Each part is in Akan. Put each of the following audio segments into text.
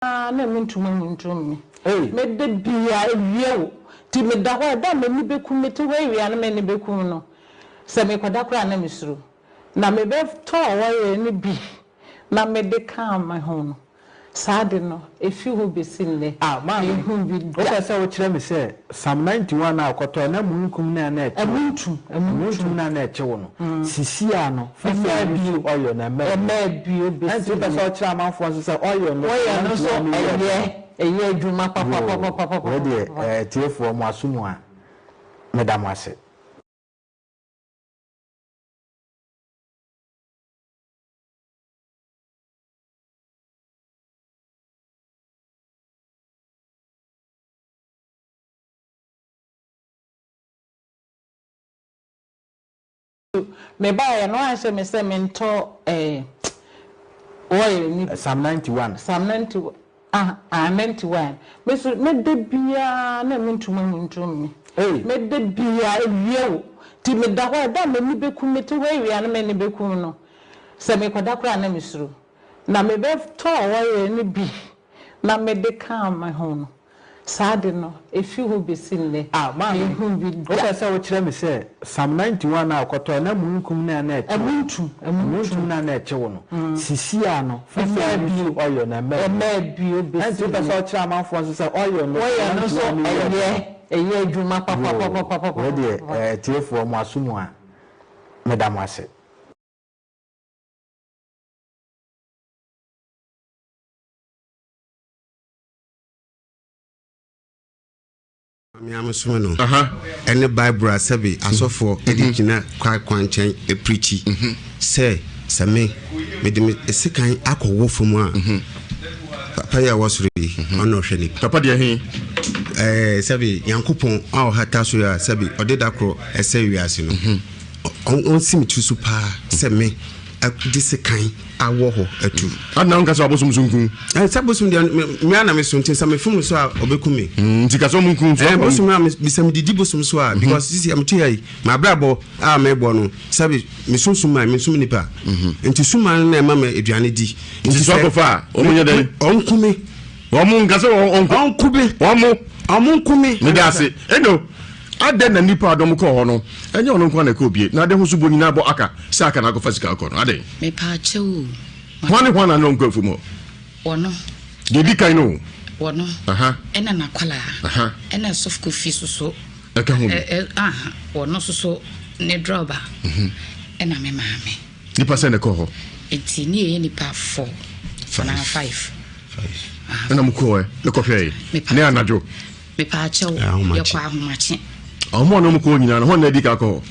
biara na mentumi ntum me. Meda biara awia o, nti meda hɔ a, ɛda a m'ani bɛkum, mete hɔ awia na m'ani bɛkum no, sɛ mekɔda koraa a na mesuro. Na mebɛtɔɔ oil no bi na mede kaa me ho no, saa ade no, ɛfiri hɔ bɛsi nnɛ, Ah, maame, menhuu bi da. wopɛ sɛ wokyerɛ me sɛ Psalm 91 a wokɔtɔe na mununkum no a na ɛkye wo no, Ɛmuntum, ɛmuntum. mununtum no a na ɛkye wo no, sisi a no, Ɛmmaa foforo no bio, su oil no, ɛmmaa bio. ɛmmaa bio Ɛnti bɛsi wopɛ sɛ nnɛ. wokyerɛ amanfoɔ nso sɛ oil no, Oil Psalm no nso, 91 no yɛ ɛyɛ, adwuma? ɛyɛ adwuma Yoo, wei deɛ, papapapapapapapa. eh, atiefoɔ, mo aso mu a, meda mo ase. Mebaeɛ no wanhyɛ me sɛ mentɔ eh, oil no bi. Psalm 91. Psalm 91 ah ah 91. Me so meda biara na mentumi ntum me. Ei. Meda biara awia o. Nti meda hɔ a ɛda a m'ani bɛkum mete hɔ awia na m'ani bɛkum no. Sɛ mekɔda koraa na mesuro. Na mebɛtɔɔ oil no bi na mede kaa me ho no, saa ade no, ɛfiri hɔ bɛsi nnɛ, Ah, maame, menhuu bi da. wopɛ sɛ wokyerɛ me sɛ Psalm 91 a wokɔtɔe na mununkum no a na ɛkye wo no, Ɛmuntum, ɛmuntum. mununtum no a na ɛkye wo no, sisi a no, foforo Ɛmmaa no bio, su oil no, ɛmmaa bio. ɛmmaa bio Ɛnti bɛsi wopɛ sɛ nnɛ. wokyerɛ amanfoɔ nso sɛ oil no, Oil Psalm no nso, 91 no yɛ ɛyɛ, adwuma? ɛyɛ adwuma Yoo, wei deɛ, papapapapapapapa. eh, atiefoɔ, mo aso mu a, meda mo ase. Me ara mesome no ɛne Bible a sɛbe asɔfoɔ de mhm. gyina kwa kwankyɛn pirikyi mhm. sɛ sɛ me mede me sekan akɔwɔ fam a mhm. papa yi a ɛwɔ soro yi ɔna ɔhwɛ nipa papa deɛ he ɛɛ sɛbe nyankopɔn a ɔhata so a sɛbe ɔde da korɔ ɛsɛ wiase no Ɔnsi me tiri so paa sɛ me de sekan awɔ hɔ atu. Adɛn na wonka sɛ abosom so nku? Sɛ bosom deɛ me ara na meso nti sɛ mefom no so a ɔbɛku me. Nti ka sɛ ɔmo nku nso. Bosom a sɛ medidi bosom so a because sisi a mete ha yi m'abrabɔ a mebɔ no sɛbi mesom suman mensom nipa nti suman no na ɛma me aduane di. Nti sɛ ɔkɔfa a ɔmo nyɛ dɛn? Ɔnku me. Ɔmo nka sɛ ɔnku. Ɔnku me. Ɔmo. Ɔmo nku me. Meda ase. Eno. Adɛn na nnipa a dɔm kɔɔ hɔ no, ɛnyɛ ɔno nko ara na ɛkɔɔ bie, na ade ho sobo nyinaa bɔ Aka sɛ Aka na akɔfa sika akɔ no? Adɛn? Mepaakyɛw o, ma. Hwan ne hwan na ne wɔn kɔ afuom hɔ? Wɔno. Deɛ ɛdi kan no o. Wɔno. Aha. Ɛna n'akwadaa. Aha. Ɛna Sɔfo Kofi soso. Ɛka ho bi. Ɛ ɛ aha, wɔno soso ne drɔba. Ɛna me maame. Nipa sɛn na ɛkɔɔ hɔ? Nti ne yɛyɛ nipa four. Anaa five. Five. Ɛna mo kɔɔ ɛ, ɛkɔhwɛɛ. Ne anadwo. Mepaakyɛw, yɛkɔ ahomakye. Ɔmo a na ɔmo kɔ hɔ nyinaa no, hɔn na adi kan kɔ hɔ?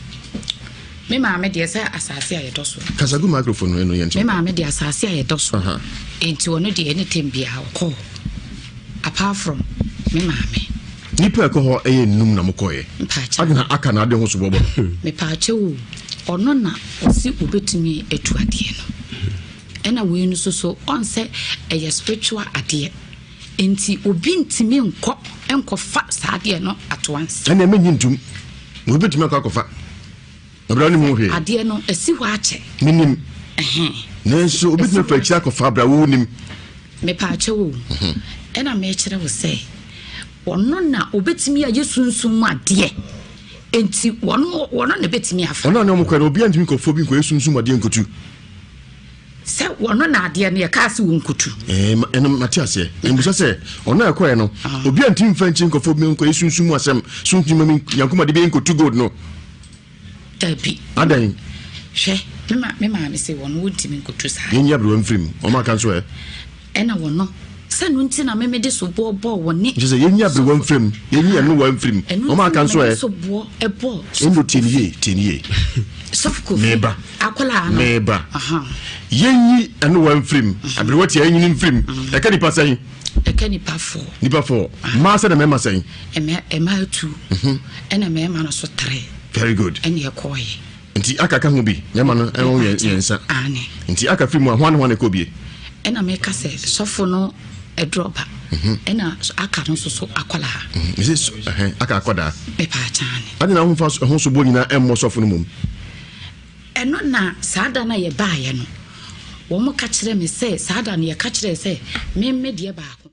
Me maame deɛ sɛ asase a yɛdɔ so. Kasa gu microphone no ɛno yɛn Me maame deɛ asase a yɛdɔ so. Nti ɔno deɛ any time biara ɔkɔ hɔ. Apart from me maame. Nipa ɛkɔ hɔ ɛyɛ nnum na mo kɔɛ. Mpaakyɛw. Adi na aka na ade ho so bɔbɔ no. Mepaakyɛw o, ɔno na ɔsi obetumi atu adeɛ no. Ɛna wei no soso ɔnsɛ ɛyɛ spiritual adeɛ. Enti obi ntumi nkɔ nkɔfa saa adeɛ no at once. Ɛnna mennye ntom. Na obi betumi akɔ akɔfa. Na bere a wonim ho hwee. Adeɛ no, asi hɔ akyɛ. Menim. Nanso obi betumi afa akyiri akɔfa bere a wonnim. Mepaakyɛw o, ɛna mekyerɛ wo sɛ, ɔno na obetumi ayɛ sunsum mu adeɛ. Enti ɔno ɔno na ebetumi afa. Ɔno a ne wɔn kɔɛ no, obiara ntumi nkɔfa obi nkɔyɛ sunsum mu adeɛ nkotu. Sɛ wɔno na adeɛ no yɛkaa sɛ wɔnkutu. Ɛɛ ɛno mate aseɛ. Mbusa sɛ ɔno a ɛkɔɛ no ah. obi a ntumi nfa nkyi nkɔfo bi nkɔyɛ sunsun mu asɛm sunsun mu yankoma de bi nkotu gold no. Dabi. Adan. Hwɛ me ma me maame sɛ wɔn wɔntumi nkotu saa. Yɛn yi aberewa mfiri mu wɔn aka nso ɛ. Ɛna wɔno sɛ no nti na meme de soboɔ bɔɔ wɔ ne. Nkyɛ sɛ yɛnyi aberewa mfiri mu yɛnyi ɛnowa mfiri mu wɔn aka nso ɛ. Ɛno nti na mede soboɔ ɛbɔɔ. Ɛno tie ne yie tie ne yie. Sɔfo Kofi. Meba. Akwadaa no. Meba. Yɛnyi ɛnowa mfiri mu aberewa tia yɛnyi ne mfiri mu ɛka nipa sɛn. Ɛka nipa fɔ. Nipa fɔ mmaa sɛ na mmarima sɛn. Mmaa tu ɛna mmarima no so tere. Very good. Ɛna ɛkɔɔyɛ. Nti aka ka ho bi mmarima no ɛho yɛ mmiɛnsa. Aane. Nti aka firi mu a hwan ne hwan na ɛkɔ bie. Ɛna meka sɛ sɔfo no ɛdrɔba ɛna aka no nso so akwadaa. Mese aka akwadaa. Mepaakyɛw. Adi na ho fa ho so bɔ nyinaa ɛmmɔ sɔfo no mom. Ɛno na saa da no a yɛbaeɛ no, Wɔn ka kyerɛɛ me sɛ saa da no yɛka kyerɛɛ sɛ me me deɛ baako.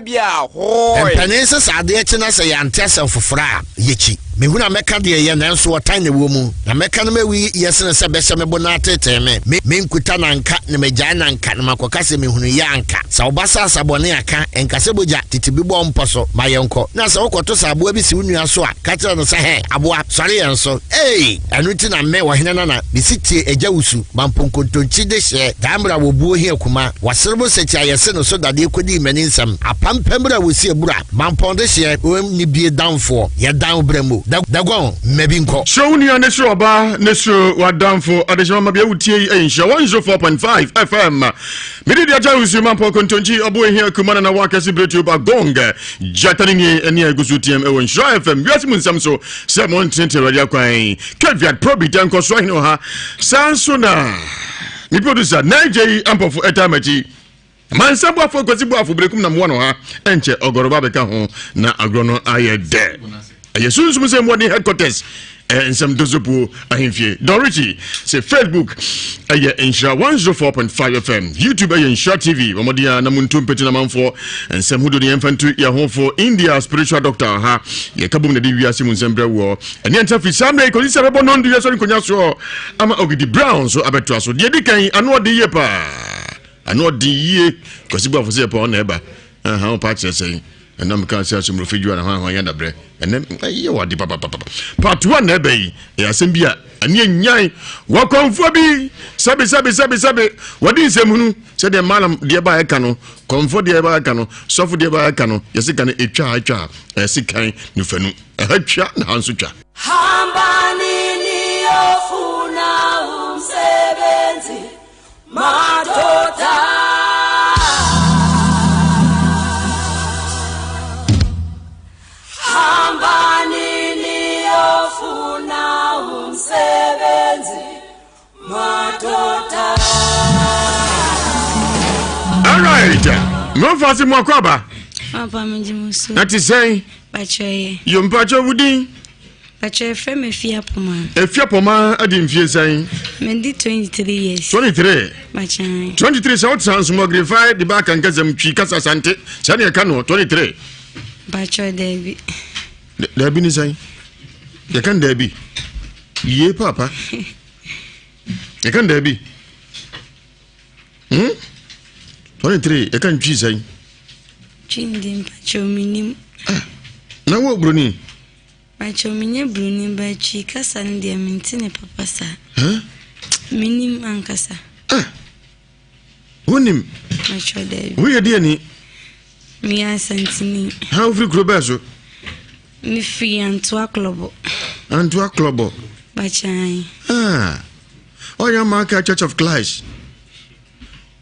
Mpanin se sɛ adeɛ kye na sɛ yɛante asɛm foforɔ a, yɛkyi. Mehunu a mɛka deɛ ɛyɛ, nanso ɔtan na ɛwɔ mu. Na mɛka no mawi yɛ sene sɛ bɛhyɛ me bo na ateetee me. Me, menkuta no anka, na magyae no anka, na makɔka sɛ mehunuiɛ anka. Sɛ wo ba sa asa bɔne a, ka, nka sɛ bogya, tete bi bɔ wo mpɔ so, ma yɛnkɔ. Na sɛ wokɔto sɛ aboa bi si wo nua so a, ka kyerɛ no sɛ, Hɛ, aboa, sɔre yɛn so. Ei! Ɛno nti na me, ɔhene nana, mesi tie agya wusu, ma mponkontonkyi dehyeɛ, daa mmerɛ a wɔbuo hia kuma, wɔserebo sɛkyi a yɛse no so dadeɛ kɔdii m'ani nsɛm, apampam berɛ a wɔsi abura, mampɔn dehyeɛ, oem ne bie danfoɔ, yɛdan wo berɛ mu, da, daguan, mma bi nkɔ. Suro wo nua ne suro ɔbaa ne suro w'adamfo adehyema ma bia wotie yi ɛyɛ nhyira 104.5 FM mede deɛ agya wusu mampɔn kontonkyi ɔbo ehia kuma na na wakɛse beretuo ba gong gyata ne nie ɛne a ɛgu so team ɛwɔ nhyira FM wiase mu nsɛm so sɛ mo ntenetene awurade akwan caveat probi dɛ nkɔso ahene ɔha saa nso na me producer na agya yi ampɔfo ɛtaa makyi mansa boafo kwasi boafo berekum na mmoa no ha ɛnkyɛ ɔgɔrɔba bɛka ho na agorɔ no ayɛ dɛ ɛyɛ sunsum sɛ mmoaden headquarters eh, nsɛm dozopuo ahemfie Don Richie sɛ Facebook ɛyɛ nhyira 104.5 FM YouTube ɛyɛ nhyira TV wɔmɔden a na montu mpete na manfoɔ nsɛm hodo ne yɛmfa ntu yɛn ho fo India spiritual doctor ha yɛka bom na de wiase mu nsɛm brɛ woɔ ɛne ɛnta firi saa mmerɛ yi kɔsi sɛ bɛbɔ nɔndu yɛsɔre nkonnwa soɔ ama Ogidi Brown so abɛtoa so deɛ di kan ano ɔden yie paa ano ɔden yie Kwasi Boafo sɛ yɛpɛ ɔna ɛba Aha wo pa kyerɛ sɛn? Ɛna meka sɛ asomrofo dwuma na hwan hwan yɛ dabrɛ. Ɛnɛ ɛyɛ wɔ ade papapapa. Part 1 na ɛbɛ yi. Ɛyɛ asɛm bi a ɛne anyan wɔkɔmfoɔ bi sɛbe sɛbe sɛbe sɛbe wɔde nsɛmhunu sɛdeɛ malam deɛ ba ɛka no kɔmfoɔ deɛ ba ɛka no sɔfo deɛ ba ɛka no yɛse ka no ɛtwa ɛtwa ɛse kan no fanu ɛha twa na ha nso twa. Hambani niyofuna umsebenzi madoda. Hambani niyofuna umsebenzi madoda. All right. Mmefa se mu akɔ aba. Papa megye mo so. Na te sɛn? Pakyɛ yɛ. Yo mpakyɛ wo din? Pakyɛ yɛfrɛ me Afia Poma. Afia Poma adi mfie sɛn? Medi 23 years. 23? Pakyɛ. 23 sɛ wote transmogrify de ba akankasɛm twi kasa sante sɛ ne ɛka no 23. Pakyɛ daabi. Daabi ne sɛn? Yɛka no daabi. Yie paapa. Yɛka no daabi. Hmm? 23 yɛka no twi sɛn? Twi ndi mpakyɛ menim. Ah, na wo broni? Pakyɛw menyɛ broni but twi kasa no deɛ mente ne papa saa. Huh? Menim ankasa. Ah. Wonim? Pakyɛw daabi. Woyɛ deɛ ni? Meyɛ Asantini. Ha wofiri kuro bɛɛ so? Mefiri Antoa Klɔbɔ. Antoa Klɔbɔ? Pakyɛw. Ah. Ɔyɛ Maka Church of Christ.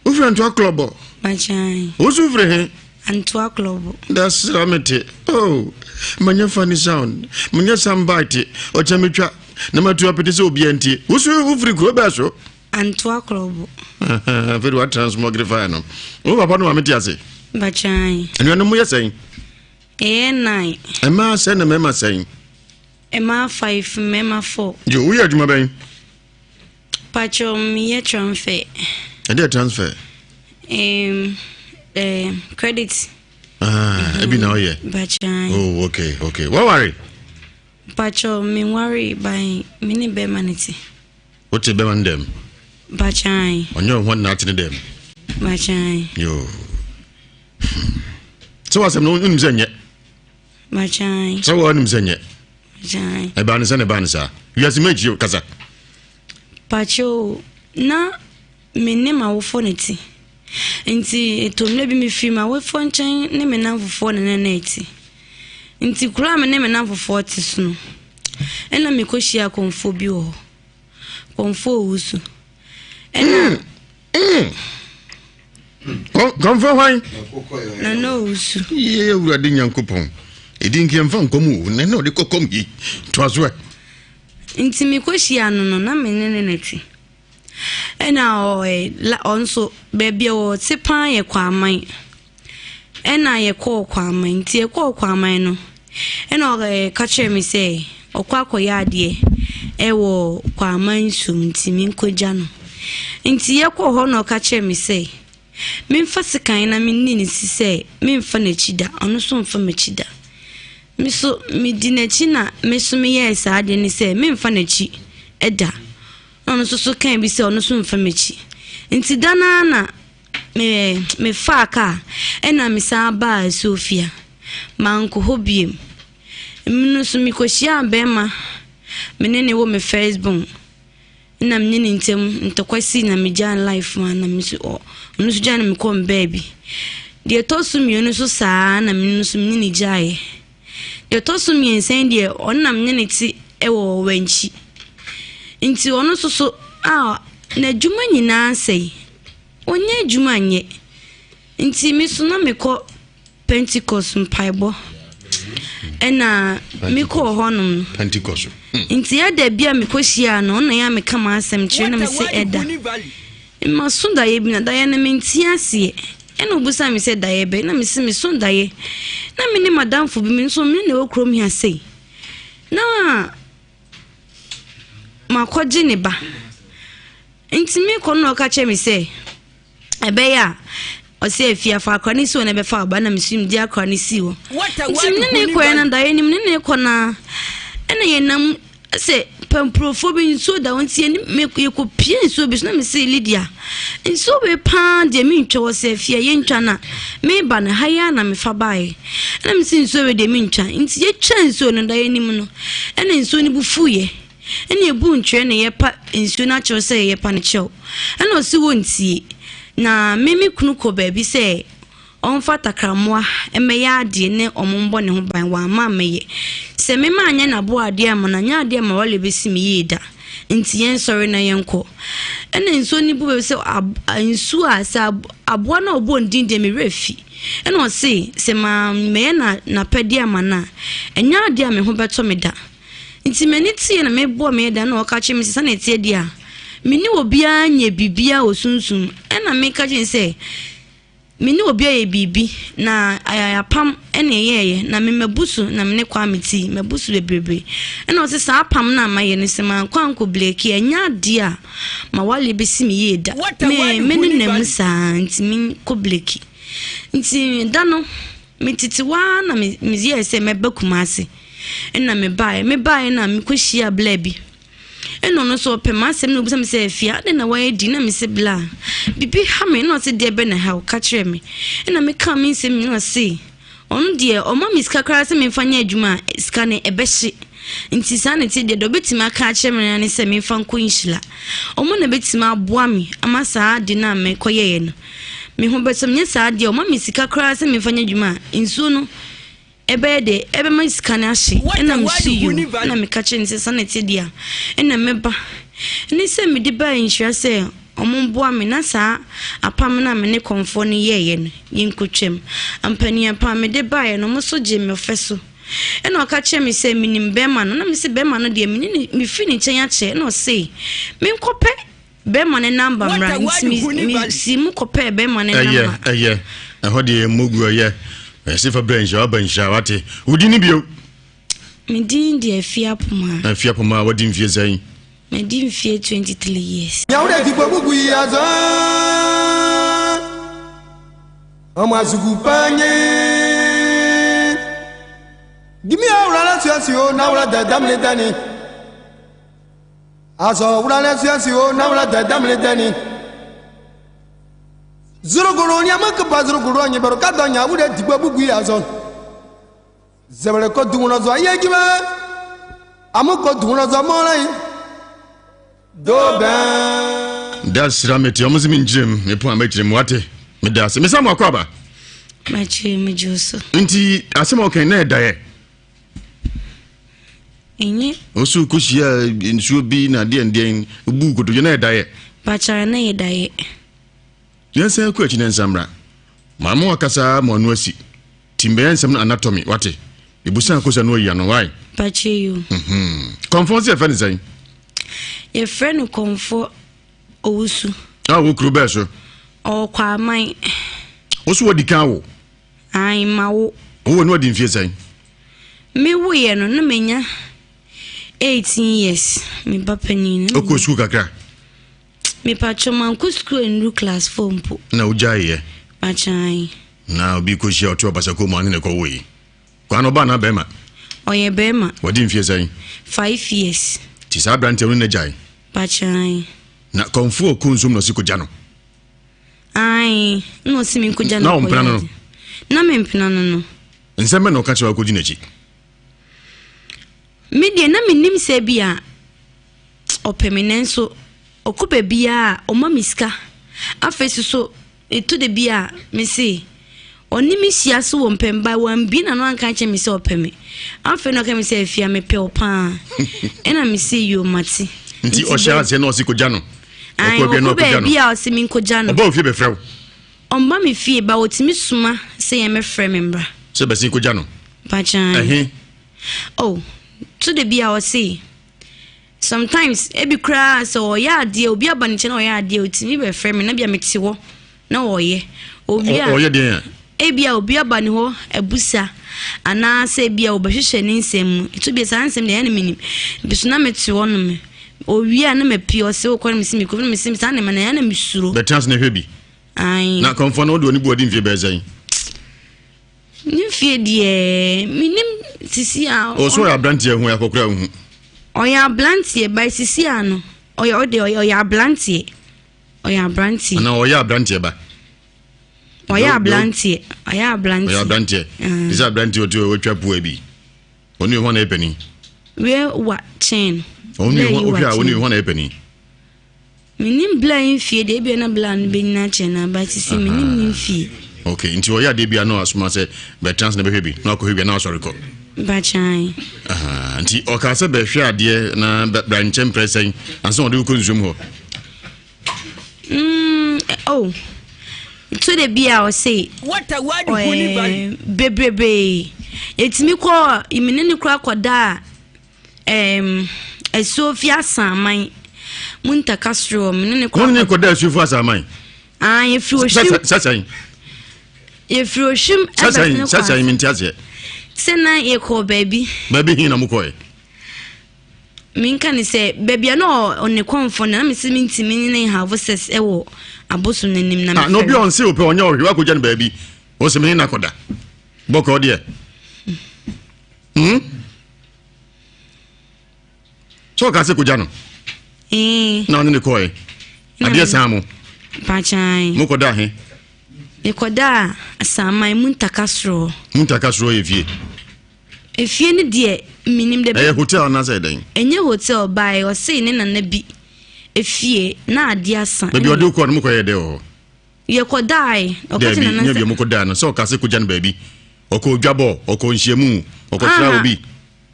Wofiri Antoa Klɔbɔ? Bakyan. Wo nso wofiri he? Antoa Klɔbɔ. Da sra me te. Oh, manya funny sound. Manya sound bite. Ɔkyɛ me twa. Na matu apete sɛ obiara ntie. Wo nso wofiri kuro bɛɛ so? Antoa Klɔbɔ. Afei de wa transmogrify no. Wo papa no maame te ase? Bakyan. Anuanom mo yɛ sɛn? Yɛyɛ nine. Mmaa sɛn na mmarima sɛn? Mmaa five, mmarima four. Yo, woyɛ adwuma bɛn? Pacho meyɛ transfer. Ɛdeɛ transfer? Um, Eh, credit. Ah, ebi na ɔyɛ. Mpakyɛ. Oh, okay, okay. Waware? Mpakyɛ, menware ban me ne bɛrima ne te. Wote bɛrima no dɛm? Mpakyɛ. Ɔnyɛ wo ho na ate ne dɛm? Mpakyɛ. Yo. Sɛ wasɛm no wonim sɛ nyɛ. Mpakyɛ. Sɛ wɔnim sɛ nyɛ. Mpakyɛ. Ɛbaa ne sɛ ne baa ne saa. Wiase mu akyi kasa. Mpakyɛ na Me ne m'awofoɔ na ɛte. Nti ɛtɔ mmerɛ bi mefiri m'awofoɔ nkyɛn ne me nnamfofoɔ na na ɛte. Nti kuro a me ne me nnamfofoɔ te so no, ɛna mekɔhyia kɔmfoɔ bi wɔ hɔ. Kɔmfoɔ Owusu. Ɛna. Kɔmfoɔ hwan? Nana Owusu. Yie Awurade Nyankopɔn. Ɛdi nkeɛ mfa nkɔm o, na na ɔde kɔkɔm yi. Toa so ɛ. Nti mekɔhyia no no, na me ne ne na ɛte. Ɛna ɔɛ la ɔno nso baabi a ɔte paa yɛ Kwaman. Ɛna yɛkɔɔ Kwaman. Nti yɛkɔɔ Kwaman no, ɛna ɔka kyerɛɛ me sɛ ɔkɔ akɔyɛ adeɛ ɛwɔ Kwaman nsuom nti menkɔgya no. Nti yɛkɔɔ hɔ na ɔka kyerɛɛ me sɛ memfa sekan na menni ne si sɛ memfa n'akyi da, ɔno nso mfa m'akyi da. Me nso medi n'akyi na me nso meyɛɛ saa adeɛ no sɛ memfa n'akyi da. Na ɔno nso so kaa bi sɛ ɔno nso mfa m'akyi. Nti da no ara na me mefaa kaa ɛna mesan baa Asuofia. Mankɔ hɔ biem. Mno nso mekɔhyiaa bɛrima me ne ne wɔ me first born. Ɛna me ne ne ntam ntɔkwa sii na megyaa no life mu a na me nso ɔ ɔno nso gyaa no mekɔɔ me baabi. Deɛ ɛtɔ so mmienu nso saa na me nso me ne no gyaeɛ. Deɛ ɔtɔ so mmiɛnsa yi deɛ, ɔno na me ne no te wɔ Wankyi. Nti ɔno nso so a n'adwuma nyinaa asɛe. Ɔnnya adwuma nyɛ. Nti me nso na mekɔ Pentecost mpaebɔ. Ɛna mekɔɔ hɔnom no. Pentecost. Hmm. Nti ɛda bi a mekɔhyiaa no, ɔno na yɛ a meka m'asɛm kyerɛ na mese ɛda. Maso daeɛ bi na daeɛ no mente aseɛ. Ɛna ɔbisaa me sɛ daeɛ bɛn? Na mese meso daeɛ. Na me ne m'adamfo bi, me nso me ne na ɛwɔ kurom ha sei. Na makɔgye ne ba. Nti mekɔ no na ɔka kyerɛ me sɛ ɛbɛyɛ a ɔsɛ afie afa akora ne si hɔ na ɛbɛfa ɔba na mesu mede akora ne si hɔ. Nti me ne ne kɔɛ no daeɛ nim ne ne kɔ na ɛna yɛnam Sɛ pampurofoɔ bi nsuo da hɔ nti yɛne me yɛkɔpie nsuo bi so na mese Lydia nsuo wei paa deɛ mentwa wɔ sɛ afie a yɛntwa na meba no ha yi ara na mefa baeɛ ɛna mese nsuo wei deɛ mentwa nti yɛtwa nsuo no da yɛnim no ɛna nsuo no bu fuiɛ ɛna ɛbu ntwerɛ na yɛpa nsuo no akyerɛw sɛ yɛpa no kyɛw ɛna ɔse wɔntie na me me kunu kɔ baabi sɛ Ɔmfa takrammoa mmɛyɛ adeɛ ne ɔmo mbɔ ne ho ban, wamma ammɛyɛ. Sɛ me manyɛ n'aboa adeɛ amma no anyɛ adeɛ a m'awale bɛsi me yie da. Nti yɛnsɔre na yɛnkɔ. Ɛna nsuo no bu bɛ sɛ ab nsuo a sɛ ab aboa no a ɔbɔɔ ne din deɛ me werɛ fi. Ɛna ɔse sɛ mammɛyɛ na n'apɛdeɛ amma no a, ɛnyɛ adeɛ a me ho bɛtɔ me da. Nti m'ani teeɛ na mebɔɔ me da na ɔka kyerɛ me sɛ sɛdeɛ ɛteɛ deɛ a, me ne obiara nyɛ biribiara wɔ sunsum. Ɛna meka kyerɛ no sɛ Me ne obi ayɛ biribi, na apam na ɛyɛeɛ, na me mabu so na me ne Kwame tii, mabu so bebrebe. Ɛna ɔse saa apam no a mayɛ no sɛ mankɔ ankɔ bleki a, ɛnyɛ adeɛ a m'awareɛ bɛsi me yie da. Me, me ne nam mu saa nti menkɔ bleki. Nti da no, me tete hɔ ara na me, meyɛɛ sɛ mɛba Kumasi. Ɛna mebaeɛ, mebaeɛ na mekɔhyiaa bla bi. Ɛna ɔno nso ɔpɛ m'asɛm na ɔbisa me sɛ afia adɛn na woayɛ di na mese bla biribi ha me na ɔse deɛ bɛ na ɛha wo ka kyerɛ me ɛna meka me nsɛm nyina ɔse ɔno deɛ ɔma me sika koraa sɛ memfa nyɛ adwuma a sika no ɛbɛhye nti saa na ɛte deɛ deɛ ɔbɛtumi aka akyerɛ me ne sɛ memfa nkɔ nhyira ɔmo na bɛtumi aboa me ama saa ade no a mekɔyɛeɛ no me ho bɛtɔ me nyɛ saa deɛ ɔma me sika koraa sɛ memfa nyɛ adwuma a nsuo no Ɛbɛyɛ dɛ ɛbɛma sika no ahye. Ɛna mese yoo. Ɛna meka kyerɛɛ no sɛ saa na ɛte deɛ a, ɛna mɛba. Ɛne sɛ mede baa nhyira sɛ wɔmmoa me na saa apam no a me ne kɔmfoɔ no yɛeɛ no, yɛnkɔtwam. Ampaniampa mede baeɛ no, wɔn nso gyee me ɔfɛ so. Ɛna ɔka kyerɛɛ me sɛ menim bɛrima no. Na mese bɛrima no deɛ, mene no, mefiri ne nkyɛn akyɛ. Ɛna ɔse menkɔpɛ Bɛrima ne namba mmra nti me me si mu kɔpɛɛ bɛrima ne namba. Ɛyɛ ɛyɛ ɛhɔ deɛ mogu ɛyɛ ɛsi fa brɛ nhyira waba nhyira wate wodi ne bio. Me din de Afia Poma. Afia Poma wadi mfie sɛn? Madi mfie 23 years. Ɔmo asuku panyin. Gimi awura la suasi o nawura dɛ damini dɛni. Azɔ wura la suasi o nawura dɛ damini dɛni. Zuruguru ni ama kaba zuruguru anyi baro ka dɔ nya wuli digba bugu ya zɔ. Zɛbɛrɛ kɔ dugunɔ zɔ aye jumɛn. Amu kɔ dugunɔ zɔ mɔlɔ yi. Do bɛn. Da sira mete ɔmo sɛ menkyerɛ mu mepo a mɛkyerɛ mu wate meda ase mesa mo akɔ aba Makyerɛ mu gye wo so. Nti asɛm a ɔkan na ɛdaeɛ Ɛnyɛ. Ɔso kɔhyia nsuo bi na deɛn deɛn bu kotodwe na ɛdaeɛ. Bakyara na yɛ daeɛ. Yɛnsan kɔ akyi na nsa mmra. Maame wakasa ma ɔno asi. Ti mbɛyɛ nsɛm no anatomy wate. Ebusan kosa no ayi ano why? Bakyɛ yo. Mhm. Kɔmfɔ nso yɛfrɛ no sɛn? Yɛfrɛ no kɔmfɔ Owusu. A wɔ kuro bɛɛ so? Ɔwɔ Kwaman. Wo so wadi kan wo? Ae, ma wo. Wowɔ ne wadi mfie sɛn? Me woyɛ no na manya 18 years, me ba panin no. Okɔ sukuu kakra? Mepatwɔ mankɔ sukuu nnuru class 4 mpo. Na wogyaeɛ? Makyae. Na obi kɔhyia ɔte ɔbasako mu ane ne kɔwoe. Kwaa no ɔbaa anaa bɛrima? Ɔyɛ bɛrima. Wadi mfie sɛn? 5 years. Nti saa aberanteɛ no ne gyae? Bakyae. Na kɔmfo ɔkɔ nsuom na ɔsi kɔgya no? Ae, na ɔsi me nkɔgya no. Na ɔmpena no no? Na mempena no no. Nsɛm bɛ na ɔka kyerɛ wakɔdi n'akyi? Me deɛ na menim sɛ bi a ɔpɛ me nanso ɔkɔ baabiara a ɔma me sika. Afei so so ɛtɔ da bi a mese ɔne me hyia so wɔ mpɛm ba wambie n'ano anka nkyerɛ me sɛ ɔpɛ me. Afei na ɔka me sɛ afia mepɛ wo paa. Ɛna mese yoo mate. Nti ɔhyɛ aseɛ na ɔse kɔgya no. Ae, ɔkɔ baabi a ɔse menkɔgya no. Ɔba wo fie bɛfrɛ wo? Ɔmba me fie ba ɔtumi soma sɛ yɛmmɛfrɛ me mbra. Sɛ bɛsen kɔgya no? Mpakyɛ ae. Ɛhe? Oh, to da bi a ɔse sometimes ebi koraa sɛ ɔyɛ adeɛ obi aba ne nkyɛn na ɔyɛ adeɛ ɔtumi bɛfrɛ me na bia mete hɔ na ɔyɛ. Obi a ɔyɛ deɛn a? Ebi a obi aba ne hɔ abusa anaasɛ ebi a ɔbɛhwehwɛ ne nsɛm mu. Ɛto bi saa nsɛm deɛ ɛyɛ na menim. Bi so na mete hɔ nom. Owie a na mapie ɔse wokɔ na mese mekɔ na mese saa nneɛma no ɛyɛ na mesuro. Bɛtena ase na hwɛ bi. Ae. Na kɔmfoɔ no wode ɔne bu ɔde mfie bɛyɛ sɛn? Ne mfie deɛ menim sisi a. Ɔso ɔyɛ abranteɛ ho akɔkora nhu. Ɔyɛ abranteɛ by sisi a no ɔyɛ ɔde ɔyɛ ɔyɛ abranteɛ ɔyɛ abranteɛ. Ana ɔyɛ abranteɛ ba. Ɔyɛ abranteɛ ɔyɛ abranteɛ. Ɔyɛ abranteɛ. Te sɛ abranteɛ ɔte ɔtwa pua bi. Ɔne hwan na ɛyɛ panin? Wei wa kyɛn. Ɔne hwan ɔhwɛ a ɔne hwan na ɛyɛ panin? Menim bla yi mfie deɛ ebia na bla no bɛnyina akyɛ no aba sisi menim ne mfie. Ok nti ɔyɛ adeɛ bia na asoma sɛ bɛtena ase na bɛhwɛ bi na wakɔhwɛ bi na wasɔre kɔ. Mpakyan. Nti ɔkaa sɛ bɛhwɛ adeɛ na bra nkyɛn mprɛ sɛn ansa ɔde wokɔ nsuom hɔ. Mm, oh. To de bi a ɔse bebrebe yɛtumi kɔ mene ne kora kɔda a Ɛɛm, Asuofi Asaman mu ntaka soro hɔ, me ne ne kɔ. Wɔn ne kɔda Asuofi Asaman. Ah, yɛfiri Ohwim. Sɛsɛn. Yɛfiri Ohwim ɛbɛsene kɔ. Sɛsɛn, mi nti aseɛ. Sɛ na yɛkɔɔ baabi. Baabi hin na mo kɔɛ? Menka ne sɛ baabi a na ɔne kɔnfɔ no na mese mentumi ne ne have sex ɛwɔ abosom no anim na mefɛre. Na obi a ɔnse opɛ ɔnyɛ ɔhwe wakɔgya no baabi ɔsɛ me ne no akɔda bɔkɔɔ deɛ. Hmm? sɛ ɔka sɛ kɔgya no eh. na ɔne ne kɔɛ adeɛ saa mo mokɔda he mekɔda asaman mu ntaka soro mu ntaka soro yɛ fie efie no deɛ menim dɛ ɛyɛ hotel anaasɛ ɛdɛn ɛnyɛ hotel bae ɔsei ne nana bi efie na adeɛ asa baabi ɔde wokɔ no mokɔyɛ dɛ wɔ hɔ Yɛkɔdae. Ɔka Daabi, kyerɛ Nana nyɛ sɛ. bia mokɔdaa no. Sɛ ɔka sɛ kɔgya no baabi. Ɔkɔɔ dwabɔ, ɔkɔɔ nhyiamu, ɔkɔsraa Aha, obi.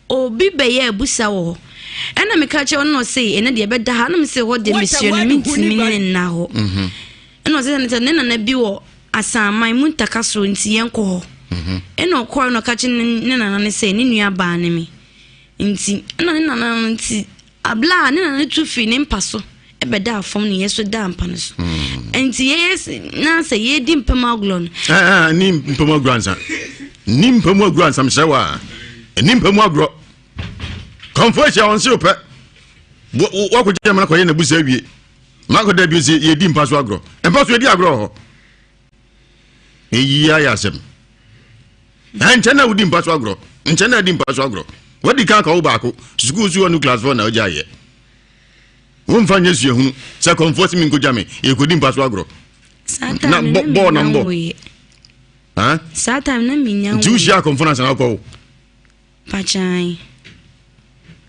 obi bɛyɛɛ abusa wɔ hɔ. Ɛna meka kyerɛ ɔno na ɔse ɛnɛ deɛ ɛbɛda ha. Ɛna mese hɔ deɛ mesrɛ no mentumi ne no nna hɔ. Ɛna ɔse sɛ ne nana bi wɔ Asanman, Muntaka soro nti yɛnkɔ hɔ. Ɛna ɔkɔɛ na ɔka kyerɛ ne nana no sɛ ne nua baa ne me. Nti, ɛna ne nana no nti Abla a ne nana tu firi ne mpa so bɛdaa fam no yɛ so daa mpa no so. Hmm. Nti yɛyɛ na sɛ yɛdi mpam agorɔ no. Ɛɛ ni mpam agorɔ ansa. Ni mpam agorɔ ansa mesrɛ wa. Ni mpam agorɔ. Kɔnfo ahyia wɔn se opɛ. Wakɔgye amana kɔyɛ n'abusa awie. Makɔda bi sɛ yɛdi mpa so agorɔ. Mpa so yɛdi agorɔ wɔ hɔ. Eyi ayɛ asɛm. Nkyɛn na wodi mpa so agorɔ. Nkyɛn na adi mpa so agorɔ. Wadi kan akɔwo baako. Sukuu so ɔno class 4 na ɔgya ayɛ. Womfa nyɛ suahunu sɛ kɔmfoɔ si me nkogya me. Yɛkɔdi mpa so agorɔ. Na bɔɔl na mbɔ. Saa time na menya Nti wohyia akɔmfoɔ no ansa na wokɔwo? Pakyan.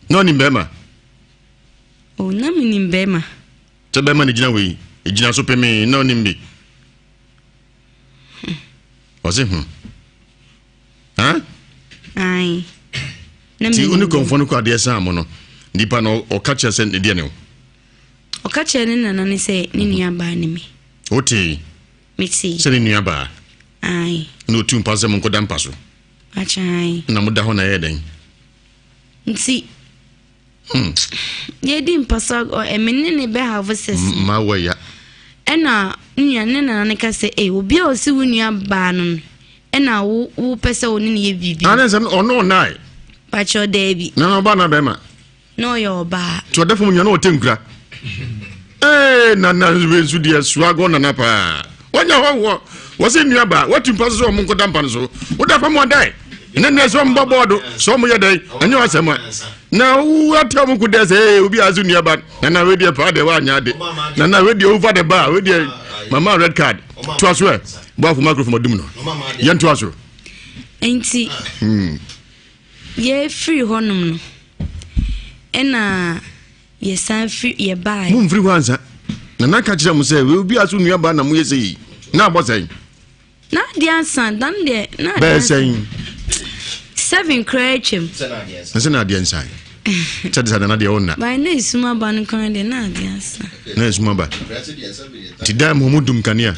Na ɔnim bɛrima? Oh, na menim bɛrima. Sɛ bɛrima no gyina hɔ yi, ɛgyina so pemee na ɔnim bi. Ɔse ho. Ha? Ae. Nti wo ne kɔmfoɔ no kɔ adeɛ saa mo no, nipa no ɔka kyerɛ sɛ ne deɛ ne wo? Ɔka kyerɛ ne nana ne sɛ ne nua baa ne me. Wotee? Metee. Sɛ ne nua baa? Ae. Na ɔtu mpa sɛ monkɔda mpa so? Akyɛ Na moda hɔ na ɛyɛ dɛn? Nti Yɛdi mpasa ɛme ne ne bɛ have sex. Ma wɔ ya. Ɛna nua ne nana ne ka sɛ ee obi a ɔsi wo nua baa no no ɛna wo wo pɛ sɛ wo ne ne yɛ biribi. Ane sɛ ɔno ɔnae. Pakyɛ daabi. Na na ɔbaa na bɛrima. Na ɔyɛ ɔbaa. Nti ɔda fam nua na ɔte nkura. Ee nana nso deɛ suago nana paa. Wɔnyɛ hɔhoɔ. Wɔsɛ nua baa watu mpa so sɛ ɔmo nkɔda mpa no so. Woda fam ɔdae. Ɛnɛ nnɛ sɛ ɔmo bɔ bɔɔdo sɛ ɔmo yɛ dɛn ɛnyɛ ɔsɛm a. Na woate ɔmo ko dɛ sɛ ee obi a so nua ba nana wei deɛ paa deɛ woanyɛ ade. Nana wei deɛ over the bar wei deɛ mama red card. Toa so ɛ. Boafo microphone adum no. Yɛn toa so. Nti yɛfiri hɔnom no ɛna Yɛsan firi, yɛbaeɛ. Momfiri hɔ ansa. Na na ka kyerɛ mo sɛ, wei obi a so nua baa na moyɛ sɛ yi, na abɔ sɛn? Na adeɛ ansa, dan deɛ, na adeɛ Bɛyɛ sɛn? Seven koraa atwam. Na sɛ na adeɛ nsan. Sɛ de sa nana deɛ ɔnna. Bae na esum aba no koraa deɛ, na adeɛ asa. Na esum aba. Nti dan mu ɔmo dum kanea.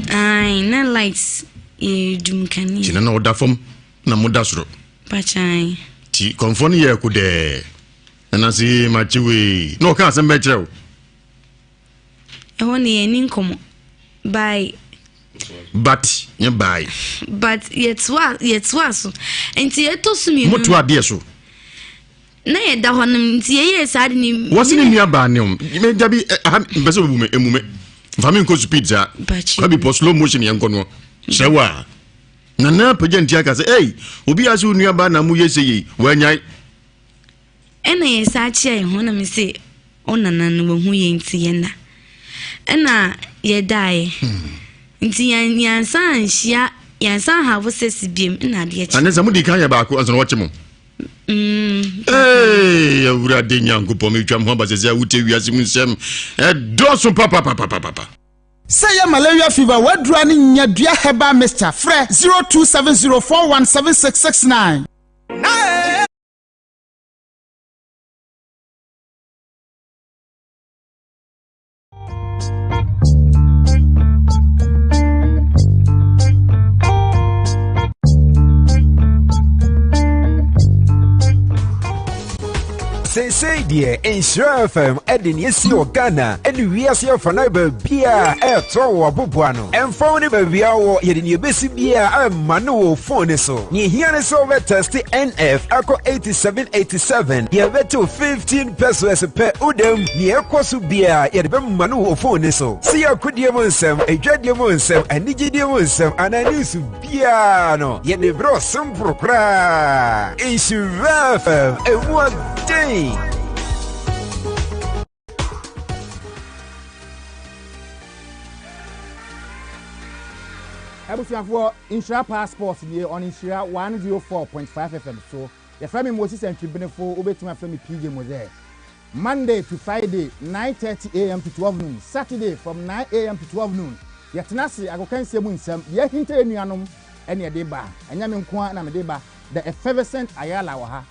Ae, na light yɛ dum kanea. Nti na na ɔda fam na mo da soro. Pakyan. Nti kɔnfoɔ no yɛ kodɛɛ. Nana se makye wei. Na ɔka asɛm bɛn kyerɛ wo? Ɛhɔ no yɛnni nkɔmmɔ. Bye. But nyɛ bye. But yɛtoa yɛtoa so. Nti yɛtɔ so mmienu. Motoa adeɛ so. Na yɛda hɔ nom nti yɛyɛɛ saa de ne. Wɔsi ne nua baa ne om. Me dabi aha mpɛ sɛ obu me emu me. Nfa me nkɔ speed saa. Kwabi pɔ slow motion yɛn nkɔ noɔ. Hyɛ wa. Nana apagya nti aka sɛ ei obi ase wo nua baa na mo yɛ sɛ yei wanyae. Ɛna yɛsan kyeaa yɛn ho na me se o nana no wahu yɛn nti yɛnna. Ɛna yɛdaeɛ. Nti yɛn yɛansan anhyia yɛansan have sex biom ɛna adeɛ kye. Ane sɛ modi kan yɛ baako ansa na wɔkye mo. Mm. Ee, Awurade Nyankopɔn metwa me ho aba sɛ sɛ wotie wiase mu nsɛm ɛdɔɔso papapapapapa. Sɛ ɛyɛ malaria fever w'aduru a ne nya dua herbal mixture frɛ 0270417669. Seesei deɛ Nhyira FM ɛde nea esi wɔ Ghana ɛne wiase afanan baabiara ɛɛtɔ wɔ aboboa no. Ɛmfa wo ne baabi a wɔ yɛde nea ebesi biara ɛma no wɔ phone ne so. Nea ehia ne sɛ wobɛtɛste NF akɔ 8787 yɛbɛtew 15 pesos pɛ wodam. Nea ɛkɔ so biara yɛde bɛma no wɔ phone ne so. Sɛ yɛ akodie mu nsɛm, adwadie mu nsɛm, anigyedie mu nsɛm anaa news biara no yɛde brɛ wo simple koraa. Nhyira FM, emu ɔden. Abusuafoɔ, Nhyira Paa Sports nie on Nhyira 104.5 FM so. Yɛfrɛ me Moses Antwi-Benefo, wobɛtumi afrɛ me PJ Mozee. Monday to Friday, 9:30 am to 12 noon, Saturday from 9 am to 12 noon. Yɛtena ase agokansie mu nsɛm, deɛ ahinta yɛn nuanom ɛne ɛde ba. Ɛnyɛ me nko ara na mede ba, The Effervescent Ayala wɔ ha.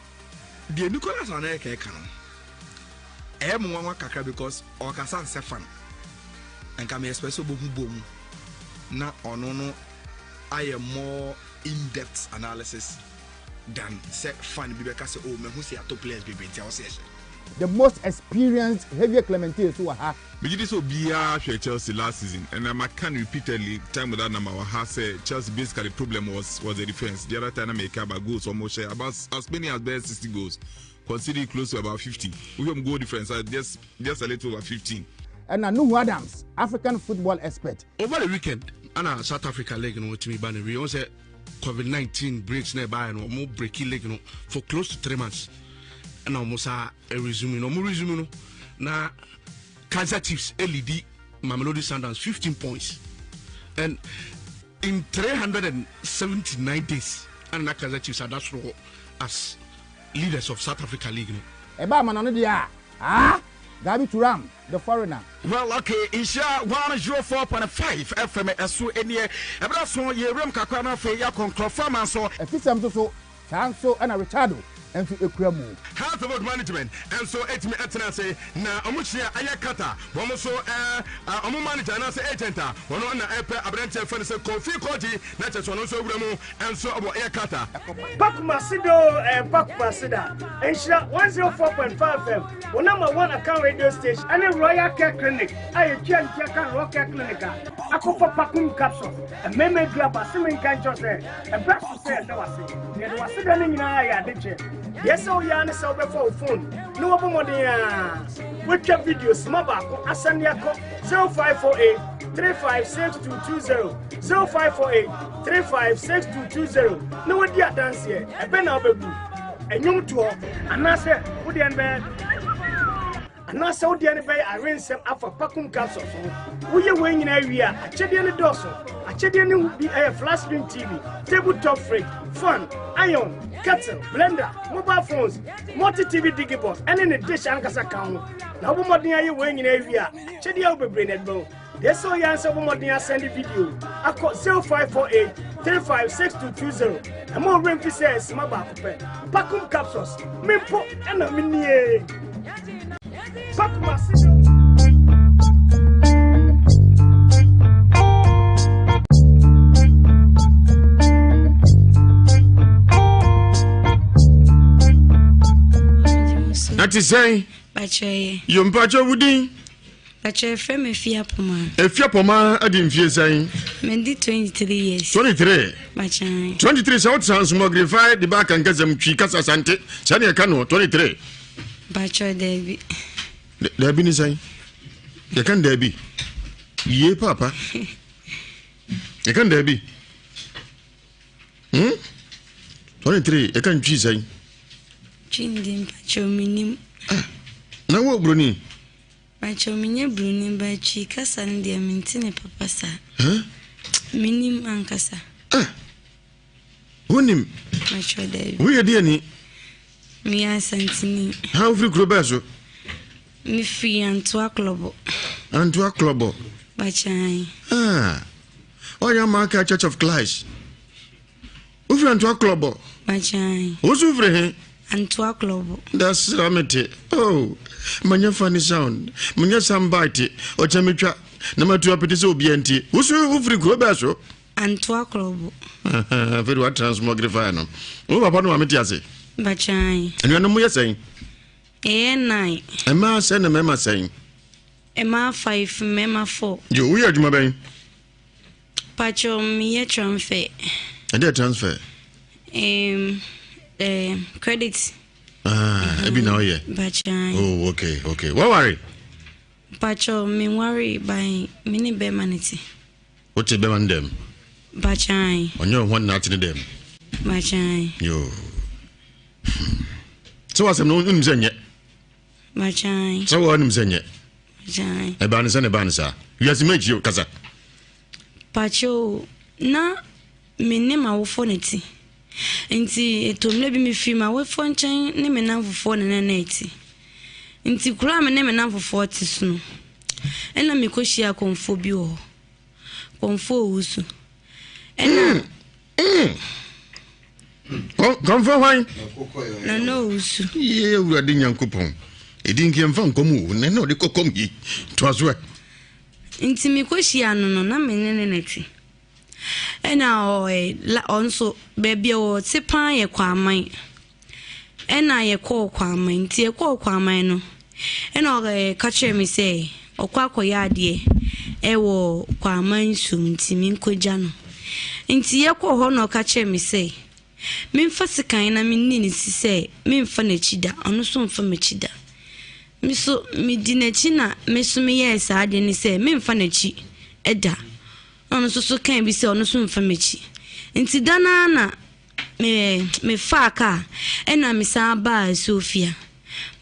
Deɛ Nicholas Anelka ɛka no ɛyɛ me nwanwa kakra because ɔkasa nsɛ fan nka me expect sɛ ɔbɛhu bɔ mu na ɔno no ayɛ more in depth analysis than sɛ fan bi bɛka sɛ oh mahu sɛ yɛatɔ players bebree nti ɛwɔ sɛ yɛhyɛ. The most experienced Javier Clemente nso wɔ ha. Megye di sɛ obiara hwɛɛ Chelsea last season and maka no repeatedly time without number wɔ ha sɛ Chelsea basically problem was was the defence. The other time na meka about goals wɔn hyɛ about as many as bɛyɛ 60 goals conceded close to about 50. Wohwɛ mu goal difference a just just a little over 15. Ɛna Nuhu Adams, African football expert. Over the weekend, Ana South Africa league no wɔtumi ba no wie. Wɔn sɛ COVID 19 breaks na ɛbaeɛ no wɔn breaki league no for close to three months. Ɛna wɔn sa resume no wɔn resume no na Kaizer Chiefs elidi Mamelodi Sundowns 15 points and in 379 days ɛna na Kaizer Chiefs ada soro hɔ as leaders of South Africa league no. Ɛba amana no deɛ a, ah! Gabi Turam, the foreigner. Well okay, Nhyira 104.5 FM ɛso nie. Ɛberɛ so yɛwuram kakra na afei yɛakɔ nkurɔfoɔ aman so. Afisɛm nso so, saa nso na Richardo nso kura mu. Health Board Management nso tumi tena ase na wɔn hyia ɛyɛ Qatar wɔn nso wɔn manager anaasɛ agent a wɔn na ɛpɛ aberanteɛ fɛ no sɛ Kofi Kordzi na kyerɛ sɛ ɔno nso awura mu nso wɔ ɛyɛ Qatar. Pa Kumasi do eh, pa Kumasi da. Nhyira 104.5 FM, wo number one account radio station, ɛne Royal Care Clinic a yɛtua ntua ka Royal Care Clinic a akɔfa Pakum capsules, mmarima aduru aba se menka nkyɛw sɛ ɛberɛ so sɛ yɛda wase. Na yɛde wase da no nyinaa yɛ ade kyɛ. Deɛ sɛ woyɛ ara ne sɛ wobɛfa wo phone na wɔbɔ mmɔden a woatwa video sima baako asɛnde akɔ 0548 356220 0548 356220 na wadi adanseɛ ɛbɛ na wobɛbu ɛnwomtoɔ anaasɛ wodeɛ no bɛyɛ anaasɛ wodeɛ no bɛyɛ awensɛm afa pakum capsules ho woyɛ wei nyinaa wie a akyɛdeɛ no dɔɔso akyɛdeɛ no bi ɛyɛ flat screen tv table top fridge fan iron kettle blender mobile phones multi tv digibox ɛne ne dish ankasa ka ho na wobɔ mmɔden ayɛ wei nyinaa wie a akyɛdeɛ wo bebree na ɛdebɛwo Deɛ sɛ ɔyɛ ansɛ bɔ mmɔden asɛnde video akɔ 0548 356220. Ɛma ɔwerɛ mfi sɛ sima baako pɛ. Pakum capsules, me mpo ɛna me nie. Pakum ase. Na te sɛn? Bakyɛ yɛ. Yo mpakyɛ wo din? Pakyɛ yɛfrɛ me Afia Poma. Afia Poma adi mfie sɛn? Madi 23 years. 23? Pakyɛ. 23 sɛ wote transmogrify de ba akankasɛm twi kasa sante sɛ ne ɛka no 23. Pakyɛ daabi. Daabi ne sɛn? Yɛka no daabi. Yie paapa. Yɛka no daabi. Hmm? 23 yɛka no twi sɛn? Twi ndi mpakyɛ menim. Ah, na wo broni? Pakyɛw menyɛ broni but twi kasa no deɛ mente ne papa saa. Huh? Menim ankasa. Ah. Wonim? Pakyɛw daabi. Woyɛ deɛ ni? Meyɛ Asantini. Ha wofiri kuro bɛɛ so? Mefiri Antoa Klɔbɔ. Antoa Klɔbɔ? Pakyɛw. Ah. Ɔyɛ Amaka Church of Christ. Wofiri Antoa Klɔbɔ? Bakyan. Wo nso wofiri he? Antoa Klɔbɔ. Da sra me te. Oh, manyɛ funny sound, manyɛ sound bite, ɔkyɛ metwa, na matu apete sɛ obiara ntie. Wo nso wofiri kuro bɛɛ so? Antoa Klɔbɔ. Afei de watransmogrify no. Wo papa no maame te ase? Bakyan. Anuanom mo yɛ sɛn? Yɛyɛ nine. Mmaa sɛn na mmarima sɛn? Mmaa five, mmarima four. Yo, woyɛ adwuma bɛn? Pacho meyɛ transfer. Ɛdeɛ transfer? Um, uh, credit. Ah, ebi na ɔyɛ. Pacho. Oh, okay, okay. Waware? Pacho me nware ban me ne bɛrima ne te. Wote bɛrima ne dɛm? Pacho. Ɔnyɛ ɔho na ate ne dɛm. Pacho. Yo. Sɛ wasɛm no wonim sɛ nyɛ. Pacho. Sɛ wɔnim sɛ nyɛ. Gyae. Ɛbaa ne sɛ na ɛbaa ne saa. Wiase mu akyi o, kasa. Pakyɛ na me ne m'awofoɔ na ɛte. Nti ɛtɔ mmerɛ bi mefiri m'awofoɔ nkyɛn ne me namfofoɔ na na ɛte. Nti kuro a me ne me namfofoɔ te so no, ɛna mekɔhyia akɔmfoɔ bi wɔ hɔ. Kɔmfoɔ owusu. Ɛna. Mm. Kɔmfoɔ hwan? Nana owusu. Yie Awurade Nyankopɔn. Ɛdi nkeɛ mfa nkɔm o, na na ɔde kɔkɔm yi. Toa so ɛ. Nti mekɔhyia no no, na me ne ne na te. Ɛna ɔno nso baabi a ɔte paa yɛ Kwaman. Ɛna yɛkɔɔ Kwaman. Nti yɛkɔɔ Kwaman no, ɛna ɔka kyerɛɛ me sɛ ɔkɔ akɔyɛ adeɛ ɛwɔ Kwaman nsuom nti menkɔgya no. Nti yɛkɔɔ hɔ na ɔka kyerɛɛ me sɛ memfa sekan na menni ne si sɛ memfa n'akyi da, ɔno nso mfa m'akyi da. Me so medi n'akyi na me so meyɛɛ saa adeɛ no sɛ memfa n'akyi da. Na ɔno nso so kaa bi sɛ ɔno nso mfa m'akyi. Nti da no ara na me mefaa kaa ɛna mesan baa Sofia.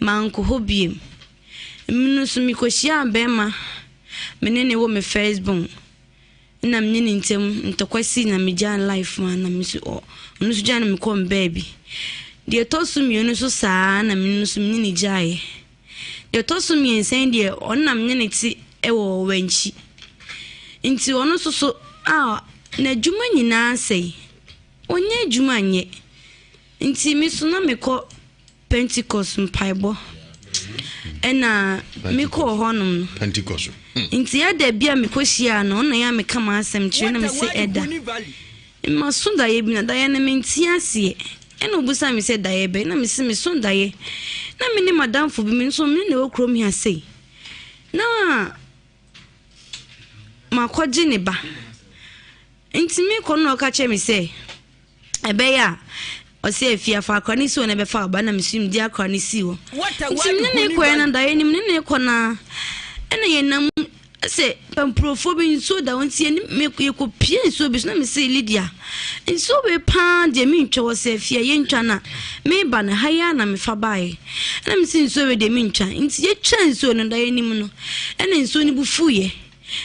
Mankɔ hɔ biem. Mno nso mekɔhyiaa bɛrima me ne ne wɔ me first born. Nna menye ne ntamu ntɔkwa sii na megyaa no life mu a na me so ɔ ɔno nso gyaa no mekɔɔ me baabi. Deɛ ɛtɔ so mmienu nso saa ara na me nso menye no gyaeɛ. Deɛ ɛtɔ so mmiɛnsa yi deɛ ɔno na menye no te wɔ Wankyi. Nti ɔno nso so a n'adwuma nyinaa asɛe. Ɔnnya adwuma nyɛ. Nti me nso na mekɔ Pentecost mpaebɔ ɛna mekɔɔ hɔnom no. Pentecost. Hmm. Nti ɛda bi a mekɔhyiaa no, ɔna yɛ a meka m'asɛm kyerɛ na mese ɛda. Maso daeɛ bi na daeɛ no mente aseɛ. Ɛna ɔbusa me sɛ daeɛ bɛn na mese meso daeɛ. Na me ne madamfo bi me nso me ne na ɛwɔ kurom ha sei. Na makɔgye ne ba. Nti mekɔ no na ɔka kyerɛ me sɛ ɛbɛyɛ a ɔsɛ afie afa akora ne si hɔ na ɛbɛfa aba na mesu mede akora ne si hɔ. Nti me ne ne kɔɛ no daeɛ nim ne ne kɔ na ɛna yɛnam sɛ pampurofoɔ bi nsuo da hɔ nti yɛkɔpie nsuo bi so na mese Lydia nsuo wei paa deɛ mentwa wɔ sɛ afie a yɛntwa na meba no ha yi a na mefa baeɛ ɛna mese nsuo wei deɛ mentwa nti yɛtwa nsuo no daeɛ nim no ɛna nsuo no bu fuiɛ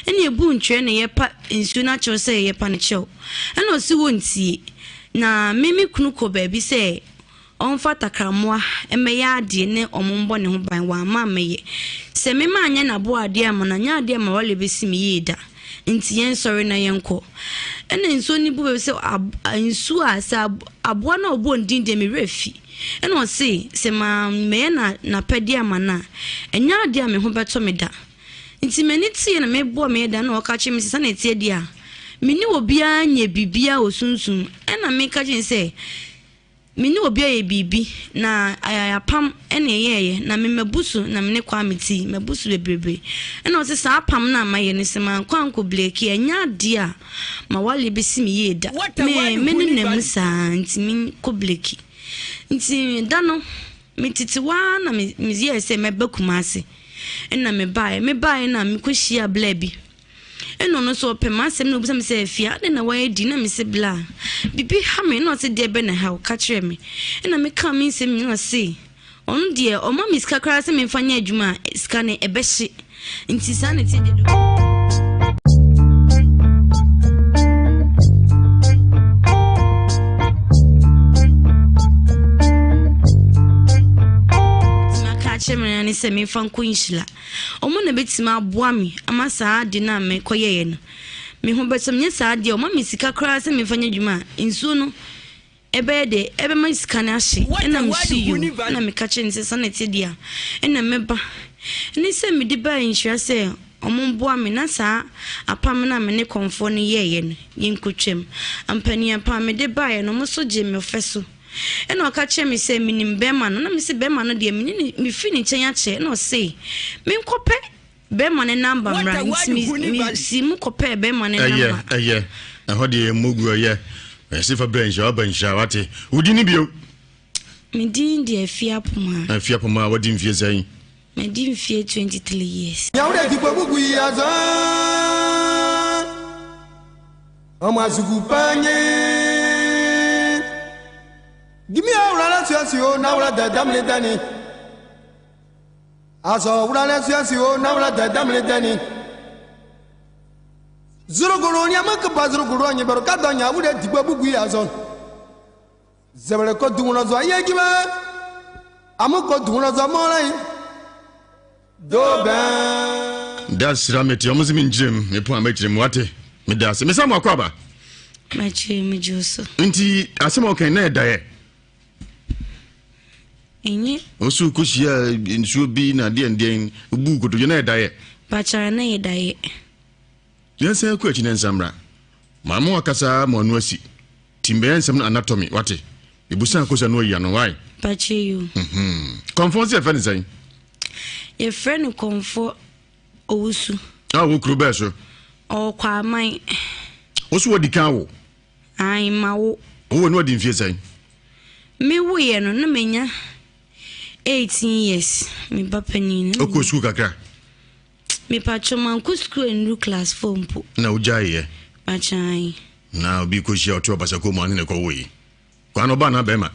Ɛna ebu ntwerɛ na yɛpa nsuo no akyɛw sɛ yɛpa no kyɛw. Ɛna ɔse wɔntie. Na me me kunu kɔ baabi sɛ ɔmfa takrammoa mmɛyɛ adeɛ ne ɔmo mbɔ ne ho ban, wamma ammɛyɛ. Sɛ me manyɛ n'aboa adeɛ amma no, anyɛ adeɛ a m'awale bɛsi me yie da. Nti yɛnsɔre na yɛnkɔ. Ɛna nsuo no bu baabi sɛ ab nsuo a sɛ ab aboa no a ɔbɔɔ ne din deɛ me werɛ fi. Ɛna ɔse sɛ mammɛyɛ na n'apɛdeɛ amma no a, ɛnyɛ adeɛ a me ho bɛtɔ me da. Nti m'ani teeɛ na mebɔɔ me dan na ɔka kyerɛɛ me sɛ sɛnea ɛteɛ deɛ a, me ne obiara nyɛ biribiara wɔ sunsum mu. Ɛna meka kyerɛɛ no sɛ me ne obiara yɛ biribi na apam ɛna ɛyɛɛyɛ na me mabu so na me ne Kwame ti mabu so bebrebe. Ɛna ɔse saa apam no a mayɛ no sɛ mankɔ ankɔ bleki a ɛnyɛ adeɛ a m'awareɛ bɛsi me yie da. Me me nenam mu saa nti menkɔ bleki. Nti da no me tete hɔ ara na meyɛɛ sɛ mɛba Kumasi. Ɛna mebaeɛ. Mebaeɛ na mekɔhyiaa bla bi. Ɛna ɔno nso ɔpɛ m'asɛm na ɔbisa me sɛ afie adɛn na woayɛ di na mese bla biribi ha me na ɔse deɛ bɛ na ɛha wo ka kyerɛ me ɛna mekaa me nsɛm nyina ɔse ɔno deɛ ɔma me sika koraa sɛ memfa nyɛ adwuma a sika no ɛbɛhye nti saa na ɛteɛ deɛ kyerɛ me ne sɛ memfa nkɔ nhyira. Wɔn na bɛtumi aboa me ama saa ade no a mekɔyɛeɛ no, me ho bɛtɔ me. Nyɛ saa deɛ, wɔma me sika koraa sɛ memfa nyɛ adwuma a, nsuo no ɛbɛyɛ dɛ, ɛbɛma sika no ahye. Ɛna mesu yio, ɛna meka kyerɛ no sɛ saa na ɛte deɛ a, ɛna mɛba. Ɛne sɛ mede baa nhyira sɛ wɔmmoa me na saa apam no a me ne kɔmfoɔ no yɛeɛ no, yɛnkɔtwam. Ampaniampa a mede baeɛ no, wɔn nso gyee me ɔfɛ so. Ɛna ɔka kyerɛɛ me sɛ, Menim bɛrima no. Na mese, Bɛrima no deɛ, mene no, mefiri ne nkyɛn akyɛ. Ɛna ɔse, Menkɔpɛ bɛrima no namba mmra. Nti me, mesii mu kɔpɛɛ bɛrima no Ɛyɛ, namba. ɛyɛ. Ɛhɔ deɛ yɛmmɔ gu, ɛyɛ. Ɛse fa brɛ nhyira, waba nhyira, wate. Wo din ne bio? Me din de Afie Apomaa. Afie Apomaa, wadi mfie sɛn? Madi mfie 23 years. Nyawure ti kwe bugu yi azɔ. Ọmọ asugu panyi. Gimi awura la suasi o na wura da damle dani. Azɔ wura la suasi o na wura da damle dani. Zuruguru nyama kaba zuruguru anyi baro ka dɔ nya wure digba bugu yi azɔ. Zɛbɛrɛ kɔ duŋlɔ zɔ ayé jumɛn. Amu kɔ duŋlɔ zɔ mɔlɛ yi. Do bɛn. Da sira mete ɔmo se menkyerɛ mu mepo a mɛkyerɛ mu wate meda ase mesa mo akɔ aba Makyerɛ mu gye so. Nti asɛm a ɔkan na ɛdaeɛ Ɛnyɛ. Ɔso kɔhyia nsuo bi na deɛn deɛn bu kotodwe na ɛdaeɛ. Bakyara na ɛdaeɛ. Yɛnsan kɔ akyi na nsa mmra. Maame wakasa ma ɔno asi. Ti mbɛyɛ nsɛm no anatomy wate. Ebusa akosa no ayi ano why? Pakyɛ yo. Mhm. Kɔmfɔ nso yɛfrɛ no sɛn? Yɛfrɛ no kɔmfɔ owusu. A wɔ kuro bɛɛ so? Ɔwɔ Kwaman. Wo so wadi kan wo? Ae, ma wo. Wowɔ no wadi mfie sɛn? Me woeɛ no na manya 18 years, me ba panin no. Okɔ sukuu kakra? Mepakyɛw mankɔ sukuu annuru class 4 mpo. Na wogyaeɛ? Bakyan. Na obi kɔhyia ɔte ɔbasako mu ane ne kɔwo yi. Kwan no ɔbaa na bɛrima?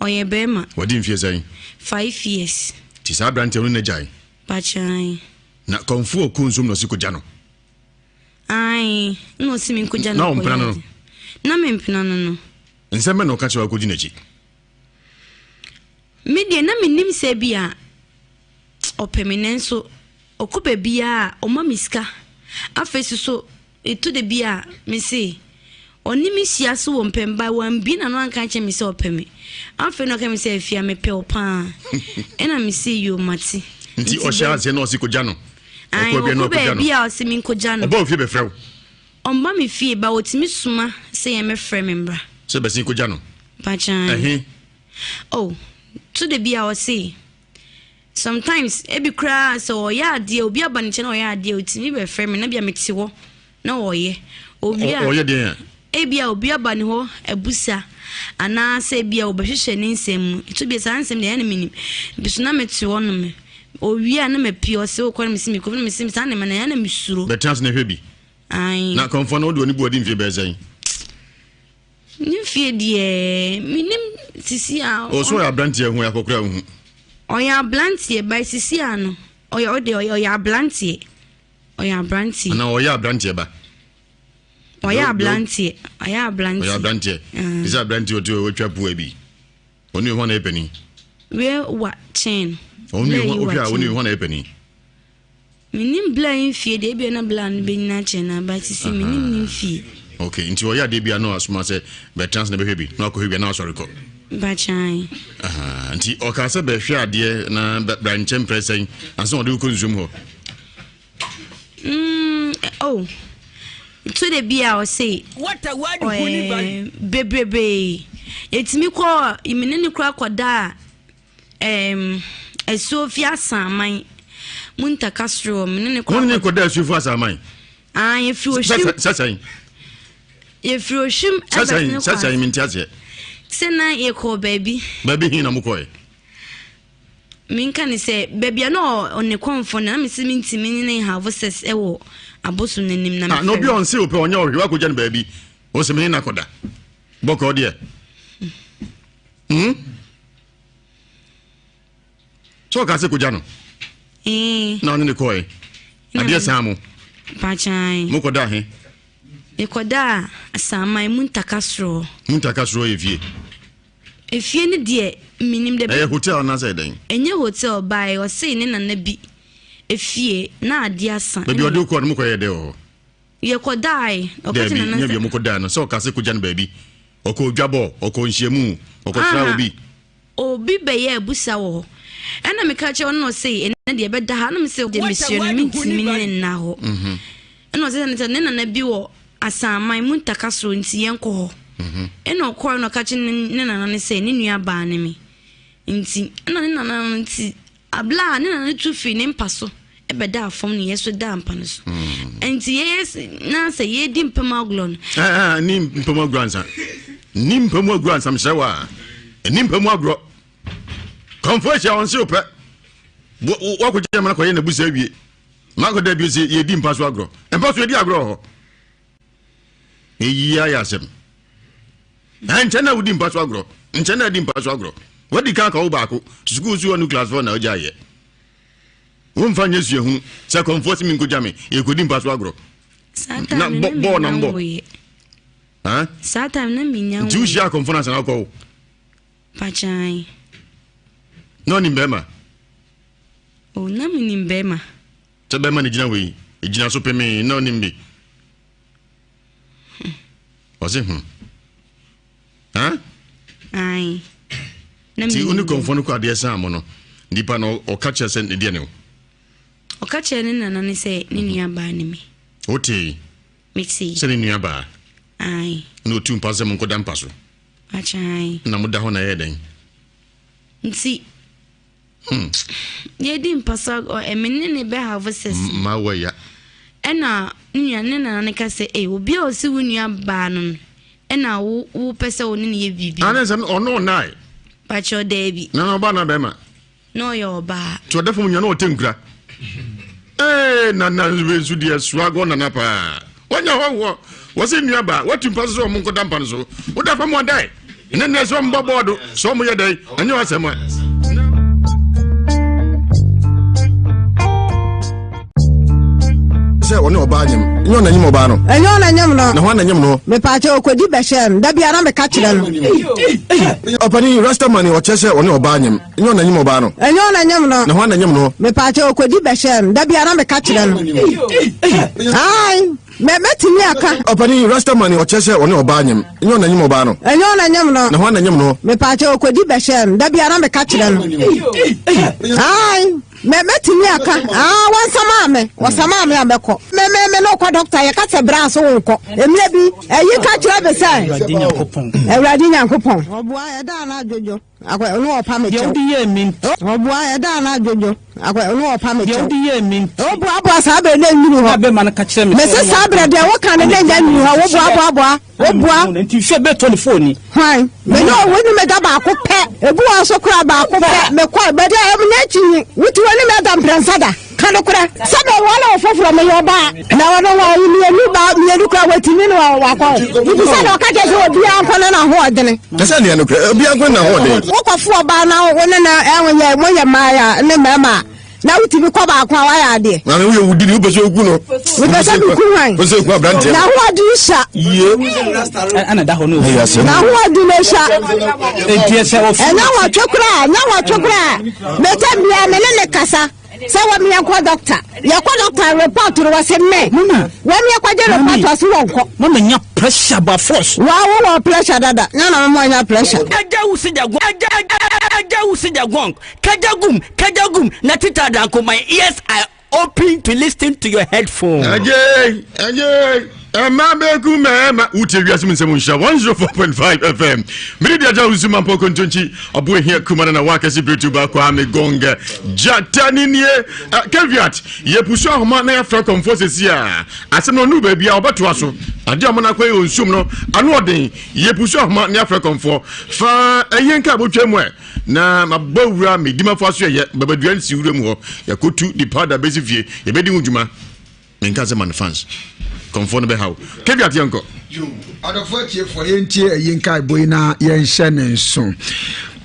Ɔyɛ bɛrima. Wadi mfie sɛn? 5 years. Nti saa aberanteɛ no n'agyae? Bakyan. Na kɔmfo ɔkɔ nsuom na ɔsi kɔgya no? Ae, na ɔsi me nkɔgya no. Na ɔmpena no no? Na mempena no no. Nsɛm bɛ na ɔka kyerɛ wakɔgyi n'akyi? Me deɛ na menim sɛ bi a ɔpɛ me, nanso ɔkɔ baabiaa a ɔma me sika. Afei so so ɛtɔ da bi a mese ɔne me hyia so wɔ mpɛm ba wambie n'ano anka nkyerɛ me sɛ ɔpɛ me. Afei na ɔka me sɛ, "Afia, mepɛ wo paa." Ɛna mese, "Yo, mate." Nti ɔhyɛ aseɛ na ɔsi kɔgya no? Ae, Ɔkɔ baabi a na ɔkɔ ɔkɔgya no. baabi a ɔse menkɔgya no. Ɔba ofie bɛfrɛ wo? Ɔmba me fie ba, ɔtumi soma sɛ yɛmɛfrɛ me mbra. Sɛ bɛsi kɔgya no? Bakyan. Ɛhe? Oh, to da bi a ɔse sometimes ebi koraa sɛ ɔyɛ adeɛ, obi aba ne nkyɛn na ɔyɛ adeɛ, ɔtumi bɛfrɛ me na bia mete hɔ na ɔyɛ. Owie a, Ɔyɛ deɛn a? Ebi a obi aba ne hɔ abusa anaasɛ ebi a ɔbɛhwehwɛ ne nsɛm mu. Ɛto bi saa nsɛm deɛ ɛyɛ na menim. Bi so na mete hɔ nom. Owie a na mapie, ɔse wokɔ na mese mekɔ na mese saa nneɛma no ɛyɛ na mesuro. Bɛtena ase na hwɛ bi. Ae. Na kɔmfoɔ no wode w'ani bu ɔde mfie bɛyɛ sɛn? Ne mfie deɛ menim sisi a. Ɔso ɔyɛ aberanteɛ ho akɔkora ho. Ɔyɛ aberanteɛ ba sisi a no ɔyɛ ɔde ɔyɛ ɔyɛ aberanteɛ, ɔyɛ aberanteɛ. Ana ɔyɛ aberanteɛ ba? Ɔyɛ aberanteɛ, ɔyɛ aberanteɛ. Ɔyɛ aberanteɛ. Te sɛ aberanteɛ ɔte ɔtwa pua bi. Ɔne hwan na ɛyɛ panin? Wei wa kyɛn. Ɔne hwan wohwɛ a ɔne hwan na ɛyɛ panin? Menim bla yi mfie deɛ, ebia na bla no bɛnyina akyɛ no aba sisi, menim ne mfie. Ok, nti ɔyɛ adeɛ bi a na asoma sɛ bɛtena ase na bɛhwɛ bi na wakɔhwɛ bi a na asɔre kɔ. Bakyan. Nti ɔkaa sɛ bɛhwɛ adeɛ na bra nkyɛn mprɛ sɛn ansa na ɔde wokɔ nsuom hɔ? Oh, to de bi a ɔse bebrebe yɛtumi kɔ mene ne kora kɔda a asuo fi asaman mu ntaka soro mene ne kora. Mo ne kɔda asuo fi asaman? Ah, yɛfiri ohwim. Sɛsɛn? Yɛfiri ohwim. Sɛsɛn sɛsɛn mente aseɛ. Sɛ na yɛkɔɔ baabi. Baabi hin na mokɔɛ? Menka ne sɛ baabi a na ɔne kɔmfo no, na mese mentumi ne ne have sex wɔ abosom no anim na ah, na obi a ɔnse wo pɛ ɔnyɛ ɔhwɛ wakɔgya no baabi wo sɛ mene nakɔda bɔkɔɔ deɛ, Sɛ ɔka sɛ kɔgya no eh. Na ɔne ne kɔɛ adeɛ saa mo Pakyan. Mokɔda he? Yɛkɔda Asaman mu ntaka soro. Mu ntaka soro yɛ fie? Efie no deɛ menim dɛ. Ɛyɛ hotel anaasɛ ɛdɛn? Ɛnyɛ hotel, bae ɔsee ne nana bi efie na adeɛ asa. Baabi ɔde wokɔɔ no mokɔyɛɛ dɛ wɔ hɔ? Yɛkɔdae. Ɔka Daabi, kyerɛ nana nyɛ sɛ. bia mokɔdae no, sɛ ɔka sɛ kɔgya no baabi. Ɔkɔɔ dwabɔ, ɔkɔɔ nhyiamu, ɔkɔsraa Aha. obi. Obi bɛyɛɛ abusa wɔ hɔ. Ɛna meka kyerɛ ɔno na ɔse ɛnɛ deɛ ɛbɛda ha. Ɛna mese deɛ mesrɛ no mentumi ne no nna hɔ. Ɛna ɔse sɛ ne nana bi wɔ Asanman mu ntaka soro nti yɛnkɔ hɔ. Ɛna ɔkɔɛ na ɔka kyerɛ ne nana no sɛ ne nua baa ne me nti. Ɛna ne nana no nti abla a ne nana no tu firi ne mpa so bɛdaa fam ne yɛ so daa mpa no so. Nti yɛyɛ na sɛ yɛdi mpam agorɔ no. Ɛɛ ni mpam agorɔ ansa. Ni mpam agorɔ ansa mesrɛ wo a. Ni mpam agorɔ. Kɔmfo ahyia wɔn se opɛ. Wakɔgye amana kɔyɛ n'abusa awie. Makɔ da bio sɛ yɛdi mpa so agorɔ. Mpa so yɛdi agorɔ wɔ hɔ. Eyi ayɛ asɛm. Nkyɛn na wodi mpa so agorɔ. Nkyɛn na adi mpa so agorɔ. Wadi kan akɔ wo baako. Sukuu so ɔno class 4 na ɔgya ayɛ. Womfa nyɛ suahunu sɛ kɔmfoɔ sɛ menkɔgya me yɛkɔdi mpa so agorɔ. Na bɔɔl na mbɔ. Saa time na menya Nti wohyia akɔmfoɔ no ansa na wokɔ wo. Pakyan. Na ɔnim bɛrima. Oh, na menim bɛrima. Sɛ bɛrima no gyina hɔ yi, gyina so pemee, na ɔnim bi. Ɔse hmm. Ha? Ae. Nti wo ne kɔmfoɔ no kɔ adeɛ saa mo no, nipa no ɔka kyerɛ sɛ ne deɛ ne wo? Ɔka kyerɛ ne nana ne sɛ ne nua baa ne me. Wotee? Metee. Sɛ ne nua baa? Ae. Na ɔtu mpa sɛ monkɔda mpa so? Akyɛ ae. Na moda hɔ na ɛyɛ dɛn? Nti Yɛdi mpasa me ne ne bɛ have sex. Ma wɔ ya. Ɛna ne nua ne nana ne ka sɛ ee obi a ɔsi wo nua baa no no ɛna wo wo pɛ sɛ wo ne ne yɛ biribi. Ane sɛ ɔno ɔnae. Pakyɛ daabi. Na na ɔbaa na bɛrima. Na ɔyɛ ɔbaa. Tí ɔda fam nyina na ɔte nkura. Ee nana nso deɛ soagɔ nana paa. Wɔnyɛ hɔhoɔ. Wɔse nnuaba, woatu mpa so sɛ wɔn nkɔda mpa no so. Woda fam wɔdae. Ɛnɛ nnɛ sɛ wɔn bɔ bɔɔdo, sɛ wɔn yɛ dɛn, ɛnyɛ w'asɛm a. sɛ ɔne ɔbaa nyem ɛnyɛ ɔna nyem ɔbaa no ɛnyɛ ɔna nyem no na hwan na nyem no mepaakyɛ ɔkɔdi bɛhyɛ no da bia na meka kyerɛ no ɔpani rastaman ɔkyɛ sɛ ɔne ɔbaa nyem ɛnyɛ ɔna nyem ɔbaa no ɛnyɛ ɔna nyem no na hwan na nyem no mepaakyɛ ɔkɔdi bɛhyɛ no da bia na meka kyerɛ no ai mɛ mɛtumi aka ɔpani rastaman ɔkyɛ sɛ ɔne ɔbaa nyem ɛnyɛ ɔna nyem ɔbaa no ɛnyɛ ɔna nyem no na hwan na nyem no mepaakyɛ ɔkɔdi bɛhyɛ no da bia na meka kyerɛ no ai Mɛ mɛtumi aka aa wɔnsamaa me wɔsamaa me a mɛkɔ mɛ mɛ me ne wokɔ dɔkta yɛka sɛ bra so wonkɔ mmerɛ bi ɛyi ka kyerɛ me sɛ Awurade Nyankopɔn ɔboa ɛda a na adwodwo akɔ ne ɔpa me kyɛw ɔboa ɛda a na adwodwo akɔ ne ɔpa me kyɛw ɔboaboa saa berɛ na nnuru hɔ mese saa berɛ deɛ woka no na nya nnuru hɔ woboaboaboa Wobua. Nti hwɛ bɛ tɔ ne fone ni. Hwan? Me ne owu ne me da baako pɛ. Ebi wɔ so koraa baako pɛ. Mekɔ bɛde a ɛmu nyɛ akyi. Wotu wɔ ne me da mprɛnsa da. Ka no korɛ. Sɛ bɛ wɔ ne foforɔ meyɛ ɔbaa. Na ɔno wɔ mmienu ba mmienu koraa watumi ne wakɔ. Ibisa na ɔka kyerɛ sɛ obiara nkɔ ne n'ahoɔdene. Ɛsɛ nea nokorɛ obiara nkɔ ne n'ahoɔden. Wokɔfo ɔbaa na wo ne no ɛho yɛ moyɛ mmaa ne mmarima a. Na wotumi kɔ baako a wayɛ adeɛ. Maame woyɛ wudi ni wopɛ sɛ oku no. Mepɛ sɛ meku hwan. Wopɛ sɛ oku aberanteɛ. Na ahoɔden sua. Yie. Ɛna da hɔ no. Na ahoɔden no sua. Enti ɛsɛ ofi. Ɛnyɛ wɔtwe koraa ɛnyɛ wɔtwe koraa. Mɛtɛ bia me ne ne kasa sɛ wɔn yɛn kɔ dɔkta yɛkɔ dɔkta report no wɔsi mɛ. Mama. Wɔn yɛ kɔgye report wɔsi wɔn kɔ. Mama nya pressure by force. Wa wo wɔ pressure dada nyɛ na mama nya pressure. Ɛgya wusi da gong. Ɛgya wusi da gong. Kajagum, kajagum, na tita danko, my ears are open to listen to your headphone. Ɛgye, ɛgye, ɛma bɛku mɛɛma. Wotie wiase mu nsɛm nhyira 104.5 FM. Mede deɛ agya wo nsu mampɔ kontonkyi, ɔbo ehia kuma no na woakɛse biretu ba kwame gong. Gyata ne nie. Uh, caveat, yɛpusu ahoma na yɛafrɛ kɔmfoɔ sɛsi a, asɛm no ɔnu baabi a ɔbɛtoa so. Adeɛ a ɔmo no akɔyɛ wɔ nsuom no, ano ɔden. Yɛpusu ahoma na yɛafrɛ kɔmfoɔ. Fa ɛyɛ nka abotwa mu ɛ. Na mabɔ wura me dimafo aso ɛyɛ babadua nsi wura mu hɔ yɛkɔtu de powder bɛsi fie yɛbɛdi ho dwuma menka sɛ man fans kɔmfoɔ no bɛhaw keviat yɛnkɔ. Adɔfoɔ atiefoɔ yɛntie ayi nkaebɔ yi na yɛnhyɛ ne nso.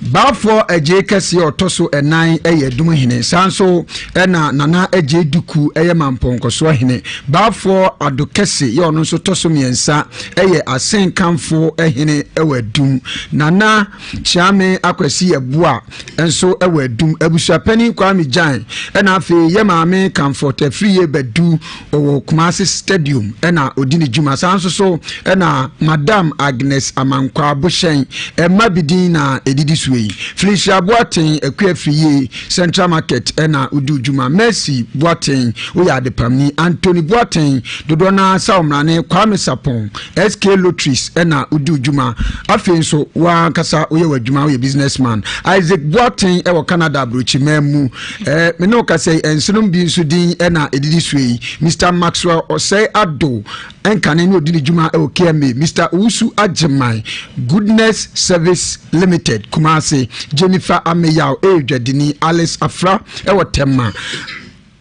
Baafoɔ Agyei kɛseɛ ɔtɔ so ɛnan yɛ Adum hene. Saa nso ɛna Nana Agyei Duku yɛ Mampɔnkɔsoɔ hene. Baafoɔ Ado Kɛse yɛ ɔno nso tɔ so mmiɛnsa yɛ Asenkamfo hene wɔ Adum. Nana Kyeame Akwasi Yeboah nso wɔ Adum. Abusuapanin Kwame Gyan ɛna afei yɛ maame Comfort Afriyie Badu ɔwɔ Kumasi Stadium ɛna ɔdi ne dwuma. Saa nso so ɛna Madam Agnes Amankwaa Bohyɛn ɛma bi din na ɛdidi soɔ yi. Felicia Boateng Akua Afriyie Central Market ɛna ɔdi dwuma. Mercy Boateng woyɛ adepamni. Anthony Boateng dodoɔ no ara Sawmrane Kwame Sapon SK Lotteries na wodi wo dwuma. Afei nso, wo ankasa woyɛ w'adwuma, woyɛ business man. Isaac Boateng wɔ Canada aburokyiman mu. Eh, me ne wo kasa yi, nsenom bi nso din na ɛdidi soɔ yi. Mister Maxwell Osei Addo, nkane ne ɔdi ne dwuma wɔ KMA. Mister Owusu Agyeman, Goodness Service Limited, Kumasi. Jennifer Ameyaw, ɛyɛ dwadini. Alice Afra wɔ Tema.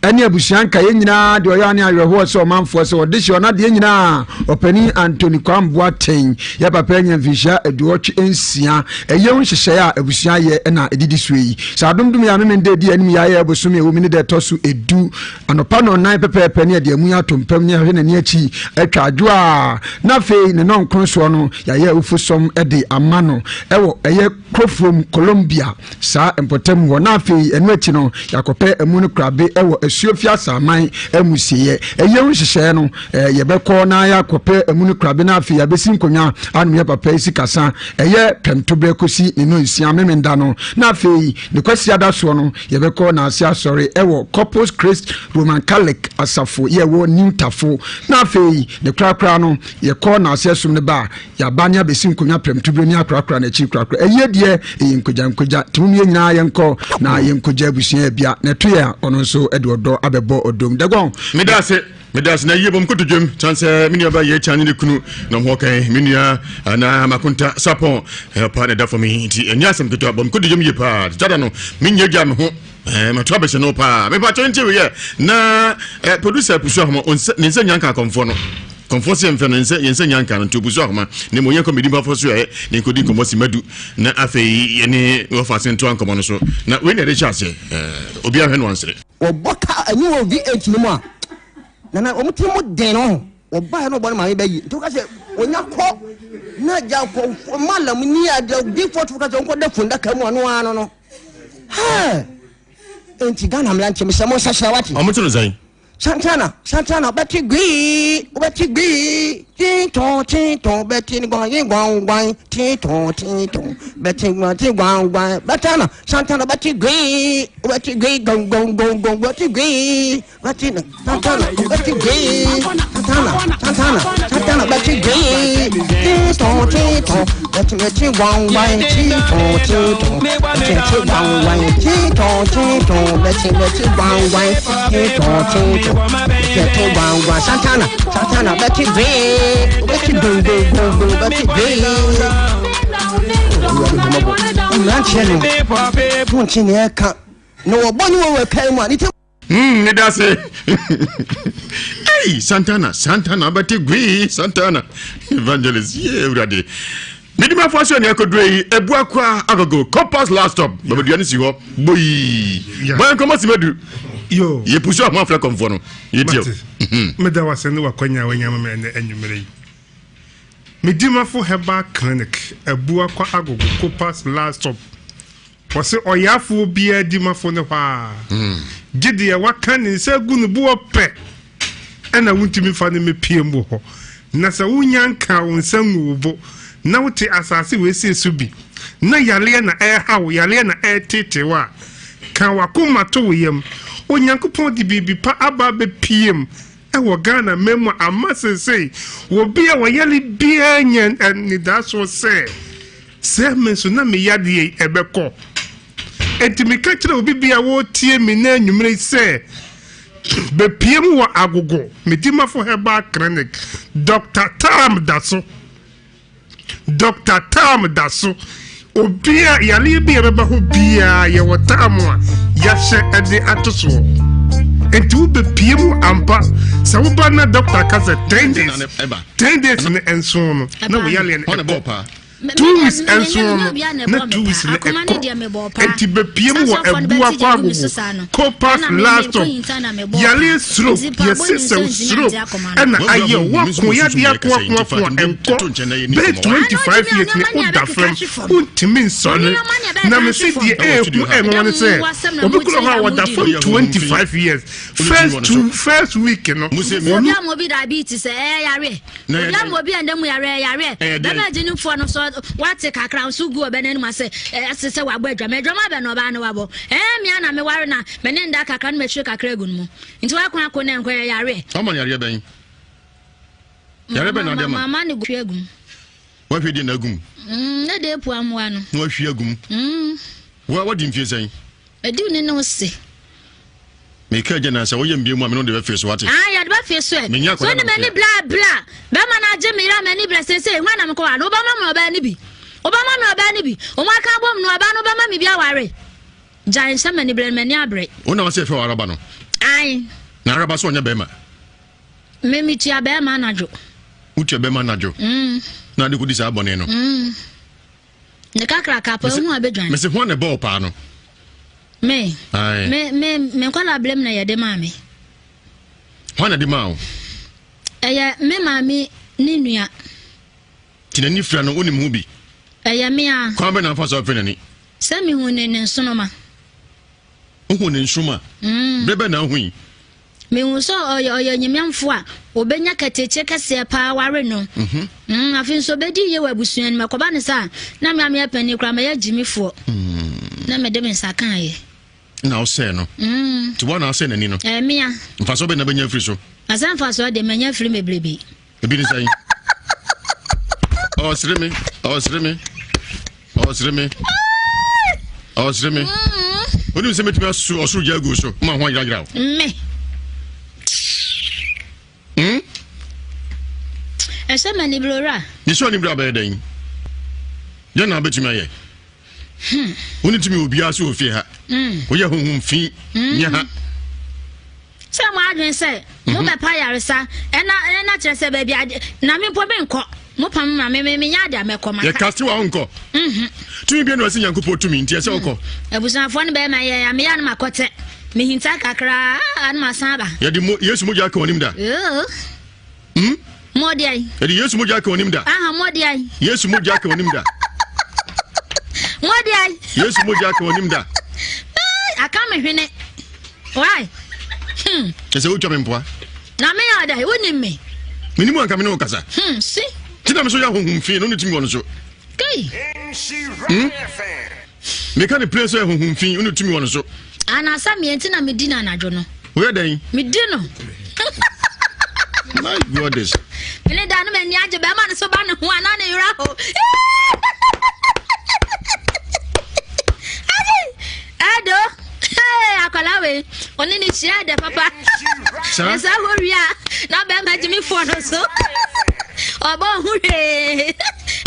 Ɛne abusua nkaeɛ nyinaa de ɔyaw ne awerɛhoɔ sɛ ɔmanfoɔ sɛ ɔde hyɛ ɔnadeɛ nyinaa ɔpanin Anthony Kwame Boateng yɛ papa anya mfinhyia 86 ɛyɛ ho nhyehyɛeɛ a abusua yɛ na ɛdidi soɔ yi sɛ adomdom yɛ amemene da ɛdi anim yɛ ayɛ bosome ɛwɔ mu ne da ɛtɔ so edu anɔpa nnɔnnan pɛpɛɛpɛ ne ɛde amu ato mpam ne ahwɛ n'ani akyi atwa adwo a na afei ne nɔnkron soɔ no yɛayɛ awufosɔm de ama no ɛwɔ ɛyɛ Kofurom, Colombia, saa mpɔtam hɔ, na afei ɛno akyi no, yɛakɔpɛ amu no korabe wɔ Asuofi Asaman amusieɛ. Ɛyɛ ho nhyehyɛeɛ no, yɛbɛkɔ na yɛakɔpɛ amu no korabe na afei yɛabɛsi nkonnwa anom yɛ papa yi sikasa. Ɛyɛ pɛntoberɛ kɔsi ne nnɔnsia Memenda no, na afei ne Kwasiada soɔ no, yɛbɛkɔ Naase Asɔre wɔ Corpus Christ Roman Catholic Asafo yɛ ɛwɔ New Tafo, na afei ne korakora no, yɛkɔ Naase som no ba a, Yɛaba ne abɛsi nkonnwa prɛmtoberɛ ne akorakora n'akyiri korakora. Ayie deɛ, ɛyɛ nkogya nkogya. Nti mom yɛn nyinaa yɛnkɔ na yɛnkogya abusua abia. Na ɛto yɛn a, ɔno nso de ɔdɔ abɛbɔ ɔdom. Dagon! Meda ase, meda ase na yie bɔ mkoto dwam kyan sɛ me nua ba yɛ kyan ne ne kunu na ɔho ɔkan me nua na makonta sapɔn ɛpa na ɛda fam yi nti ɛnyɛ asɛm ketewa bɔ mkoto dwam yie paa dada no menyɛ gya me ho ɛɛ mato abɛhyɛ no paa mepa kyɛn nti weyɛ na producer pusu ahoma ne nsa nyanka akɔmfoɔ no. Kɔmfoɔ sɛ yɛmfɛ no nsɛ yɛn nsa nya nka no nti ɔbu so ahoma na mmom yɛnkɔ medi mpafoɔ so ɛ ne nkɔdi nkɔmmɔ si madu na afei yɛne wɔfa ase ntoa nkɔmmɔ no so na wei na ɛde hyɛ aseɛ obiara hwɛ no ansere. Wɔbɔ kaa ani wɔ V8 no mu a, nana wɔn ti mu den no ho. Wɔbaeɛ na wɔbɔ no maame bɛyi. Nti woka sɛ wɔnya kɔ na agya kɔ malam ni a default woka sɛ wɔnkɔ da fundaka mu ɔno ara no no. Hɛɛ! Nti Ghana mmeranteɛ mesɛ mo nsakyera wate. Wɔn ti no sɛn? Santana, Santana, wobɛte gwii, wobɛte gwii, tintɔn, tintɔn, bɛte ne guan, guan, guan, tintɔn, tintɔn, bɛte guan, te guan, guan, bɛtana, Santana, wobɛte gwii, wobɛte gwii, gɔn, gɔn, gɔn, gɔn, wobɛte gwii, bɛte ne, Santana, wobɛte gwii, Santana, Santana, Santana, wobɛte gwii, tintɔn, tintɔn, bɛte bɛte guan, guan, tintɔn, tintɔn, bɛte te guan, guan, tintɔn, tintɔn, bɛte bɛte guan, guan. Santana, Santana, bɛte dwee, bɛte gongongongo, bɛte dwee. Mmeranteɛ no, monkye nea ɛka na wɔbɔ ne wɔ wɔ kan mu a ne ti. Hmm, ne da se. Hey, Santana, Santana, bɛte gwee, Santana. Evangelist, yeah, awurade. Mede m'afo ahyɛ nea akɔduro yi Abuakwa Agogo Compass last stop Babadua no si hɔ boyii Bɔ yɛn nkɔmmɔ si madu Yɛpusu ahoma frɛ kɔmfoɔ no Yɛtie mhm. Meda wase ne wakwanya a wanya ma me ɛnɛ anwummerɛ yi Medimafo Herbal Clinic Abuakwa Agogo Compass last stop Wɔse ɔyafoɔ biara dimafo ne hɔ a, gye deɛ waka ne nsa agu ne boɔ pɛ ɛna wontumi mfa no mmɛpiem wɔ hɔ. Na sɛ wonya nkaa wo nsa ngu wo bo na wote asase weesei so bi na yareɛ na ɛreha wo, yareɛ na ɛreteetee wo a, ka w'akoma to wo yam. Onyankopɔn de biribi pa aba abɛpiem wɔ Ghana man mu a ama seesei obi a ɔyare biara nya anidasoɔ sɛ Sɛ me nso na me yadeɛ yi ɛbɛkɔ. Enti meka kyerɛ obi bi a wɔretie me nnɛ anwummere yi sɛ, bɛpue mu wɔ Agogo Medimafo Herbal Clinic. Dɔkta Tam da so. Dɔkta Tam da so. Obi a yareɛ bi a ɛbɛba hɔ biara yɛwɔ tam a yɛahyɛ de ato soɔ. Enti wobɛpue mu ampa. Sɛ woba na dɔkta ka sɛ 10 days, 10 days ne nson no na wo yareɛ no ɛkɔ. 2 weeks nson no na 2 weeks no ɛkɔ. Enti bɛpue mu wɔ Abuakwa Agogo, Copas last stop. Yareɛ stroke, yɛse sɛ wo stroke ɛna ayɛ wo, woako yadeɛ ako ako ako a ɛnkɔ. Bɛyɛ 25 years ni woda fam, wontumi nsɔre. Na mese deɛ ɛɛhu ɛnwanwa ne sɛ, obi kura hɔ a wɔda fam 25 years. First two, first week no, Obi ama obi diabetes ɛyɛ yareɛ. Obi ama obi ɛnda mu yareɛ yareɛ. Bɛma agyinimfoɔ no so wate kakra nso gu ɔbɛ n'anim ase ɛse sɛ wabɔ adwama. Adwama bɛ na ɔbaa no wabɔ. Ɛɛ mea na meware na me ne nda kakra no makyire kakra agu no mu. Nti wako ako na nkɔ yɛ yareɛ. Ɔma no yareɛ bɛn? Yareɛ bɛn na ɔde ama? Mama no hwie agu mu. Wahwie deɛ na agu mu? Mm, ne deɛ epu amoa no. Na wahwie agu mu? Mm. Wa wadi mfie sɛn? Madi ne ne wo se. Meka agya na sɛ woyɛ mbie mu a me ne wo de bɛfee so wate. Ah, yɛde bɛfee so ɛ. Menyɛ So akwadaa ne na m'ani mefea. bla bla. Bɛrima no agye me yere a m'ani bla seesei hwan na mekɔware no? Wobɛma me ɔbaa no bi. Wobɛma me ɔbaa no bi. Wɔn aka abom no ɔbaa no wobɛma me bi aware. Gyae nhyɛ m'ani bla no m'ani abere. Wo na wase yɛfrɛ wo araba no. Ae. Na araba so ɔnyɛ bɛrima. Me metua bɛrima anadwo. Wotua bɛrima anadwo? Mm. Na ade kɔdi saa bɔne no. Mm. Ne kakraka pa ehu abedwan. Mese hwan na ɛbɔɔ paa no? Me. Aye. Me me me nkwadaa blem na yɛde maa me. Hwan na de maa wo? Ɛyɛ me maame ne nua. Ti n'ani fira no wonim ho bi? Ɛyɛ me a. Kwan bɛ na afa so afiri n'ani? Sɛ mehu ne ne nsoroma. Wohu ne nsoroma? Mm. Berɛ bɛ na wohui? Mehu sɛ ɔyɛ ɔyɛ nyimnyamfo a obenya kɛtɛkyɛ kɛseɛ paa ware no. Mhm. Mm, afei nso obedi yie wɔ abusua no mu. Ɛkɔba ne saa na me a meyɛ panin koraa mɛyɛ gyimifoɔ. Mm. Na mede me nsa kaeɛ. Na ɔsɛɛ no. Mm. Nti woa na asɛe n'ani no? Ɛmea. Mfasoɔ bɛn na bɛnya afiri so? Asɛ mfasoɔ deɛ manya afiri bebrebe. Ebi ne sɛn? Ɔsere me, ɔsere me, ɔsere me, ɔsere me. Wonim sɛ mɛtumi asu ɔsoro gya agu so ma ho ayerayera wo. Me. Hmm? Ɛhyɛ m'ani bere owura. Ne sɛ ɔne bere abɛyɛ dɛn? Dɛn na wobɛtumi ayɛ? Hmm. Wone tumi wɔ obiara so wɔ fie ha. Hmm. Woyɛ honhom fi hmm. nyɛ ha. Sɛ mo adwene sɛ mo mhm. bɛpa yaresa ɛna ɛna kyerɛ sɛ baabi ade na me mpo menkɔ mo pam ma me me menya ade a mɛkɔ maka. Yɛ kasi wa nkɔ. Mhm. Tumi bi na ɔsi Nyankopɔn tumi nti ɛsɛ ɔkɔ. Mm. Abusuafoɔ no bɛyɛ ma yɛ ameya no makɔtɛ mehinta kakra no masan aba. Yɛde mo Yesu mogya aka onim da. Hmm? Mo de ayi. Yɛde Yesu mogya aka onim da. Aha mo de ayi. Yesu mogya aka onim da. Mo de ayi. Yesu mogya aka onim da. Aka me hwene. Why? Hmm. Ɛsɛ wotwa me mpoa. Na me yɛ ɔdɛ, wonim me. Menim anka me ne wo kasa. Hmm, si. Ti na me so yɛ honhom fi no ne tumi wɔ no so. Kai. Hmm? Meka ne pire sɛ honhom fi no tumi wɔ no so. Anasa me nti na medi no anadwo no. Woyɛ dɛn? Medi no. My goodness. Mene da no m'ani agye bɛrima no so ba ne ho ana ne werɛ ho. Ɛdo. Hey, akwadaa wei ɔne ne hyia dɛ papa. Ɛsɛ hɔ wie a na bɛrima gyimi foɔ no so. Ɔbɔ ho hwee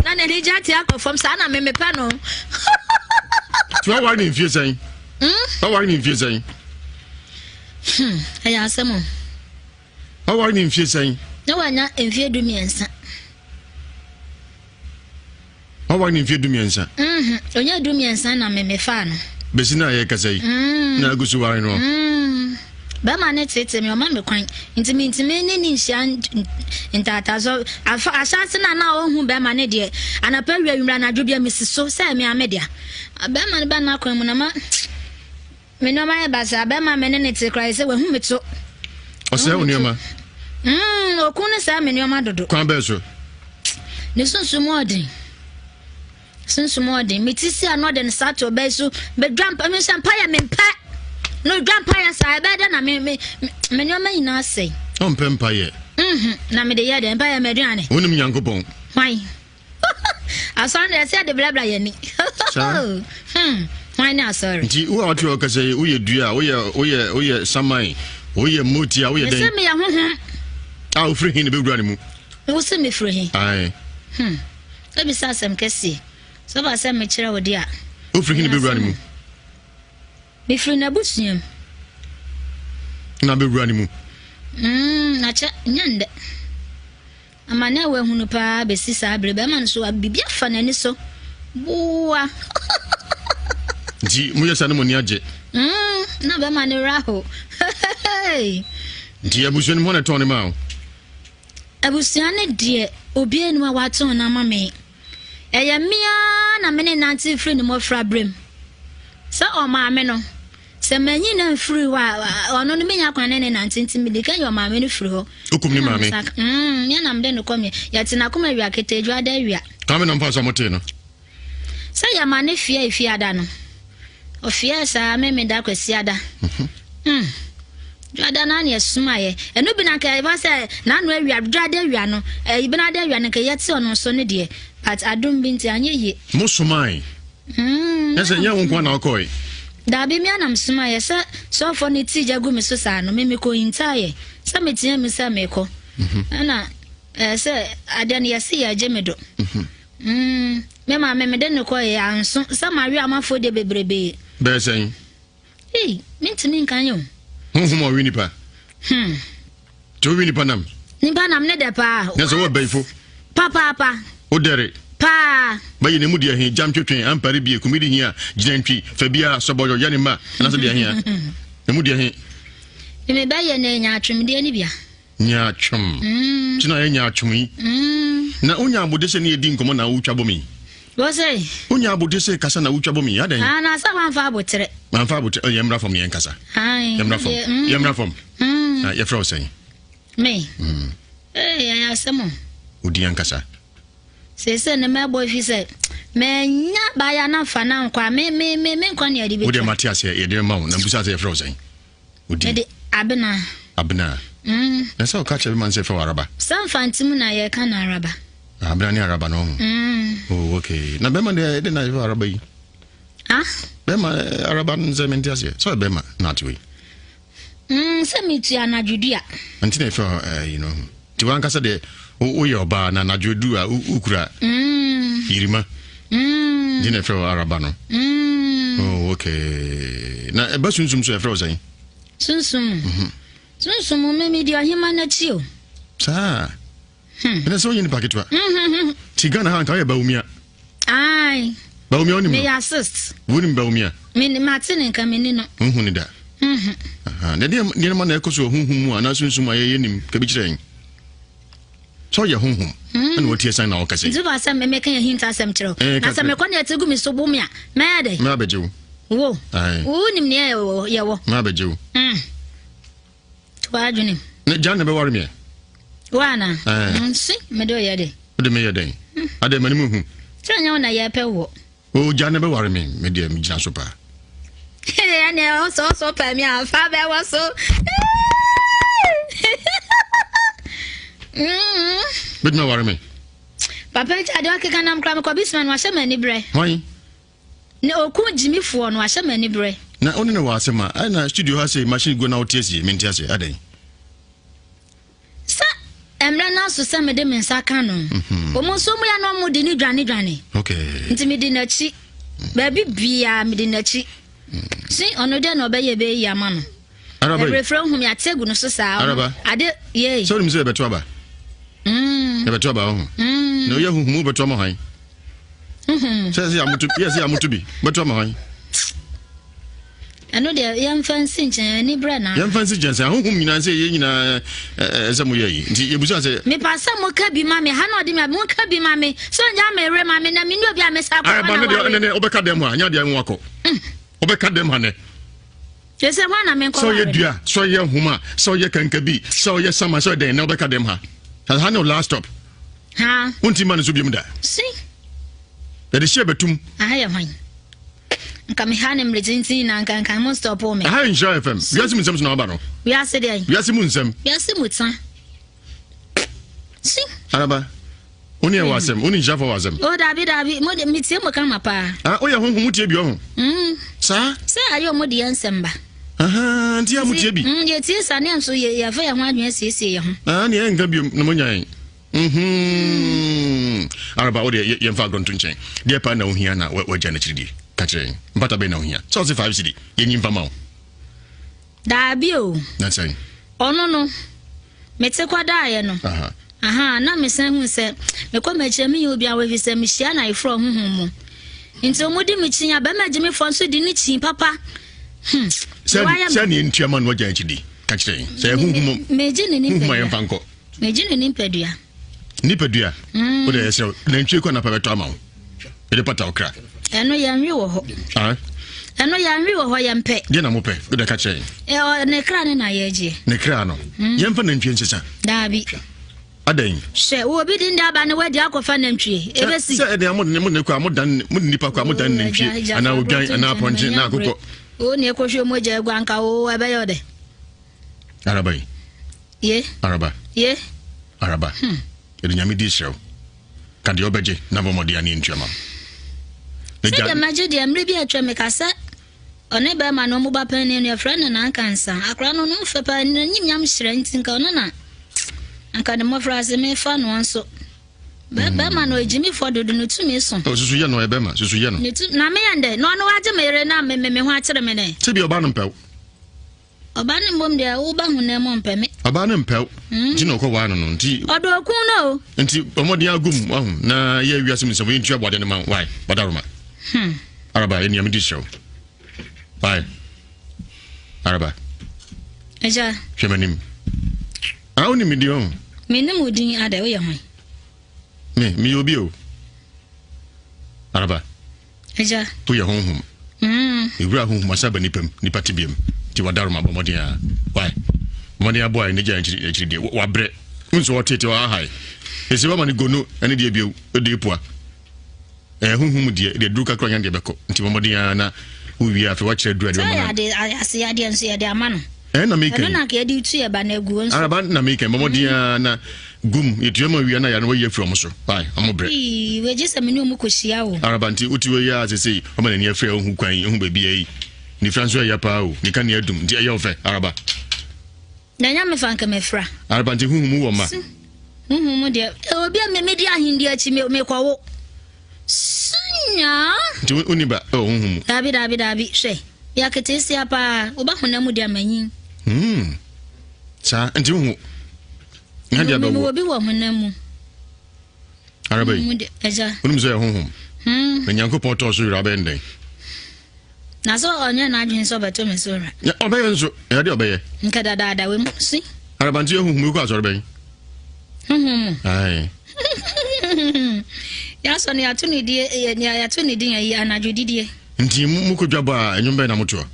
na n'ani gye ate akɔ fam saa na memepɛ no. Tí wàá wari ne mfie sɛn? Wàá wari ne mfie sɛn? Hmm, ɛyɛ asɛm o. Wàá wari ne mfie sɛn? Na wanya mfie 13. Waware ne mfeɛ 13. Mhm, ɔnya 13 na me mefaa no. Bɛsi no a yɛrekasa yi, mm. na agu so ware no. Mm. Bɛrima ne tete me ɔma me kwan nti mentumi ne ne nhyia ntaataa so afa ahyɛase no a na ɔhu bɛrima ne deɛ anapa wia nwura anadwo bia mesi so sɛ me ame dea bɛrima no bɛna kwan mu na ma Me nneɛma yɛ basaa, bɛrima a me ne no te koraa sɛ wahu me to. Ɔsɛe wo nneɛma? Mm, okun no sɛe me nneɛma dodo. Kwan bɛn so? Ne sunsum ɔden. Sunsum ɔden. Me ti si ano ɔde ne sa to ɔbɛyi so. Bedwa mpa, me nsa mpa yɛ me mpɛ. Na odwa mpa yɛ saa, ɛbɛyɛ dɛ na me me me nneɛma nyinaa sɛe. Ɔmpɛ mpa yɛ. Mhm, na me de yɛ dɛ mpa yɛ m'aduane. Wonim Nyankopɔn. Hwan? Asɔre no ɛsɛ yɛde brabra yɛn ani. Hmm, hwan ne asɔre? Nti wo a wote hɔ kasa yi, woyɛ dua, woyɛ woyɛ woyɛ saman, woyɛ motia, woyɛ dɛn? Mese meyɛ honhom. A wofiri he na bɛwura ne mu? Wo se mefiri he? Ae. Hmm, ebisa asɛm kɛseɛ. Sɛ ɔba sɛ mekyerɛ wo de a. Wofiri he na bɛwura ne mu? Mefiri n'abusua mu. Na bɛwura ne mu? Mm, akyɛ, nyɛ ndɛ. Amane a wahunu paa bɛsi saa bere, bɛrima no so biribi afa n'ani so. Boa. Nti moyɛ saa na mo ani agye? Mm, na bɛrima no werɛ aho. Nti abusua no mu hɔ na ɛtɔn ne maa wo? Abusua no deɛ, obiara nnim a watɔn no ama me. Ɛyɛ me ara na me ne nante firi ne mmɔfra berɛ mu. Sɛ ɔmaa me no, sɛ manyi no amfiri hɔ a, ɔno no menya kwan ne ne nante nti mede kan yi ɔmaame no firi hɔ. Wokum ne maame? Mm, me na mede no kɔ me. Yɛte n'akoma awia ketee dwoada awia. Kwan bɛ na mfa so a motee no? Sɛ yɛma no fie efiada no, ɔfiɛɛ saa Memeda Kwasiada. Mm. Dwoada no ara na yɛsomaeɛ. Ɛno bi na nka ɛba sɛ n'ano awia, dwoada awia no, ɛyi benada awia no nka yɛte ɔno nso no deɛ, but adom bi nti anyɛ yie. Mo somae? Mm. Ɛsɛ nyɛ wo nko na wokɔe? Daabi, me ara na mesomaeɛ. Sɛ sɔfoɔ no ti gya gu me so saa no, me mekɔhintaeɛ. Sɛ meteɛ mu sɛ merekɔ. Ɛna ɛɛ sɛ adeɛ no yɛse yɛregye me do. Mm, me maame mede no kɔe anso sɛ mawe amafoɔ deɛ bebrebee. Bɛyɛ sɛn? Ei, mentumi nkan o. Honhom a ɔwe nipa. Hmm. Nti wowe nipa nam? Nipa nam ne dɛ paa. Na sɛ wowɔ bayifo? Papaapa. Wodɛre? Paa. Bɛyɛ ne mu deɛ he, gyam twetwe, ampare bie, kumidi hia, gyinantwi, fa biara, sɔbɔyɔ, yɛ ne mma, anaasɛ deɛ hia? Ne mu deɛ he? Mebɛyɛ no nyaatwomdeɛ no bia. Nyaatwom. Mm. Nti na ayɛ nyaatwom yi. Mm. Na wonya abode sɛ ne yɛdi nkɔmmɔ na wotwa bɔ me yi. Wɔ sɛ. Wonya abode sɛ kasa na wotwa bɔ me yi adɛn? Ah, na sɛ wamfa abotere. Mamfa abotere. Oh, yɛmmra fam ne yɛnkasa. Yɛmmra fam. Mm. Yɛmmra fam. Mm. Na yɛfrɛ wo sɛn? Me. Mm. Ee, ɛyɛ asɛm o. Wodi ankasa. Seesei ne mɛbɔ efi sɛ manya baaya na fa na nkɔ a me me me me nkɔ ne yɛde bɛtwa. Wo deɛ mate aseɛ yɛde ma wo na mbusa sɛ yɛfrɛ wo sɛn? Wodi. Mede Abena. Abena. Mm. Na sɛ ɔka kyerɛ me ma no sɛ fɛ wɔ araba. Sɛ mfanti mu na yɛka no araba. Ah, Abena ne araba no ho. Mm. Oh, okay. Na bɛma deɛ ɛde na yɛfɛ araba yi. Ah? Bɛma eh, araba no sɛ mente aseɛ. Sɛ ɔyɛ bɛma na ate wei. Mm, sɛ metua anadwo dua. Nti na yɛfɛ eh, yi no ho. Nti wankasa deɛ woyɛ ɔbaa na anadwo du a wokura mm. yirima. Mm. Nti na yɛfrɛ wɔ araba no. Mm. Oh, okay. Na ɛba sunsum so yɛfrɛ wo sɛn? Sunsum. Mm -hmm. Sunsum me medi ɔhema n'akyi o. Saa. Hmm. Ɛnɛ sɛ wonyɛ nipa ketewa. Hmm, hmm, Ti Ghana ha nka woyɛ Bawumia. Ae. Bawumia wonim no? Meyɛ assist. Wonim Bawumia? Me mate ne nka menni no. Wohu ne da. Mhm. Aha. Na deɛ nneɛma na ɛkɔ so wɔ honhom mu anaa sunsum a yɛyɛ nim ka bi kyerɛ yɛn. Sɛ ɔyɛ honhom ɛna wɔte asan na ɔkasa yi. Nti ba sɛ meka yɛ hinta asɛm kyerɛ wo. Eh, Na sɛ mekɔ ne ɛte gu me so bo me a mɛyɛ dɛ. Mɛ abɛgye wo. Wo. Ae. Wonim nea yɛwɔ. Mɛ abɛgye wo. Mm. To w'adwene mu. Ne gya na ɛbɛware meɛ. Wo ana? Nsi mede ɔyɛ de. Wode meyɛ dɛn? Hmm. Adɛ m'anim hu. Sɛ nyɛ wo na yɛpɛ wɔ. O gya na ɛbɛware me me deɛ megyina so paa. Ɛneɛ ɔsɔ ɔsɔ pɛ me a fa bɛwɔ so. Bɛtumi aware me. Papa gya deɛ ɔkeka nam koraa mekɔ bisima no wahyɛ m'ani berɛ. Hwan? Ne oku gyimifoɔ no wahyɛ me aniberɛ. Na wo ne no wɔ asɛm a, adɛn na studio ha sei machine guo na wote asie? Mente aseɛ, adɛn? Sɛ mmerɛ no aso sɛ mede me nsa ka no, mhm. wɔn nso wɔn yɛ na wɔn de ne dwane dwane. Okay. Nti mede n'akyi, baabi biara mede n'akyi. Mm. Si ɔno deɛ na ɔbɛyɛ bɛyi ama no. Araba yi. Ɛbrɛfrɛ hu mi ate agu no so saa. Araba. Ade yei. Sɛ wonim sɛ yɛbɛto aba. Mm. Yɛbɛto aba ɔho. Mm. Na ɔyɛ huhumu bɛto ama hwan? Huhumu. Sɛ sɛ yɛamoto yɛ sɛ yɛamoto bi bɛto ama hwan? Ɛno deɛ yɛmfa nsi nkyɛn ani brɛ na. Yɛmfa nsi nkyɛn sɛ ahohom nyinaa sɛ yɛn nyinaa ɛsɛ mo yɛ yi nti yɛbusa sɛ. Mepa sɛ mo ka bi ma me ha na ɔde me mo ka bi ma me sɛ ɔnya me werɛ ma me na me ne obi a me sa akɔfa na ware. Ɛba ne deɛ wobɛka dɛm ha nyɛ adeɛ nwakɔ. Wobɛka dɛm ha nɛ. Sɛ hwan na menkɔ Sɛ ɔyɛ dua, sɛ ɔyɛ nhoma, sɛ ɔyɛ kankabi, sɛ ɔyɛ sama, sɛ ɔyɛ dɛn na wobɛka dɛm ha. Ha ne last stop. Ha. Wonti ma no so biom da. Si. Yɛde hyɛ bɛtum. Aha yɛ hwan? Nka me ha ne mmere tenten na nka nka mo stop me. Aha yɛ Nhyira FM. Wiase mu nsɛm so na waba no. Wiase deɛ. Wiase mu nsɛm. Wiase mu ta. Si. Araba. Wo ne ɛwɔ asɛm, wo ne nhyirafoɔ wɔ asɛm. O dabi dabi, mo de metie mo kama paa. Ah, woyɛ honhom wotie bi ɔho. Mm. Saa? Sɛ ayɛ ɔmo de yɛn nsɛm ba. Ahaa, nti a motie bi. Mm, yɛtie sa ne nso yɛ yɛfa yɛn ho adwene asiesie yɛn ho. Ah, ne yɛnka biom na monya yɛn. Mhm. Araba, wo deɛ yɛmfa agorɔ nto nkyɛn. Deɛ paa na wohia na wagya n'akyiri die. Ka kyerɛ yɛn. Mpata bɛn na wohia? Sɛ ɔse 5 cedi, yɛnyi mfa ma wo. Daabi o. Na sɛn? Ɔno no, mete kɔdaeɛ no, aha, na mesan hu sɛ mekɔ m'akyi a menyɛ obiara hɔ ɛfiri sɛ mehyia no ayeforɔ honhom mu. Nti wɔn di me kyi a bɛrima gyimifoɔ nso di ne kyi papa. Hmm. Sɛ sɛ ne ntua ma no agya akyi di ka kyerɛ yɛn sɛ honhom megye ne honhom a yɛmfa nkɔ. Megye ne nipadua. Nipadua. Mm. Wode ɛsrɛ nantwie kɔ anapa bɛtɔ ama wo. Yɛde pata wo kra. Ɛno yɛnwe wɔ hɔ. Ɛno yɛnwe wɔ hɔ yɛmpɛ. Deɛ na mopɛ wode ka kyerɛ yɛn. Ne kra ne na yɛgyeɛ. Ne kra no. Mm. Yɛmfa nantwie nsesa. Daabi. Adɛn? Hwɛ, wɔ obi de aba ne wadi akɔfa nantwie. Ebesi. Sɛ ɛdeɛ mo ne mo ne kɔ a mo dan mo ne nipa kɔ a mo dan nantwie anaa odwan anaa apɔnkye na akokɔ. O ne ekɔhwɛ mogya agu anka o ɛbɛyɛ ɔdɛ. Araba yi. Ye. Araba. Ye. Araba. Hmm. Yɛde nyame di kyerɛ wo. Ka deɛ ɔbɛgye na bɔ mmɔden ane ntua ma. Sɛdeɛ magye deɛ mmerɛ bi atwa meka sɛ ɔne bɛrima no ɔmo ba panin no yɛfrɛ no Nankansa. Akora no no fɛ paa n'anim nyam hyerɛn nti nka ɔno na anka ne mmɔfra ase mefa no nso. Hmm. Bɛrima no agyimifoɔ dodo no tumi so. Oh, susu yɛ no ɔyɛ bɛrima susu yɛ no. Ne tu na meyɛ ndɛ na ɔno wagye me yere na me me ho akyere me dɛ. Sɛ bi ɔbaa no mpɛw. Ɔbaa no mbom deɛ wo ba honam mu ɔmpɛ me. Ɔbaa no mpɛ wo. Mm. Nti na ɔkɔ waa no no nti. Ɔdɔ okun no o. Nti ɔmɔden agum wahu na yɛ wiase mu nsɛm yɛntua aboadeɛ no ma wo why badaroma. Hmm. Araba yɛ nea medi kyerɛ wo. Why? Araba. Agya. Hwɛ m'anim. Ah, wonim me din ɔho. Menim wo din adɛ woyɛ hwan? Me, meyɛ obi o. Araba. Agya. Woyɛ honhom. Mm. Ewura honhom asa ba nipa mu, nipa tebea mu. Nti wadaroma bɔ mmɔden a. Why? Mmɔden aboa ne gya akyiri akyiri deɛ wabrɛ. Nso ɔtete ɔahae. Esi wama ne gono ɛne deɛ bio ɛde pua. Ɛɛ honhom mu deɛ deɛ duru kakra nya deɛ bɛkɔ. Nti bɔ mmɔden a na wowie afei wakyerɛ duru a deɛ bɛma no. Sɛ yɛ ase adeɛ nso yɛde ama no. Ɛn na meka yi. Ɛno na nka yɛde tu yɛ ba na agu nso. Araba na meka bɔ mmɔden a na gum yɛtua ma wia na yare no wayi afiri ɔmo so. Why? Ɔmo brɛ. Ii, wegye sɛ me ne ɔmo kɔhyia o. Araba nti wote wei a sesei ɔma n'ani afiri a ɔhu kwan yi, ɔhu baabi ayi. Ne fira nso ɛyɛ paa o, ne kanea adum nti ɛyɛ ɔfɛ. Araba. Na nya mefa nka mafira. Araba nti huhu mu wɔ mma. Su, huhu mu deɛ, obi a medi ahendi akyi mekɔwo. Sunya. Nti wonni ba ɛwɔ huhu mu. Daabi daabi daabi, hwɛ, yɛ aketeesia paa, woba honam mu deɛ manyin. Hmm. Saa nti wohu na deɛ bɛwɔ. Mewɔ bi wɔ honam mu. Araba yi. Wonim sɛ yɛ honhom. Hmm. Na Nyankopɔn tɔɔ so werɛ abɛyɛ ndɛn? Na sɛ ɔnyɛ n'adwene sɛ ɔbɛtɔ me so werɛ. Ɔbɛyɛ nso, ɛyɛ deɛ ɔbɛyɛ. Nka dadaada wɔ mu si. Araba nti yɛ honhom yi kɔ asɔre bɛn? Honhom mu. Ae. Yɛasɔ no yɛato ne die yɛato ne din ayi anadwo didie. Nti mokɔ dwa bɔ a ɛnwom bɛn na motoɔ?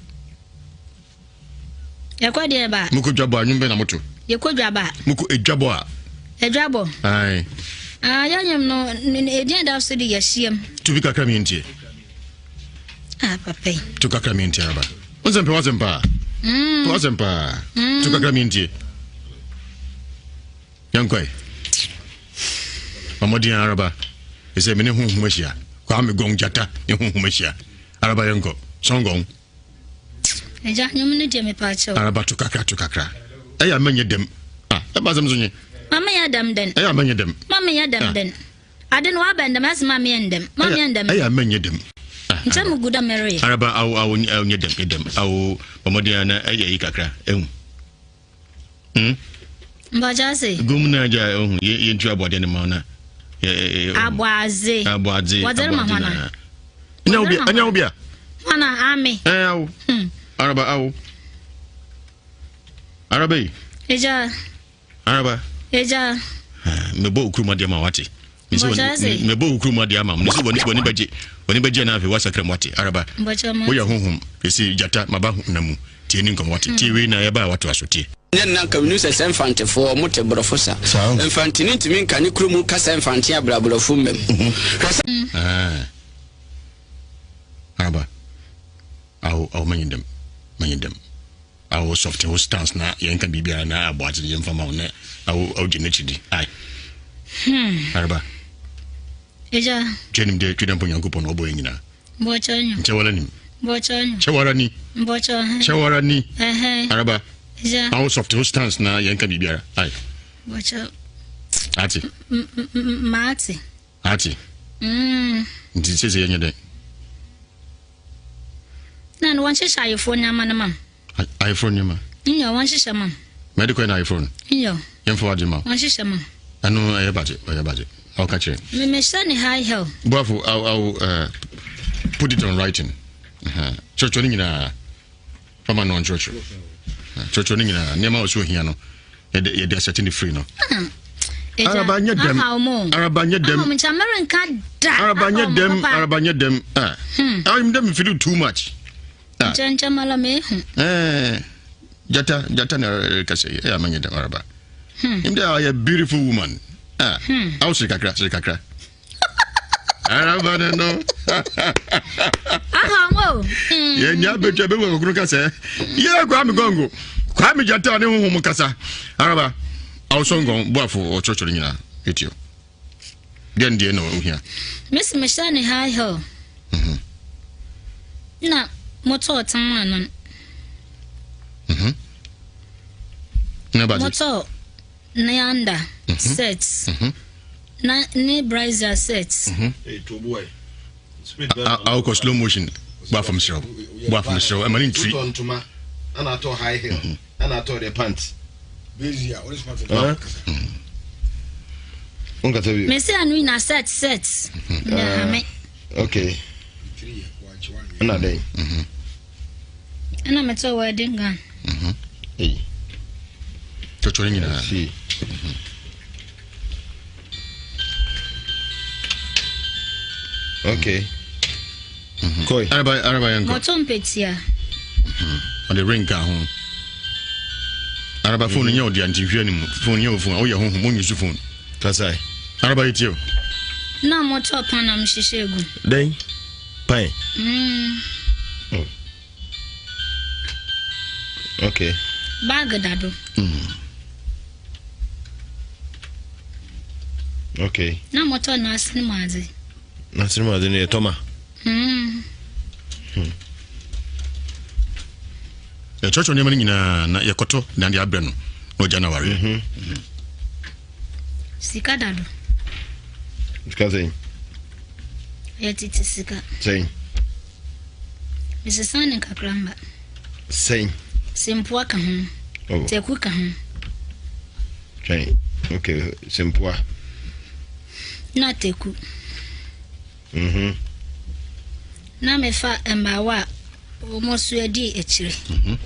Yɛkɔ deɛ ba. Mokɔ dwa bɔ a nnwom bɛn na moto? Yɛkɔ dwa ba. Mokɔ edwa bɔ a. Edwa bɔ. Ae. Ah, yɛnyem no, edin da so de yɛhyiam. Tu bi kakra mi ntie. Ah, papa yi. Tu kakra mi ntie aba. Wonsɛ mpɛ w'asɛm paa. Mm. Pɛ w'asɛm paa. Mm. Tu kakra mi ntie. Yɛnkɔe. Ɔmɔden araba. Ɛsɛ me ne honhom ahyia. Kwame gɔng gyata ne honhom ahyia. Araba yɛnkɔ. Sɔngɔng. Agya, nnwom no deɛ mepa akyɛw. Araba to kakra to kakra. Ɛyɛ a mɛnyɛ dɛm. Ah, ɛba asɛm so nye. Ma menyɛ dɛm dɛn. Ɛyɛ a mɛnyɛ dɛm. Ma menyɛ dɛm ah. dɛn. Ade no wabɛn dɛm ɛsɛ ma meyɛ ndɛm. Ma meyɛ ndɛm. Ɛyɛ a mɛnyɛ dɛm. Ah, Nkyɛn mu gu dɛ mereyɛ. Araba awo awo nyɛ dɛm nyɛ dɛm awo bɔmɔden na ɛyɛ yi kakra ehu. Hmm? Mbɔgya ase. Gum na agya ehu yɛ yɛ ntu aboadeɛ ne ma na. Aboadze. Aboadze. Wɔdze ma hɔn a. Ɛnyɛ wo bia ɛnyɛ wo bia. Hɔn a ame. Ɛɛ awo. Hmm. Araba awo. Araba yi. Agya. Araba. Agya. Mebɔ okuru mu adeɛ ma wate. Mebɔ okuru mu adeɛ ama mo. Nisi wɔne wɔne bɛgye wɔne bɛgye na afei wasakra mu wate. Araba. Woyɛ honhom. Esi gyata maba na mu. Tie ni nkɔmɔ wate. Tie wei na yɛba a wato aso tie. Nyɛ nna nka menim sɛ sɛ Mfantefoɔ ɔmo te borɔfo sa. Mfanteni ntumi nka ne kurom kasa Mfante abra borɔfo mmam. Hwɛ sɛ. Ah. Araba. Awo awo manyi dɛm. Manyi dɛm. Awo soft wo stance na yɛn ka biribiara na abɔ ase yɛn fama wo na awo awo gye n'akyi di. Ai. Hmm. Araba. Eja. Twɛ nim dɛ twɛ dɛ mpo Nyankopɔn na ɔbɔ yɛn nyinaa. Mbɔkyɛ nyo. Nkyɛ wara nim. Mbɔkyɛ nyo. Kyɛ wara ni. Mbɔkyɛ hɛn. Kyɛ wara ni. Ɛhɛn. Araba. Eja. Awo soft wo stance na yɛn ka biribiara. Ai. Mbɔkyɛ. Ate. Maate. Ate. Mm. Nti sese yɛnyɛ dɛn? Na no wɔnhyehyɛ ayeforɔ nneɛma no ma m. Ayeforɔ nneɛma? Nyɛ wɔnhyehyɛ ma m. Mɛde kɔɛ na ayeforɔ no? Nyɛ. Yɛmfa wagye ma. Wɔnhyehyɛ ma m. Ɛno ɛyɛ bagye, ɛyɛ bagye. Awo ka kyerɛ. Memehyɛ ne high heel. Boafo, awo awo uh, put it on writing. Kyerɛkyerɛ no nyinaa. Fama no ɔnkyerɛkyerɛ. Kyerɛkyerɛ no nyinaa. Nneɛma a ɔsɛ ohia no. Yɛde yɛde asɛte ne free no. Araba nyɛ dɛm. Araba nyɛ dɛm. Araba nyɛ dɛm. Araba nyɛ dɛm. Ah. I'm dem feel too much. Ah. Nkyɛnkyɛn mala mehu. Eh. Jata jata na kasa yi. Eh amanyɛ dɛm araba. Hmm. Im dey a beautiful woman. Ah. Hmm. Awo siri kakra, siri kakra. Araba no no. Aha mo. Yɛ nya betwa be wo kunu kasa. Ye kwa mi gongo. Kwa mi jata ne honhom kasa. Araba. Awo so ngon boafo ɔkyerɛkyerɛ nyina. Etio. Deɛ deɛ na ohia. Miss mehyɛ ne high heel. Mhm. Na motɔɔ tam anan. Mhm. Na ba. Motɔɔ ne under mhm. set. Mhm. Na ne brazier set. Mhm. Awokɔ slow motion bɔ afam serɛw bɔ afam serɛw ɛma ne ntiri. Wotɔ ntoma ɛna atɔ high heel ɛna atɔ de pant. Nkata bi. Mesi anu nyina set set. Na hame. Okay. Ɛna dɛn? Ɛna metɔ wedding gown. Ei. Twɛtwɛ ne nyinaa. Si. Okay. Koi. Araba araba yɛn kɔ. Mɔtɔ mpetia. Ɔde ring ka ho. Araba phone nyɛ ɔde anti hwɛ ne mu. Phone nyɛ o phone. Ɔyɛ ho ho mo nyusu phone. Kasai. Araba yɛ tie o. Na mɔtɔ pan na mehyehyɛ egu. Dɛn? Pan. Mm. Mm. Okay. Bag da do. Mm. Okay. Na mɔtɔ n'asene mu adze. N'asene mu adze no yɛ tɔma. Mm. Hmm. Yɛkyerɛkyerɛ nneɛma no nyinaa na yɛkɔtɔ na de abrɛ no na ɔgya no awareɛ. Mhm. Sika da do. Sika sɛn? Ɛyɛ tete sika. Sɛn? Mesesa ne kakra mba. Sɛn? Sempoa ka ho. Oh. Teku ka ho. Twɛn. Okay, Sempoa. Na Teku. Mhm. Na mefa mmaawa a wɔn so adi akyire. Mhm.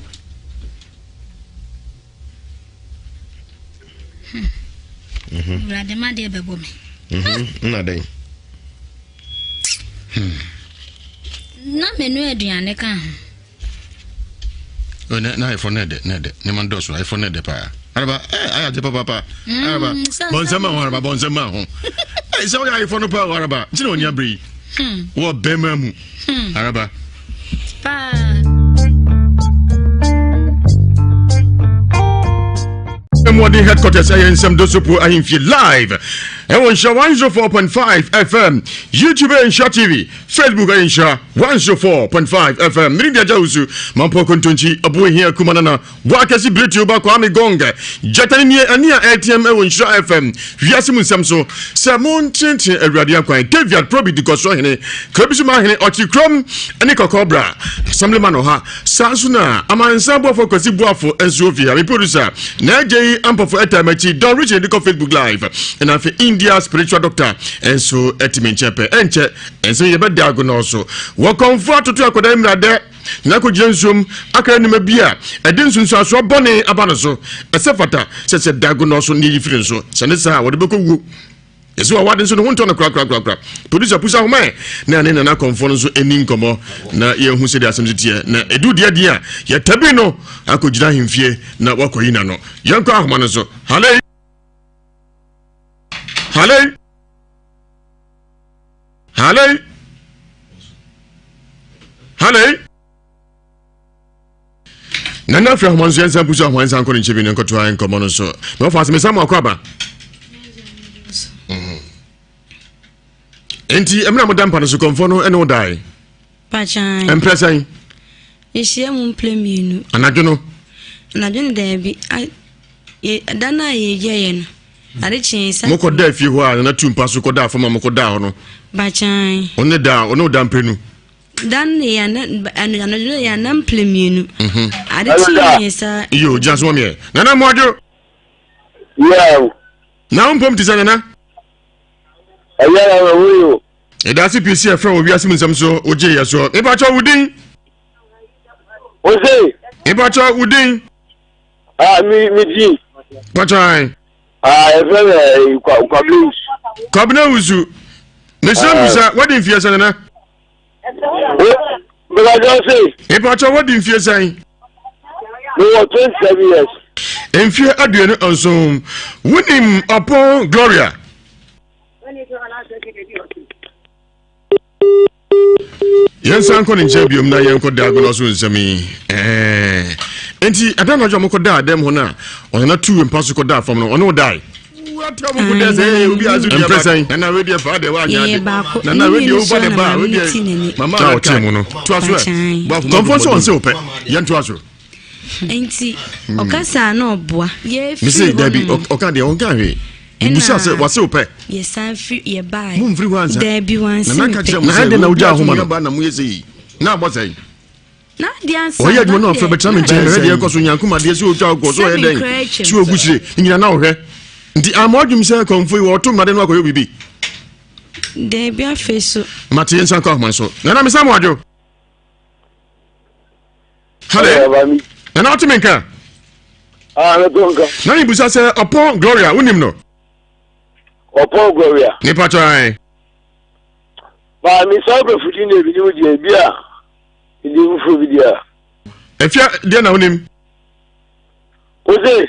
Hmm. Mhm. Awurade ma deɛ bɛbɔ me. Mhm. Nna dɛn? Hmm. Na menu aduane ka ho. Oh, na na ayefo na ɛdɛ na ɛdɛ nneɛma no dɔɔso ayefo na ɛdɛ paa araba ɛ eh, ayɛ ade papaapa mm, araba bɔnsɛm ma ho araba bɔnsɛm ma ho ɛ eh, sɛ woyɛ ayefo no paa araba nti na wɔn ani abere yi hmm. wɔ bɛrima mu hmm. araba. Paa. Mmɔden headquarters ɛyɛ nsɛm dosopo ahemfie live ɛwɔ nhyira 104.5 fm youtube ɛyɛ nhyira tv facebook ɛyɛ nhyira 104.5 fm mene deɛ agya wusu mampɔ kontonkyi ɔbo ehia kuma nana wakɛse biretio ba kwame gong gyata ne nie ɛne a ɛteɛm ɛwɔ nhyira fm wiase mu nsɛm so sɛ montenetene awurade akwan david probi di kɔsoɔ hene kuro bi so ma hene ɔkye kurom ne kɔkɔɔ bra assemblyman ɔha saa nso na amansan boafo kwasi boafo nso wɔ fie ha me producer na agya yi ampɔfo ɛtaa m'akyi don richard de kɔ facebook live ɛna afei india spiritual doctor nso ɛte me nkyɛn pɛ ɛnkyɛ ɛnsɛ yɛbɛda agonɔ so wɔkɔmfo atoto akɔda mmiradɛ na akɔgyina nsuom akra nnwuma bi a ɛde nsunsuansoɔ bɔne aba no so ɛsɛ fata sɛ sɛ da agonɔ so ne yɛyi firi nso sɛ ne saa a wɔde bɛkɔ wuo Yɛsɛ wawade nso ne ho ntɔ no korakorakorakora. Producer pusa ahoma ɛ na ne nana kɔmfoɔ no nso ɛni nkɔmmɔ na yɛhu sɛdeɛ asɛm si teɛ na ɛdu deɛ deɛ a yɛtabi no akɔgyina ahemfie na wakɔyi n'ano. Yɛnkɔ ahoma no so. Halei! Halei! Halei! Halei! Nana afiri ahoma nso yɛnsan pusu ahoma nsan kɔ ne nkyɛn bi ne nkɔtoa nkɔmmɔ no so na ɔfa asɛm mu akɔ aba mhm. nti ɛmena moda mpa no so kɔmfoɔ no ɛne wo dae mprɛ sɛn yɛhyia mu mprɛ mmienu anadwo no anadwo no daabi da no a yɛyɛeɛ no ade kyee sa mokɔda fie hɔ a nana tu mpa so kɔda fam a mokɔda hɔ no bakyan ɔne da ɔne wo da mprɛnu Dan ne yɛ anadwo no yɛ anan mpere mmienu. Mhm. Ade kye yɛ saa. Iyo gyina so mmiɛ. Nana mmoadwo. Yeah. Na wo mpom te sɛ nana. Ɛyɛ na wɔ wo yo. Ɛda ase pii si ɛfrɛ wɔ wiase mu nsɛm so wogye yɛ soɔ. Mepakyɛ wo din. Ose. Mepakyɛ wo din. Ah mi mi din. Pakyɛ an. Ah ɛfrɛ yɛ eh, Kwabena Wusu. Kwabena Wusu. Mesrɛ mbusa wadi mfeɛ sɛ nana. Mepatwa se. Mepatwa wadi mfie sɛn? Mewɔ 27 years. Mfie 27. Wonim Ɔpɔn Gloria? Yɛnsan nkɔ ne nkyɛn biom na yɛnkɔ da agona so nsɛm yi. Ɛɛ. Nti ɛda na adwa mokɔ da dɛm hɔ no a ɔnana tu mpa so kɔ da fam no ɔne wo dae. Mpɛ sɛn? Na ɔte mu no. Toa so ɛ. Kɔmfɔ sɛ ɔnsɛ wopɛ. Yɛntoa so. Nti ɔkasa na ɔboa. Mese dabi ɔka deɛ ɔnka hwee. Mbusa sɛ wase wopɛ. Yɛsan firi yɛbaeɛ. Mumfiri hɔ ansa. Dabi wanse mepɛ. Na ɛde na wogya ahoma no. Na moyɛ sɛ yi. Na abɔ sɛn. Ɔyɛ adwuma no afɛ bɛtena me nkyɛn mehwɛ deɛ ɛkɔ so nyanko ma deɛ sɛ ɔtwa ɔkɔ so ɔyɛ dɛn sɛ ɔgu kyire ne nyina na ɔhwɛ nti ama ɔdwem sɛ kɔmfo yi wɔto mmade no akɔyɛ biribi daabi afei so mate yɛ nsa nkɔ ahoma so nana mesa mo adwo hale nana wote me nka ah, na mebusa sɛ ɔpɔn gloria wonim no ɔpɔn gloria nipa kyɛ Maame saa aborɔfo din na ebinom deɛ ebi a edin foforɔ bi deɛ a. Efia deɛ na wonim. Ose.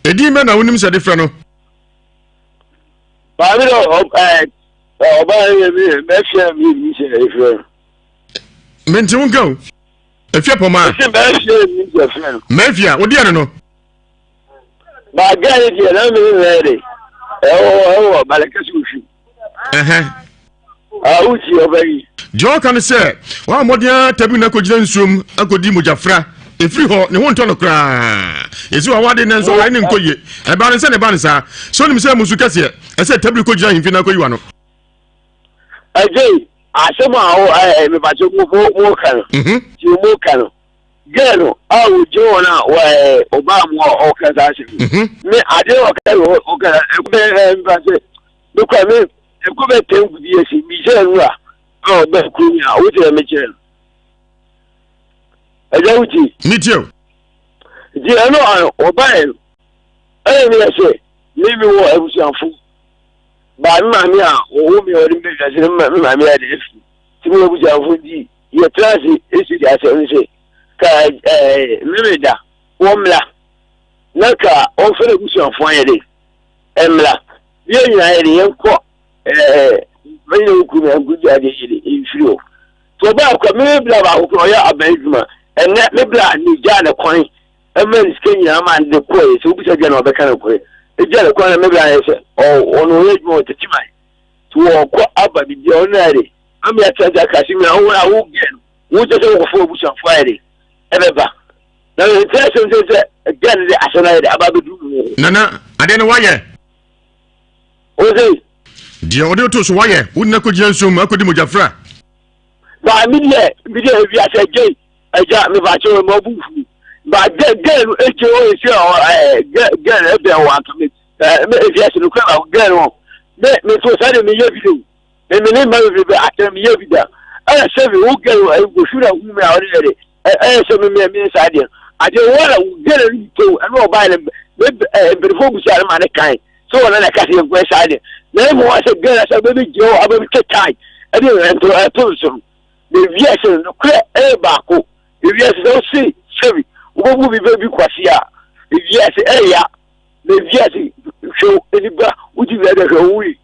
Edin bɛ na wonim sɛ de frɛ no. Maame na ɔ ɛɛ ɔbaa yɛ mi mɛfia mi mi sɛ efrɛ no. Mente wo nka o. Efia pɔmaa. Ese mɛfia mi sɛ frɛ no. Mɛfia wo deɛ no no. Ba gɛɛ ne deɛ na mi ne yɛ de ɛwɔ ɛwɔ balɛkɛse ohwim. Awuti ɔbɛ yi. Deɛ ɔka ne sɛ wɔn a mmɔden ara tabi na akɔgyina nsuom akɔdi mogyafra ɛfiri hɔ ne ho ntɔ no koraa ɛsi wɔ awade nɛ nso ɔwae ne nkɔ yie ɛba ne sɛ ne ba ne saa sɛ onim sɛ musu kɛseɛ ɛsɛ tabiri kɔgyina ahemfi na akɔyi wa no. Ɛgye asɛm a wo ɛɛ mepakyɛ mo mo mo ka no. Ti mo ka no. Girl no a ogyina hɔ no a ɛɛ ɔbaa mu a ɔka saa asɛm yi. Mhm. Me adeɛ a ɔka yɛ ɔka ɛkɔ bɛ ɛɛ nfa sɛ me kura me ɛkɔ bɛ tɛn gudi esi mi sɛ nwura a ɔbɛ kuro mi a wote ɛmi kyerɛ no. Ɛgya wuti. Mi tie o. Nti ɛno a ɔbaa yɛ no ɛyɛ mi yɛ sɛ mi mi wɔ abusuafo baa mi maame a ɔwɔ mi a ɔde mi bɛ wiase no mi maame yɛ de efi ti mi wɔ abusuafo nti. Yɛtena ase si de asɛm no sɛ, ka ɛɛ Memeda wɔmmra na ka ɔmfa n'abusuafoɔ ayɛ de mmra. Yɛn nyinaa yɛ de yɛnkɔ ɛɛ mɛnyina wo kurom yɛnkɔ gye adeɛ yɛ de mfiri hɔ. Nti ɔbaa kora me bla baako kora ɔyɛ aban adwuma ɛnɛ me bla ne gyaa ne kwan ɛma ne sika nyinaa ma ne de kɔɛ sɛ wobisa gya na ɔbɛka no korɛ ɛgya ne kwan na me bla yɛ sɛ ɔno ɔyɛ adwuma wɔ tɛkyiman nti wɔkɔ aba biribi a ɔno ayɛ de Ame atena ase aka asɛm yi a wo a wo gɛ no wo kyɛ sɛ wokɔfo abusuafo ayɛ de ɛbɛba na nti asɛm sɛ sɛ gɛ no de asɛm ayɛ de aba abɛduru mu hɔ. Nana adeɛ no wayɛ. Wo se. Deɛ ɔde to so wayɛ wo nna kɔgyina nsuo mu akɔdi mogyafra. Ba mi deɛ mi deɛ ebi asɛ gye ɛgya mi ba kyɛw ma ɔbu fu ba gɛ gɛ no ekye o esi ɔ ɛɛ gɛ gɛ no ɛbɛn wɔ anka mi ɛɛ mi ebi ase no kura ba gɛ no mi mi to sa de mi yɛ video. Me me ne mma bebrebe atena meyɛ bi da. Ɛyɛ sɛ me wo gɛl nkosu na hu me a ɔde yɛ de. Ɛyɛ sɛ me me me saa deɛ. Adeɛ wɔ na wo gɛl no to ɛno ɔbaa no me mpanyinfoɔ busa no ma ne kan. So wɔn na ɛka sɛ yɛn kɔ saa deɛ. Na emu wɔ sɛ gɛl sɛ bɛbi gyina hɔ abɛbi twɛ tae ɛde ɛnto ɛto nso no. Na ewia sɛ no korɛ ɛyɛ baako. Ewia sɛ sɛ ɔse sɛbi wobɛbu bi bɛbi kwasi a ewia sɛ ɛya. Na ewia sɛ hwɛ enipa wogye wia dɛ hwɛ wo yi.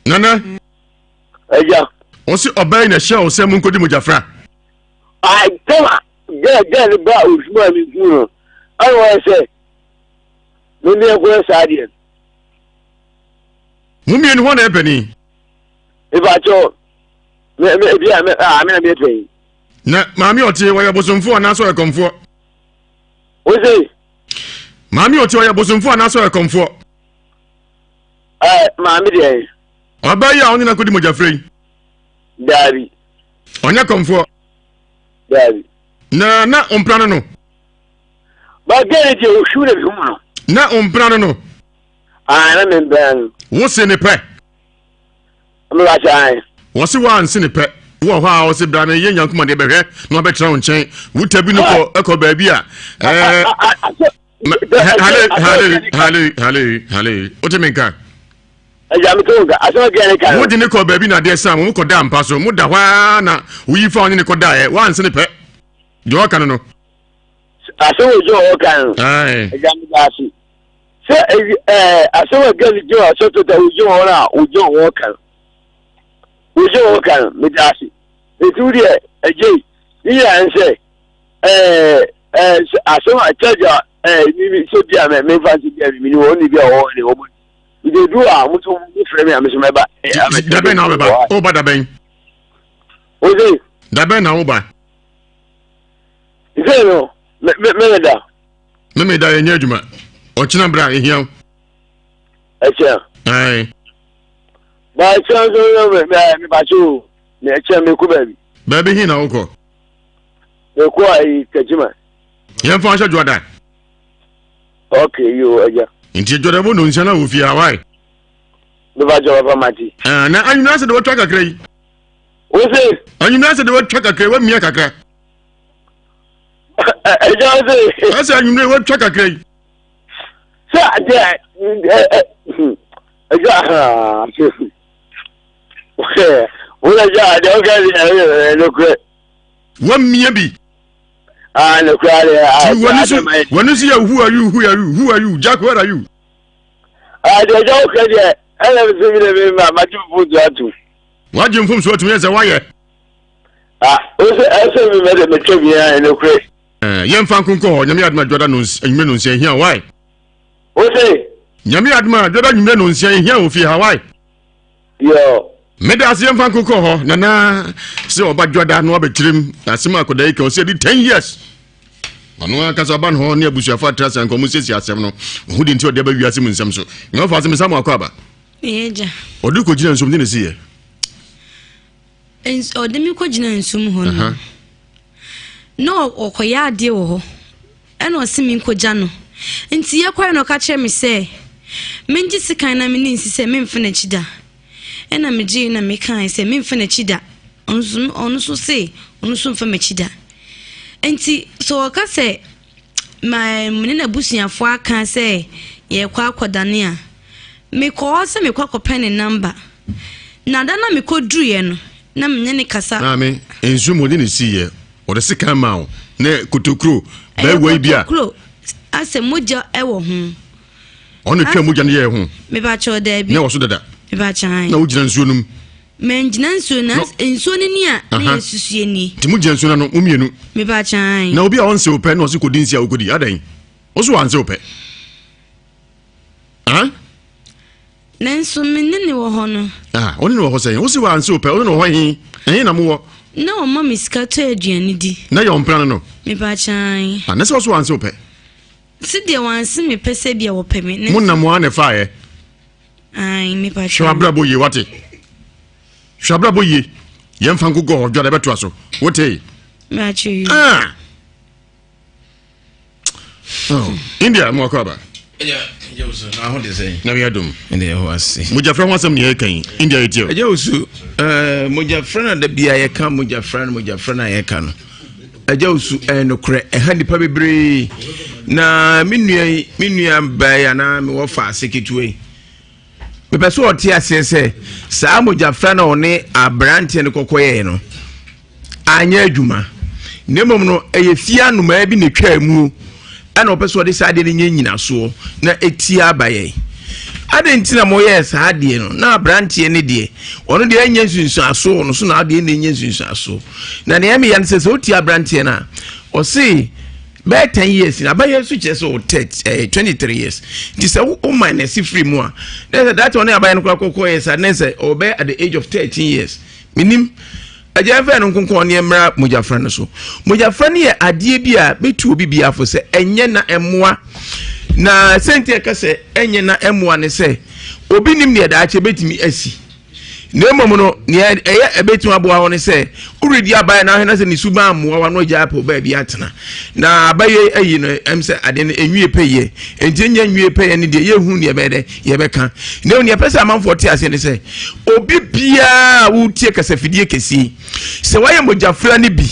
Nana. Ɛgya. Ɔsi ɔbaa yi na ɛhyɛ wo sɛ monkɔdi mogyafra. Tɛma gɛɛ gɛɛ no ba osuma a mehu no ɛna wɔyɛ sɛ me ne ɛkɔyɛ saa deɛ. Mo mmienu hɔ na ɛpɛ ni. Ìbàkyɛw me me ebi a me a me na me pɛ yi. Na maame ɔte wɔyɛ bosomfoɔ anaasɛ ɔyɛ kɔmfoɔ. Wose. Maame ɔte ɔyɛ bosomfoɔ anaasɛ ɔyɛ kɔmfoɔ. Ɛɛ maame deɛ. Ɔbaa yi a ɔne no akɔdi mogyafra yi. Daabi. Ɔnyɛ kɔmfoɔ. Daabi. Na na ɔmpra no no. Ba gɛɛ deɛ ohwiw na bi mu no. Na ɔmpra no no. Aa na mempra no. Wo se ne pɛ. Meba sɛ an. Wɔse woanse ne pɛ. Wowɔ hɔ a ɔse bra meyɛ nyankoma deɛ bɛhwɛ na wabɛtena wo nkyɛn. Wo tabi no kɔ ɛkɔ baabi a ɛɛ. Hale hale hale hale hale wote me nka. Ɛgya me to nka asɛm a ne ka. Wode ne kɔ baabi na adeɛ san mo kɔ da mpa so mo da hɔ ara na woyi fa ɔne ne kɔ daeɛ woanse ne pɛ deɛ ɔka no no. Asɛm a gyina ɔka no. Ɛgya me da ase. Sɛ ɛɛ asɛm a gɛli gyina ɔsɛ tota wogyina hɔ na wogyina hɔ ka no. Wogyina hɔ ka no me da ase. Eti wo deɛ ɛgye yi ne nyinaa nsɛ ɛɛ ɛɛ asɛm a kyɛgye a ɛɛ mimi sɛ bi a mɛ mɛnfa nse bi a mimi ni wɔn ni bi a wɔwɔ ne wɔn nti edu a mo nso mo frɛ mi a mi nso mɛba. Dabɛn na wobɛba woba dabɛn. Ose. Dabɛn na woba. Nse no mɛ mɛ mɛ da. Mɛmɛ da yɛ nyɛ adwuma ɔkyena bra ehia wo. Ɛkyɛn. Ayi. Ba ɛkyɛn nso mɛ mɛ mɛ ba kye o mɛ ɛkyɛn mɛ kɔ baabi. Baabi hin na wokɔ. Mekɔ ayi Kajima. Yɛn fa nhyɛ dwoada. Ok yo agya. Nti dwoada bɔ nonsia na wɔ fie ha why? Bɛba kyɛ papa mate. Ah, na anwummerɛ ase de wɔtwa kakra yi. Wo se? Anwummerɛ ase de wɔtwa kakra yi, wɔamia kakra. Agya wo se? Ɛsɛ anwummerɛ wɔtwa kakra yi. Sɛ adeɛ agya wo na agya adeɛ woka deɛ nokorɛ. Wamia bi. Ah, no kura de. Ah, wani so wani so yɛ who are you who are you who are you Jack where are you. Ah, deɛ ɛgya wo kɛ deɛ ɛna mi sɛ mi de mi ma ma gye mfom so atum. Wagye mfom so atum yɛ sɛ wayɛ. Ah, o sɛ ɛsɛ mi mɛ de mi twɛ bi yɛn ɛna kure. Ɛɛ yɛn fa nkonkɔ hɔ nyame aduma dwada no enyimire no nsia ehia why. O sɛ. Nyame aduma dwada enyimire no nsia ehia wɔ fie ha why. Yo. Meda ase yɛmfa nkokɔ hɔ nana sɛ ɔba dwada na wabɛkyerɛm asɛm a akɔda yi ka ɔsɛ di 10 years ɔno ankasa ɔba ne hɔ ne abusuafo atra sɛ nka ɔmo siesie asɛm no ɔho de nti ɔde aba wiase mu nsɛm so na ɔfa ase mesa mo akɔ aba ɔde kɔgyina nsom de ne si yɛ ɔde me kɔgyina nsom hɔ no. Na ɔkɔyɛ adeɛ wɔ hɔ. Ɛna ɔse menkɔgya no. Nti yɛkɔɛ na ɔka kyerɛ me sɛ mengye sekan na mene nsi sɛ memfa n'akyi da. Ɛna megyee na mekae sɛ memfa n'akyi da. Ɔno nso ɔno nso se ɔno nso mfa m'akyi da. Nti sɛ ɔka sɛ ma me ne n'abusuafoɔ aka sɛ yɛrekɔ akɔdane a, mekɔ hɔ sɛ mekɔ akɔpɛ ne namba. Na da na mekɔduruiɛ no, na me ne kasa. Maame, nsu mu ɔde ne siiɛ, ɔde sekan maa wo, ne kotokuro, bɛɛwa yi bi a. Ɛyɛ kotokuro, asɛ mogya wɔ ho. Ɔno twa mogya no yɛɛ ho. Mebakyɛw daabi. Na ɛwɔ so dada. Mebakyɛw ayi. Na wogyina nsuo no mu. Mangyina nsuo na nsuo no ni a na yɛ susue ni. Nti mo gyina nsuo no ano mo mmienu. Mebakyɛw ayi. Na obi a ɔnse wo pɛ na ɔse kɔdi nsi a wokɔdi adɛn? Wo so wanse wo pɛ. Ah? Nanso me ne ne wɔ hɔ no. Ah, wo ne ne wɔ hɔ sɛn? Wo se wanse wo pɛ, wo ne ne wɔ hɔ he? Ɛhe na mowɔ? Na ɔma me sika tɔ aduane di. Na yɛ ɔmpena no no? Mebakyɛw ayi. Ah, na sɛ ɔso wanse wo pɛ? Se deɛ wanse me pɛ sɛ bia wɔpɛ me. Mo nam a na ɛfaeɛ. Ae, mepa Hwɛ w'abrabɔ yie wate. Hwɛ w'abrabɔ yie. Yɛmfa nkokɔ hɔ dwa de bɛtoa so. Wote? Ah. Oh. India mo akɔ aba. Na mi adum. Mogyafra ho asɛm na yɛka yi. India yɛ tie o. Ɛgya osu, eh, mogyafra na da bia yɛka mogyafra no mogyafra na yɛka no. Ɛgya osu ɛyɛ nokorɛ ɛha nipa bebree. Na me nua yi, me nua baa yi anaa mewɔ faase ketewa yi. Mepɛ sɛ ɔte aseɛ sɛ saa mogyafra na ɔne aberanteɛ no kɔkɔyɛɛ no anyɛ adwuma na mmom no ɛyɛ fie anomaa bi na ɛtwaa mu ɛna ɔpɛ sɛ ɔde saa adeɛ no nyɛ nyinasoɔ na ɛtia aba yɛn adɛn nti na moyɛɛ saa adeɛ no na aberanteɛ no deɛ ɔno deɛ ɛnyɛ nsunsuasoɔ ɔno so na adeɛ na ɛnyɛ nsunsuasoɔ na nea ɛmeyɛ no sɛ sɛ wotia aberanteɛ no a ɔse bɛyɛ ten years na abayɛ nso kyerɛ sɛ ɔtɛ ɛɛ 23 years nti sɛ wo minus firi mu a na sɛ that one abayɛ no koraa kɔkɔ yɛ saa na sɛ ɔbɛyɛ at the age of 13 years menim Agya mfa ɛno nkonkɔn ne mmra mogyafra no so. Mogyafra no yɛ adeɛ bi a bɛtu obi biafo sɛ ɛnyɛ na ɛmmoa. Na sɛnti ɛka sɛ ɛnyɛ na ɛmmoa ne sɛ obi nim deɛ daakye bɛtumi asi. Na mmom no nea ɛyɛ ɛbɛtumi aboa hɔ ne sɛ woredi abayɛ na ahwɛ na sɛ ne suban mmoa wa no agya apɛ baabi atena. Na abayɛ ayi no ɛm sɛ adeɛ no ɛnwie pɛyɛ. Enti ɛnyɛ nwie pɛyɛ no deɛ yɛhu deɛ ɛbɛyɛ dɛ yɛbɛka. Na mmom nea ɛpɛ sɛ amanfoɔ te aseɛ ne sɛ Obi biara a wotie kasafidie kɛseɛ yi, sɛ wayɛ mogyafra no bi,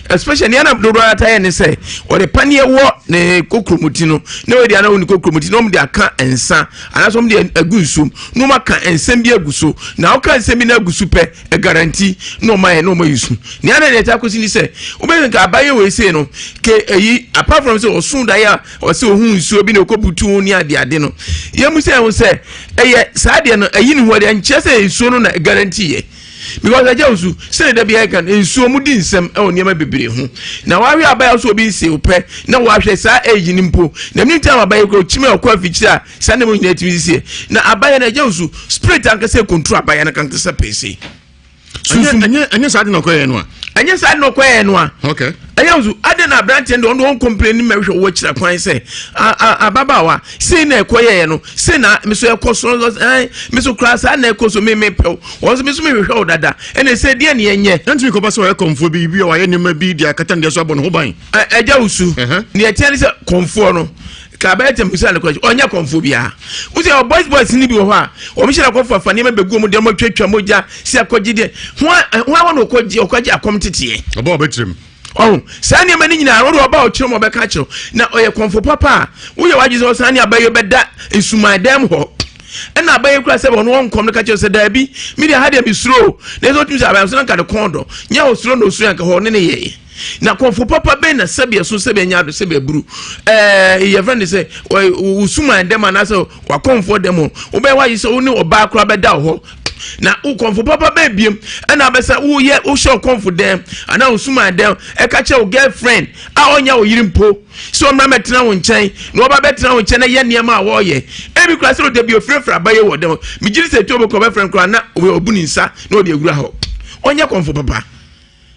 especially nea na dodoɔ ara taa yɛ ne sɛ wɔde paneɛ wɔ ne kokuromoti no na wɔde ana wɔ ne kokuromoti na wɔde aka nsa anaasɛ wɔde agu nsuom na wɔn aka nsɛm bi agu so na wɔka nsɛm bi na agu so pɛ garanti na wɔn ayɛ na wɔn ayi so nea na deɛ ɛta akɔsi ne sɛ wobɛyɛ nka abayɛ wɔ ese no ke eyi apart from sɛ ɔso daeɛ a ɔsɛ ohun nsuo bi na ɔkɔbutu ho ne adeade no yɛn mu sɛ ɛho sɛ ɛyɛ saa deɛ no ɛyi ne ho adeɛ nkyerɛ sɛ nsuo no na guarantee yɛ because ɛgya nsu sɛde da biara kan nsuo mu di nsɛm ɛwɔ nneɛma bebree ho na wahwɛ abaya so obi nse pɛ na wahwɛ saa ɛyi ne mpo na ɛmu ntam abaya kura okyim a ɔkɔ afikyire a saa nneɛma nyinaa tumi sisi na abaya no ɛgya nsu spirit ankasa control abaya no ankasa pɛsɛ. Sunsum. Ɛnyɛ ɛnyɛ saa de na ɔkɔyɛ no a. Ɛnyɛ saa de na ɔkɔyɛ no a. Okay. Ɛnyɛ nso adi na aberanteɛ no ɔno ɔnkɔmpleni mɛhwɛ wɔ akyira kwan sɛ ababaawa sei na ɛkɔyɛɛ no sei na me so ɛkɔ so ɛn me so koraa saa na ɛkɔ so me me pɛw wɔn nso me so mehwehwɛ wo dada ɛna ɛsɛ deɛ ne ɛnyɛ. Ɛntumi kɔba sɛ ɔyɛ kɔnfoɔ bi bi a wayɛ nneɛma bi de akata ne deɛ so abɔ ne ho ban. Ɛgya wo su. Nea ɛteɛ ne sɛ kɔnfoɔ no ka bɛyɛ tɛm bisa no question ɔnyɛ kɔnfoɔ biara wosɛ ɔ boys boys ni bi wɔ hɔ a wɔn hyɛ akɔfo afa nneɛma bɛgu wɔn deɛ wɔn atwatwa mogya si akɔgye deɛ ho ho awɔ na ɔkɔgye ɔkɔgye akɔm teteɛ. Ɔbɔ ɔbɛkyerɛ mu. Ɔho saa nneɛma no nyinaa wɔde ɔba ɔkyerɛ mu ɔbɛka kyerɛ na ɔyɛ kɔnfo papa a woyɛ wadwe sɛ ɔsan ne abayɛ bɛda nsuman dɛm hɔ ɛna abayɛ kura sɛ ɔno ɔnkɔm no ka kyerɛ sɛ daabi mi deɛ ha deɛ mesuro na ɛsɛ ɔtumi sɛ abayɛ so na nka ne kɔn dɔ nyɛ ɔsuro na ɔsuro anka hɔ ne ne yɛyɛ Na kɔmfo papa bɛn na sɛbi ɛso sɛbi ɛnyɛ ado sɛbi aburu ɛɛ yɛfrɛ no sɛ wosuman dɛm anaasɛ wakɔmfoɔ dɛm o wobɛyɛ wayɛ sɛ wo ne ɔbaa koraa bɛda wɔ hɔ na wo kɔmfo papa bɛn biem ɛna abɛsɛ woyɛ wohyɛ ɔkɔmfo dɛm anaa wosuman dɛm ɛka kyerɛ wo girlfriend a ɔnyɛ wo yere mpo sɛ ɔmmra mɛtena wo nkyɛn na ɔba bɛtena wo nkyɛn na yɛ nneɛma a wɔreyɛ ebi koraa sɛ ɔda bi ofirafira abayɛ wɔ dɛm megyere sɛ ɛtu ɔbɛkɔ bɛfrɛ no koraa na ɔbu ne nsa na ɔde awura hɔ ɔnyɛ kɔmfo papa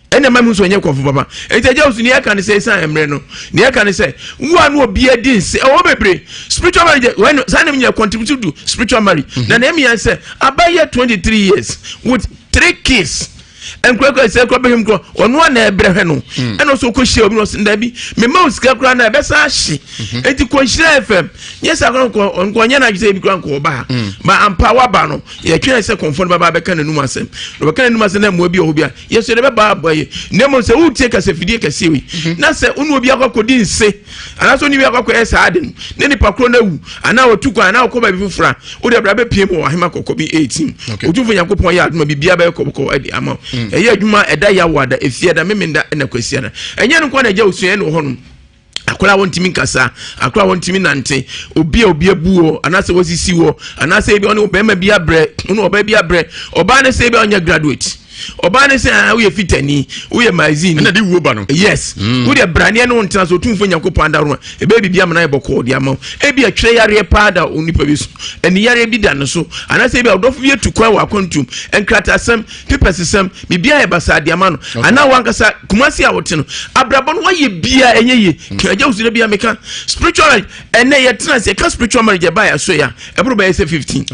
Ɛna ɛma mu nso ɔnyɛ kɔfo papa. Nti agya osu nea ɛka ne sɛ esan mmerɛ no nea ɛka ne sɛ wo a na obi adi nse ɛwɔ bebree spiritual marriage wɔn saa na nyɛ contribute to spiritual marriage. Mm -hmm. Na nea ɛmia sɛ abayɛ 23 years with three kids. Nkurakura sɛ kura bɛhwɛ mu kura ɔno a na ɛbrɛ hwɛ no hmm. ɛna ɔsɛ ɔkɔ hyia obi na ɔsɛ ndabi mema wo sika kura na ɛbɛsan ahye mhm. eti kɔ nhyira fm nyɛ sɛ akora nkɔ nkɔ nyɛ n'adwene sɛ ebi kura nkɔ ɔba ha hmm. ba ampa waba no yɛtwɛn sɛ kɔnfɔ no bɛba abɛka n'anum asɛm na ɔbɛka n'anum asɛm na mmoa bi wɔ hɔ bi a yɛsɛ de bɛba abɔ yɛ na mmom sɛ wotie kasafidie kɛseɛ wei mhm. na sɛ wone obi akɔ akɔdi nse anaasɛ wone bi akɔ akɔyɛ saa ade no na nipa korɔ no awu anaa wɔtu kwan anaa wɔkɔ baabi foforɔ a wode abra bɛpie mu wɔ ahema kɔkɔ bi 18 ɔtumfo nyankopɔn yɛ adoma biribia bɛyɛ kɔkɔ ade ama wo mm. ɛyɛ adwuma ɛda yawo ada ɛfie ada memenda ɛna kwasia da ɛnyɛ no nkwa na agya osua ɛne wɔ hɔnom akwadaa a wɔntumi nkasa akwadaa a wɔntumi nante obi a obi abu wɔ anaasɛ wɔsisi wɔ anaasɛ ebi ɔne ɔbarima bi abrɛ ɔne ɔbaa bi abrɛ ɔbaa ne sɛ ebi ɔnyɛ graduate ɔbaa ne sɛ ah woyɛ fitani woyɛ magazine ɛna de wuo ba no yes mm. wodeɛ braneɛ ne wo ntena so ɔtumfoɔ nyankopɔn adaworo a ɛbɛyɛ biribi ama no ayɛ bɔkɔɔ de ama wo ebi atwerɛ yareɛ paa da onipa bi so ɛne yareɛ bi da no so anaasɛ ebi a ɔdɔfo bi atu kwan wɔ akwantum nkratasɛm pepɛsesɛm biribi ayɛ basaa de ama no anaa wankasa kumase a wote no abrabɔ no wayɛ bia ɛnyɛ yie mm. agya wosu no bia meka spiritual marriage ɛnɛ yɛtena sɛ yɛka spiritual marriage ɛbaeɛ aso yɛ a ɛboro bɛyɛ sɛ 15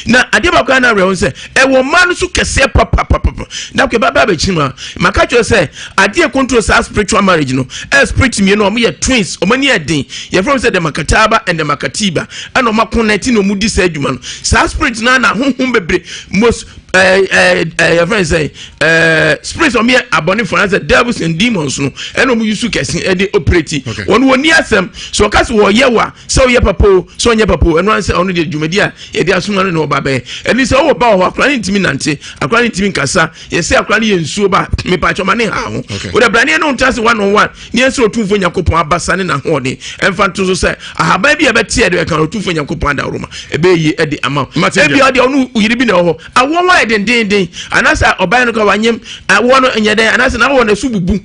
na adeɛ baako a na awerɛ ho sɛ ɛwɔ mmaa no so kɛseɛ papapapapa na kɔ ɛbɛba abɛkyiri mu a maka kyerɛ sɛ adeɛ control saa spiritual marriage no ɛyɛ spirit mmienu a wɔyɛ twins wɔn ani yɛ den yɛfrɛ wɔn sɛ the makataba and the makatiba ɛna wɔn akɔnɛte na wɔn di saa adwuma no saa spirit no na ahohom bebree most ɛɛ ɛɛ ɛɛ yɛfrɛ sɛ ɛɛ spirit wɔn yɛ abɔnefo anasɛ devils and demons no ɛna wɔn yusu kɛse ɛde operate wɔn wɔn ni asɛm so ɔka sɛ wɔyɛ wa sɛ ɔyɛ papa o sɛ ɔnyɛ papa o ɛno ansɛ ɔno deɛ dwumadi a yɛde asoma no na ɔba bɛyɛ ɛne sɛ ɔwɔ ba wɔ hɔ akora ne ntumi nante akora ne ntumi nkasa yɛsɛ akora no yɛ nsuo ba mepakyɛ ɔma ne ha ho wode braneɛ ne wontra se one on one ne ɛsɛ ɔtumfoɔ nyankopɔn abasa ne n'ahoɔden ɛmfa nto so sɛ ahaban bi a ɛbɛte ɛde ɛka ɔtumfoɔ nyankopɔn adaworoma ɛbɛyɛ yie ɛde ama wo ebi ɔde ɔno yere bi na ɛwɔ hɔ awoɔ ho ayɛ dendenden anaasɛ ɔbaa no ka wanyem awoɔ no nyɛ dɛn anaasɛ n'awoɔ no ɛso bubu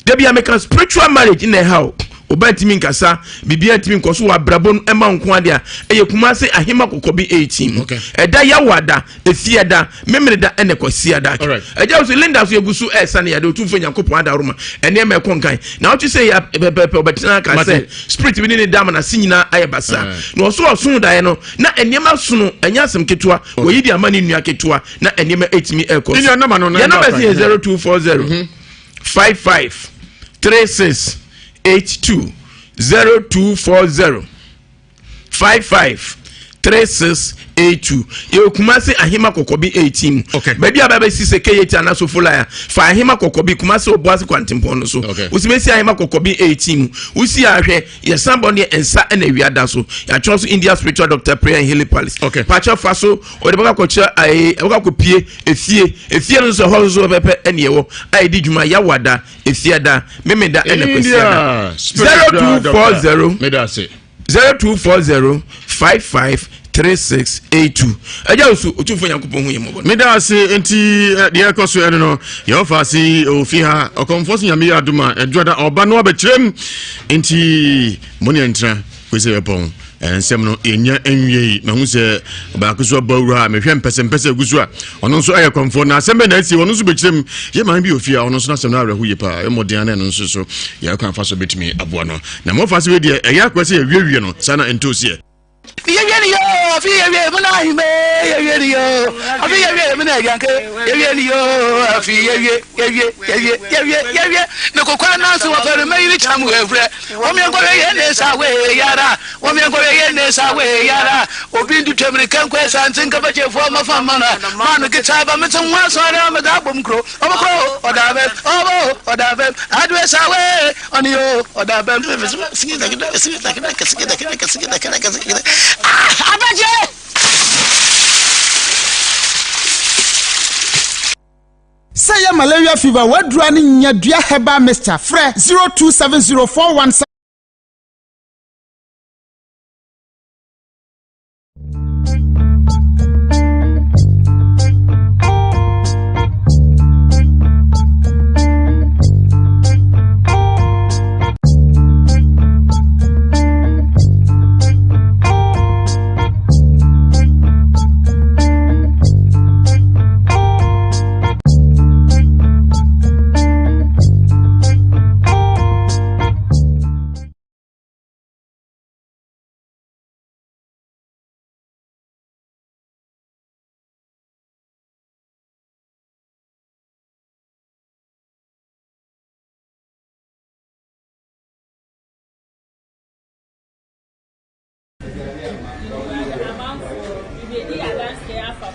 dabi a meka spiritual marriage na ɛha o ɔbaa ntumi nkasa biribiara ntumi nkɔ so wɔ abrabɔ no ɛma nko adeɛ a ɛyɛ kumase ahema kɔkɔ bi 18 mu ɛda yawo ada efie da memene da ɛna kwasia da ɛgya so linda so egu so ɛsa ne yade otumfo nyankopɔn adaworoma ɛnneɛma ɛkɔ nkan na ɔtwe sɛ yɛ pɛpɛpɛ ɔbɛtena aka sɛ spirit bi ne ne da ama n'ase nyinaa ayɛ basa na ɔso ɔso daeɛ no na nneɛma sono ɛnyɛ asɛm ketewa wɔyi de ama ne nua ketewa na nneɛma ɛtumi ɛkɔ so yɛn nɔmba si yɛ 0240 55 36 82 0240 55 36 82 yɛwɔ kumase ahema kɔkɔbi 18 mu okay. baabi a bɛbɛsi sɛ keyeti anaso folaya fa ahema kɔkɔbi kumase obuase kwantempɔn no so okay. wosi bɛsi ahema kɔkɔbi 18 mu wosi ahwɛ yɛsan bɔ ne nsa ɛna awia da so yɛatwerɛ so india spiritual doctor prayer and healing palace okay. pakyɛ fa so wɔde bɛkɔ akɔkyerɛ ayi ɛbɛkɔ akɔpie efie efie no nso ɛhɔ nso pɛpɛ ɛne ɛwɔ a yɛdi dwuma yawada efiada memeda ɛna kwasiada 0240 0240 55 3682 ɛgya osu otumfo nyankopɔn hu yɛ mmɔbɔ meda ase nti eh, deɛ ɛkɔ so ɛno no yɛwɔfa ase ɔfi ha ɔkɔmfoɔ so nyame yɛ adom a ɛdwoada ɔba no abɛkyerɛm nti mo ne ɛntena kɔsi yɛpɔn eh, nsɛm no yɛnya nwiei mahu sɛ baako so abɔ awura a mehwɛ mpɛsɛmpɛsɛ agu so a ɔno nso ɛyɛ kɔmfoɔ na asɛm bɛ na asie ɔno nso bɛkyerɛ mu yɛ maame bi ofie a ɔno nso n'asɛm no awerɛho yie paa ɛmmɔden ana ɛno nso so yɛkwan fa so bɛtumi aboa no na mmɔfa se wei deɛ ɛyɛ akoa sɛ yɛwiewie no saa na ɛntooseɛ Yɛwie ni yoo, afi yɛwie mu na ahime, yɛwie ni yoo, afi yɛwie mu na ayanke, yɛwie ni yoo, afi yɛwie, yɛwie, yɛwie, yɛwie, yɛwie. Ne kokwa nanso wɔfɛre mɛyiri kyam wɔ Wɔn yɛn yɛ ne sa we yara. Wɔn yɛn yɛ ne sa we yara. Obi ndu twam ne kankwa sante nkabakyefoɔ mafa mana. Manu kita ba mete ho asɔre a meda abom kuro. Ɔbɔ kuro ɔda bɛm. Ɔbɔ ɔda bɛm. Adwe sa we ɔne yo ɔda bɛm. Ah abagye. Sɛ ɛyɛ malaria fever, w'aduru ara ne Nyadua Herbal Mixture. Frɛ 027041.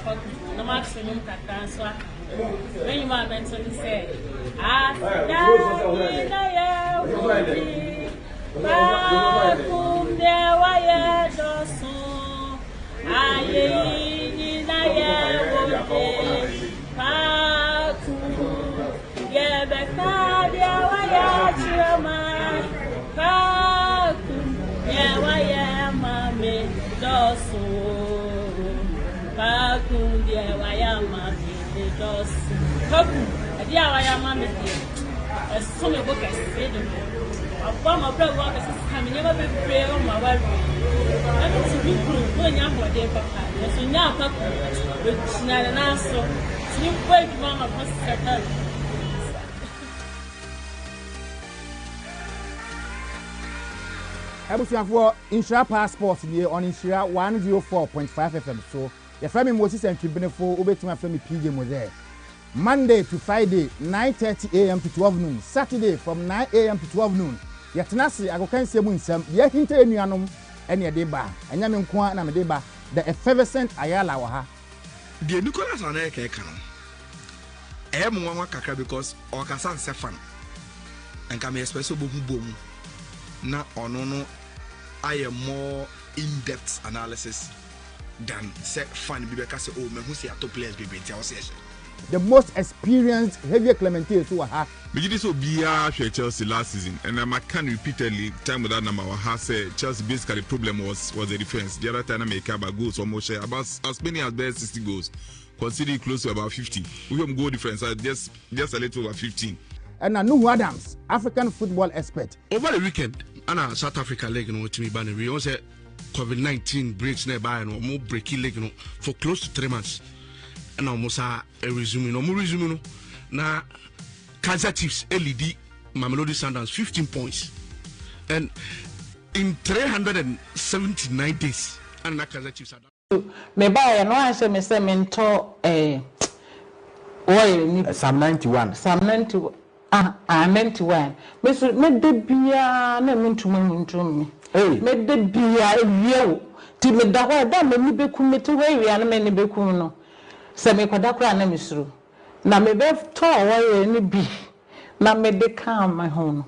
Pakum na mato nnwom kakra nso aka ho. Me nnwom a mɛto ne sɛ, Aseda nyina yɛ wo din, Pakum deɛ wayɛ dɔso, ayeyi nyina yɛ wo de, Pakum yɛbɛka deɛ wayɛ akyerɛ man, Pakum deɛ wayɛ ama me dɔso. Pakum deɛ wayɛ ama me ne dɔso. Pakum ɛdeɛ a wayɛ ama me deɛ ɛso me bo kɛse dodo. Waboa ma ɔbrɛ wɔ abɛsesa me nneɛma bebree wɔ ma wareɛ. Na me ti me kunu na ɔnya ahoɔden papa nanso nyaa pakum ɔgyina ne nan so tumi bɔ adwuma ma kɔsɛ Abusuafoɔ, Nhyira Paa Sports nie on Nhyira 104.5 FM so. Yɛfrɛ me Moses Antwibenefo, wobɛtumi afrɛ me PJ Mozee. Monday to Friday, 9:30 am to 12 noon, Saturday from 9 am to 12 noon. Yɛtena ase agokansie mu nsɛm, deɛ ahinta yɛn nuanom ɛne ɛde ba. Ɛnyɛ me nko ara na mede ba, The Effervescent Ayala wɔ ha. Deɛ Nicholas Anelka ɛka no ɛyɛ me nwanwa kakra because ɔkasa nsɛ fan nka me expect sɛ ɔbɛhu bɔ mu na ɔno no ayɛ more in depth analysis than sɛ fan bi bɛka sɛ oh mahu sɛ yɛatɔ players bebree nti ɛwɔ sɛ yɛhyɛ. The most experienced Javier Clemente nso wɔ ha. Megye di sɛ obiara hwɛɛ Chelsea last season and maka no repeatedly time without number wɔ ha sɛ Chelsea basically problem was was the defence. The other time na meka about goals wɔn hyɛ about as many as bɛyɛ 60 goals conceded close to about 50. Wohwɛ mu goal difference a just just a little over 15. Ɛna Nuhu Adams, African football expert. Over the weekend ana South Africa league no wɔtumi ba no wie wɔn sɛ covid 19 breaks na ɛbaeɛ no wɔn breaki league no for close to three months ɛna wɔn sa resume no wɔn resume no na Kaizer Chiefs elidi Mamelodi Sundowns 15 points and in 379 days ɛna na Kaizer Chiefs ada. Mebaeɛ no wanhyɛ me sɛ mentɔ eh, oil no bi. Psalm 91. Psalm 91 ah ah 91. Me so meda biara na mentumi ntum me. Meda biara awia o. Nti meda hɔ a ɛda a m'ani bɛkum mete hɔ awia na m'ani bɛkum no sɛ mekɔda koraa na mesuro. Na mebɛtɔɔ oil no bi na mede kaa me ho no,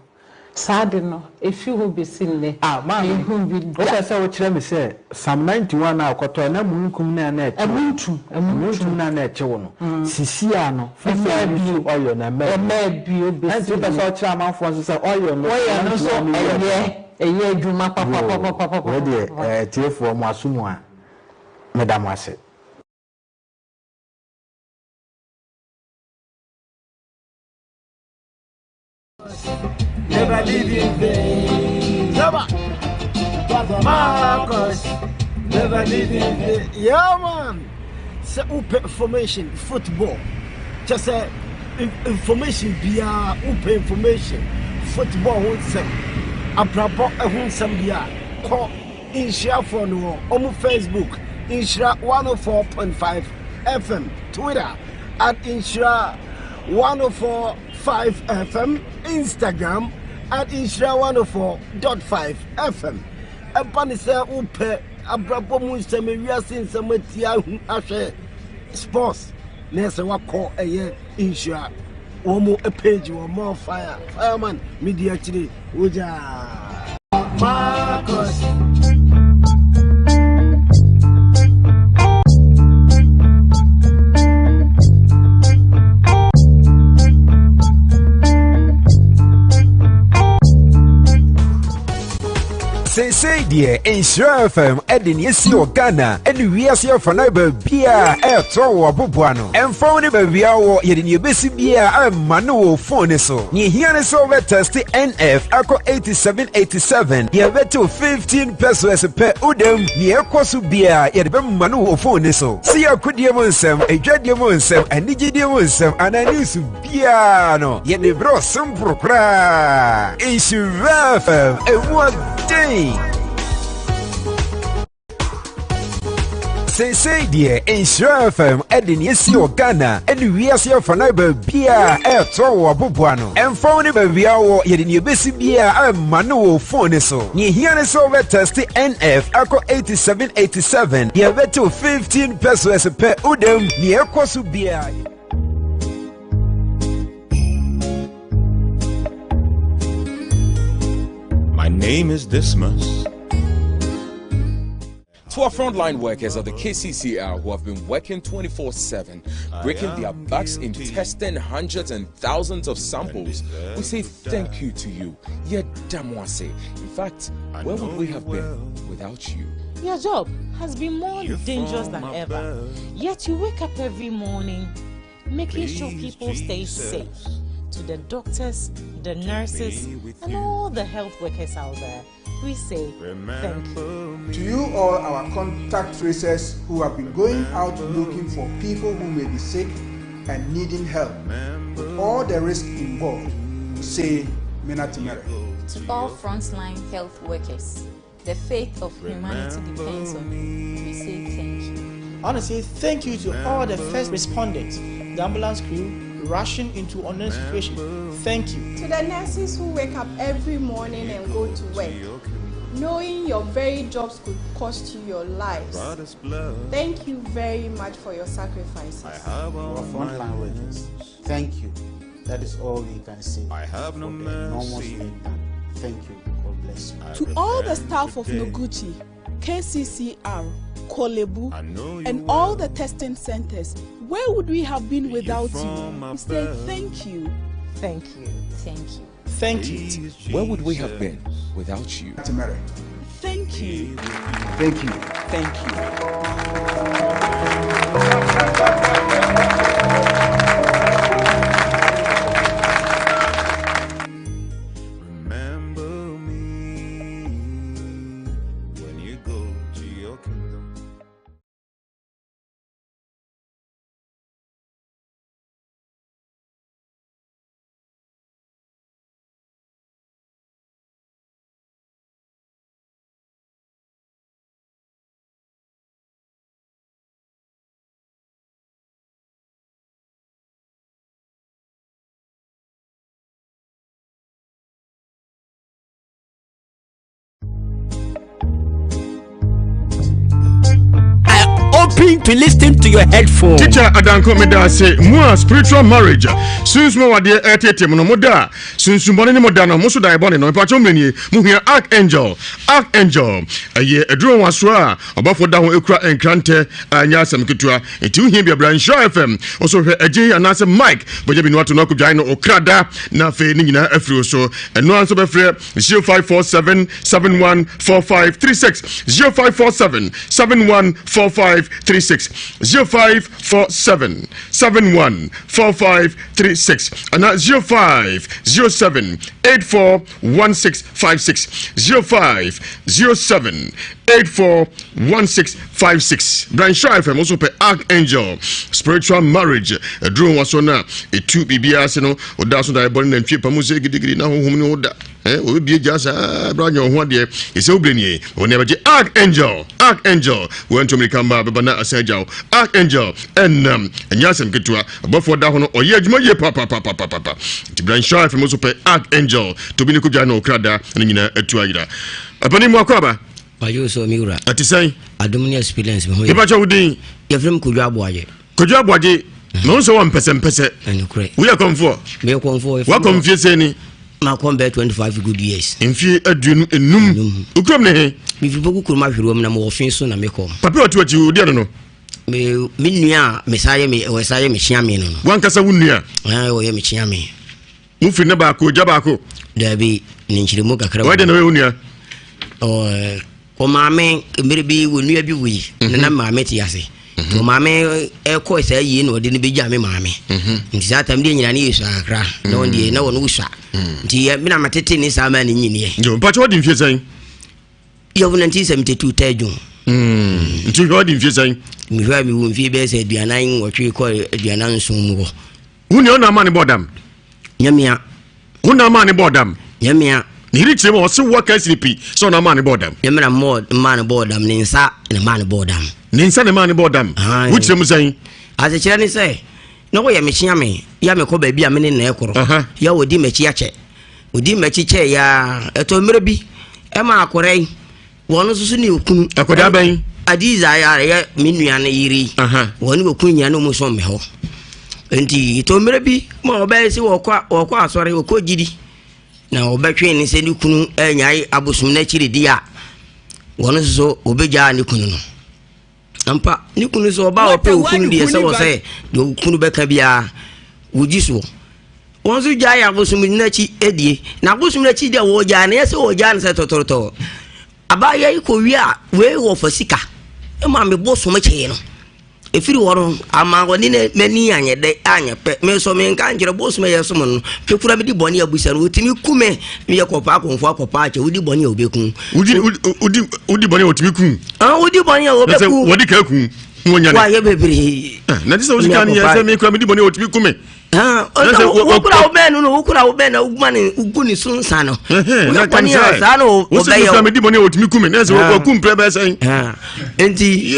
saa ade no, ɛfiri hɔ bɛsi nnɛ, Ah, maame, menhuu bi da. wopɛ sɛ wokyerɛ me sɛ Psalm 91 a wokɔtɔe na mununkum no a na ɛkye wo no, Amuntum, amuntum. mununtum no a na ɛkye wo no, sisi a no, fa sɛ Ɛmmaa use bio. oil no, ɛmmaa bio. Ɛmmaa bio Ɛnti bɛsi wopɛ sɛ nnɛ. wokyerɛ amanfoɔ nso sɛ oil no, Oil Psalm no nso, 91 no yɛ ɛyɛ, adwuma? ɛyɛ adwuma Yoo, wei deɛ, papapapapapapapa. eh, atiefoɔ, mo aso mu a, meda mo ase. Never live in vain. Never. Marcus. Never live in vain. Yeah, man. Sɛ wopɛ information football kyɛ sɛ information biara wopɛ information football ho nsɛm abrabɔ ho nsɛm deɛ a kɔ nhyiafoɔ no hɔ ɔmo Facebook nhyira 104.5 FM Twitter at nhyira 104.5 FM Instagram at nhyira 104.5 FM ɛba ne sɛ wopɛ abrabɔ mu nsɛm ewiase nsɛm atia ahu ahwɛ sports na ɛsɛ wakɔ ɛyɛ nhyira wɔn mo page wɔ more fire fireman media akyire wogyaa Marcus. Seesei deɛ Nhyira FM de nea esi wɔ Ghana ne wiase afanan baabiara ɛretɔ wɔ aboboa no. Ɛmfa wo ne baabiara wɔ, yɛde nea ebesi biara ɛma no wɔ phone no so. Nea ehia ne sɛ wobɛtɛste NF akɔ 8787, yɛbɛtew 15 pesos pɛ wodam. Nea ɛkɔ so biara yɛde bɛma no wɔ phone no so. Sɛ yɛ akodie mu nsɛm, adwadie mu nsɛm, anigyedie mu nsɛm anaa news biara no, yɛde brɛ wo simple koraa. Nhyira FM, emu ɔden. Seesei deɛ Nhyira FM de nea esi wɔ Ghana ne wiase afanan baabiara ɛretɔ wɔ aboboano. Ɛmfa wo ne baabi a wɔ, yɛde nea ebesi biara ɛrema no wɔ phone no so. Nea ehia ne sɛ wobɛtɛste NF akɔ 8787, yɛbɛtew 15 pesos pɛ. Wodam, nea ɛkɔ so biara. My name is Dismas. To our frontline workers of the KCCR who have been working 24 7, breaking their backs in testing hundreds and thousands of samples, we say thank you to you. Yedamwase. In fact, where would we have been without you? Your job has been more dangerous than ever. Yet you wake up every morning making sure people stay safe. To the doctors, the nurses, and all the health workers out there, we say thank you. To you all our contact tracers who have been going out looking for people who may be sick and needing help, with all the risk involved, we say Minatimere. To all frontline health workers, the faith of humanity depends on you. We say thank you. I want to say thank you to all the first responders, the ambulance crew, rushing into unknown situation. Thank you. To the nurses who wake up every morning and go to work, knowing your very jobs could cost you your lives. Thank you very much for your sacrifices. Our frontline workers, thank you. That is all we can say. I have no for the enormous work done. Thank you. God bless you. To all the staff of Noguchi, KCCR, Kolebu, and all the testing centers, where would we have been without you? We say thank you. Thank you. Thank you. Thank you. Where would we have been without you? Thank you. Thank you. Thank you. Remember me when you go to your kingdom. Open to listen to your headphone. Teacher Adanko Medase, mu a spiritual marriage, sunsum awadeɛ ɛretete mu no, mo da sunsum bɔne ne mo da no, mo so da ɛbɔne no, mpakyɛw mmerɛ nie, mo hia Archangel, Archangel, ɛyɛ aduro nwasoɔ a ɔbɔfo da ho ekura nkrantɛ a ɛnyɛ asɛm ketewa, nti wohia bi abira Nhyira FM, ɔso hwɛ agye anaasɛ Mike, bɔgya bi no ato no akɔdwan no okra da, na afei ne nyinaa afiri wo so, ɛno ara nso bɛfrɛ 0547 714536 0547 714536 0547 714536 ana 0507 841656 0507 841656 Branhyira FM nso pɛ Archangel spiritual marriage aduro nwaso no a ɛtu biribiara ase no ɔda so da ɛbɔ ne nantwie pa mu sɛ gidigidi na honhom ne ho da Eh, wɔbɛbie gya saa berɛ anyɛ wo ho adeɛ ɛsɛ wo berɛ nie wɔne abɛgye archangel archangel wɔantu mmirika mma bɛba na asan agya wo archangel ɛnam ɛnyɛ asɛm ketewa ɔbɔfoɔ da ho no ɔyɛ adwuma yie papapapapapa nti bra nhyira fm so pɛ archangel tobi ne kɔdwa ne ɔkra da ne nyinaa atu ayera apani mu akɔ aba Ɔyɛ so mi wura. Ɛte sɛn? Adom ne experience mi ho yɛ. Nipa kyɛ wo din? Yɛfrɛ me Kojo Aboagye. Kojo Aboagye, na wo sɛ wɔ mpɛsɛmpɛsɛ. Ɛnokorɛ. Woyɛ kɔmfoɔ? Meyɛ kɔmfoɔ. Wakɔ mfie sɛn ni? Makɔ mbɛyɛ 25 good years. Mfie aduonu enum. Wo kurom ne he? Mefiri Poku kurom ahwerewa mu na mewɔ fe so na mekɔ. Papa a ɔte w'akyi, wo deɛ no no? Me me nua a mesan yɛ me ɔsan yɛ me kyeame no no. Wankasa wo nua? Ɛɛ ɔyɛ me kyeame. Mo firi ne baako, gya baako? Daabi, ne nkyerɛmu kakra. Wɔyɛ dɛ na ɔyɛ wo nua? Ɔmaame mmerɛ bi wɔ nua bi wui mhm. na na maame te ase. Mhm. Ɔmaame ɛkɔɔ saa yie na ɔde no bɛgya me maame. Mhm. Nti saa tam deɛ nyina ne yɛ sua kakra na wɔn deɛ na wɔn wosua. Nti yɛ me na matete ne saa maa ne nyiniɛ. Mpakyɛ wɔde mfie sɛn? Yɛwo 1972 third June. Mm. Nti hwɛ ɔde mfie sɛn? Mehwɛ a mewɔ mfie bɛyɛ sɛ 48 kɔ 47 mu hɔ. Wo nua ɔna ama ne bɔ dam? Nyamia. Wo na ama ne bɔ dam? Nyamia. Ne yere kyerɛ mu ɔse wo aka asini pi sɛ ɔna ama ne bɔ dam. Nyamia mma ne bɔ dam ne nsa na ma ne bɔ dam. Ne nsa ne maa ne bɔɔ dam. Wokyerɛ mu sɛn? Asekyerɛ ne sɛ na wɔyɛ me kyea me ya mekɔ baabi a me ne na ɛkorɔ ya wɔdi m'akyi akyɛ wɔdi m'akyi kyɛ ya ɛtɔ mmerɛ bi ɛma akɔrɛ yi wɔn nso so ne okunu. Akɔdaa bɛn? Adiza a ɛyɛ me nua no yere yi wɔn ne okunu nyinaa na wɔn sɔn me hɔ nti ɛtɔ mmerɛ bi ma wɔbɛyɛ sɛ wɔkɔ asɔre wɔkɔ gyidi na wɔbɛtwe ne sɛ ne kunu anyae abosom no akyiri di a wɔn nso so wɔbɛgyaa ne kunu no ampa ne kunu sɛ ɔba a ɔpɛ okunu deɛ sɛ wɔ sɛ deɛ okunu bɛka biara wɔgyi soɔ wɔn nso gyae abosom no akyi die na abosom no akyi deɛ wɔgyaa no yɛ sɛ wɔgyaa no sɛ tɔtɔrɔtɔ abaayɛ yi kɔ wie a wei wɔ fa sika ɛma me bosom kyee no Ɛfiri hɔ no, ama ɔne n'ani anyɛ dɛ anyɛ pɛ. Me nso menka nkyerɛ bosom a yɛsom no. Me kura medi bɔne a abusa no, ɔtumi ku me. Meyɛ kɔpaa kɔmfo akɔpaa akyɛ, wodi bɔne a ɔbɛku. Wodi wodi wodi bɔne a ɔtumi ku. Ah, wodi bɔne a ɔbɛku. Wɔde ka ku. Wɔnyane. Wayɛ bebree. Eh, na te sɛ wosi kan yɛ sɛ me kura medi bɔne a ɔtumi ku me. Wokura wo bɛn no no wokura wo bɛn na woguma ne wogu ne so nsa no. Woyɛ bɔne a saa na ɔbɛyɛ. Wosɛ medi bɔne a ɔtumi ku me na sɛ wɔku mprɛ bɛyɛ sɛn. Nti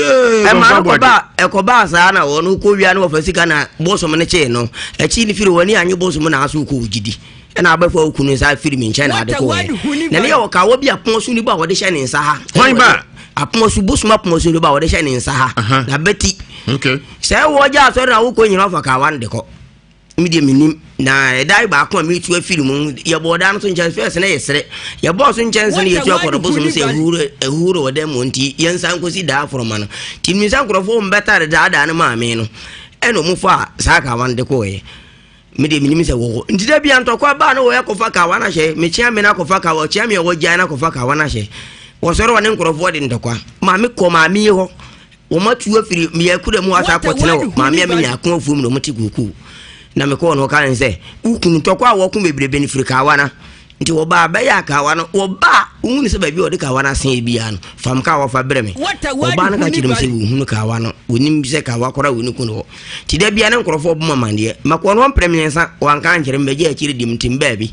ɛma no kɔba ɛkɔbaa saa na wɔn kɔ wia no wɔfa sika na bosom no kyee no akyi no firi wɔn ani anye bosom na aso kɔ gyidi ɛna abɛfo a okunu nsa firi mi nkyɛn na ade kɔ yɛ na ne yɛ ɔkawa bi apɔn so nipa a wɔde hyɛ ne nsa ha. Hwan ba? Apɔn so bosom apɔn so nipa a wɔde hyɛ ne nsa ha na bɛti. Sɛ wɔgya asɔre na wokɔ nyina ɔfa kawa no de kɔ. Me deɛ menim na ɛda baako a metu afiri mu yɛbɔɔ da no so nkyɛnse fɛs na yɛserɛ yɛbɔɔ so nkyɛnse no yɛtu akɔdɔ bosom sɛ ahuhuro ahuhuro wɔ dɛm mu nti yɛnsan nkɔsi daa foroma no nti menim sɛ nkurɔfoɔ wɔn bɛtare daadaa no maame no ɛna wɔn fa saa kawa no de kɔɔɛ me deɛ menim sɛ wɔwɔ nti da bia ntɔkwa baa no wɔyɛ kɔfa kawa no ahyɛ mekyea me no akɔfa kawa ɔkyea me a wɔgyae no akɔfa kawa no ahyɛ wɔsɔre wɔ ne nkurɔfoɔ de ntɔkwa maame kɔ maame yi hɔ Wɔatu afiri mmea kura mu asa akɔtena wɔ maame a menya ako afuom na wɔte kuukuu. Na mekɔɔ no ɔka ne sɛ, wo kunu ntɔkwa a wɔko bebrebe no firi kawa no. Nti wɔbaa bɛyɛ a kawa no, wɔbaa wohunu sɛ baabi a wɔde kawa no asen biara no, fam kawa fa brɛ me. Ɔbaa no ka kyerɛ me sɛ wɔhunu kawa no, wɔnim sɛ kawa koraa wɔ ne kunu hɔ. Nti da biara ne nkurɔfoɔ bɔ me amanneɛ. Mekɔɔ no hɔ mprɛ mmiɛnsa, wɔanka ankyerɛ me, bɛgye akyire di me nti baabi.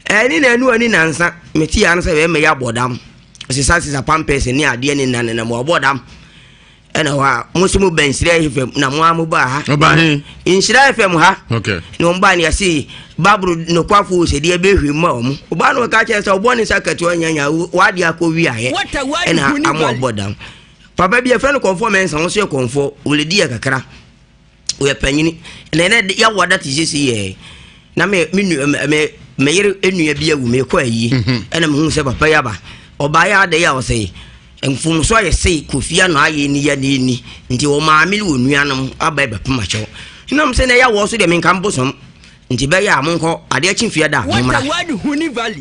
Ɛne nanu ani nansa, metee ano sɛ bɛrima yi abɔ dam. Sesa sesa pampers ne adeɛ ne nna nenam wɔabɔ dam ɛna hɔ a mo nso mo ba nhyira fm na mo a mo ba ha ɔba he nhyira fm ha okay na wɔn ba ne yɛse babro nokwafo sɛ deɛ bɛhwɛ mu a wɔn ɔba no ɔka kyerɛ sɛ ɔbɔ ne nsa katoa nyanya wadeɛ akɔ wiaeɛ ɛna ama ɔbɔ dam papa bi yɛfrɛ no kɔmfoɔ mɛnsa wɔn nso yɛ kɔmfoɔ wɔledi yɛ kakra Ɔyɛ panyini. Na ɛnɛ yɛawo ada te sese yɛ. Na me me nua me me yere nua bi awu mekɔ ayie. Mhm. Ɛna mehu sɛ papa yi aba. Ɔbaeɛ ada yi a ɔsɛ mfomso ayɛ sei kofi ano ayɛ ni yɛ ne ni nti wɔ maame ne wɔ nuanom aba ɛbɛpem akyɛw. Nam sɛ na ɛyɛ awɔ so deɛ menka mbosom nti bɛyɛ a monkɔ adeɛ kye fiada a mommra.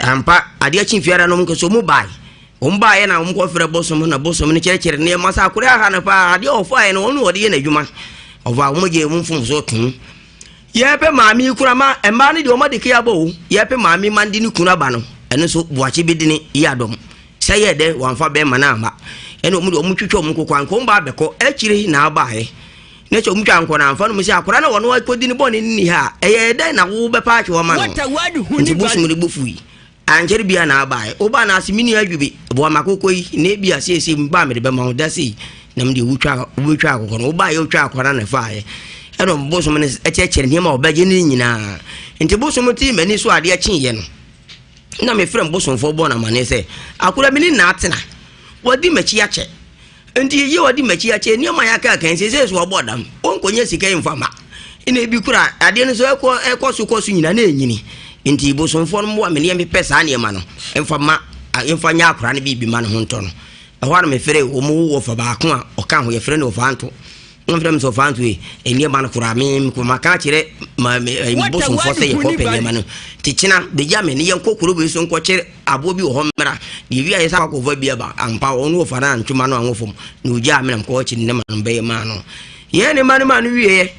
Ampa adeɛ kye fiada no monkɔ so mo bae. Wɔn baeɛ na wɔn kɔfrɛ bosom na bosom no kyerɛkyerɛ nneɛma sɛ akora aha no paa adeɛ ɔfaeɛ no ɔno ɔde yɛ n'adwuma ɔfa wɔn gye wɔn mfomsoɔ tom yɛpɛ maame yi kura ma mmaa no deɛ wɔn ade kea bɔ o yɛpɛ maame ma de ne kunu aba no ɛno nso boakye bi de ne yɛ adɔm sɛ yɛ dɛ wɔamfa bɛrima no amma ɛna wɔn deɛ wɔn twitwa wɔn koko anka wɔn ba abɛkɔ akyire na abaeɛ na kyɛ wɔn twa nkɔ na amfa no mu sɛ akora na wɔn akɔdi ne bɔne ne ni ha ɛyɛ dɛn na wobɛpa atwe wɔn ma no nti bosom no bo fui Ankyɛre biara na abae. Wobaa no ase, me nua Adwube, boa me akokɔ yi, na ebia seesei meba a mede bɛma wo. Da sei na mede wotwa wobɛtwa akokɔ no. Wobaeɛ wotwa akokɔ no na ɛfaeɛ. Ɛna bosom no kyerɛkyerɛ nneɛma a ɔbɛgye no nyinaa. Nti bosom tee m'ani so adeɛ kyeeɛ no, na mefrɛ bosomfoɔ bɔɔ no amanneɛ sɛ, akora me ne nna atena. Wadi m'akyi akyɛ. Nti yie ɔde makyi akyɛ nneɛma a yɛaka kan seesei so ɔbɔ dam ɔnkɔnya sika yi mfa ma ɛna ebi kura adeɛ no so ɛkɔ ɛkɔ so kɔ so nyina na ɛnyini nti bosomfoɔ no mmoa me ne yɛmpepɛ saa nneɛma no mfa ma mfa nyɛ akora no biribi ma ne ho ntɔ no ɛhɔ a na mefrɛ wɔn wɔfa baako a ɔka ho yɛfrɛ no wɔfa nto Wɔfrɛ me sɛ ɔfa nso yi nneɛma no koraa me maka akyerɛ ma me bosomfoɔ sɛ yɛkɔ pɛ nneɛma no nti kyena bɛgya me ne yɛnkɔ kuro bi so nkɔkyere aboɔ bi wɔ hɔ mmra deɛ wi ayɛ sɛ akɔfa bi aba ampa ɔno wɔfa no antwoma no anwo fam na ɔgyaa me na mekɔ akyi ne ma no bɛyɛ maa no yɛn ne ma no maa no wieɛ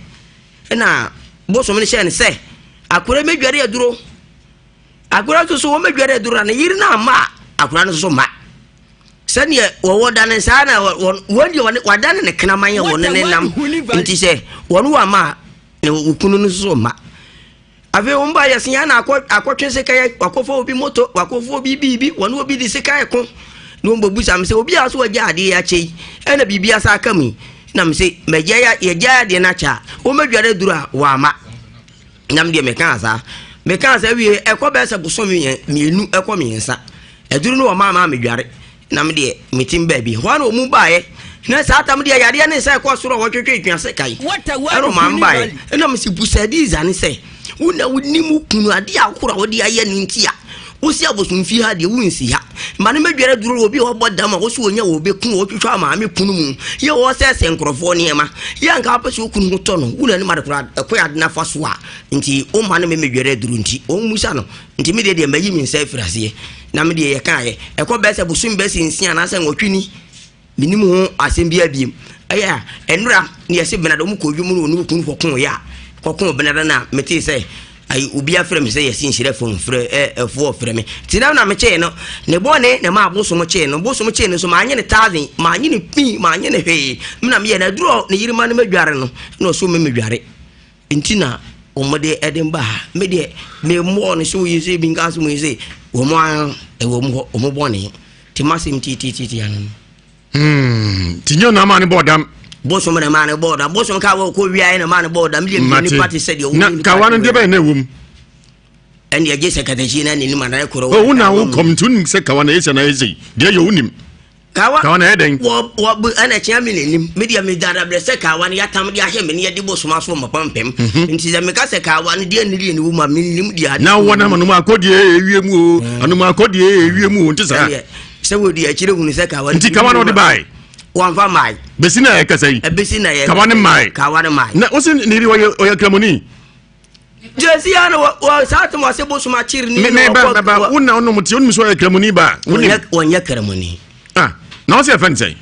ɛna bosom no hyɛɛ no sɛ akora mɛdware aduro akora nso so wɔmɛdware aduro na ne yere no amma a akora no nso so ma Sɛdeɛ wɔwɔ da no saa na wɔn wɔn deɛ wɔn wadane ne kraman a wɔn ne nam nti sɛ wɔn wɔ ama a na wɔn kunu no nso mma afei wɔn ba yɛ sea na akɔ akɔtwe sekan akɔfa obi moto wakɔfa obi biribi wɔn obi de sekan ko. Na wɔn bɛbusa me sɛ obi a so wɔgya adeɛ akyɛ yi ɛna biribi asa aka mu yi na me se mɛgya yɛgya adeɛ no akyɛ a wɔmɛdware aduru a wɔama na me deɛ mekaa saa mekaa saa wie ɛkɔ bɛyɛ sɛ bosome mmienu ɛkɔ mmiɛnsa aduru no wɔma ama medware na me deɛ metim baabi hɔ a na wɔn baeɛ na saa tam deɛ yadeɛ ne nsa ɛkɔ soro a wɔtwetwe twease kae ɛna ɔmaa baeɛ ɛna mesi busadiza ne sɛ wo na wonim wo kunu adeɛ akoro a wode ayɛ no nti a wosi abosomfie ha deɛ wonsi ha ma no mɛdware duro obi a ɔbɔ dam a wosi onya wɔ bɛku wɔtwitwa maame kunu mu yɛ wɔsɛsɛ nkurɔfoɔ nneɛma yɛ anka wopɛ sɛ wokunu ho tɔ no wo na ne ma de kora ɛkɔ ade no afa so a nti woma no mɛmɛdware aduro nti ɔmmusa no nti me deɛ deɛ mayi me nsa afiri aseɛ na me deɛ yɛkaeɛ ɛkɔ bɛɛ sɛ bosom bɛɛ sɛ nsia anaasɛ nwɔtwe ni menim ho asɛm biara biem ɛyɛ a ɛnora ne yɛse benada ɔmu kɔ dwom no ɔne okunu kɔko yɛ a kɔko benada no a metee sɛ ayi obi afrɛ me sɛ yɛse nhyira fam frɛ ɛ ɛfoɔ frɛ me nti na na mekyee no ne bɔne na maa bosom kyee no bosom kyee no so maanye ne thousand maanye ne pii maanye ne hwee me na meyɛ na aduro ne yere ma no madware no na ɔso me medware Nti na wɔn de ɛde ba ha. Me deɛ me mmɔɔ no sɛ oyi sɛ ebi nka sɛ oyi sɛ wɔn ara ɛwɔ mu hɔ wɔn bɔne. Te ma sɛm tiitiiti ano no. Hmm, ti nyɛ na ama ne bɔɔ dam. Bosom na maa ne bɔɔ dam. Bosom ka wɔ kɔ wia na maa ne bɔɔ dam. Deɛ mi nipa te sɛ deɛ wɔn nipa. Na kawa no deɛ bɛyɛ na ɛwɔ mu. Ɛnni ɛgye sɛ katakyi na n'anim anan korɔ. O na wo kɔm nti wonim sɛ kawa na ɛyɛ sɛ na ɛyɛ sɛ deɛ yɛ wonim. Kawa kawa na ɛyɛ dɛn. Wɔ wɔ bu ɛna kyea mi n'anim mi deɛ mi dada brɛ sɛ kawa no yatam de ahyɛ mi ne yɛde bɔ soma so mapa mpɛm mhm. nti sɛ meka sɛ kawa no deɛ ne deɛ ne wu ma mi nim deɛ ade. Na wɔ nam anum akɔdeɛ ewie mu o mm. anum akɔdeɛ ewie mu o nti saa. Sɛ wɔ di akyire hunu sɛ kawa no. Nti kawa no ɔde baae. Wɔnfa maae. Besi na ɛkasa yi. Ebesi na yɛ. Kawa ne maae. Kawa ne maae. Na wosi ne yere ɔyɛ ɔyɛ kramoni. Jesi ya no wɔ saa tɛm ɔsɛ bosom akyere ni. Me ba ba ba wo na ɔnom te onim sɛ ɔyɛ kramoni ba. Wɔnyɛ wɔnyɛ kramoni. Ah na ɔsɛ yɛfrɛ no sɛn.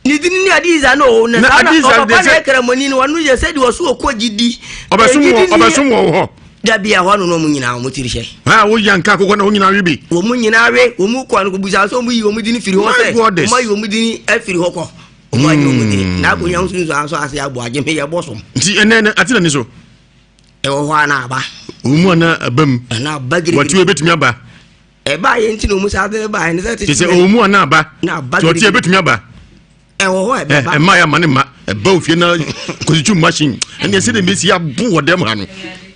Ne din ne Adiza no o na saa na ɔpapa na yɛ kramoni no ɔno yɛ sɛ deɛ ɔso ɔkɔ gyidi. Ɔbɛsom wɔ ɔbɛsom wɔ hɔ. Dabi ɛhɔ no na ɔmo nyinaa ɔmo tiri hyɛ. Ha wo yan ka akokɔ na wɔn nyinaa we bi. Wɔn nyinaa we wɔn kɔ no busa sɛ wɔn yi wɔn dini firi hɔ sɛ wɔn ayi wɔn dini afiri hɔ kɔ. Wɔn ayi wɔn dini na akonnwa nso nso aso ase abɔ agye me yɛ bɔ som. Nti ɛnɛ ɛnɛ ate na ni so. Ɛwɔ hɔ a na aba. Wɔn mu ana aba mu. Ana aba girigiri. Wɔte ebetumi aba. Ɛba yɛ nti na wɔn saa de ba yɛ ne sɛ tete. Sɛ wɔn mu ana aba. Na aba girigiri. Wɔte ebetumi aba. Ɛwɔ hɔ ɛbɛba. Ɛma yɛ ama ne ma ɛba ofie na kositwu machine ɛnna ɛsɛ de mbesi abo wɔ dɛm ha no.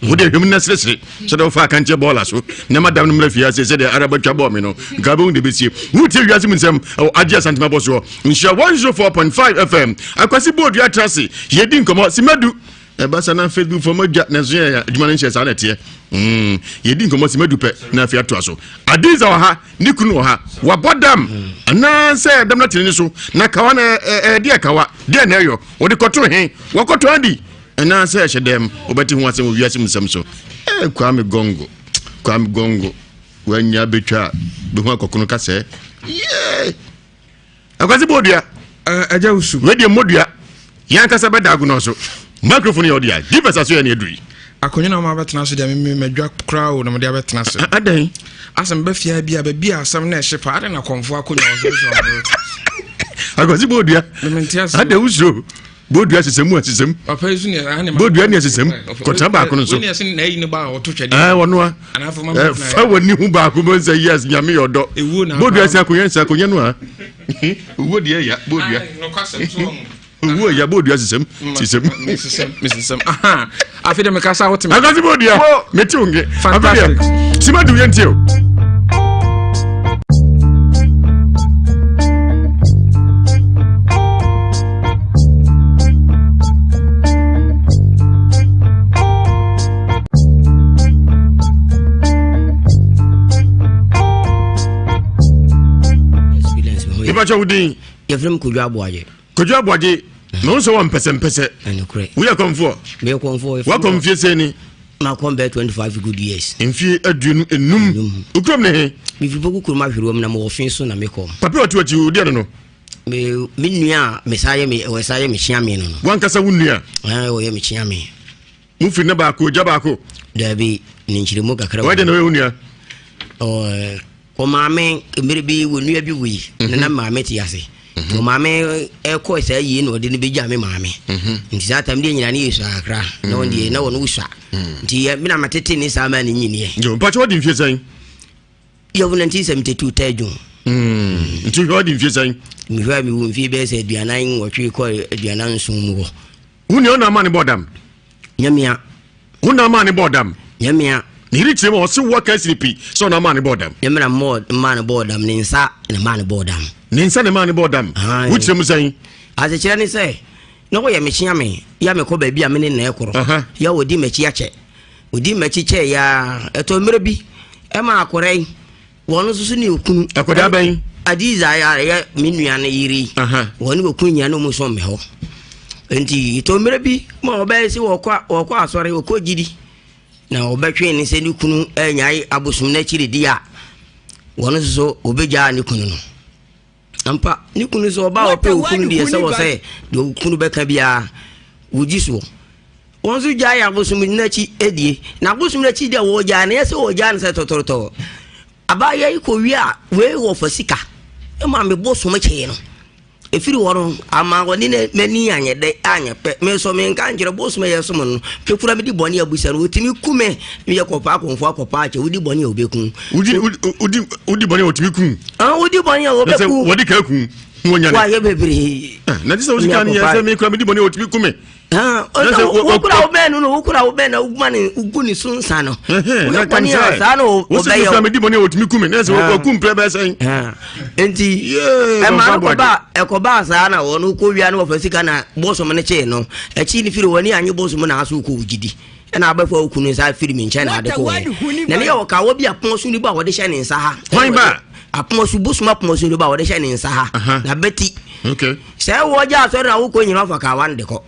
Wo de hwem na seresere sɛdeɛ wofa akankyɛ bɔɔla so na ma dam no mmerɛ fie ase sɛdeɛ araba twa bɔɔ me no nka bɛhu de bɛsie wotie wiase mu nsɛm ɛwɔ agye asantema bɔ soɔ nhyira 104.5 fm akwasi bɔɔdua atra ase yɛdi nkɔmmɔ simadu ɛba sa na facebook fɔ madwa nanso yɛ adwuma no nhyɛ saa na ɛteɛ mm, yɛdi nkɔmmɔ simadu pɛ na afei atoa so adiza wɔ ha ne kunu wɔ ha wabɔ dam anaasɛ dam no atene ne so na kawa na ɛdeɛ kawa deɛ na ɛyɔ wɔde kɔto he wɔkɔtɔ adi Anaasɛ ɛhyɛ dɛm wobɛte ho asɛm wɔ wiase mu nsɛm so. Eh, Kwame Gongo, Kwame Gongo, wanya betwa a bɛhu akɔkono ka sɛ, yee! Akwasi bɔɔdua. Agya wusu. Wei deɛ mmɔdua. Yɛn ankasa bɛda agonɔ so. Microphone yɛ ɔdea. Give us aso yɛ ne aduri. Akonnwa na wɔn abɛtena so deɛ me madwa koraa o na mede abɛtena so. Adɛn? Asɛm bɛ fia bi a baabi a asɛm na ɛhye pa adɛn na kɔnfo akonnwa wɔ so so. Akwasi bɔɔdua. Adɛn wusuro? Bodua sesɛm mu asesɛm. Bodua ne asesɛm. Kɔtena baako no so. Ɔno a. Fa w'ani ho baako bɛ sɛ yes nyame yɛ ɔdɔ. Bodua sɛ akonnwa sɛ akonnwa no a. Owuo deɛ ya bodua. Owuo ya bodua sesɛm sesɛm. Sesɛm. Afei de mekasa wote me. Akasi bodua. Mete wo nge. Fantastic. Simadu yɛntie o. Ìbákyɛ wo din. Yɛfrɛ m Kojo Aboagye. Kojo Aboagye, na wo sɛ wɔ mpɛsɛmpɛsɛ. Ɛnokorɛ. Woyɛ kɔmfoɔ? Meyɛ kɔmfoɔ. Wakɔ mfie sɛn ni? Makɔ bɛyɛ 25 good years. Mfie 25. Okurom ne he? Mefiri Poku kurom ahwerewa mu na mewɔ fe so na mekɔ. Papa ɔte wakyi wo deɛ no no? Me me nua a mesan yɛ me wɔsan yɛ me kyea me no no. Wankasa wo nua? Ɛɛ wɔyɛ me kyea me. Mo firi ne baako ogya baako? Dabi ne nkyerɛmu kakra. Wɔyɛ deɛ na ɔyɛ wo nua? Ɔɔ Ɔmaame mmerɛ bi wɔ nua bi wui na na maame te ase nti ɔmaame ɛkɔ saa yie na ɔde no bɛgya me maame nti saa tam deɛ nyina ne yɛ sua kakra na ɔn deɛ na wɔn wosua nti yɛ me na matete ne saa maa ne nyiniɛ. Yo mpakyɛ wadi mfie sɛn? Yɛwo 1972 third June. Nti wohwɛ wadi mfie sɛn? Mehwɛ a mewɔ mfie bɛyɛ sɛ 48 kɔ 47 mu hɔ. Wo nua ɔna ama ne bɔɔ dam? Nyamea. Wo na ama ne bɔɔ dam? Nyamea. Ne yere kyerɛ mu a ɔse woaka asiri pi sɛ ɔna ama ne bɔɔ dam. Nyamea mmaa ne bɔɔ dam, ne nsa na maa ne bɔɔ dam. Ne nsa na maa ne bɔɔ dam? Wo kyerɛ mu sɛn? Asekyerɛ ne sɛ, na wɔyɛ me kyea me, ya mekɔ baabi a me ne na ɛkorɔ, ya wɔdi m'akyi akyɛ. Ɔdi m'akyi kyɛɛ ya, ɛtɔ mmerɛ bi, ɛma akɔrɛ yi, Wɔn nso so ne okunu. Akwadaa bɛn? Adiza a ɛyɛ me nua no yere yi. Wɔn ne okunu nyinaa na wɔn sɔn me hɔ. Nti tɔ mmerɛ bi ma ɔbɛyɛ sɛ wɔkɔ wɔkɔ asɔre wɔkɔ gyidi na ɔbɛtwe ne sɛ ne kunu anyae abosom no akyiri di a wɔn nso so wɔbɛgyaa ne kunu no. Ampa ne kunu sɛ ɔba a ɔpɛ okunu deɛ sɛ wɔ sɛ deɛ okunu bɛka biara wɔgyi soɔ. Wɔn nso gyae abosom no akyi die. Na abosom no akyi deɛ wɔgyae no yɛ sɛ wɔgyae no sɛ tɔtɔrɔtɔ. Abaayewa yi kɔwie a wei wɔfa sika ma me bosom kyee no. Ɛfiri hɔ no ama wɔne n'ani anyɛ dɛ anyɛ pɛ. Me nso menka nkyerɛ bosom a yɛsom no. Mekura medi bɔne abusa no wɔtumi ku me. Meyɛ kɔpaa kɔmfo akɔpaa akyɛ wodi bɔne a wɔbɛku. Wodi bɔne a wɔtumi ku. Wodi bɔne a wɔbɛku. Wɔde ka ku. Wɔayɛ bebree. Na te sɛ wo sika no yɛ sɛ mekura medi bɔne a wɔtumi ku me. Wokura wo bɛn no no wokura wo bɛn na woguma ne wogu ne so nsa no woyɛ bɔne a saa na ɔbɛyɛ wo medi bɔne a wɔtumi ku me na sɛ wɔku mprɛ bɛɛ sɛn nti ɛma no kɔba ɛkɔbaa saa na wɔn kɔ wia no wɔfa sika na bosom no kyee no akyi no firi wɔne anye bosom na aso kɔ wogyidi ɛna abɛfo a wokunu nsa firi me nkyɛn na ade kɔɛ na ne yɛ ɔkawa bi apono so nipa a wɔde hyɛ ne nsa ha apono so bosom apono so nipa a wɔde hyɛ ne nsa ha na bɛti Sɛ wɔgya asɔre na wokɔ nyina ɔfa kawa no de kɔ.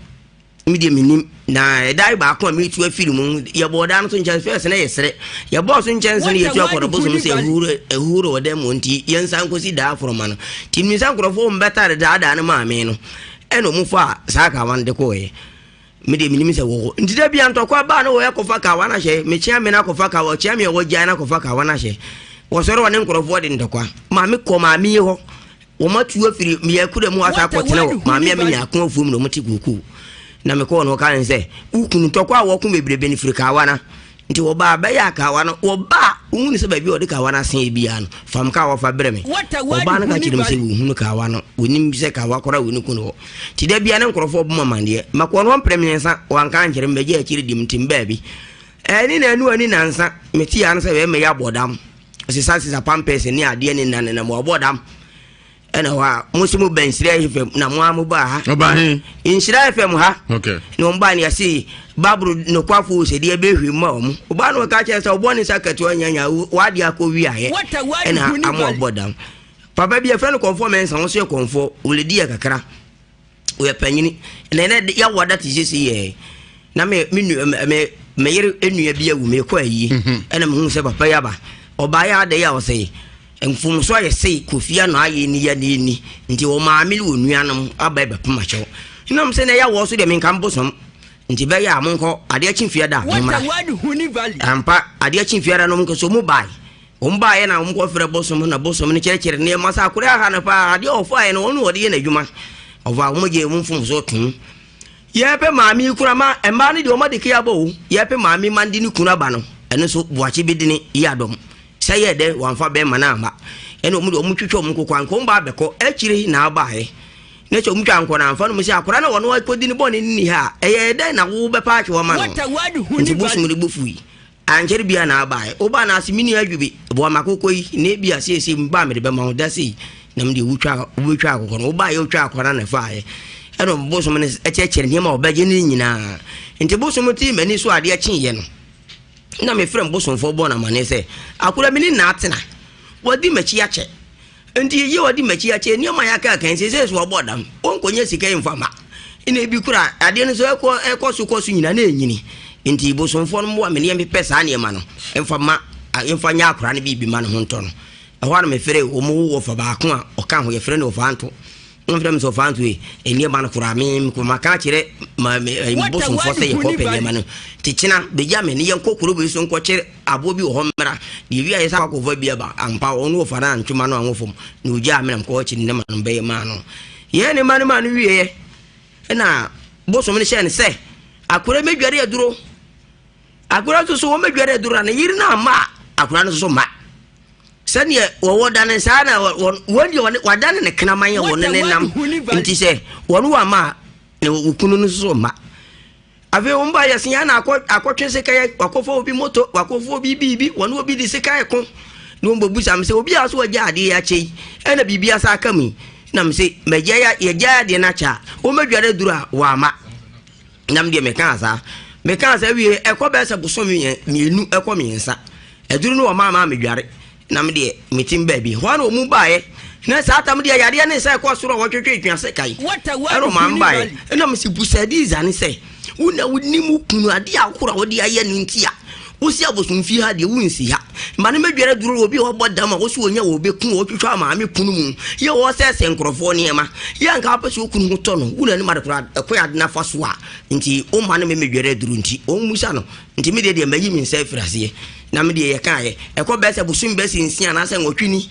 Me deɛ menim na ɛda baako a metu afiri mu yɛbɔɔ da no so nkyɛnse fɛs na yɛsrɛ yɛbɔɔ so nkyɛnse no yɛtu akɔdɔ bosom sɛ ahuhuro ahuhuro wɔ dan mu nti yɛnsan nkɔsi daa foroma no nti menim sɛ nkurɔfoɔ mbɛtare daadaa no maame no ɛna ɔmu fa saa kawa no de kɔɔeɛ me deɛ menim sɛ wɔwɔ nti da bia ntɔkwa baa no wɔyɛ kɔfa kawa no ahyɛ mekyea me no akɔfa kawa ɔkyea me a wɔgyae no akɔfa kawa no ahyɛ wɔsɔre wɔne nkurɔfoɔ de ntɔkwa maame kɔ maame yi hɔ Wɔatu afiri mmea kura mu asa akɔtena wɔ maame a menya ako afuom na wɔte kuukuu. Na mekɔɔ no ɔka ne sɛ, wo kunu ntɔkwa a wɔko bebrebe no firi kawa no. Nti wɔbaa bɛyɛ akawa no, wɔbaa wohunu sɛ baabi a wɔde kawa no asen biara no, fam kawa fa brɛ me. Ɔbaa no ka kyerɛ me sɛ wɔhunu kawa no, wɔnim sɛ kawa koraa wɔ ne kunu hɔ. Nti da biara ne nkurɔfoɔ bɔ me amanneɛ. Mekɔɔ no hɔ mprɛ mmiɛnsa, wɔanka ankyerɛ me, bɛgye akyire di me nti mebaa bi. Ɛne na anu ani nansa, metee ano sɛ bɛrima yi abɔ dam. Sesa sesa pampers ne adeɛ ne nna nenam wɔabɔ dam ɛna hɔ a mo nso mo ba nhyira fm na mo a mo ba ha ɔba he nhyira fm ha okay na wɔn ba ne yɛse babro nokwafo sɛ deɛ bɛhwɛ mu a wɔn ɔba no ɔka kyerɛ sɛ ɔbɔ ne nsa kɛtewa nyanya wade akɔ wi ayɛ ɛna ama ɔbɔ dam papa bi yɛfrɛ no kɔmfoɔ mɛnsa wɔn nso yɛ kɔmfoɔ wɔledi yɛ kakra Ɔyɛ panyini. Na ɛnɛ yɛawo ada te sese yɛ. Na me me nua me me yere nua bi awu mekɔ ayie. Mhm. Ɛna mehu sɛ papa yi aba. Ɔbaa yɛ ada yi a ɔsɛ mfomso ayɛ sei kofi ano ayɛ ni yɛ ni ni nti wɔ maame ne wɔ nuanom aba ɛbɛpem akyɛw. Nam sɛ na ɛyɛ awɔ so deɛ menka mbosom nti bɛyɛ a monkɔ adeɛ kye fie da a mommra. Ampa adeɛ kye fie da no monkɔ so mo bae. Wɔn baeɛ na wɔn kɔfrɛ bosom na bosom no kyerɛkyerɛ nneɛma sɛ akora aha no paa adeɛ a ɔfaeɛ no ɔno ɔde yɛ n'adwuma ɔfa wɔn gye wɔn mfomso tom yɛpɛ maame yi kura ma mmaa no deɛ wɔn ade kea bɔ o yɛpɛ maame ma de ne kunu aba no ɛno nso boakye bi de ne yi adɔm sɛ yɛ dɛ wɔamfa bɛrima no amma ɛna wɔn deɛ wɔn twitwa wɔn nkokɔ anka wɔn ba abɛkɔ akyire na abaeɛ na sɛ wɔn twa nkɔ na amfa no mu sɛ akora na wɔn akɔdi ne bɔne ne ni ha ɛyɛ dɛn na wo bɛpa atwe wɔn ma no nti bosom no bo fui Ankyɛre biara na abae. Wobaa no ase, me nua Adwube, boa me akokɔ yi, na ebia seesei meba a mede bɛma wo. Da sei na mede wotwa wobɛtwa akokɔ no. Wobaeɛ wotwa akokɔ no na ɛfaeɛ. Ɛna ɔbosom no kyerɛkyerɛ nneɛma a ɔbɛgye no nyinaa. Nti bosom tee m'ani so adeɛ kyeeɛ no, na mefrɛ mbosomfoɔ bɔɔ no amanneɛ sɛ, akora me ne na atena, wadi m'akyi akyɛ. Enti yeye ɔde makyi akyɛ nneɛma a yɛaka aka yi seesei so ɔbɔ dam ɔnkɔnya sika yi mfa ma ɛna ebi kora adeɛ no so ɛkɔ ɛkɔ so kɔ so nyina na ɛnyini nti bosomfoɔ no mmoa me ne yɛmpepɛ saa nneɛma no mfa ma mfa nyɛ akora no biribi ma ne ho ntɔ no ɛhɔ a na mefrɛ wɔn wo wɔfa baako a ɔka ho yɛfrɛ no wɔfa nto Wofrɛ me sɛ ɔfa nso yi, nneɛma no koraa me maka akyerɛ ma me bosomfoɔ sɛ yɛkɔpɛ nneɛma no. Nti kyena bɛgya me ne yɛnkɔ kuro bi so nkɔkyere aboɔ bi wɔ hɔ mmra. Deɛ wia yɛ sɛ akɔfa bi aba ampa ɔno wɔfa no antwema no anwɔ fam na ɔgyaa me na mekɔkyere nneɛma no bɛyɛ maa no. Yɛn ne ma no maa no wieɛ ɛna bosom no hyɛɛ no sɛ akora mɛdware aduro. Akora nso so wɔmɛdware aduro na ne yere no amma a akora no nso so ma. Sɛdeɛ wɔwɔ da no saa na wɔn deɛ wɔadane ne kraman a wɔne ne nam nti sɛ wɔn wɔ ama a na wɔn kunu no nso mma. Afei wɔn ba yɛsi ya na akɔ akɔtwe sika yɛ wakɔfa obi moto wakɔfa obi biribi wɔn obi de sika ɛko na wɔn bɛbu sam sɛ obi a so wɔgya adeɛ yɛ akyɛ yi ɛna biribi asa aka mu yi na mo sɛ mɛgya ya yɛgya adeɛ no akyɛ a wɔn bɛdware aduru a wɔama nam deɛ mekaa saa mekaa saa wie ɛkɔ bɛyɛ sɛ bosome mmienu ɛkɔ mmiɛnsa aduru no wɔn ama medware Na me deɛ, metim baabi. Hɔ ara na wɔn baeɛ. Na saa tam deɛ, yadeɛ ne nsa ɛkɔ soro a wɔtwetwe twe ase kae. Ɛna ɔmaa me baeɛ. Ɛna mesi busa Adiza ne sɛ, wo na wonim wo kunu adeɛ ahorow a wode ayɛ no nti a, wosi abosomfie ha deɛ wonsi ha. Ma no mɛdware aduro obi a ɔbɔ dam a wosi onya wɔ ɔbɛku ɔtwitwa maame kunu mu yɛ ɔsɛsɛ nkurɔfoɔ nneɛma. Yɛ anka wopɛ sɛ wo kunu ho tɔ no, wo na anim ade koraa ɛkwan ade no afa so a nti woma no mɛmɛdware aduro nti ɔmmusa no. Nti me deɛ deɛ mayi me nsa afiri aseɛ. Na me deɛ yɛkaeɛ, ɛkɔ bɛyɛ sɛ bosome bɛyɛ sɛ nsia anaasɛ nwɔtwe ni,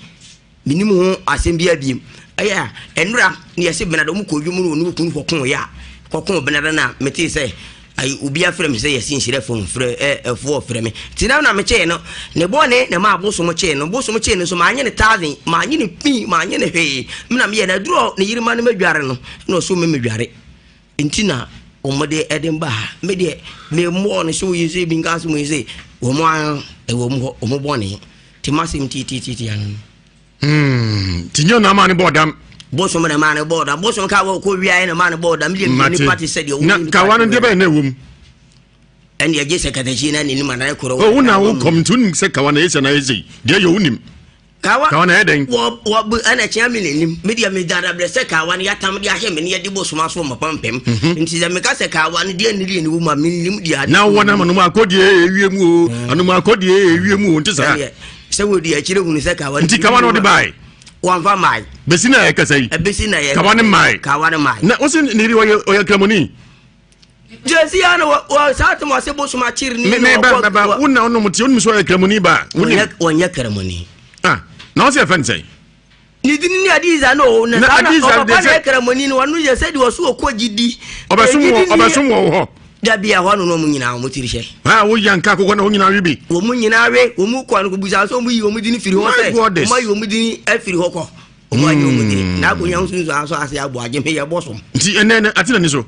mennim ho asɛm biara biem. Ɛyɛ a, ɛnora ne yɛse Benada wɔn kɔɔ dwom no wɔne okunu kɔkoeɛ a, kɔkoo Benada no a, metee sɛ ayi obi afrɛ me sɛ yɛse nhyira fam frɛ ɛ ɛfoɔ frɛ me. Nti na na mekyee no, ne bɔne na ɛmaa bosom kyee no, bosom kyee no nso manye ne thousand, manye ne pii, manye ne hwee. Me na meyɛ no, aduru a ne yere ma no madware no, na ɔso me medware. Nti na wɔn de ɛde ba ha. Me deɛ me mmɔɔ no sɛ oyi sɛ ebi nka asɛm oyi sɛ wɔn ara ɛwɔ mu hɔ wɔn bɔne te ma asɛm tiitiiti ano no. Hmm, ti nyɛ na maa ne bɔɔ dam. Bosom na maa ne bɔɔ dam. Bosom ka wɔ kɔ wia na maa ne bɔɔ dam. Deɛ mi nipa te sɛ deɛ wɔn nipa. Na kawa no deɛ bɛyɛ na ɛwɔ mu. Ɛnni ɛgye sɛ katakyi na n'anim anan korɔ. O wo na wo kɔm nti wonim sɛ kawa na ɛyɛ sɛ na ɛyɛ sɛ deɛ yɛ wonim. Kawa, Kawa na ɛyɛ dɛn? Wɔ wɔ bu ɛna kyea me n'anim. Me deɛ me dadabrɛ sɛ kawa no yɛatam de ahyɛ me ne yɛde bɔ soma so mapampam. Mhm. Nti sɛ meka sɛ kawa no deɛ ne deɛ ne wɔ mu a mennim deɛ ade. Na wɔ nam anom akɔdeɛ ewie mu o. Mm. Anom akɔdeɛ ewie mu o nti saa. Sɛ wɔdi akyire hunu sɛ kawa no. Nti kawa no ɔde bae. Wɔmfa mae. Bɛsi na ɛkasa yi. Ɛbɛsi na yɛ. Kawa no mae. Kawa no mae. Na wosi ne yere ɔyɛ ɔyɛ kramoni. Jesi ya na wɔ saa tem ɔse bosom akyere ni na ɔkɔ. Me ba wo na ɔnom te onim sɛ ɔyɛ kramoni ba. Wɔnyɛ wɔnyɛ kramoni. Ah na ɔse ɛfɛ nsɛn. Ne din ne Adiza no o na saa na ɔpapa na yɛ kramoni no ɔno yɛ sɛ deɛ ɔso ɔkɔ gyidi. Ɔbɛsom wɔ ɔbɛsom wɔ hɔ. Dabi ɛhɔ no na ɔmo nyinaa ɔmo tiri hyɛ. Ha wo yɛ nka akokɔ na wɔn nyinaa we bi. Wɔn nyinaa we wɔn kɔ no busa sɛ wɔn yi wɔn din firi hɔ sɛ wɔn ayi wɔn din afiri hɔ kɔ. Wɔn ayi wɔn din na akonnwa nso nso aso ase abɔ agye me yɛ bɔ som. Nti ɛnɛ ɛnɛ ate na ni so.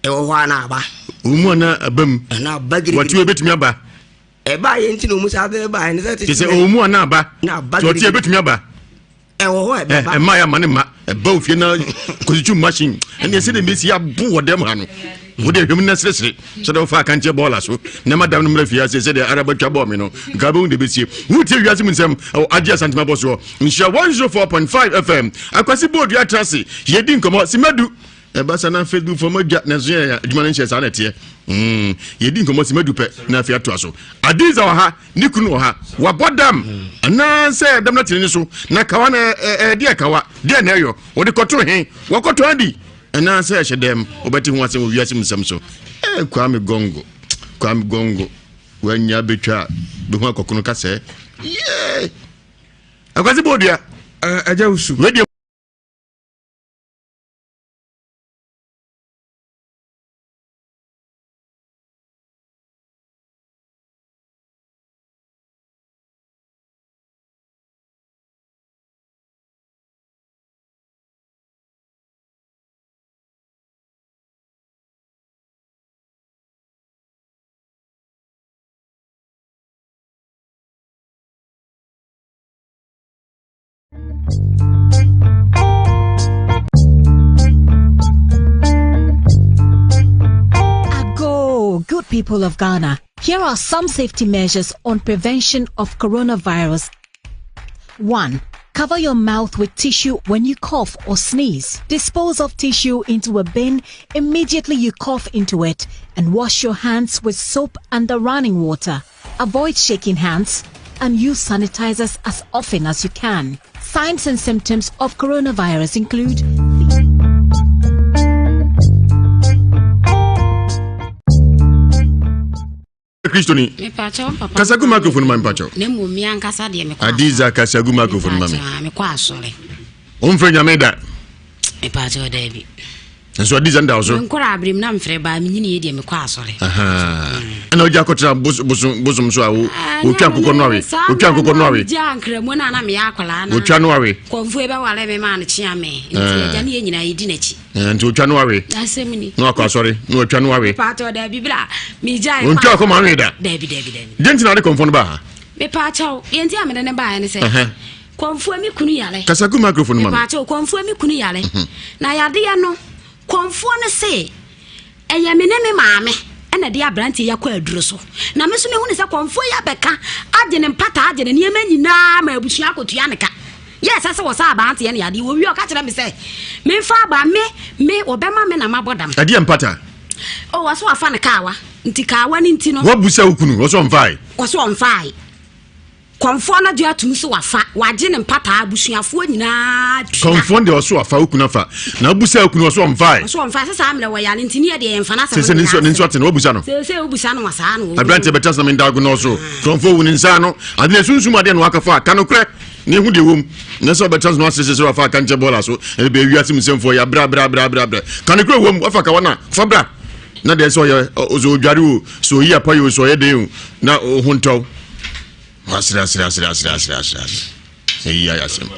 Ɛwɔ hɔ a na aba. Wɔn mu ana aba mu. Ana aba girigiri. Wɔte ebetumi aba. Ɛba yɛ nti na wɔn saa bɛrɛ ba yɛ ne sɛ tete. Sɛ wɔn mu ana aba. Na aba girigiri. Wɔte ebetumi aba. Ɛwɔ hɔ ɛbɛba. Ɛma yɛ ama ne ma ɛba ofie na kositwu machine ɛne ɛsɛ de mbesi abo wɔ dɛm ha no. Wode ahwam na seresere sɛdeɛ wofa akankyɛ bɔɔla so na ma dam no mmerɛ fie ase sɛdeɛ araba twa bɔɔ me no nka bɛhu de bɛsie. Wotie wiase mu nsɛm ɛwɔ agye asantema bɔ soɔ nhyira 104.5 FM akwasi bɔɔdua atra ase yɛdi nkɔmmɔ simadu ɛba sa na facebook fam adwa nanso yɛ adwuma no nhyɛ saa na ɛteɛ mm, yɛdi nkɔmmɔ simadu pɛ na afei atoa so adiza wɔ ha ne kunu wɔ ha wabɔ dam anaasɛ dam no atene ne so na kawa na ɛdeɛ kawa deɛ na ɛyɔ wɔde kɔto he wɔkɔtɔ adi Anaasɛ ɛhyɛ dɛm wobɛte ho asɛm wɔ wiase mu nsɛm so. Eh, Kwame Gongo, Kwame Gongo, wanya betwa bɛhu akɔkono ka sɛ, yee! Akwasi Bodua. Agya Usu. Wedeɛ Ago, good people of Ghana. Here are some safety measures on prevention of coronavirus. 1. Cover your mouth with tissue when you cough or sneeze. Dispose of tissue into a bin immediately you cough into it and wash your hands with soap and the running water. Avoid shaking hands and use sanitizers as often as you can. Signs and symptoms of coronavirus include kristoni kasa gu microphone ma mpakyɛw na mmom me ankasa deɛ mekɔ adiza kasa gu microphone ma me mekɔ asɔre womfrɛ nyame da mepakyɛw daabi. Nso adi sɛ nda so. Menkɔrɔ abere mu na mfrɛ baa menyini yɛ deɛ mekɔ asɔre. Ɛna wogya akɔtena bosom so a wotwa nkokɔ no awe. Wotwa nkokɔ no awe. Gya nkramu na na meyɛ akwadaa na. Wotwa no awe. Kɔmfoɔ bɛware me maa no kyea me. Nti agya ne yɛ nyinaa yɛdi n'akyi. Nti wotwa no awe. Asɛm ni. Na wakɔ asɔre na watwa no awe. Paatɔ daabi bra megyae. Wontwa akɔ ma awe da. Daabi daabi daabi. Deɛ nti na ade kɔmfoɔ no baa ha? Mepaakyɛw, deɛ nti a mede ne baeɛ ne sɛ. Kɔmfoɔ me kunu yare. Kasa gu microphone ma me. Mepaakyɛw, kɔmfoɔ me kunu yare. Mhm. Na yadeɛ no, kɔmfoɔ no se ɛyɛ me ne me maame ɛna de aberanteɛ yi akɔ aduro so. Na me nso mehu ne sɛ kɔmfoɔ yi abɛka agye ne mpata agye ne nneɛma nyinaa ma abusua akɔtua ne ka. Yɛ ɛsɛ sɛ wɔsa aberanteɛ no yadeɛ. Wɔwie ɔka kyerɛ me sɛ memfa aba me me wɔbɛma me na mabɔ dam. Ɛdeɛ mpata? O wɔso wafa no kaawa nti kaawa no nti no. Wabu sɛ wo kunu wɔso ɔmfae. Wɔso ɔmfae. Kɔmfoɔ no agye atom sɛ wafa, wagye ne mpataa, abusuafoɔ nyinaa tua. Kɔmfoɔ no deɛ ɔso afa, wo kunu afa. Na wobusa wo kunu ɔso ɔmfae. Ɔso ɔmfae, sɛ saa mmerɛ wɔyare nti ne yɛ deɛ yɛmfa n'asɛm Sese ne nso ne nso ate no, wobusa no. Sese wobusa no saa na Aberanteɛ bɛtena ase na menda ago na ɔso. Kɔmfoɔ wu ne nsa ano. Ade na sunsum adeɛ na waka fa, ka nokorɛ na ehu deɛ wɔm. Na sɛ ɔbɛtena ase na wasese sɛ wafa aka nkyɛ bɔɔla so, ɛde bɛyɛ wiase mu nsɛmfoɔ yɛ abrɛ abrɛ abrɛ abrɛ abrɛ. Ka nokorɛ wɔm, wafa kawa na fa bra. Na deɛ sɛ ɔyɛ, ɔsɛ ɔdware o, sɛ ɔyi apa yi o, sɛ ɔyɛ den o, na ho ntɔw. Eyi ayɛ asɛm.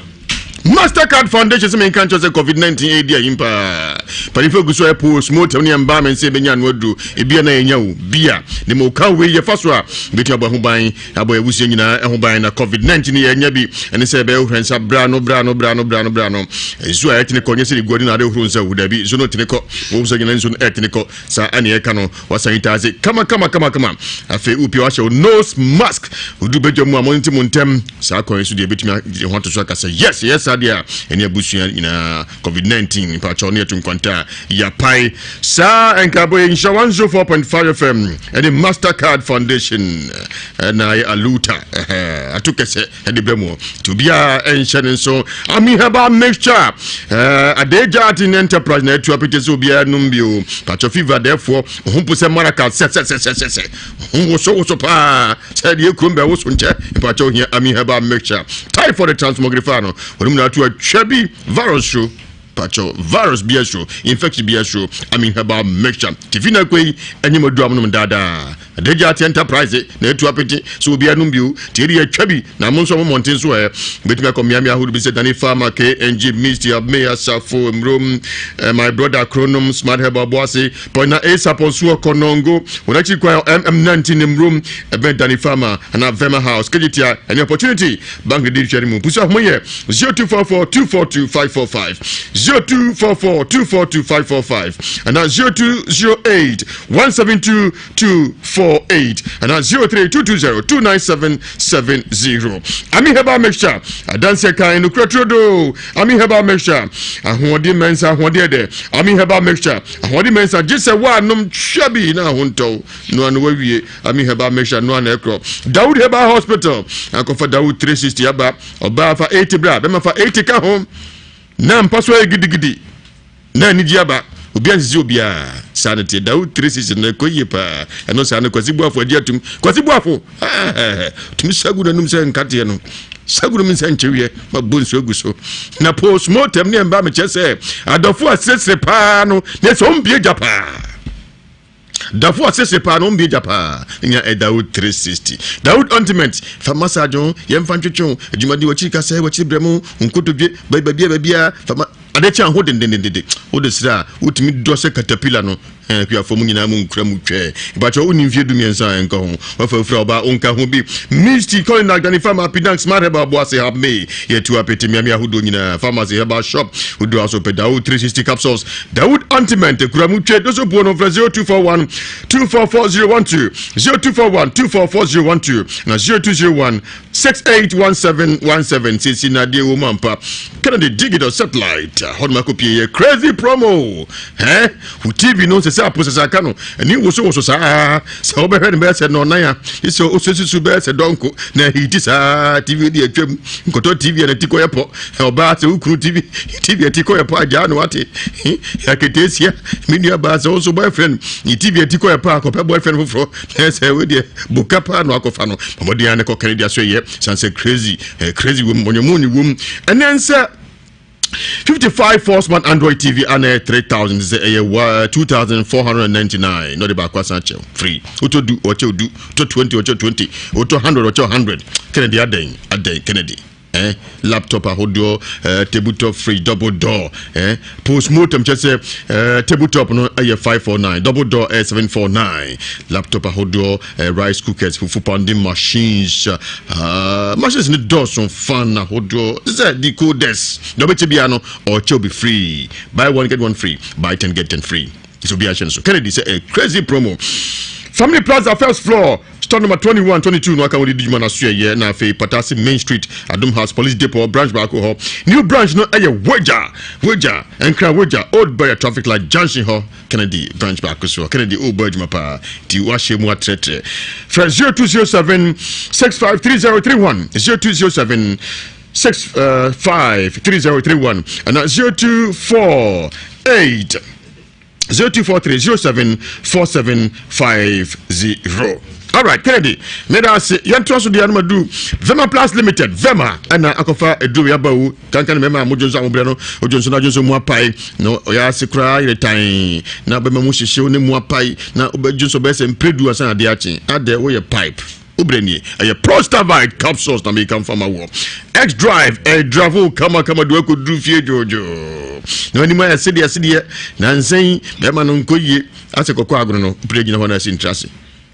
Mastercard Foundation sɛ menka nkyerɛ sɛ COVID-19 ɛredi ahim paa. Mpanyinfoɔ gu so ɛ post mortem ne environment sɛ ɛbɛnya ano aduro. Ebia na yɛnya o bia. Ne ma ɔka wei yɛfa so a bɛtumi abɔ ho ban abɔ yɛabusua nyinaa ho ban na COVID-19 yɛnya bi ɛne sɛ ɛbɛyɛ wohwɛ nsa bra no bra no bra no bra no bra no. Nsuo a ɛtene kɔ nyɛ sɛ ɛgu ɔde na ade horo nsa wu dabi nsuo no tene kɔ. Wɔn sɛ nyina nsuo no ɛtene kɔ. Saa ɛne ɛka no wasanitize kama kama kama kama. Afei wopia wahyɛ wo nose mask. Wodu badwa mu a mo nte mo ntɛm. Saa kwan yi so deɛ ebetumi agye ho ato so aka sɛ yes yɛ saa deɛ a ɛne abusua nyinaa COVID-19 mpakyɛw ne yɛto nkwanta a yɛapae. Saa nkaebɔ yɛ nhyira 104.5 FM ɛne Mastercard Foundation ɛna ayɛ aluta ato kɛsɛ ɛde brɛ mu nti obiara ɛnhyɛ ne nso ami herbal mixture ɛɛ adeegya ati ne enterprise na ɛtu apete sɛ obiara nom bi o patro fever dɛfoɔ ho mpo sɛ maraka sɛsɛsɛsɛsɛ ho wosowoso paa sɛ deɛ kurom bɛ woso nkyɛ mpatro hia ami herbal mixture typhoid transmogrifier no wɔn mu na ato atwa bi virus so patro virus bi so infection bi so ami herbal mixture tifi na kɔ yi ɛnyɛ mo dua mo nom daadaa Adagya ate enterprise na atu apete sɛ obiara nom bio nti ɛde atwa bi na mo nso mo mmɔnten so ɛ bɛtumi akɔ mmeammea ahodoɔ bi sɛ Dani Pharma KNG Misty Abme Asafo Mmurom eh, my brother Kronom Smart Herbal Boase Pɔna Asapɔ nso Kɔnɔngo wɔn akyi kwan MM19 Mmurom ɛbɛn Dani Pharma anaa Vema House Kejetia ɛne Opportunity Bank de di nhwɛ no mu pusu ahoma yɛ 0244 242 545 0244 242 545 anaa 0208 172 248 anaa 03220 29770. Ami Herbal Mixture, adanseɛ kan nokorɛ turodoo. Ami Herbal Mixture, ahoɔden mɛnsa ahoɔden ɛdɛ. Ami Herbal Mixture, ahoɔden mɛnsa gye sɛ woanom twa bi na ahontɔw no ano wawie. Ami Herbal Mixture no ana ɛkorɔ. Dawood Herbal Hospital, akɔfa Dawood 360 aba, ɔbaa fa 80 bra, bɛma fa 80 ka ho. Na mpa so ayɛ gidigidi. Na anigye aba, obiara nsisi obiara. Saa na ɛteɛ. Daud 3:6 no ɛkɔ yie paa. Ɛno saa no Kwasi Boafo agye atum. Kwasi Boafo! Tumi sagu n'anum sɛ nkateɛ no. Sagu no mu sɛ nkyeweɛ. Ma bɔ nsuo agu so. Na postmortem ne ɛmba mekyɛ sɛ adɔfo aseresere paa no na ɛsɛ ɔmbie gya paa. Dafo asese paa na ɔmbie gya paa nya ɛ Daud 360 Daud ointment fa massage ho yɛmfa ntwetwe ho adwumaden wakyiri kasɛe wakyiri brɛ mu nkotodwe babia babia fa ma ade kyɛ ho dendendende wode sra a wotumi dɔ sɛ caterpillar no ɛɛ kuafoɔ mu nyinaa mu nkura mu twɛɛ mpakyɛ wonni mfie du mmiɛnsa a ɛnka ho wafa afira ɔbaa wonka ho bi Misty Colin Agani Farm Apidank Smart Herbal Boase Hub May yɛtu apete mmeammea ahodoɔ nyinaa pharmacy herbal shop wodu aso pɛ Daud 360 capsules Dawood Antiment kura mu twe doso buo no frɛ 0241 244012 0241 244012 na 0201 681717 sisi na deɛ wɔ mu ampa Kennedy digital satellite hɔ nom akɔpie yɛ crazy promo eh wo TV no sɛ sɛ apo sɛ sɛ aka no ɛni wosowoso saa sɛ wobɛhwɛ no bɛyɛ sɛ nɔnan a sɛ wosɛsusu bɛyɛ sɛ dɔnko na ahiti saa TV de atwam nkɔtɔ TV a n'ati kɔyɛ pɔ ɔbaa sɛ wokunu tv tv ati kɔ ɛpɔ agyaa no wate aketeesia me nua baa sɛ wo nso boyfriend ne tv ati kɔ ɛpɔ akɔpɛ boyfriend foforɔ na sɛ wo deɛ boka paa no akɔfa no ɔmɔden a ne kɔkɛne de aso ɛyɛ san sɛ crazy eh, crazy wom ɔnyɛmu ne wom ɛnɛ nsɛ. 55 Forceman Android TV ana ɛyɛ 3000 sɛ ɛyɛ 2499 na ɔde baako asan akyɛw free. Wotɔ du ɔkyɛw du, wotɔ 20 ɔkyɛw 20, wotɔ 100 ɔkyɛw 100. Kennedy adɛn adɛn Kennedy. Eh, laptop ahodoɔ eh, tabletop fridge double door eh, postmortem kyɛ sɛ eh, tabletop no ɛyɛ 549 double door ɛyɛ 749 laptop ahodoɔ eh, rice cookers fufu pounding machines uh, machines ne dɔɔso fan ahodoɔ te sɛ decoders deɛ ɔbɛkyɛ biara no ɔkyɛ obi free buy one get one free buy ten get ten free sɛ obi ahyɛ no so Kennedy sɛ a crazy promo Family Plaza first floor store number 21 22 no aka wɔde di dwuma no aso ɛyɛ na afei Patasi Main Street Adom House Police Depot branch baako hɔ new branch no ɛyɛ Wagya Wagya Nkran Wagya Old Barrier traffic light junction hɔ Kennedy branch baako so Kennedy ɔrebɔ adwuma paa nti wahyɛ mu atrɛtrɛ frɛ 0207 653031 0207 653031 ana 0248 0243 07 4750 alright Kennedy meda ase yɛntoa so deɛ no madu Vema Plus Limited Vema ɛna akɔfa aduro yaba wo kankan mɛma a modwo nso a mobrɛ no odwo nso no adwo nso mu apae na ɔyɛ ase koraa yere tan na bɛma mu hyehyew ne mu apae na wobɛdwo nso bɛyɛ sɛ mprɛdu asan adeɛ akye adɛ woyɛ pipe wobrɛ nie ɛyɛ prostavite capsules na meka mfa ma woɔ x drive ɛdrave wo kamakama de wakɔduru fie dwoodwoo na anim ayɛ sedeɛ sedeɛ nansɛn bɛrima no nkɔ yie asɛ kɔkɔ agono no wopere gyina hɔ no asi ntra ase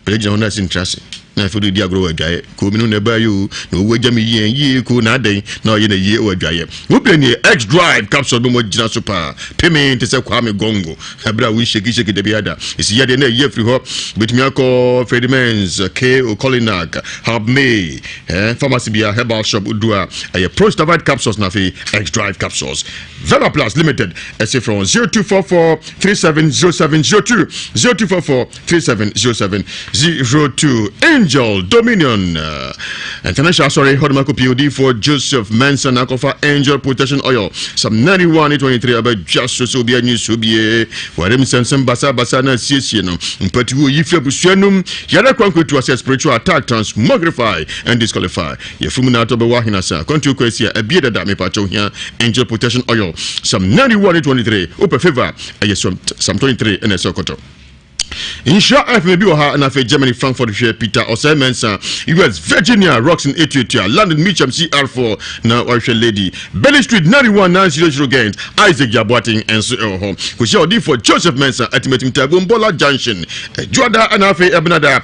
Pere gyina hɔ na asi ntra ase na afei de di agorɔ wɔ adwaeɛ. Koo mi no na ɛbaa yi o, na owu agya me yie yie koo na adɛn na ɔyɛ na yie wɔ adwaeɛ. Wo brɛ nie X drive capsule bɛ mu agyina so paa. Peme te sɛ Kwame Gongo ɛberɛ a wo nshake shake da biara da. Ɛsi yadeɛ na ɛyi afiri hɔ. Wobɛtumi akɔ Ferdimens, K Okolinac, Hub May, eh, pharmacy bia, herbal shop wodu a ɛyɛ Prostavite capsules na afei X drive capsules. Vera Plus Limited ɛse frɛ wɔn 0244 370702 0244 370702 Angel Dominion uh, International Asɔre hɔ dema kɔpie odiyifoɔ Joseph Mensah na akɔfa Angel Protection Oil Psalm 91 23 abɛdwa so sɛ obi anyi so bie wɔre nsɛmsɛm basabasa na asiesie no mpatuwu yi fi abusua nom yɛrɛ kwankwatu asɛ spiritual attack transmogrify and disqualify yɛfiri mu na atɔ bɛwɔ ahenasa akwantuo kɔ asi a abie dada mepakyɛw hia Angel Protection Oil Psalm 91 23 wopɛ favor ɛyɛ Psalm 23 ɛna ɛsɛ ɔkɔtɔ Nhyira FM bi wɔ ha na afei Germany Frankfurt hwɛ Peter Osei Mensah US Virginia Roxon Etuatua London Mitcham CR4 na wahwɛ Lady Belly Street 91 900 Gent Isaac Jaboaten nso ɛwɔ hɔ kɔhyia ɔdifoɔ Joseph Mensah atimatim Tago Mbola Junction Adwuada ɛna afei Ɛbenada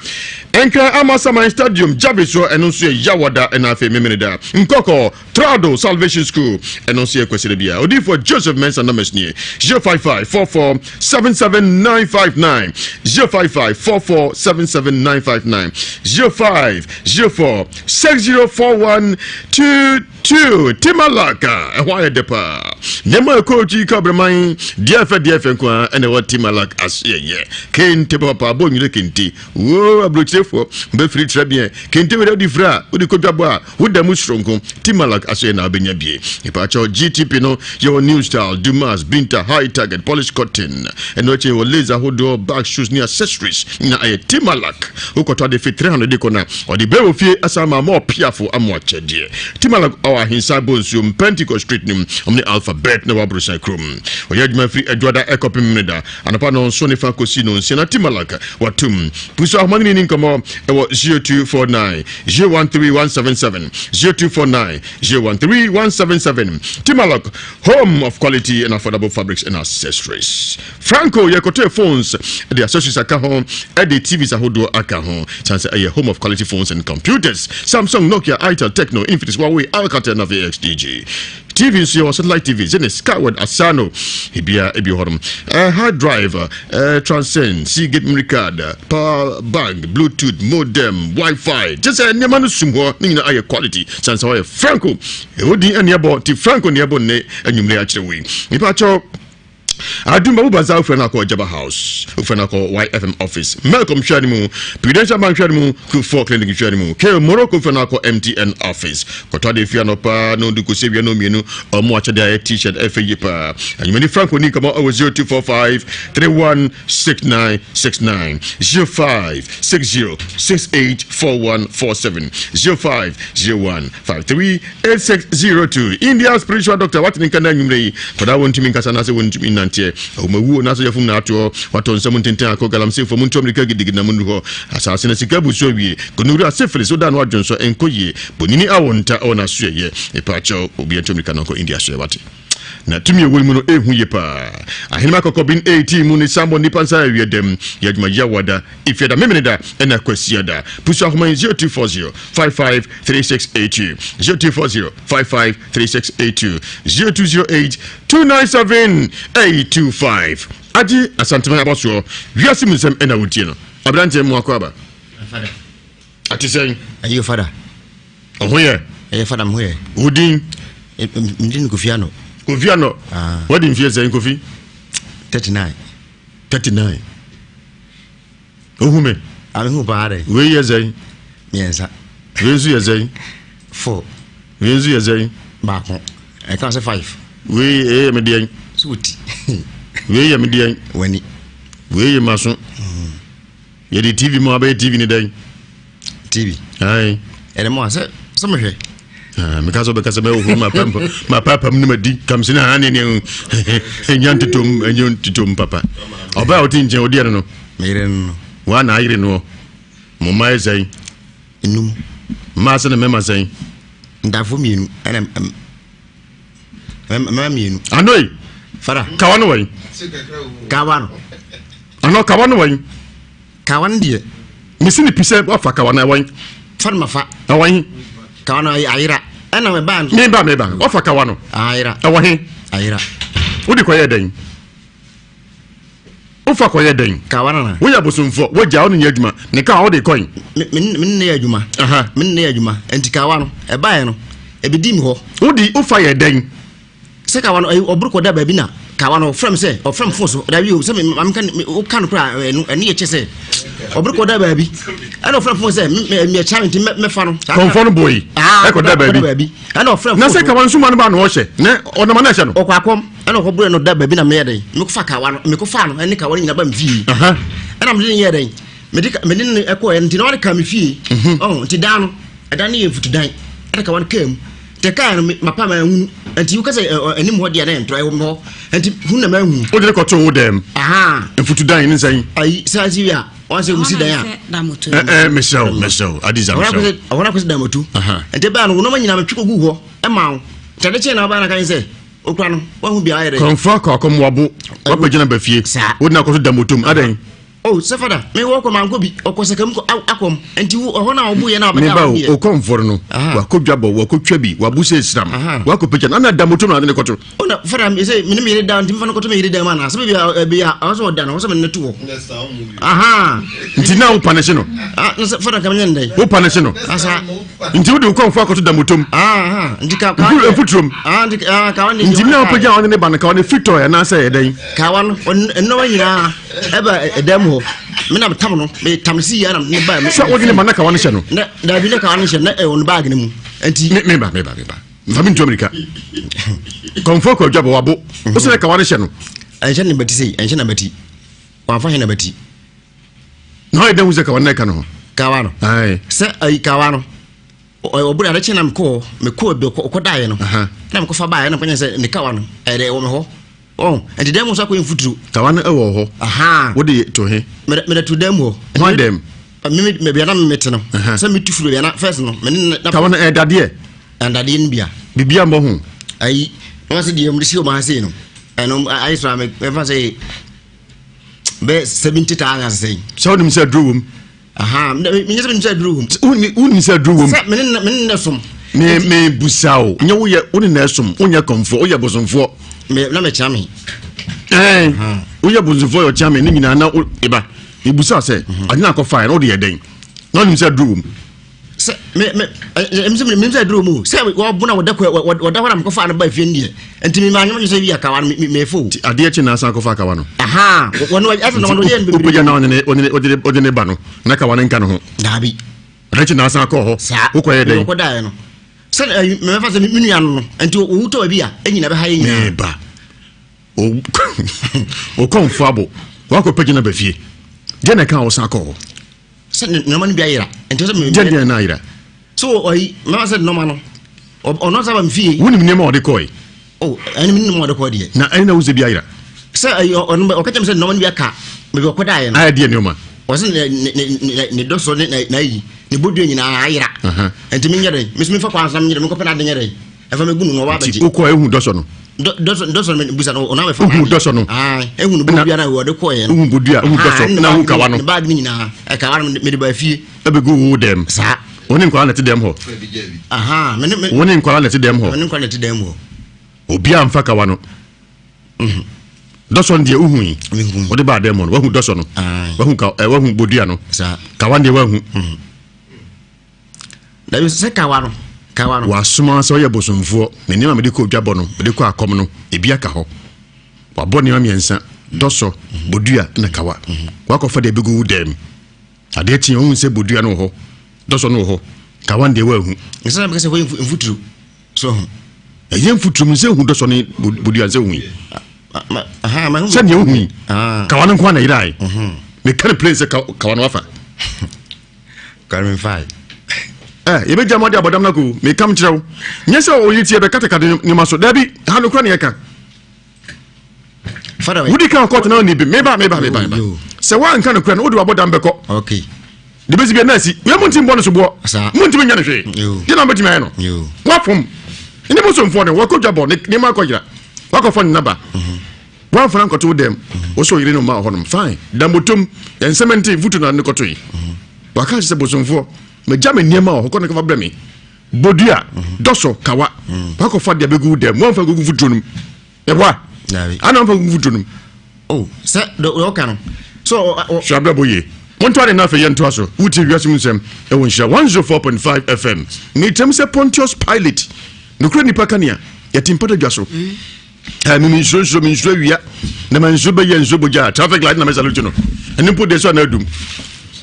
Nkran Amasaman Stadium Gyabe so ɛno nso yɛ Yawada ɛna afei Memeneda Nkɔkɔ Trado Salvation School, ɛno nso yɛ Kwasida bia. Odiyifoɔ Joseph Mensah numbers nie, 055 44 77959, 055 44 77959, 05 04 6041 22. Timalak, ɛhɔ ayɛ dɛ paa. Nneɛma a ɛkɔ akyi ka brɛman, deɛ ɛfɛ deɛ ɛfɛ nko ara ɛna ɛwɔ Timalak aseɛyɛ. Kente papa, bɔ nwere kente. Woo, aburokyirefoɔ, bɛfiri trɛbeɛ. Kente wei deɛ wode firi a, wode kɔ dwabɔ a, Wo da mu soronko, Timalak asoɛ na wobɛnya bie. Mepaakyɛw, GTP no yɛwɔ New Style, Dumas, Binta, High Target, Polish Cotton. Ɛno akyi yɛwɔ lace ahodoɔ, bags, shoes ne accessories. Nyina ayɛ Timalak. Wokɔtɔ ade fi 300 de kɔ na ɔde brɛ wɔ fie asan ma ama ɔpiafo ama akyɛdeɛ. Timalak ɔwɔ Ahensan Bonsuom, Pentecost Street no mu. Ɔmo ne Alpha Bet na ɛwɔ Aborosan kurom. Ɔyɛ adwuma firi Adwoada ɛkɔpem Memeneda anɔpa nɔnson ne fa kɔsi nɔnsia na Timalak watom. Pusu ahoma ne ne ni nkɔmmɔ ɛwɔ 0249 013177 0249 013177 Timalok, home of quality and affordable fabrics and accessories. Franco yɛkɔtɔɛ phones de accessories aka ho de TVs ahodoɔ aka ho san sɛ ɛyɛ home of quality phones and computers. Samsung, Nokia, Itel, Tecno, Infinix, Huawei, Alcatel na afei XDG. TV nso yɛwɔ satellite TV, Zenith, Skyward, Asano, ebia ebi wɔ hɔnom. Uh, hard drive, uh, Transcend, Seagate memory card, power bank, Bluetooth, modem, Wi-Fi. Kyɛ sɛ nneɛma no sum hɔ ne nyinaa ayɛ quality. San sɛ wɔyɛ Franco. Ɛwɔ din ɛne ɛbɔ, ti Franco ne ɛbɔ nnɛ anwummere akyerɛ wei. Nipa kyɛw. Adum Babu Bazaar wofrɛ no akɔ Jaba House, wofrɛ no akɔ YFM office, Melcom hwɛ no mu, Prudential Bank hwɛ no mu, Kufuor Clinic hwɛ no mu, Kale Morocco wofrɛ no akɔ MTN office. Kɔtɔ adeɛ fie anɔpa na ɔde kɔsi awia no mmienu, ɔmo akyɛdeɛ ayɛ t-shirt ɛfɛ yie paa. Anwumani Franco ni nkɔmɔ ɛwɔ 0245 316969 0560 684147 0501 53 8602 India spiritual doctor wate ne nka na anwummerɛ yi kɔdaa wɔntumi nkasa anaasɛ wɔntumi nnanteɛ awomawuo anaasɛ yɛfom na atoɔ watɔ nsɛm ntenten akɔ galamseyfoɔ mu ntu amirika gidigidi na monnu hɔ asase no sika bu so awie gonowura syphilis woda no adwonsɔ ɛnkɔ yie bonini awo nta ɛwɔ n'asoɛyɛ ɛpaakyɛw obi ntu amirika na ɔnkɔ India soɛ wate na tumi ɛwɔ mu no ɛhu yie paa ahenema kɔkɔben 18 mu ne sambɔ nnipa nsa awie dɛm yɛ adwuma yawada Efiada, Memeneda ɛna Kwasiada. Pusu ahoma yi 0240 55 3682 0240 55 3682 0208 297 825. Agye Asanteman abɔsoɔ wiase mu nsɛm ɛna wotie no. Aberanteɛ mu akɔ aba. Ate sɛn? Ayo fada. Ɔho yɛ? Ɛyɛ fada mo ho yɛ. Wo din? Mede no Kofi Ano. Kofi Ano. Ah. Wadi mfeɛ sɛn Kofi? 39. 39. Ohu me. Amehu paa dɛ. Wei yɛ sɛn? Mmiɛnsa. Wei nso yɛ sɛn? Four. Wei nso yɛ sɛn? Baako. Ɛka sɛ five. Wei ɛyɛ me deɛn? So ti. Wei yɛ me deɛn? W'ani. Wei yɛ m'aso. Mm. Yɛde TV mu abɛyɛ TV ne dɛn? TV. Ayi. Ɛdɛ mu a sɛ sɛ mehwɛ. Ah, meka sɛ wobɛka sɛ mɛhohoro mapapam no madi kam sɛ na ne ne ɛnya ntotom ɛnyɛ ntotom papa ɔbaa a wote nkyɛn wodeɛ no no meyere no no woa na ayere noɔ mo mma yɛ sɛn enum mmaa sɛ ne mmarima sɛn ntafo mmienu ɛna mmarima mmienu anoi fara kawa no wɔn kawa no ano kawa no wɔn Kawa no deɛ. Mesi ne pi sɛ wafa kawa no ɛwɔn. Fa no ma fa. Ɛwɔ he. Kawa no ayera. Ɛna me ba. Me ba me ba. Wafa kawa no. Ayera. Ɛwɔ he. Ayera. Wode kɔyɛ dɛn? Wofa kɔyɛ dɛn? Kawa no na. Woyɛ abosomfoɔ wagya wo ne nyɛ adwuma. Ne kawa wode kɔn. Me me ne yɛ adwuma. Me ne yɛ adwuma. Nti kawa no ɛbaeɛ no ɛbɛdi mi hɔ. Wode wofa yɛ dɛn? Sɛ kawa no ɔboro kɔda baabi na kawa no ɔfrɛ me sɛ ɔfrɛ me fon so dabi o sɛ me maame ka woka no koraa ɛno ɛno yɛ kyɛ sɛ ɔboro kɔda baabi ɛna ɔfrɛ me fon sɛ me me kyɛ nti mɛfa no. Kɔnfɔ no boyi ɛkɔda baabi ɛna ɔfrɛ me na sɛ kawa nsuma no ba na ɔhyɛ na ɔnam na ɛhyɛ no. Ɔkɔ akɔm ɛna ɔkɔ boro no da baabi na meyɛ dɛn mekɔfa kawa no mekɔfa no ɛne kawa no nyina ba me fie ɛna mede ne yɛ dɛn mede mede ne ɛkɔɛ nti na ɔde ka me fie ɔho nti dan no ɛdan no yɛ mfutudan ɛna kawa no kaa mu Tɛ kaa no mapa ma ahunu nti woka sɛ anim hɔ deɛ na ɛntrɔ ɛwɔ hɔ nti hunu na mahunu. Wode ne kɔtoo wo dɛm mfutudan ne nsɛn. Ayi sɛ asi wie a wɔn sɛ wusi dan a. Ɛɛ mesrɛ wo mesrɛ wo Adiza mesrɛ wo. Ɔhɔn akɔsi damotu. Nti bɛɛ no wo nɔɔma nyinaa metwe kɔgu hɔ ɛma wo. Nti ade kyee na wobaa na ka sɛ okura no wahu bia ayɛ dɛ. Kɔnfa kɔ akɔm wabo wapɛgyina ba fie wode no akɔto damotom adɛn. Oh, sɛ fada, me wɔ kɔ mankɔ bi, ɔkɔ sɛ kam kɔ akɔm. Nti wo ɔhɔ na ɔbu yɛ na ɔbɛda Meba o, okɔ mfɔr no, wakɔ dwabɔ, wakɔ twa bi, wabu sɛ esiram, wakɔ pagya no, ana da moto na ade ne kɔto. O na fada, me sɛ me ne me yere da, nti mefa no kɔto me yere dan mu ana? Sɛ baabi a bi a ɔwɔ sɛ ɔda no, ɔwɔ sɛ me ne to hɔ. Aha. Nti na wo panehye no? Ah, na sɛ fada nka menyɛ no dɛn? Wo panehye no? Asa. Nti wode wo kɔmfo akɔto da motom? Aha, nti ka ka. Mfuturom. Ah, nti ah ka ɔne. Nti na wopagya ɔne ne ba no ka ɔne fitɔe anaasɛ ɛyɛ dɛn? Kawa no, nnɔma nyinaa. Ɛba ɛdan mu hɔ, me na metam no, metam no si yie na ne ba. Sɛ wode ne ba na kawa no hyɛ no? Na daabi na kawa no hyɛ na ɛwɔ ne baage no mu. Nti. Me me ba me ba me ba. Nfa mi ntu amirika. Kɔnfɔ kɔ adwa bɔ wabo. O sɛ kawa no hyɛ no. Ɛnhyɛ ne bati sei, ɛnhyɛ na bati. Wamfa hyɛ na bati. Na ɔyɛ dɛn hu sɛ kawa no na ɛka no ho? Kawa no. Ayi. Sɛ ayi kawa no. Ɔboro ade kye na mekɔɔ mekɔɔ bi ɔkɔdaeɛ no. Na mekɔfa baeɛ na mekɔnyɛ sɛ ne kawa no ɛyɛ dɛ ɛwɔ me hɔ. Ɔn, nti dan mu nso akɔyɛ mfuturo. Tawa no wɔ hɔ. Ahaa. Wode to he? Mede mede to dan mu hɔ. Hwan dɛm? Me me baabi a na mete no. Sɛ metu firi baabi a na first no me ne na. Tawa no ɛyɛ dadeɛ? Dadeɛ no bia. Biribi ambɔ ho? Ayi, wɔn sɛ deɛ wɔde si wɔn ase no, ɛno ayɛ soro a mɛfa sɛ bɛ 70,000 sɛn. Sɛ wonim sɛ aduro wom? Aha, menyɛ sɛ menim sɛ aduro wom. Wonim sɛ aduro wom? Sɛ mene ne ne som. Me me busa o, nyɛ woyɛ wo ne na ɛsom, wonyɛ kɔmfoɔ, woyɛ bosomfoɔ. Me na mekyea me. Ɛɛ, woyɛ bosomfoɔ yɛ ɔkyea me ne nyinaa na eba. Mebusa sɛ, mhm. ade na akɔfaeɛ na wode yɛ dɛn? Na wonim sɛ aduro wom. Sɛ me me ɛm sɛ me sɛ aduro mu sɛ wɔbo na wɔda kɔ wɔda hɔ na mekɔfa no ba fie no deɛ nti me maa nyɛ sɛ bi akawa no me mefo. Nti adeɛ kye na asan akɔfa akawa no. Aha wɔn ɛsɛ na wɔn yɛ no bebree. Wopagya na ɔne ne ɔde ɔde ne ba no na kawa no nka ne ho. Daabi. Adeɛ kye na asan akɔ hɔ. Saa. Wokɔyɛ dɛn? Wɔkɔdaeɛ no sɛ ɛyi mɛfa sɛ me nua no no nti owu tɔ baabi a ɛnyina bɛha yɛ nyinaa. Meba. Okɔmfo abo wakɔ pagya no ba fie. Deɛ na ɛka a wɔsan kɔ hɔ. Sɛ nneɛma no bi ayera. Nti sɛ me. Deɛ deɛ na ayera. So ɔyi mɛma sɛ nneɛma no ɔno sɛ ba me fie. Wonim nneɛma a ɔde kɔe. Oh ɛne me nneɛma ɔde kɔe deɛ. Na ɛne na wosɛ bi ayera. Sɛ ɛyi ɔno ɔka kyerɛ me sɛ nneɛma no bi aka baabi ɔkɔdaeɛ no. Ayɛ deɛ nneɛma. Ɔsɛ ne ne ne ne dɔsɔ ne n'ayi ne bodua nyinaa ayera. Nti menyɛ dɛn me so mefa kwan so na menyɛ dɛn menkɔpɛ n'ade nyɛ dɛn. Ɛfa mɛ gunu no ɔba abɛgye. Nti wokɔ ehu dɔsɔ no. Dɔsɔ dɔsɔ no busa no ɔno abɛfa. Ehu dɔsɔ no. Aa ehu no bodua na wɔde kɔɛ no. Ehu bodua ehu dɔsɔ na ehu kawa no. Ne baagi no nyinaa ɛkawa no mede ba fie. Ɛbɛgu wo dɛm. Saa. Wɔne nkwadaa na ɛte dɛm hɔ. Aha me ne me. Wɔne nkwadaa na ɛte dɛm hɔ. Wɔne nkwadaa na ɛte dɛm hɔ. Obiara nfa kawa no. Mhm. Dɔsɔ no deɛ wohu yi. Wode baa dɛm hɔ no wahu dɔsɔ no. Wahu ka ɛ wahu bodua no. Kawa no deɛ wahu. Mhm. Dabi sɛ kawa no kawa no. Wasoma sɛ ɔyɛ bosomfoɔ. Me nneɛma mede kɔ dwabɔ no, mede kɔ akɔm no, ebi aka hɔ. Wabɔ nneɛma mmiɛnsa, dɔsɔ, bodua na kawa. Wakɔfa deɛ ɛbɛgu wo dan mu. Adeɛ kye ɔhu sɛ bodua no wɔ hɔ, dɔsɔ no wɔ hɔ, kawa no deɛ wanhu. Ɛsɛ na meka sɛ hɔ yɛ mfuturo. So ho. Ɛyɛ mfuturo mu sɛ hu dɔsɔ ne bodua sɛ hu yi. Sɛ deɛ wohu yi, kawa no nko ara na ɛyerae. Meka no plain sɛ kawa no wafa. Kwame mfae. Eh, yɛbɛgya mo ade abɔdam no akɔ meka m kyerɛ wo nyɛ sɛ ɔyɛ tie bɛkatakata nneɛma so daabi ha nokora ne yɛka wodi kan kɔɔto na ɔne bi meba meba meba meba sɛ woanka nokora no wode wabɔdam bɛkɔ okay de bɛsi bia na asi wei montimi bɔ no so boɔ montimi nyɛ no hwee gye na mobɛtumi ayɛ no woafom ne bosomfoɔ no wɔkɔ dwa bɔ ne nneɛma akɔyera wakɔfa ne naba mhm. Woamfa no ankɔto wo dɛm. Wo sɛ ɔyere no mma wɔ hɔnom. Fine. Da motom. Yɛn nsɛm nte mfutu na ne kɔtoe. Waka akyerɛ sɛ bosomfoɔ, magya me nneɛma wɔ hɔ, kɔ ne kɔfa brɛ me. Bodua, dɔsɔ, kawa. Wakɔfa de abɛgu wo dɛm. Woamfa agugu mfuturo no mu. Ɛboa? Ana woamfa agugu mfuturo no mu? Oh, sɛ deɛ ɔka no. So, Hwɛ abrabɔ yie. Montoa ne na afei yɛntoa so. Wotie wiase mu nsɛm ɛwɔ Nhyira 104.5 FM. Ne kyɛm sɛ Pontius Pilate. Nokorɛ nipa kanea. Yɛte mpata dwa so. Eh, me nsuro nsuro me nsuro awia na ma nsuro bɛyɛ nsuro bogya traffic light na mɛ salute no ɛne mpo deɛ so ana adum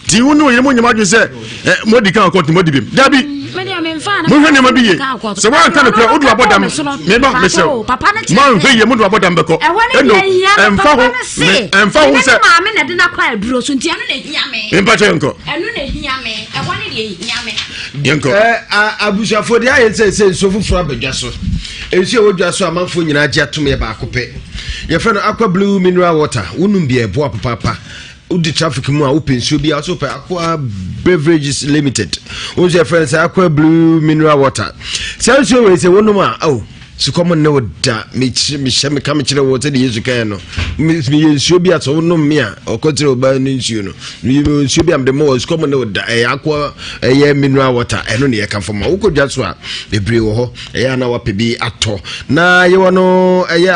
nti wo ne ɔyere mo nyɛma adwene sɛ eh, moadi kan akɔto moadi bem dabi mohwɛ nneɛma bi ye sɛ woanka no kora wode wabɔ dam meba mesrɛ moanhwɛ yie mode wabɔ dam bɛkɔ ɛno ɛmfa ho ɛmfa ho sɛ mempakyɛ yɛnkɔ yɛnkɔ abusuafoɔ deɛ ayɛ sɛ sɛ nsuo foforɔ abadwa so Nsu a ɛwɔ dwa so a amanfoɔ nyinaa gye atom yɛ baako pɛ. Yɛfrɛ no Aqua Blue Mineral Water. Wonom bi a ɛboa papaapa. Wodi traffic mu a wopɛ nsuo bi a wosɛ wopɛ Aqua Beverages Limited. Wo nso yɛfrɛ no sɛ Aqua Blue Mineral Water. Saa nsuo wei sɛ wonom a oh, sukɔm nne wo da. Mehyɛ meka mekyerɛ wɔ sɛdeɛ Yesu kaeɛ no. Meyɛ nsuo bi a sɛ wonom me a ɔkɔkyerɛ ɔbaa no nsuo no. Meyɛ nsuo bi a mede ma wɔ sukɔm nne wo da. Ɛyɛ Aqua ɛyɛ mineral water ɛno ne yɛka fam a wokɔ dwa so a bebree wɔ hɔ. ɛyɛ a na wapɛ bi atɔ na yɛwɔ no ɛyɛ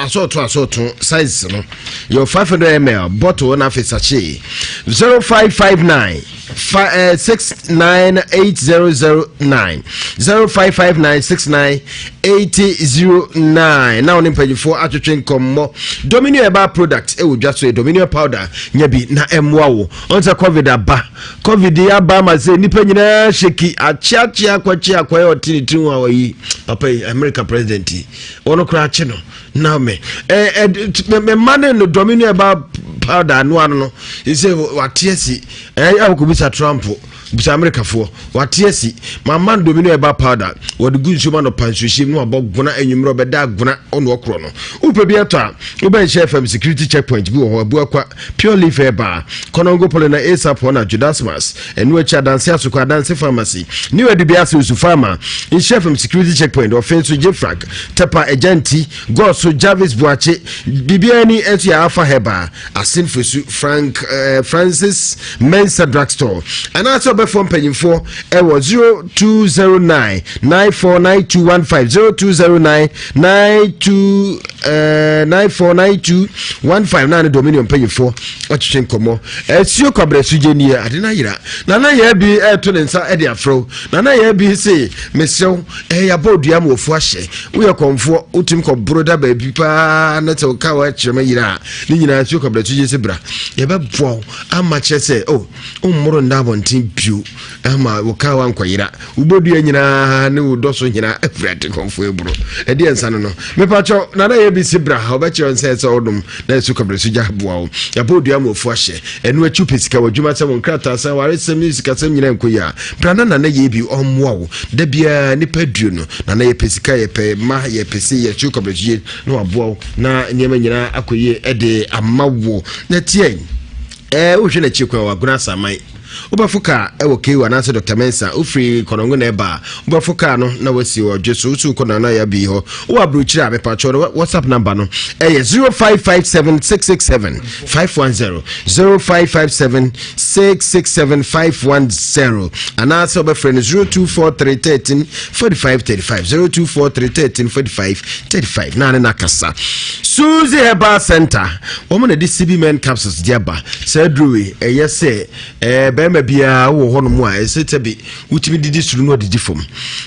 asɔɔto asɔɔto size no yɛwɔ 500 ml bottle na afei sachet 0559 698009 0559 698009 na wɔne mpanyinfoɔ atwetwe nkɔmmɔ dominion ɛba product ɛwɔ dwa so yɛ dominion powder nya bi na ɛmmoa wo ɔn sɛ covid aba Covid yi aba ama sɛ nnipa nyinaa hyɛki akyeakyea akɔkye akɔyɛ ɔte ne tiri ho a ɔyi papa yi America president yi wɔn koraa akye no na me ɛ me mma ne no dɔmi no ɛba powder ano ano no sɛ wate asi ɛ akɔbisa Trump bisa Amerikafoɔ wate asi mama no dɔmi no ɛba powder wɔde gu nsuo ma no pa nsuohyɛm no abɔ gona anwummerɛ ɔbɛda agona ɔno ɔkorɔ no wopɛ bi ɛtɔ a wobɛnhyɛ fam security checkpoint bi wɔ hɔ abuakwa Pure Leaf Herbal, Konongo Polina Asap hɔ na Judasmas, ɛno akyi Adanse Asokwa, Adanse Pharmacy, New Adubiase Osu Pharma, Nhyira FM Security Checkpoint, Ɔfe nso Jefrak, Tɛpa Agyanti, Gɔso, Jarvis Boakye, biribiara ni nso yɛ Alpha Herbal, Asin Fosu, Frank eh, Francis Mensah Drugstore, anaasɛ ɔbɛfoɔ mpanyimfoɔ ɛwɔ 0209 949215 0209 92 9492 15 na ne Dominion mpanyinfoɔ atwetwe nkɔmmɔ. Asuo kwabrɛ sugye nie ade no ayera. Nana yɛ bi ɛto ne nsa ɛde afrɛw. Nana yɛ bi se mesrɛw ɛyɛ yɛabɔ odua ma ofu ahyɛ. Woyɛ kɔmfoɔ wotumi kɔboro da baabi paa na sɛ woka wɔakyerɛ ma yera a ne nyinaa asuo kwabrɛ sugye se bra yɛbɛboa wo ama kyerɛ sɛ oh wommoro nda abɔnten bio ama wo kaa wankɔyera wobɔdua nyinaa ne wo dɔ so nyinaa awurade kɔmfo aburo ɛdeɛ nsa no no mepakyɛw nana yɛ bi si bra ɔbɛkyerɛ nsɛ sɛ wodom na ɛso kɔbrɛ so gya boa wo yɛbɔ odua ma ofu ahyɛ ɛno akyi wopɛ sika w'adwuma sɛ wo nkrataa sɛ waresɛm ne sikasɛm nyinaa nkɔ yi a bra na nana yɛ bi ɔmmoa wo da biara nipa duro no nana yɛpɛ sika yɛpɛ ma yɛpɛ se yɛso kɔbrɛ so yie na waboa wo na nneɛma nyinaa akɔ yie ɛde ama wo na tiɛ Ɛɛ wohwɛ n'akyi kwan wɔ Agona Asaman. Wobɛfo kaa ɛwɔ KU anaasɛ Dr. Mensah. Wofiri Kɔnɔngo na ɛba a, wobɛfo kaa no na wasi wɔ Ɔdwe so. Wosi wokɔ Nana Yabi hɔ. Wowɔ aburokyire a, mepakyɛw no WhatsApp number no ɛyɛ 0557 667 510 0557 667 510 anaasɛ wobɛfrɛ no 0243 13 45 35 0243 13 45 35 na ne no akasa. Suzy Herbal Center Wɔn na ɛde CB Men capsules de aba. Saa aduro wei ɛyɛ sɛ ɛɛ bɛrima biara wɔ hɔnom a ɛsɛ sɛ bi wotumi didi soro na ɔdidi fam.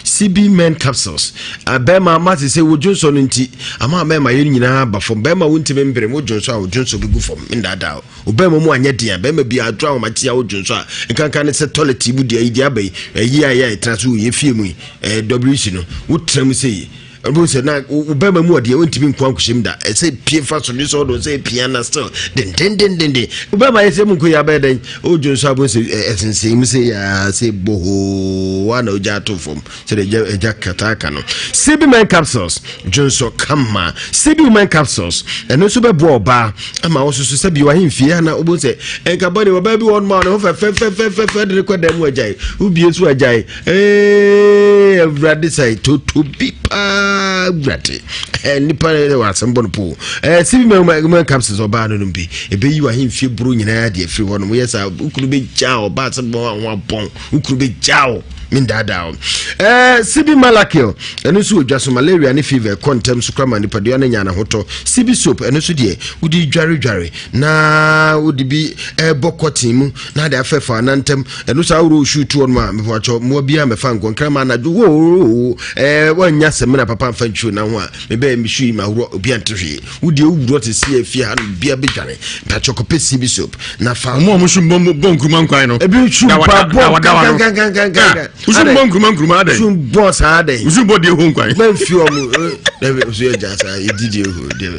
CB Men capsules bɛrima ama te sɛ wodwo nsɔ no nti ama bɛrima yɛ nyinaa ba fam. Bɛrima wontumi mbere wodwo nsɔ a wodwo nsɔ bɛgu fam ndaadaa o. Bɛrima mu anyɛ den a bɛrima bi adwo ahomakye a wodwo nsɔ a nkanka ne sɛ toilet mu deɛ yi deɛ aba yi ɛyi a yɛ a ɛtena so wɔ yɛ fie mu yi ɛɛ WC no wotena mu sɛ yi Wobɛhu sɛ na wo bɛrima mu ɔdeɛ wontumi nko ankohyɛ mu da. Ɛsɛ pie fa so sɛ ɔdɔ sɛ pia na still dendendendenden. Wo bɛrima yɛ sɛ mu nko yɛ abɛyɛ dɛn? Wodwo nso abɛhu sɛ ɛsensɛn mu sɛ yaa sɛ bohoo wa na ogya ato fam sɛdeɛ agya agya kataaka no. CB Men capsules dwo nso kama. CB Women capsules ɛno nso bɛboa ɔbaa ama wo soso sɛ bi wahemfie ana wobɛhu sɛ ɛnka bɔne ɔbaa bi wɔ hɔ nom a ne ho fɛfɛfɛfɛfɛ de ne kɔ dan mu agyae wobie nso agyae Ee, Awurade sɛ toto bi paa Awurade. Eh, nipa ne wɔ asɛm bɔ no po. Eh, sibi mɛ mɛ capsules ɔbaa no nom bi. Ebeyi wɔ ahemfie buro nyinaa de afiri hɔ nom. Yɛ saa ukuru bɛ gya ɔbaa sɛ bɔn ho abɔn. Ukuru bɛ gya o. Mendaadaa o. Eh, sibi malakil ɛno nso wɔ dwa so malaria ne fever kɔ ntɛm so kora ma nipadua no nya n'ahotɔ. Sibi soap ɛno nso deɛ wode dware dware na wode bi ɛbɔ kɔten mu na ade afɛfa anantam ɛno saa woro shoe to ɔnom a mepatwɔ mmoa biara mɛfa nkɔ nkrama anadwo woo ɛɛ wanya sɛmina papa mfa ntwio na ho a mebɛyɛ me shoe yi ma worɔ obi ante hwee wodeɛ wowurɔ te sɛ afie ha no bia bɛdwane mpatwɔ kɔpɛ sibi soap na fa ɔmo a ɔmo shoe bɔ bɔ nkuruma nkwan no ebi shoe pa bɔ kankankankankan wosu bɔ nkuruma nkuruma adɛn shoe bɔ saa dɛn wosu bɔ deɛ ho nkwan mɛmfi ɔmo ɛbi so yɛ gya saa yɛdi deɛ ho deɛ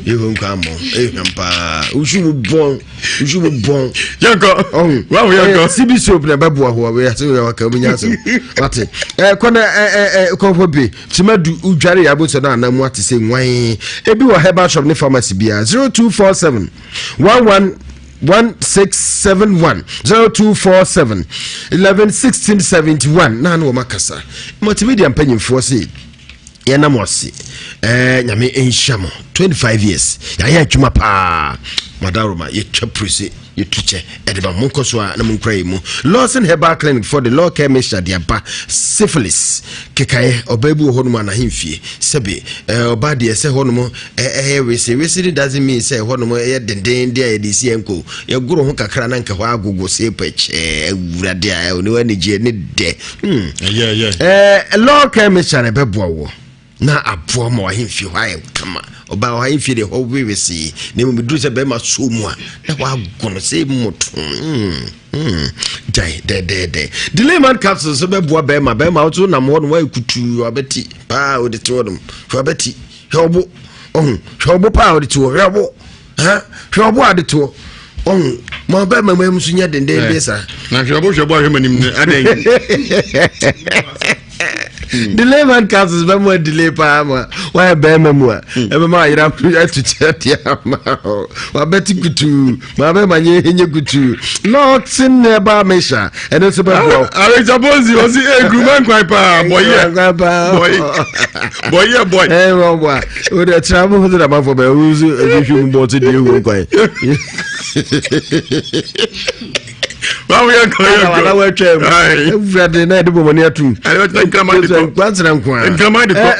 yehu nkwa mmɔ ehwam paa wosu mu bɔn wosu mu bɔn yɛnkɔ ɔhu wahu yɛnkɔ sibi soap na ɛbɛboa ho awei ase wei waka obi nya asɛm wate ɛkɔ na ɛ ɛ ɛ kɔ hɔ bi kyima du wodware yɛ abosɛ no anan mu ate sɛ nwan ebi wɔ herbal shop ne pharmacy biara 0247 11 1671 0247 11 16 71 na ne wɔn akasa multimedia mpanyinfoɔ se yɛna mo ase ɛɛ nyame nhyira mo 25 years yɛayɛ adwuma paa madaroma yɛtwa purese yɛtu kyɛ ɛde ba monkɔ so a na monkura yɛ mu Lawson Herbal Clinic for the law care mixture de aba syphilis kekaeɛ ɔbaa bi wɔ hɔ nom anahemfie sɛbe ɔbaa deɛ sɛ hɔ nom ɛyɛ wese wese no doesn't mean sɛ hɔ nom ɛyɛ dendenden a yɛde si yɛn ko yɛgoro ho kakra na nka hɔ agogo sɛ pɛkyɛɛ awurade a ɛne anigyeɛ ne dɛ Hmm. Eh, law care mixture na ɛbɛboa wɔ na aboa ma wahemfie hɔ ayɛ kama ɔbaa hɔ ahemfie deɛ hɔ wewesee na mmom duru sɛ bɛrima so mu a na wago no sɛ mmoto hmm, hmm. gyae dɛdɛɛdɛ delay man capsule so bɛboa bɛrima bɛrima wo so nam hɔ nom wayɛ kutuu wabɛti paa wode te hɔ nom hwɛ wabɛti hwɛ ɔbo ɔho hwɛ ɔbo paa wode te hɔ hwɛ ɔbo hwɛ ɔbo ade toɔ ɔhu ma ɔbɛrima mu nso nyɛ dendenden saa na hwɛ ɔbo hwɛ ɔbo ahwɛ m'anim no adɛn delay man capsules bɛ mu a delay paa ma wayɛ bɛrima mu a ɛbɛma ayera atu kyerɛ deɛ ama wabɛte kutuu ma bɛrima nyɛ nyɛ kutuu nɔɔte ne ɛba mehyɛ ɛno nso bɛboa wo Alex Abonzi ɔsi nkuruma nkwan paa bɔyɛ bɔyɛ bɔyɛ bɔyɛ ɛɛ wɔn bɔ a o de kyerɛ mo sɛ dama fɔ bɛ o nso ebi hwɛ mu bɔ ɔte deɛ ewu nkwan. Na watwam awurade na ɛde bɔmɔne atom nkwansena nko a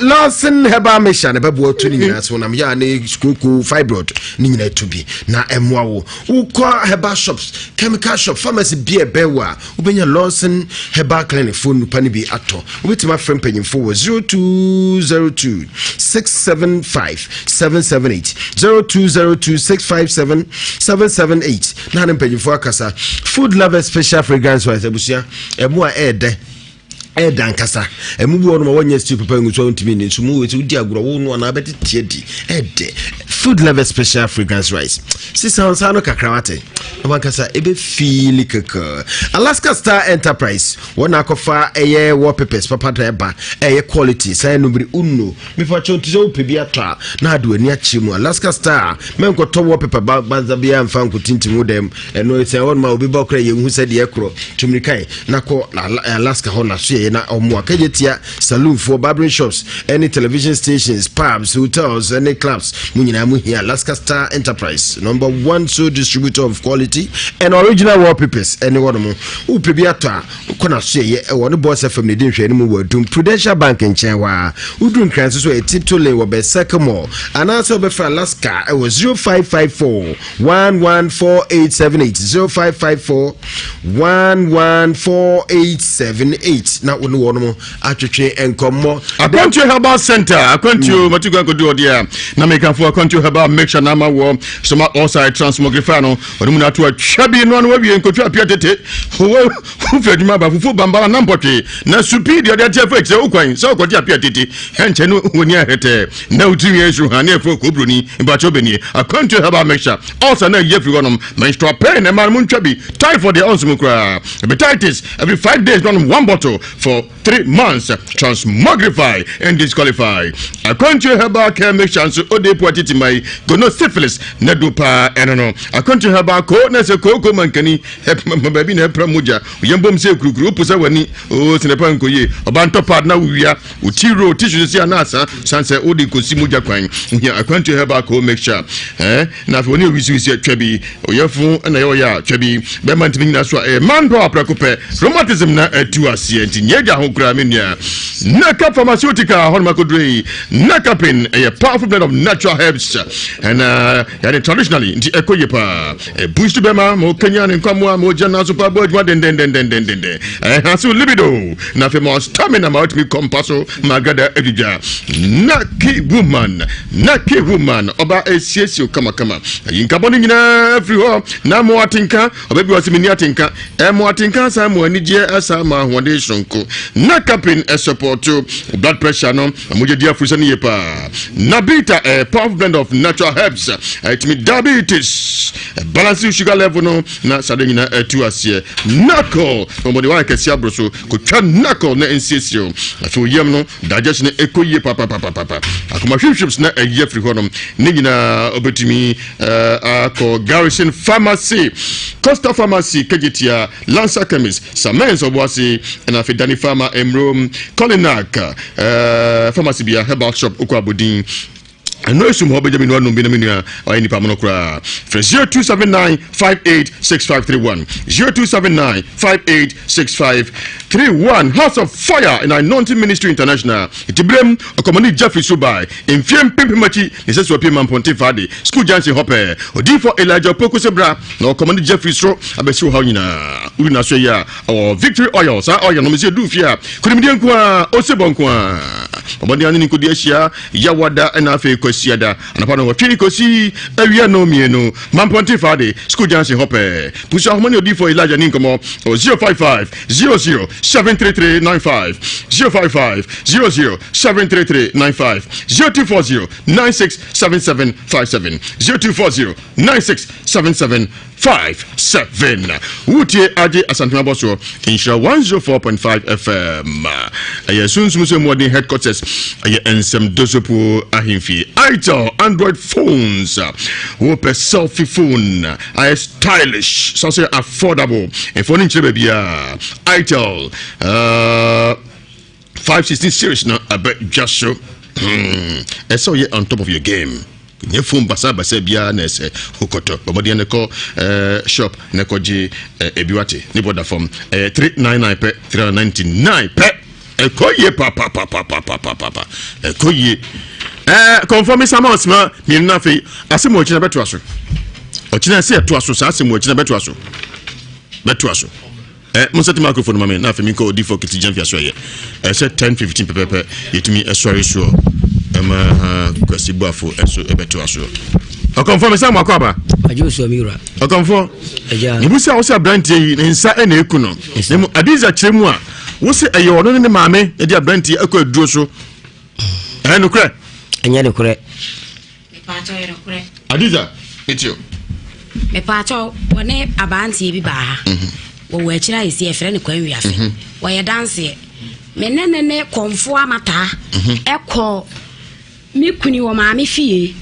Lawson herbal mixture ne bɛboa tu ne nyinaa so nam yɛ a ne kooko fibroid ne nyinaa tu bi na ɛmmoa wo. Wokɔ herbal shops, chemical shop, pharmacy bi a ɛbɛn wo a, wobɛnya Lawson Herbal Clinic fo nnupa no bi atɔ. Wobɛtumi afrɛ mpanyimfo wɔ 0202 675 778, 0202 657 778 na ne mpanyimfo akasa. Food Lovers Special Fragrance Wines abusua, ɛmo a ɛɛdɛ ɛɛda ankasa. Ɛmu bi wɔ no ma wɔnyɛ stew papa ngu so a wontumi nni, nso mu wɔ sɛ wodi agorɔ wo no anaa bɛtete adi ɛɛdɛ. Food Lovers Special Fragrance Rice, sisa nsa no kakra wate na wankasa ɛbɛfiili kɛkɛ. Alaska Star Enterprise wɔn na akɔfa ɛyɛ wallpapers papa da ɛba ɛyɛ quality san numere uno. Mefa kyɛw nti sɛ wopɛ bi atɔ a na ade w'ani akyerɛ mu. Alaska Star, mɛnkɔtɔ wallpaper ba banza biara mfa nkɔtintim wo dɛm. Ɛno sɛ hɔ noma obi ba kora yɛnhu sɛ deɛ ɛkorɔ tumirikae na kɔ Alaska hɔ na so yɛyɛ na ɔmo akagye tia saloonfoɔ, barbering shops ɛne television stations, pubs, hotels ɛne clubs. Mo nyinaa mo hia Alaska Star Enterprise, number one sole distributor of quality and original wallpapers. Ɛne hɔ nom wopɛ bi atɔ a kɔ na so yɛyɛ ɛwɔ ne Boss FM ne di nhwɛ no mu wɔ Adum Prudential Bank nkyɛn hɔ a. Woduru Nkran nso so ɛyɛ Tiptoe Lane wɔ Berserker Mall, anaasɛ wobɛfrɛ Alaska ɛwɔ 0554 114878, 0554 114878 na wo ne wɔnom atwetwe nkɔmmɔ. Akwantuo Herbal Center, Akwantuo matu kwan kɔdu ɔdeɛ a na mekamfo Akwantuo Herbal Mixture na ama wɔ stomach ulcer transmogrify no ɔno mu no ato atwa bi no ano wawie nkotwa apia tete wofiri adwuma aba fufuo bambara na mpɔtwe na supi deɛ ɔde ate afa akyirɛ wo kwan sɛ wokɔgye apia tete ɛnkyɛ no wɔni ahɛtɛɛ na wotiri yɛ nsu ha ne ɛfrɛ okobroni mpakyɛw bɛnie Akwantuo Herbal Mixture ulcer na ɛyɛ firi hɔnom, menstrual pain ɛma no mu ntwa bi, typhoid deɛ ɔnsom koraa, hepatitis every 5 days no one bottle for 3 months, transmogrify and disqualify. Akwantuo Herbal Care Mixture nso ode po atiti mai gonosyphilis na do paa. Ɛno no Akwantuo Herbal ko na sɛ kooko mankani baabi na ɛpra mogya yɛmbom sɛ kurukuru wopo sɛ w'ani o sene pa nkɔyie ɔba ntɔ pad na wowia wo ti ro tissue sisi ana asa san sɛ wode kɔsi mogya kwan wohia Akwantuo Herbal co mixture na afei wɔne owisiwisi atwa bi ɔyɛfo na ɛyɛ ɔyɛ a twa bi bɛma ntumi nyina so a ɛyɛ man power prɛko pɛ rheumatism na atu aseɛ nti nyɛ agya ho koraa me nua. Naka Pharmaceutical hɔnom akɔduro yi Nakapin ɛyɛ powerful blend of natural herbs ɛna yɛde traditionally nti ɛkɔ yie paa. Ɛboost bɛma ma ɔkanya ne nkwamoa ma ɔgya nanso pa bɔ adwuma dendendendendenden, ɛha so libido na afei ma stamina ma ɔtumi kɔmpa so ma agada adwidwa. Naki Woman, Naki Woman ɔba esiesie kamakama ayi nkabɔ no nyinaa firi hɔ na mo atenka ɔbɛbi wɔ sɛ menni atenka ɛmo atenka san mo anigyeɛ ɛsan ma ahoɔden soronko. Nakapin ɛsupport blood pressure no mogya di afuru sɛ no yie paa. Nabita ɛ powerful blend of natural herbs ɛtumi diabetes balance sugar level no na sade nyinaa ɛtu aseɛ. Knuckle ɔmɔde wayɛ kɛseɛ aboro so kotwa knuckle na nsiesie o. Afei oyam no digestion ɛkɔ yie papapapapa. Akoma hwimhwim na ɛyɛ firi hɔ nom ne nyinaa ɔbɛtumi akɔ Garrison Pharmacy, Costa Pharmacy, Kejetia, Lancer Chemist, Samens Ɔboase, ɛna afei Dani Pharma, Emrom, Colinac Pharmacy bia, herbal shop okɔ abodin ɛno esum hɔ bɛgya mi nua nom bi na mi nua ɔyɛ nipa mono koraa. Frɛ 0279 586531, 0279 586531. House of Fire and Anointing Ministry International Ntibirem ɔkɔmɔne Jeffrey so by mfie mpempem akyi ne sɛ so apue ma mpɔnte faade school junction hɔ pɛɛ. Odiifo Elijah Opoku sɛ bra na ɔkɔmɔne Jeffrey soro abɛsi wo haw nyinaa. Wodi n'aso yi a ɔwɔ Victory Oil. Saa oil no mesɛ du fie a konimdie nko a ɔsɛ nko a ɔbɔden ane ne nkɔdi ahyia yawada ɛna afei kwasiada anapa no wɔtwe kɔsi awia no mmienu mampɔnte faade school junction hɔ pɛɛ. Pusu ahoma ne odiifo Elijah ne nkɔmmɔ 055 00 73395, 055 00 73395, 0240 967757, 0240 967757. Wotie agye Asantema bɔ soɔ Nhyira 104.5 FM. Ɛyɛ sunsum sɛ muɔden headquarters, ɛyɛ nsɛm dosopo ahemfie. Itel Android phones, wopɛ selfie phone ayɛ stylish san sɛ affordable ɛfoɔ no nkyerɛ baabiaa Itel 516 series no ɛbɛ dwa so. Ɛsɛ ɔyɛ on top of your game. Nyɛ phone basabasa biara na ɛsɛ wokɔtɔ. Bɔ mmɔden na kɔ eh, shop na kɔgye eh, ebi wate. Ne bɔ da fam. Ɛyɛ 399 pɛ, 399 pɛ. Ɛkɔ yie papapapapapapa. Ɛkɔ yie. Eh, kɔnfɔ mi sama ɔsima mmienu na afei asɛm wɔ akyina bɛtoa so. Ɔkyina ɛsɛ ɛtoa so saa asɛm wɔ akyina bɛtoa so. Bɛtoa so. Eh, mo nsɛte microphone ma me na afei menkɔ odifoɔ kiti gyamfia so ɛyɛ ɛsɛ 10:15 pɛpɛpɛ yɛtumi ɛsɔre soɔ ɛma Kwasi Boafo ɛso ɛbɛtoa soɔ. Ɔkɔmfoɔ me sɛ mo akɔ aba. Agye osuo mi wura. Ɔkɔmfoɔ. Mebu sɛ wo sɛ aberanteɛ yi ne nsa ɛna eku no. Na mu Adiza kyerɛ mu a wo sɛ ɛyɛ ɔno ne ne maame ɛde aberanteɛ ɛkɔ aduro so. Ɛyɛ nokorɛ? Ɛnyɛ nokorɛ. Mepaakyɛw yɛ nokorɛ. Adiza, metie o. Mepaakyɛw, wɔne aberanteɛ bi baa ha. Mhm. Wɔwɔ akyiri ayɛ si yɛfrɛ no Kwan Wiafe. Mhm. Wɔyɛ danseɛ. Me ne ne ne kɔmfoɔ amataa mhm. ɛkɔ me kuni wɔ maame fie.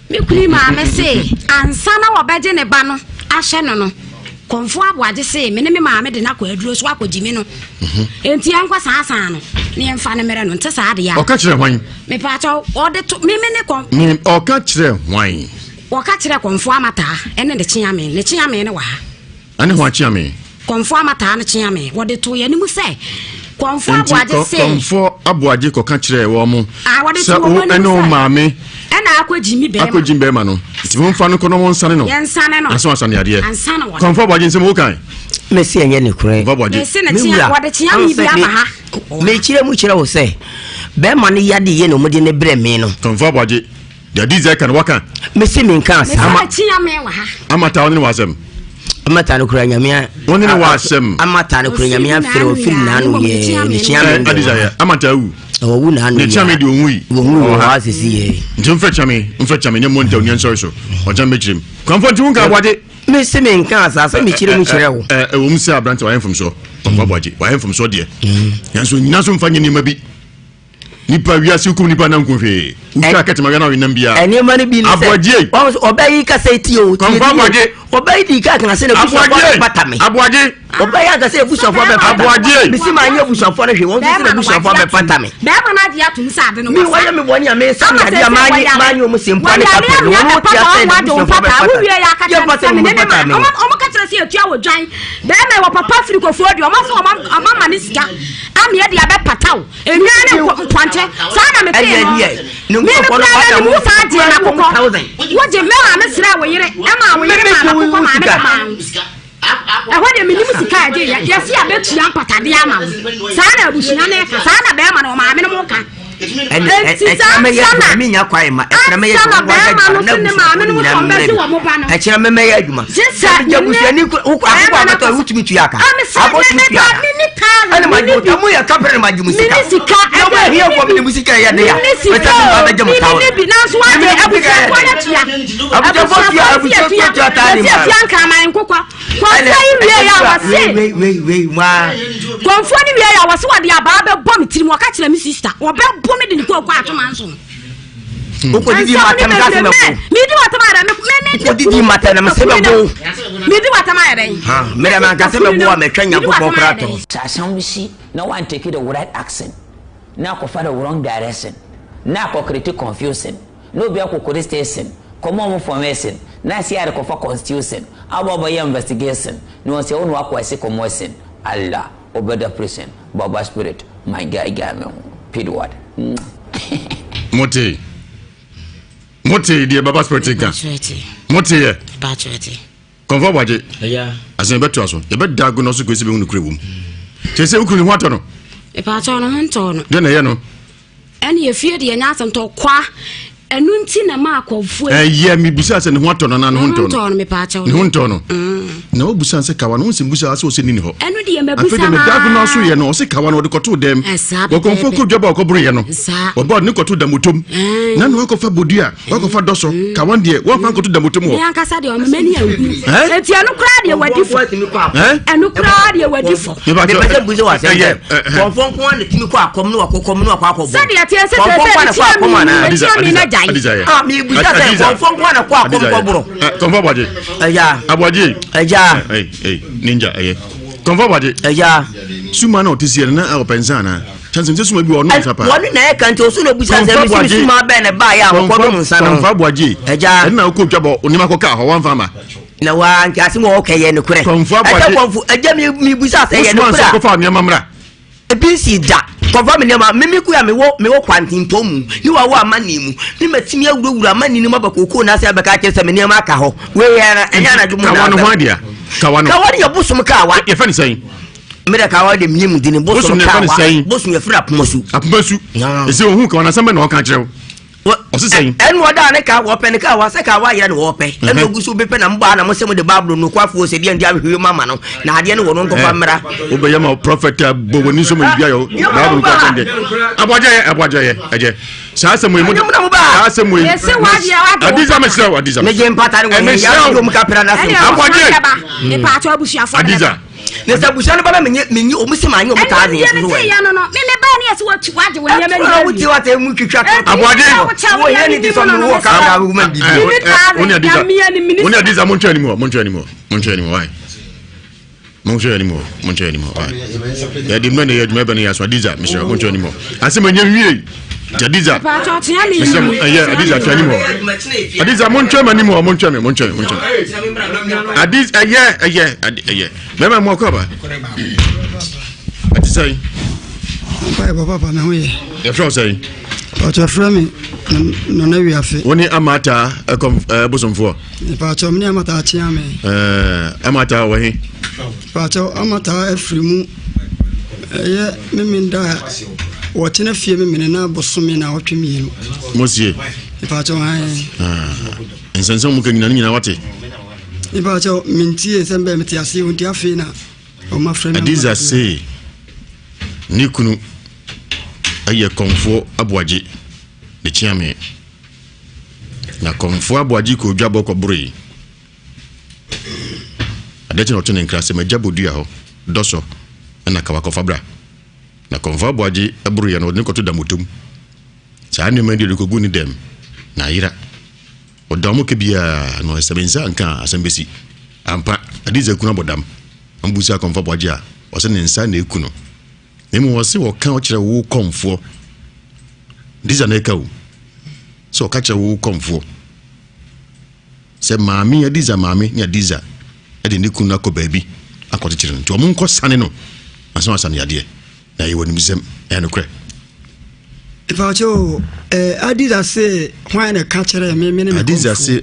Me kunu maame se ansa na wɔbɛgye ne ba no ahyɛ no no, kɔmfoɔ aboagye se me ne me maame de no akɔ aduro so akɔgye mi no. Enti yɛnkɔ saasaa no na yɛmfa no mmerɛ no. Nte saa deɛ a. Ɔka kyerɛ hwan? Mepaakyɛw, ɔde to me me ne kɔm. Me ɔka kyerɛ hwan? Ɔka kyerɛ kɔmfoɔ amataa ɛne ne kyeame. Ne kyeame no wɔ ha. Ɛne hwan kyeame? Kɔmfoɔ amataa no kyeame. Wɔde to yɛn anim sɛ kɔmfoɔ aboagye se. Kɔmfoɔ aboagye kɔka kyerɛ wɔn mo. Ah, wɔde sɛ to wo wɔn anim ɛne wo sɛ. maame Ɛna akɔgye mi bɛrima. akɔgye bɛrima no. Nti momfa no kɔ na wɔnsane no. Yɛnsane no. Ansa wɔasane adeɛ. Ansa na wɔde. Kɔmfoɔ aboagye nsɛm wokan. Mesi ɛnyɛ nokorɛ. Kɔmfoɔ aboagye. Mese ne kyea wɔde kyea mi bi aba ha. Mekyerɛ mu kyerɛ wo sɛ bɛrima no yade yɛ na ɔmode ne brɛ me no. Kɔmfoɔ aboagye. Deɛ Adiza ka no waka. Mese menka saa. Mese ne kyea me wɔ ha. Amata wo ne w'asɛm. Amata no kura nyame. Wo ne w'asɛm. Amata no kura nyame afere ofiri n'ano yɛ ne kyea me. Adiza yɛ Amata awu. Ɔwu n'ano yɛ. Ne kyea me deɛ ɔnwu yi. Ɔnwu wɔ ha sisi yɛ. Nti mfrɛ kyea me mfrɛ kyea me nyɛ mmɔ nta onua nsɔre so. Ɔkyɛn mɛkyerɛ mu. Kɔmfoɔ nti wo nka aboagye. Mese menka saa sɛ mekyerɛ mu kyerɛ wo. Ɛwɔ mu sɛ aberante wayɛ mfomsoɔ. Kɔmfoɔ aboagye wayɛ mfomsoɔ deɛ. Nanso nyina so mfa nyɛ nneɛma bi. Nipa wiase hukum nipa na nku hwee. Wotwa akɛtɛm awia na ɔwenam biara. Nneɛma no bi ne sɛ Aboagye. wɔn sɛ ɔbɛ yi kasa ti o. Kɔnfɔ aboagye. Ɔbɛ yi di kaa kana sɛ na ebusuafo abɛpata me. Aboagye. Ɔbɛ yi akasa ebusuafo abɛpata me. Aboagye. Mesi maa nye ebusuafo no hwee wɔn nso sɛ na ebusuafo abɛpata me. Bɛrima no agye atum sɛ ade no Mi wɔyɛ mi bɔ ni a mi nsa mi adeɛ a maa nye maa nye wɔn se mpa ne kapɛ no wɔn ti asɛ na ebusuafo abɛpata. Yɛ mpa sɛ wɔn bɛpata me. Ɔmo ka kyerɛ sɛ etua wɔ dwan. Bɛrima wɔ papa firi kofoɔ deɛ ɔmo sɛ ɔmo ama ne sika ameɛ de abɛpata wo. Nnwan ne mpɔnkye, saa na metee no. Me me koraa na memu saa gyee m'akokɔ. Wogye me maame srɛɛ wo yere, ɛmaa wo yere maa m'akokɔ maa me de maa wo. Ɛhɔ deɛ menim sika a ɛgye yɛ, yɛse yɛbɛtua mpatadeɛ ama wo. Saa na abusua no ka, saa na bɛrima no ɔmaame no mo ka. Enti saa ansa na ansa na bɛrima no se ne maame no mo sɛ ɔmbɛgye wɔn ba no. Ɛkyerɛ me mɛyɛ adwuma. Gye sɛ ne bɛrima no akɔsa. ɛna ma gye mo yɛ kapere na ma gye mo sika mini sika na mo ahia fɔ mi ni mo sika yɛ de ya mini sika o mini ni bi nanso wa de abusuafo yɛ tua abusuafo tua abusuafo tua taa ni ma yɛsi efia nkraman nkokɔ kɔnfɔ yi wie yɛ awɔse kɔnfɔ ni wie yɛ awɔse wɔde abaa bɛ bɔ mi tirim wɔka kyerɛ mi sista wɔbɛ bɔ mi de ne kɔ kɔ atoma nso. Wokɔdidi matam ka sɛ mɛbo. Medi watam ayɛ dɛ. Wokɔdidi matam na mesɛ mɛbo. Medi watam ayɛ dɛ. Mede manka sɛ mɛbo a mɛtwa Nyankopɔn koraa tɔ. Sɛ asɛm bi si na woan take the right action na akɔfa the wrong direction na akɔ create confusion na obi akɔ police station kɔma ɔmo formation na CID kɔfa constitution aba ɔbɛyɛ investigation na wɔn sɛ wo na wakɔ ɛse commotion Allah Wobɛda prison baba spirit my guy guy me ho pidward mm. Mote mote deɛ baba spirit ka mote yɛ kɔnfɔ abɔagye asɛn bɛtoa so yɛbɛda ago no so kɔsi bɛhu nokorɛ wom kyerɛ sɛ wokunu ne ho atɔ no ɛpaakyɛw no ho ntɔɔ no deɛ na ɛyɛ no Ɛne efie deɛ nyɛ asɛm tɔ kwa ɛno nti na ma akɔfoɔ yi. Ɛyɛ mebusa sɛ ne ho atɔ no anaa ne ho ntɔ no. Ne ne ho ntɔ no. Mm. Na wobusa sɛ kawa no wo nsɛm busa sɛ ɔsɛ ni ne hɔ. Ɛno deɛ mabusa maa. Afei deɛ medago no aso yɛ no ɔsɛ kawa no ɔde kɔtoo dɛm. Wɔkɔmfo kɔ dwaba ɔkɔboro yɛ no. Wɔba ɔde ne kɔtoo damotom. Na na wakɔfa bodua wakɔfa dɔsɔ mm. kawa deɛ wɔmfa nkɔto damotom hɔ. Me ankasa deɛ ɔmo mani awu. Eti ɛno koraa deɛ wadi fɔ. Ɛno koraa deɛ wadi fɔ. Mepɛ busa wɔ asɛm sɛ kɔnfɔ nko ara na tumi kɔ akɔm ne wakɔ kɔm ne wakɔ akɔ bɔ. Sɛdeɛ teɛ sɛ sɛ sɛ etia mi etia mi na gyae. Ah mi busa sɛ kɔnfɔ nko ara na kɔ akɔm kɔ borɔ. Kɔnfɔ abɔgye. Ɛya. Abɔgye. Ɛya. Ninja ɛyɛ. Kɔnfɔ abɔgye. Ɛya. Suma na ɔte seɛ no na ɔpɛ nsa anaa? Kyɛnse sɛ suma bi wɔ ɔnom nsa paa. Wɔne na ɛka nti ɔso na obusa sɛ mesi me suma bɛn na ɛbaeɛ a wɔkɔdom nsa no. Kɔnfɔ abɔgye. Ɛgya. Ɛna wokɔ twa bɔ onima kɔ kaa hɔ wɔmfa ama. Na waa nti asɛm a wɔka yɛ nokorɛ. Kɔnfɔ abɔgye. Ɛgya kɔnfɔ ɛgya mi mi busa sɛ yɛ nokorɛ. Wosoma nsa kɔfa nneɛma mmra. Ebi nsi da. Kɔfa me nneɛma mimi kuya mewɔ mewɔ kwantempɔn mu ne wawɔ amanne mu ne matumi awurawura amanne no mu aba kookoo no ase abɛka akyerɛ sɛ me nneɛma aka hɔ. Wei yɛ ɛnyɛ anadwo mu na. Kawa no ho adeɛ. Kawa no. Kawa no yɛ bosom kawa. Yɛfɛ ne sɛn? Mmerɛ kawa de menim dini bosom kawa. Bosom yɛfrɛ apomasu. Apomasu. Ɛsɛ ohun kawa na asɛm bɛ na ɔka kyerɛ wo. Ɔse sɛn? Ɛnu ɔda ne ka wɔpɛ ne kawa sɛ kawa yɛ ne wɔpɛ. Ɛnu ogu so bepɛ na mbɔ a na mo sɛ mo de baabolo nokwafoɔ sɛ deɛ ndi ahwehwɛ mu ama no na adeɛ no wɔ no nkɔfa mmra. Wobɛyɛ ma prɔfɛt a bɔ w'ani so ma biribi ayɛ baabolo nokwafoɔ deɛ. Aboagye yɛ aboagye yɛ ɛgyɛ. Saa asɛm yi mo saa asɛm yi. Adiza mesrɛ wo Adiza. Megye mpata ne wɔ yɛ yɛ mu kapra na so. Aboagye. Adiza. Ne sɛ abusua no ba na menye menye ɔmo sɛ maa nye ɔmo taa deɛ ɛnna deɛ no no me me ba ne yɛ sɛ watu wagye wɔn nneɛma nyinaa wie wotie wate mu twitwa to aboagye wɔ yɛ ne ti sɔ mi wɔ kaa na wo ma bi wone adiza wone adiza montwa anim hɔ montwa anim hɔ montwa anim hɔ wae montwa anim hɔ montwa anim hɔ wae yɛde mmerɛ ne yɛ adwuma bɛ ne yɛ aso adiza mesrɛ montwa anim hɔ asɛm ɛnyɛ wie nti adiza mesrɛ mo ɛyɛ adiza twa anim hɔ adiza montwa m'anim hɔ montwa me montwa me montwa me adiza ɛyɛ ɛyɛ ɛyɛ Bɛma mu akɔ aba. Ɛte sɛn? Mpae bɔ papa me ho yɛ. Yɛfrɛ wo sɛn? Pàtó frɛ me Nana Wiafe. Wo ne Amata ɛkɔm ɛɛ bosomfoɔ? Pàtó me ne Amata akyea me. Ɛɛ Amata wɔ he? Pàtó Amata afiri mu ɛyɛ memenda wɔkyena fie memene na bosome na ɔtwe mmienu. Mosie. Pàtó hɛn. Nsɛnsɛm mu ka nyina ne nyina wate. Nipa kyɛw mentie nsɛm bɛɛ mete aseɛ o nti afei na ɔma frɛ me. Adiza se ne kunu yɛ kɔmfoɔ aboagye ne kyeame. Na kɔmfoɔ aboagye kɔɔ dwabɔ kɔboroe. Adeɛ kye na ɔto ne nkra sɛ magya bodua hɔ dɔsɔ na kawa kɔfa bra. Na kɔmfoɔ aboagye boroeɛ no ɔde no kɔto damotom. Saa nneɛma yi deɛ ɔde kɔgu ne dɛm na ayera. Ɔda wɔn ka biara na ɔsɛ me nsa nka a asɛm bɛsi. Ampa, Adiza kunu abɔ dam. Ɔmbu sɛ akɔmfo aboagye a, ɔsɛ ne nsa na ɛku no. Na mmom ɔse ɔka ɔkyerɛ wo kɔmfoɔ. Adiza na ɛka o. Sɛ ɔka kyerɛ wo kɔmfoɔ. Sɛ maame, Adiza maame ne Adiza de ne kunu no akɔ baabi akɔkyekyere no. Nti wɔn nkɔ sane no ansa na wasane yadeɛ. Na yɛwɔ animsɛm, ɛyɛ nokorɛ. Mpakyɛ o, eh, Adiza se hwan na ɛka kyerɛɛ me me ne me Adiza se,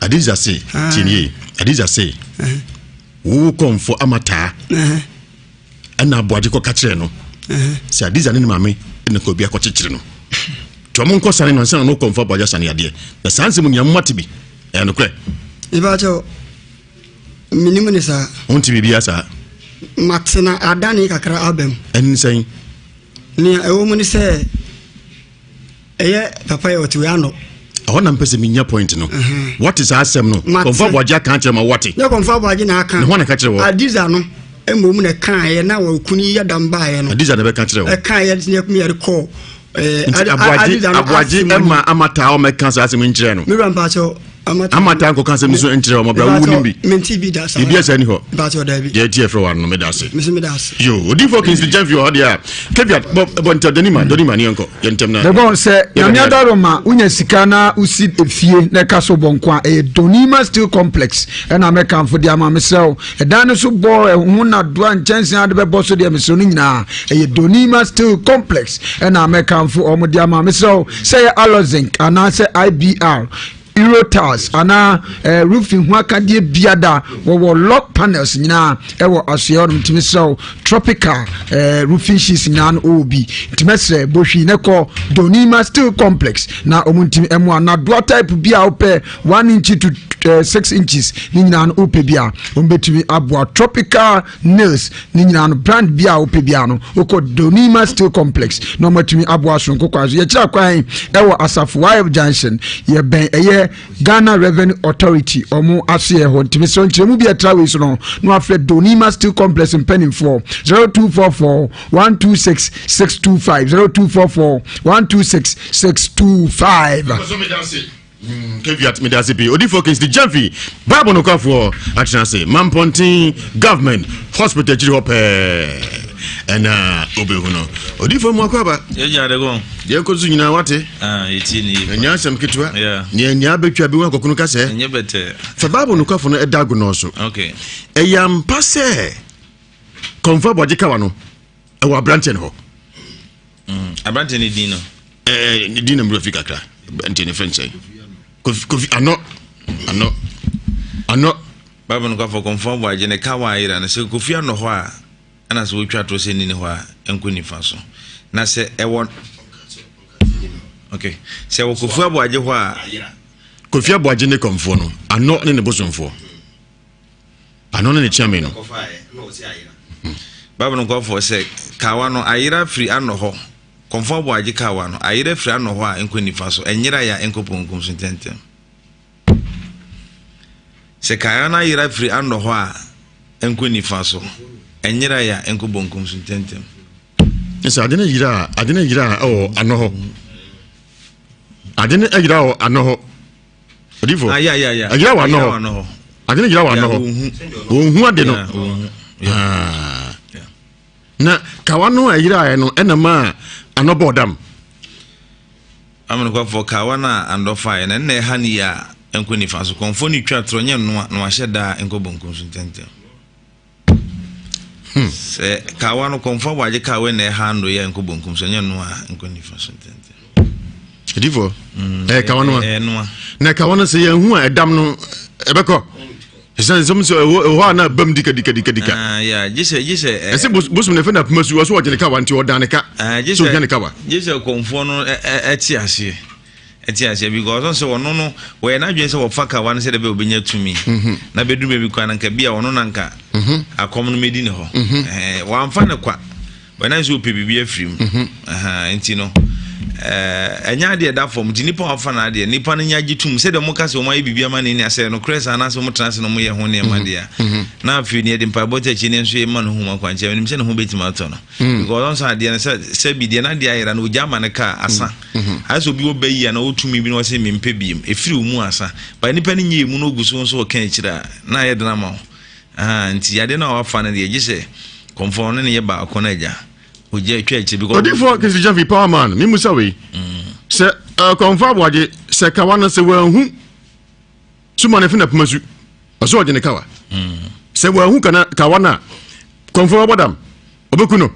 Adiza se, ah. tie nie, Adiza se, wo kɔmfo amataa, ɛna aboagye kɔka kyerɛ no, sɛ Adiza ne ne maame na kɔ bi akɔkyekyere no. Nti ɔmo nkɔ sane no ansa na no kɔmfo aboagye asane adeɛ. Na saa nsɛm nyinaa mo ate bi, ɛyɛ nokorɛ. Mpakyɛ o, Menim ne saa. Wonte biribiara saa? Mate na adane kakra aba mu. Ɛne sɛn? Nea ɛwɔ mu ne sɛ ɛyɛ papa yɛ ɔte wei ano. Ɛhɔ na mpɛ sɛ menya point no. Wɔte saa asɛm no. Kɔmfo Aboagye aka akyerɛ ma wɔte. Nyɛ Kɔmfo Aboagye na aka. Ne hɔ na ɛka kyerɛ wɔ. Adiza no mmom na ɛkaeɛ na wɔkunu yi yɛdam baeɛ no. Adiza na ɛbɛka kyerɛ wɔ. Ɛkaeɛ ne yɛde kɔɔ. Nti Aboagye Aboagye ɛma amataa ɔmɛka saa asɛm nkyerɛ no. Mewura mpakyɛw. Amata nkɔka asɛm no so nkyerɛ wɔn abira wo nim bi. Mente bi da saa. Biribi asa ni hɔ. Mpakyɛw daabi. Deɛ ɛti ɛfrɛ wa no meda ase. Mese meda ase. Yo odiifo Kingsley Gyamfi wɔ hɔ deɛ a caveat bɔ bɔ ntɛm dɔnima dɔnima ne yɛnkɔ yɛ ntɛm na. Dɛbɔn sɛ nyame adaro ma wonya sika na wosi efie na ɛka so bɔ nko a ɛyɛ Donima Steel Complex ɛna mɛkamfo de ama mesrɛ wo ɛdan no so bɔ ɛho nadoa nkyɛnse ade bɛbɔ so deɛ mesrɛ no nyinaa ɛyɛ Donima Steel Complex ɛna mɛkamfo ɔmo de ama mesrɛ wo sɛ ɛyɛ alozinc anaasɛ IBR Euro tiles anaa eh, roofing ho akadeɛ biada wɔwɔ lock panels nyinaa ɛwɔ asoɛ hɔnom ntumi srɛ wo tropical eh, roofing sheets nyinaa no ɔwɔ bi ntumi srɛ bohwi ne kɔ Donima steel complex na ɔmo ntumi ɛmoa nadoa type bi a wopɛ one inch to eh, six inches ne nyinaa no wopɛ bi a wɔn bɛtumi aboa tropical nails ne nyinaa no brand bi a wopɛ biara no wokɔ Donima Steel Complex na wɔatumi aboa soronko kwan so yɛkyerɛ kwan ɛwɔ Asafo YF Junction yɛbɛn ɛyɛ Ghana Revenue Authority ɔmo aseɛ hɔ ntumi sɛ nkyerɛmu bi ɛtra wei so no na wafrɛ Donima Steel Complex mpanimfoɔ 0244 126 625 0244 126 625. Caveat meda ase pii. Odifoɔ Kingsley Gyamfi, Bible nokwafoɔ atena ase. Mampɔnten Government Hospital akyiri hɔ pɛɛ ɛna wobɛhu no. Odifoɔ mu akɔ aba. Yɛgya de kɔn. Deɛ ɛkɔ so nyinaa wate. Ah, yɛtie ne yie. Ɛnyɛ asɛm ketewa. Nea nyaa bɛtwa bi ho akɔkono kasɛ. Ɛnyɛ bɛtɛ. Fa Bible nokwafo no ɛda agonɔ so. Okay. Ɛyɛ ampa sɛ kɔmfo abɔgye kawa no ɛwɔ aberanteɛ no hɔ. Mm, aberanteɛ no din no. Ɛɛ ne din na mmerɛ fi kakra. Aberanteɛ no fɛn sɛn. Kofi kofi anɔ anɔ anɔ. Bible nokwafo kɔmfo abɔgye ne kawa ayera no sɛ kofi anɔ hɔ a ɛna sɛ wotwa to sɛ nni ne hɔ a ɛnkɔ nifa so na sɛ ɛwɔ okay sɛ wɔ kofi aboagye hɔ a kofi aboagye ne kɔmfoɔ no anɔ ne ne bosomfoɔ anɔ ne ne kyeame no bible nkɔfoɔ sɛ kawa no ayera firi anɔ hɔ kɔmfoɔ aboagye kawa no ayera firi anɔ hɔ a ɛnkɔ nifa so ɛnyera yɛ a ɛnkɔ ponkum so ntɛntɛm Sɛ kaeɛ no ayera firi anɔ hɔ a, ɛnkɔ nifa so, ɛnyeraeɛ a, ɛnkɔ bonkum so ntɛmntɛm. Sɛ ade no yera a, ade no yera a ɛwɔ anɔ hɔ. Ade no yera wɔ anɔ hɔ. Odifo. Ah, yeah, yeah, yeah. Ayera wɔ anɔ hɔ. Ade no yera wɔ anɔ hɔ. Wɔnhu ade no. Ah. Na kawa no a ɛyeraeɛ no ɛna maa anɔ bɔɔ dam. Amenokwafo, kawa no a andɔ faeɛ no, ɛnna ɛha no yie a, ɛnkɔ nifa so. Kɔmfoɔ no twa torɔ nyɛ nnoa na wahyɛ da a ɛnkɔ bonkum so ntɛmntɛm. Hmm. Sɛ kawa no kɔmfoɔ aboagye kawa na ɛha ando yɛ ɛnkɔ bonkum so ɛnyɛ nnoa a ɛnkɔ nifa so ntɛmntɛm. Adifoɔ, hmm. ɛyɛ kawa no a. Na kawa no sɛ yɛn hu a ɛdam no ɛbɛkɔ. Ɛsɛ nsɛm sɛ ɛwɔ hɔ a na bam dika dika dika dika. Ah, yeah, gye sɛ gye sɛ. Eh, ɛsɛ bosom na ɛfɛ na poma su ɔso ɔgye ne kawa nti ɔdan ne ka. Ah, gye sɛ ɔhwɛ ne kawa. Gye sɛ kɔnfoɔ no ɛte aseɛ ɛte aseɛ because ɔn sɛ ɔno no wɔyɛ n'adwene sɛ wɔfa kawa no sɛ dɛbɛ obɛnya tumi mhm. na bɛduru baabi kwan no nka bi a ɔno na nka mhm. akɔm no mɛdi ne hɔ mhm. eh, wɔamfa ne kwa But na nso ɔpɛ biribi afiri mu. Mhm. Nti no, ɛnyɛ adeɛ ɛda fam. Nti nipa wafa no adeɛ, nipa no nya gye tum. Sɛdeɛ wɔka sɛ wɔn ayɛ biribi ama ne ni asɛ nokorɛ saa anaasɛ wɔn tena ase na wɔn yɛ ho nneɛma mhm. deɛ. Mhm. Na afei ne yɛde mpaebɔ tɛ akyi ne nso yɛ ma no hu akwankyɛn. Menim sɛ ne ho bɛtumi atɔ no. Mm. Because ɔnso adeɛ no sɛ sɛ bi deɛ n'adeɛ ayera no ogya ama no kaa asa. Ayɛ sɛ obi wɔ bɛyi a na ɔtumi bi na ɔsɛ mempɛ biem. Ɛfiri wo mu asa. But nipa no nyɛ emu na ogu so nso ɔka akyire a na ayɛ den ama wo. Ahaa nti yadeɛ no a wafa no deɛ gye sɛ kɔmfɔ ɔne no yɛ baako no agya ogya atwa akyire because. Odifoɔ Kingsley Gyamfi power man me musa wei sɛ kɔmfɔ aboagye sɛ kawa no sɛ wanhu suma no fi na poma su ɔsɛ ɔgye ne kawa sɛ wanhu kana kawa no a kɔmfɔ bɛbɔ dam ɔbɛku no.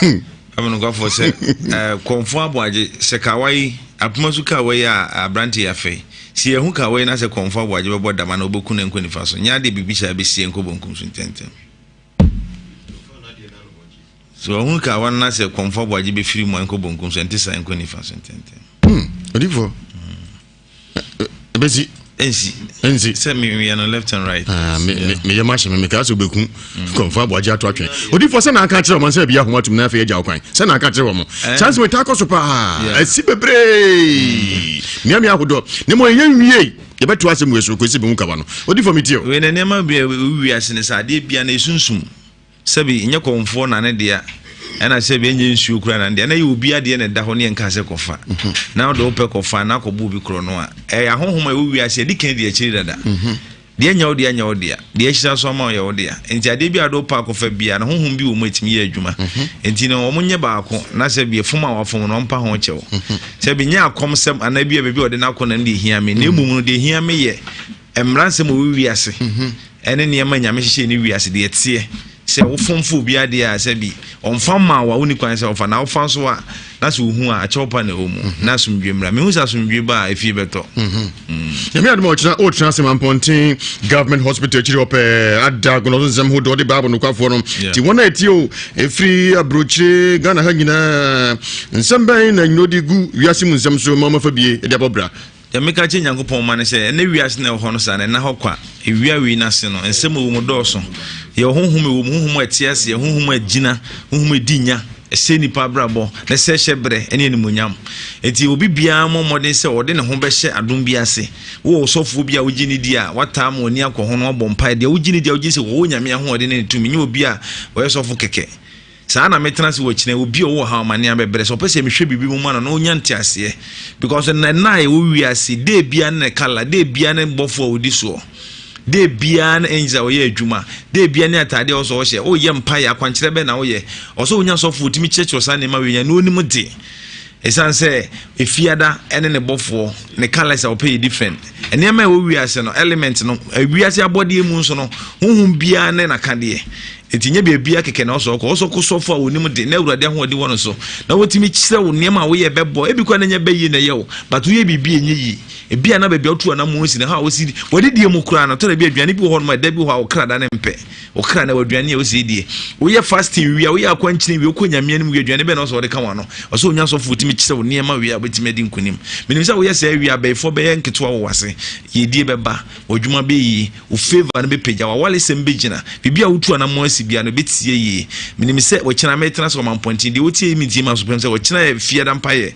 Hmm. Amenokwafoɔ sɛ eh, kɔmfo aboagye sɛ kawa yi apoma so kawa yi a aberante yi afɛ si yɛhu kawa yi na sɛ kɔmfo aboagye bɛbɔ dama na ɔbɛku no nkɔ nifa so nyɛ adeɛ biribi saa bɛsie nkɔ bonkum so ntɛntɛm so ɔhu kawa no na sɛ kɔmfo aboagye bɛfiri mu a nkɔ bonkum so ɛnte saa nkɔ nifa so ntɛntɛm hmm, odifoɔ ɛbɛsi ɛnsi ɛnsi sɛ meyɛ no left and right ah, meyɛ ma ahyɛ me mekaa sɛ wobɛku mm. kɔmfa aboagye ato atwene odifoɔ sɛ na aka kyerɛ ɔma sɛ bia homa atum na afei agya wo kwan sɛ na aka kyerɛ wɔ mo eh. saa nsɛm ɛtaa kɔ so paa asi bebree mm. mmeamea ahodoɔ ne mmɔ ɛyɛ nwie yɛbɛto asɛm wei so kɔsi bɛhu kawa no odifoɔ metie o wei na nneɛma bi a wowi ne sɛ adeɛ bia na ɛsunsum Sɛbi nyɛ kɔmfoɔ na ne dea, ɛna sɛbi ɛnyɛ nsuo koraa na ne dea, na ɛyɛ obi adeɛ na ɛda hɔ ne yɛnka sɛ kɔfa, mhm. na wode wopɛ kɔfa na akɔbɔ obi korɔ no a, ɛyɛ ahonhom a ɛwɔ wiase ɛdi kan di akyiri dada. Mhm. Deɛ nyɛ wo dea nyɛ wo dea, deɛ ahyira so ama wo yɛ wo dea. Nti adeɛ bi a wode wopɛ akɔfa bia no honhom bi wɔ mu ɛtumi yɛ adwuma. Mhm. Nti no wɔn nyɛ baako na sɛbi ɛfom a wafom no ɔmpa ho kyɛw. Sɛbi nyɛ akɔmsɛm anaa bi a baabi a ɔde no akɔ na no deɛ hia me, na mmom no deɛ hia me yɛ Mmara nsɛm a ɛwɔ wiase ɛne nneɛma Nyame hyehyɛ ne wiase deɛ ɛteɛ sɛ wofomfo obi adeɛ a sɛ bi ɔmfa mmaa wo a wonni kwan sɛ ɔfa na wofa nso a na sɛ wohu a akyɛw pa na ɛwɔ mu mhm. na asomdwe mmra mehu sɛ asomdwe ba a efie bɛtɔ mhm. mm. Nyame adom a ɔkyena ɔtena ase mampɔnten government hospital akyiri hɔ pɛɛ ada agonɔso nsɛm ho dɔ ɔde bible nokwafoɔ no nti wɔn a ɛtie o ɛfiri aburokyire Ghana ha nyinaa nsɛm bɛn na nyina ɔde gu wiase mu nsɛm so ma ɔmafa bie de abɔ bra Deɛ meka kyerɛ Nyankopɔn mma ne sɛ, ɛnnɛ wiase no a ɛwɔ hɔ no saa no, ɛnna hɔ kwa. Ewia wei no ase no, nsɛm a ɛwɔ mu dɔɔso. Yɛwɔ honhom a ɛwɔ mu, honhom a ɛte aseɛ, honhom a ɛgyina, honhom a ɛdi nya, ɛsɛe nnipa abrabɔ, na ɛsɛe hyɛberɛ ne animuonyam. Enti obi biara mmɔ mmɔden sɛ ɔde ne ho bɛhyɛ adom bi ase. Wowɔ ɔsɔfoɔ bi a wogye no di a, woataa ma w'ani akɔ ho na woabɔ mpaeɛ. Deɛ wogye no di a, wogye di sɛ ɔwɔ Nyame ahoɔden ne ne tumi, nyɛ obi a ɔyɛ sɔfo kɛkɛ. Saa na metena ase wɔ kyinɛ obi a ɔwɔ ha ɔmane abɛbrɛ sɛ ɔpɛ sɛ mehwɛ biribi mu ma no na ɔnya nteaseɛ because na ɛna a ɛwɔ wiase dee bia ne kala dee bia ne bɔfo a ɔdi soɔ dee bia ne angel a ɔyɛ adwuma dee bia ne ataadeɛ a ɔsɔ ɔhyɛ ɔyɛ mpaeɛ akwankyerɛ bɛn na woyɛ ɔsɛ ɔnya sɔfo ɔtumi kyerɛkyerɛ saa nneɛma wei nya na ɔnim de Ɛsiane sɛ Efiada ne ne bɔfoɔ, ne colours a ɔpɛ yɛ different. Nneɛma a ɛwɔ wiase no, element no, wiase abɔdeɛ mu nso no, honhom biara ne n'akadeɛ. Nti nyɛ baabiara kɛkɛ na ɔsɔ ɔkɔ. Ɔsɔ kɔ sɔfo a onim de, na Awurade ahoɔden wɔ no so, na wɔtumi kyerɛ wo nneɛma a woyɛ bɛbɔ. Ebi koraa na ɛnyɛ bɛyie na ɛyɛ wo, but woyɛ biribi a ɛnyɛ yie. Ebi a na baabi a wotu anammɔn si no, ha a wosi, wɔadidie mu koraa no, tɔ da bi aduane bi wɔ hɔ nom a ɛda bi wɔ hɔ a wo kra da ne mpɛ. Wo kra na w'aduane a ɔsɛ die. Woyɛ fasting wie a, woyɛ akwankyerɛ wie, wokɔ Nyame anim wie, aduane bɛn na ɔsɛ ɔde ka w'ano? Ɔsɛ onya sɔfo otumi kyerɛ wo nneɛma wie a wobɛtumi adi nkonim. Menim sɛ woyɛ saa wie a, abayifoɔ bɛyɛ nketewa wɔ w'ase, yiedie bɛba, w'adwuma bɛyɛ yie, wo favour no bɛpagya, w'awaresɛm bɛgyina, biribi a wotu anammɔn asi biara no ɛbɛtie yie. Menim sɛ ɔkyena metena ase wɔ mampɔnten, deɛ wotie yi mentie m'asopɛm sɛ ɔkyena yɛ fiada mpaeɛ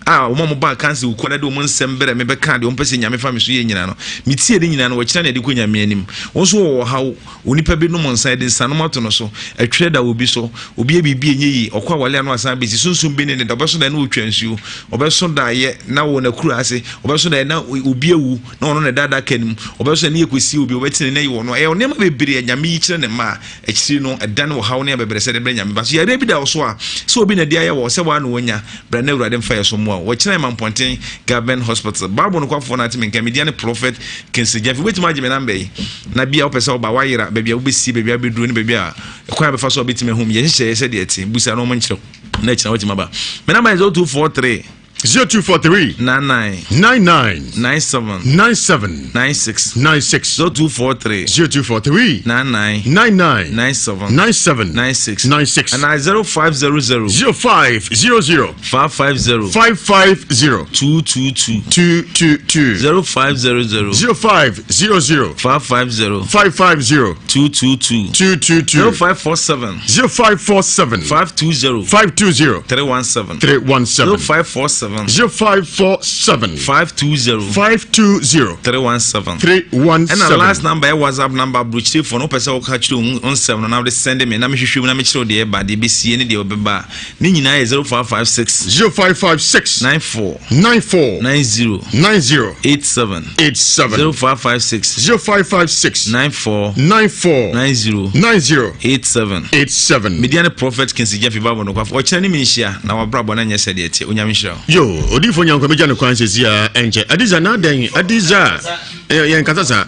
a wɔn a wɔbaa kansa okuada de wɔn nsɛm brɛ me bɛka deɛ wɔmpɛ sɛ Nyame fa me so yɛ nyinaa no, metie ne nyinaa no, wɔkyena na ɛde kɔ Nyame anim. Wo nso wɔwɔ ɔhaw, onipa bi nom nsa, yɛde nsanom ato no so, ɛtwerɛ da obi so, obi yɛ biribi ɛnyɛ yie, ɔkɔ awale ano asan abɛsi, sunsum bi ne ne da, ɔbɛso daeɛ na ɔtwa nsuo, ɔbɛso daeɛ na wɔ n'akura ase, ɔbɛso daeɛ na obi awu na ɔno na ɛda adaka no mu, ɔbɛso daeɛ na yɛkɔsie obi, ɔbɛtene na ɛyɛ ɔno. Ɛyɛ nneɛma bebree a Nyame yi kyerɛ ne mma a, Akyiri no, ɛdane ɔhaw ne abɛbrɛsɛ de brɛ Nyame ba. So yareɛ bi da wo so a, sɛ obi na ɛde ayɛ wɔ, sɛ woa na woanya, bra na Awurade mfa yɛ so mmoa wo. Wɔkyena yɛ Mampɔnten Government Hospital. Bible nokwafoɔ no ate me nka, me din ne Prophet Kingsley Gyamfi. Wobɛtumi agye me namba yi, na bia wopɛ sɛ woba, woayera, baabi a wobɛsie, baabi a wobɛduro ne baabi a kwan a bɛfa so a wobɛtumi ahu me. Yɛ nhyehyɛeɛ sɛdeɛ ɛte, busa na wɔn nkyerɛ wo, na akyina woatumi aba. Me namba yɛ 0243. 0243 99 99 97 97 96 96 0243 0243 99 99 97 97 96 96 and 0500 0500 550 550 222 222 0500 0500 550 550 222 222 0547 0547 520 520 317 317 0547 0547 520 520 317 317 ɛna last number yɛ whatsapp number aburokyirefoɔ no wopɛ sɛ woka kyerɛ wo nsɛm no na wode send me na mehwehwɛ mu na mekyerɛ wo deɛ ɛba deɛ ɛbɛsie ne deɛ ɔbɛba a ne nyinaa yɛ 0556 0556 94 94 90 90 87 87 0556 0556 94 94 90 90 87 87 media ne prophet Kingsley Gyamfi Bible nokwafo ɔkyena ne me nhyia na wabrabɔ no anyɛ sɛdeɛ ɛteɛ Onyame nhyira wo. Yo, odiyifo Nyankwa megya no kwan sɛsi a ɛnkyɛ. Adiza na adɛn? Adiza, yɛn kasa saa.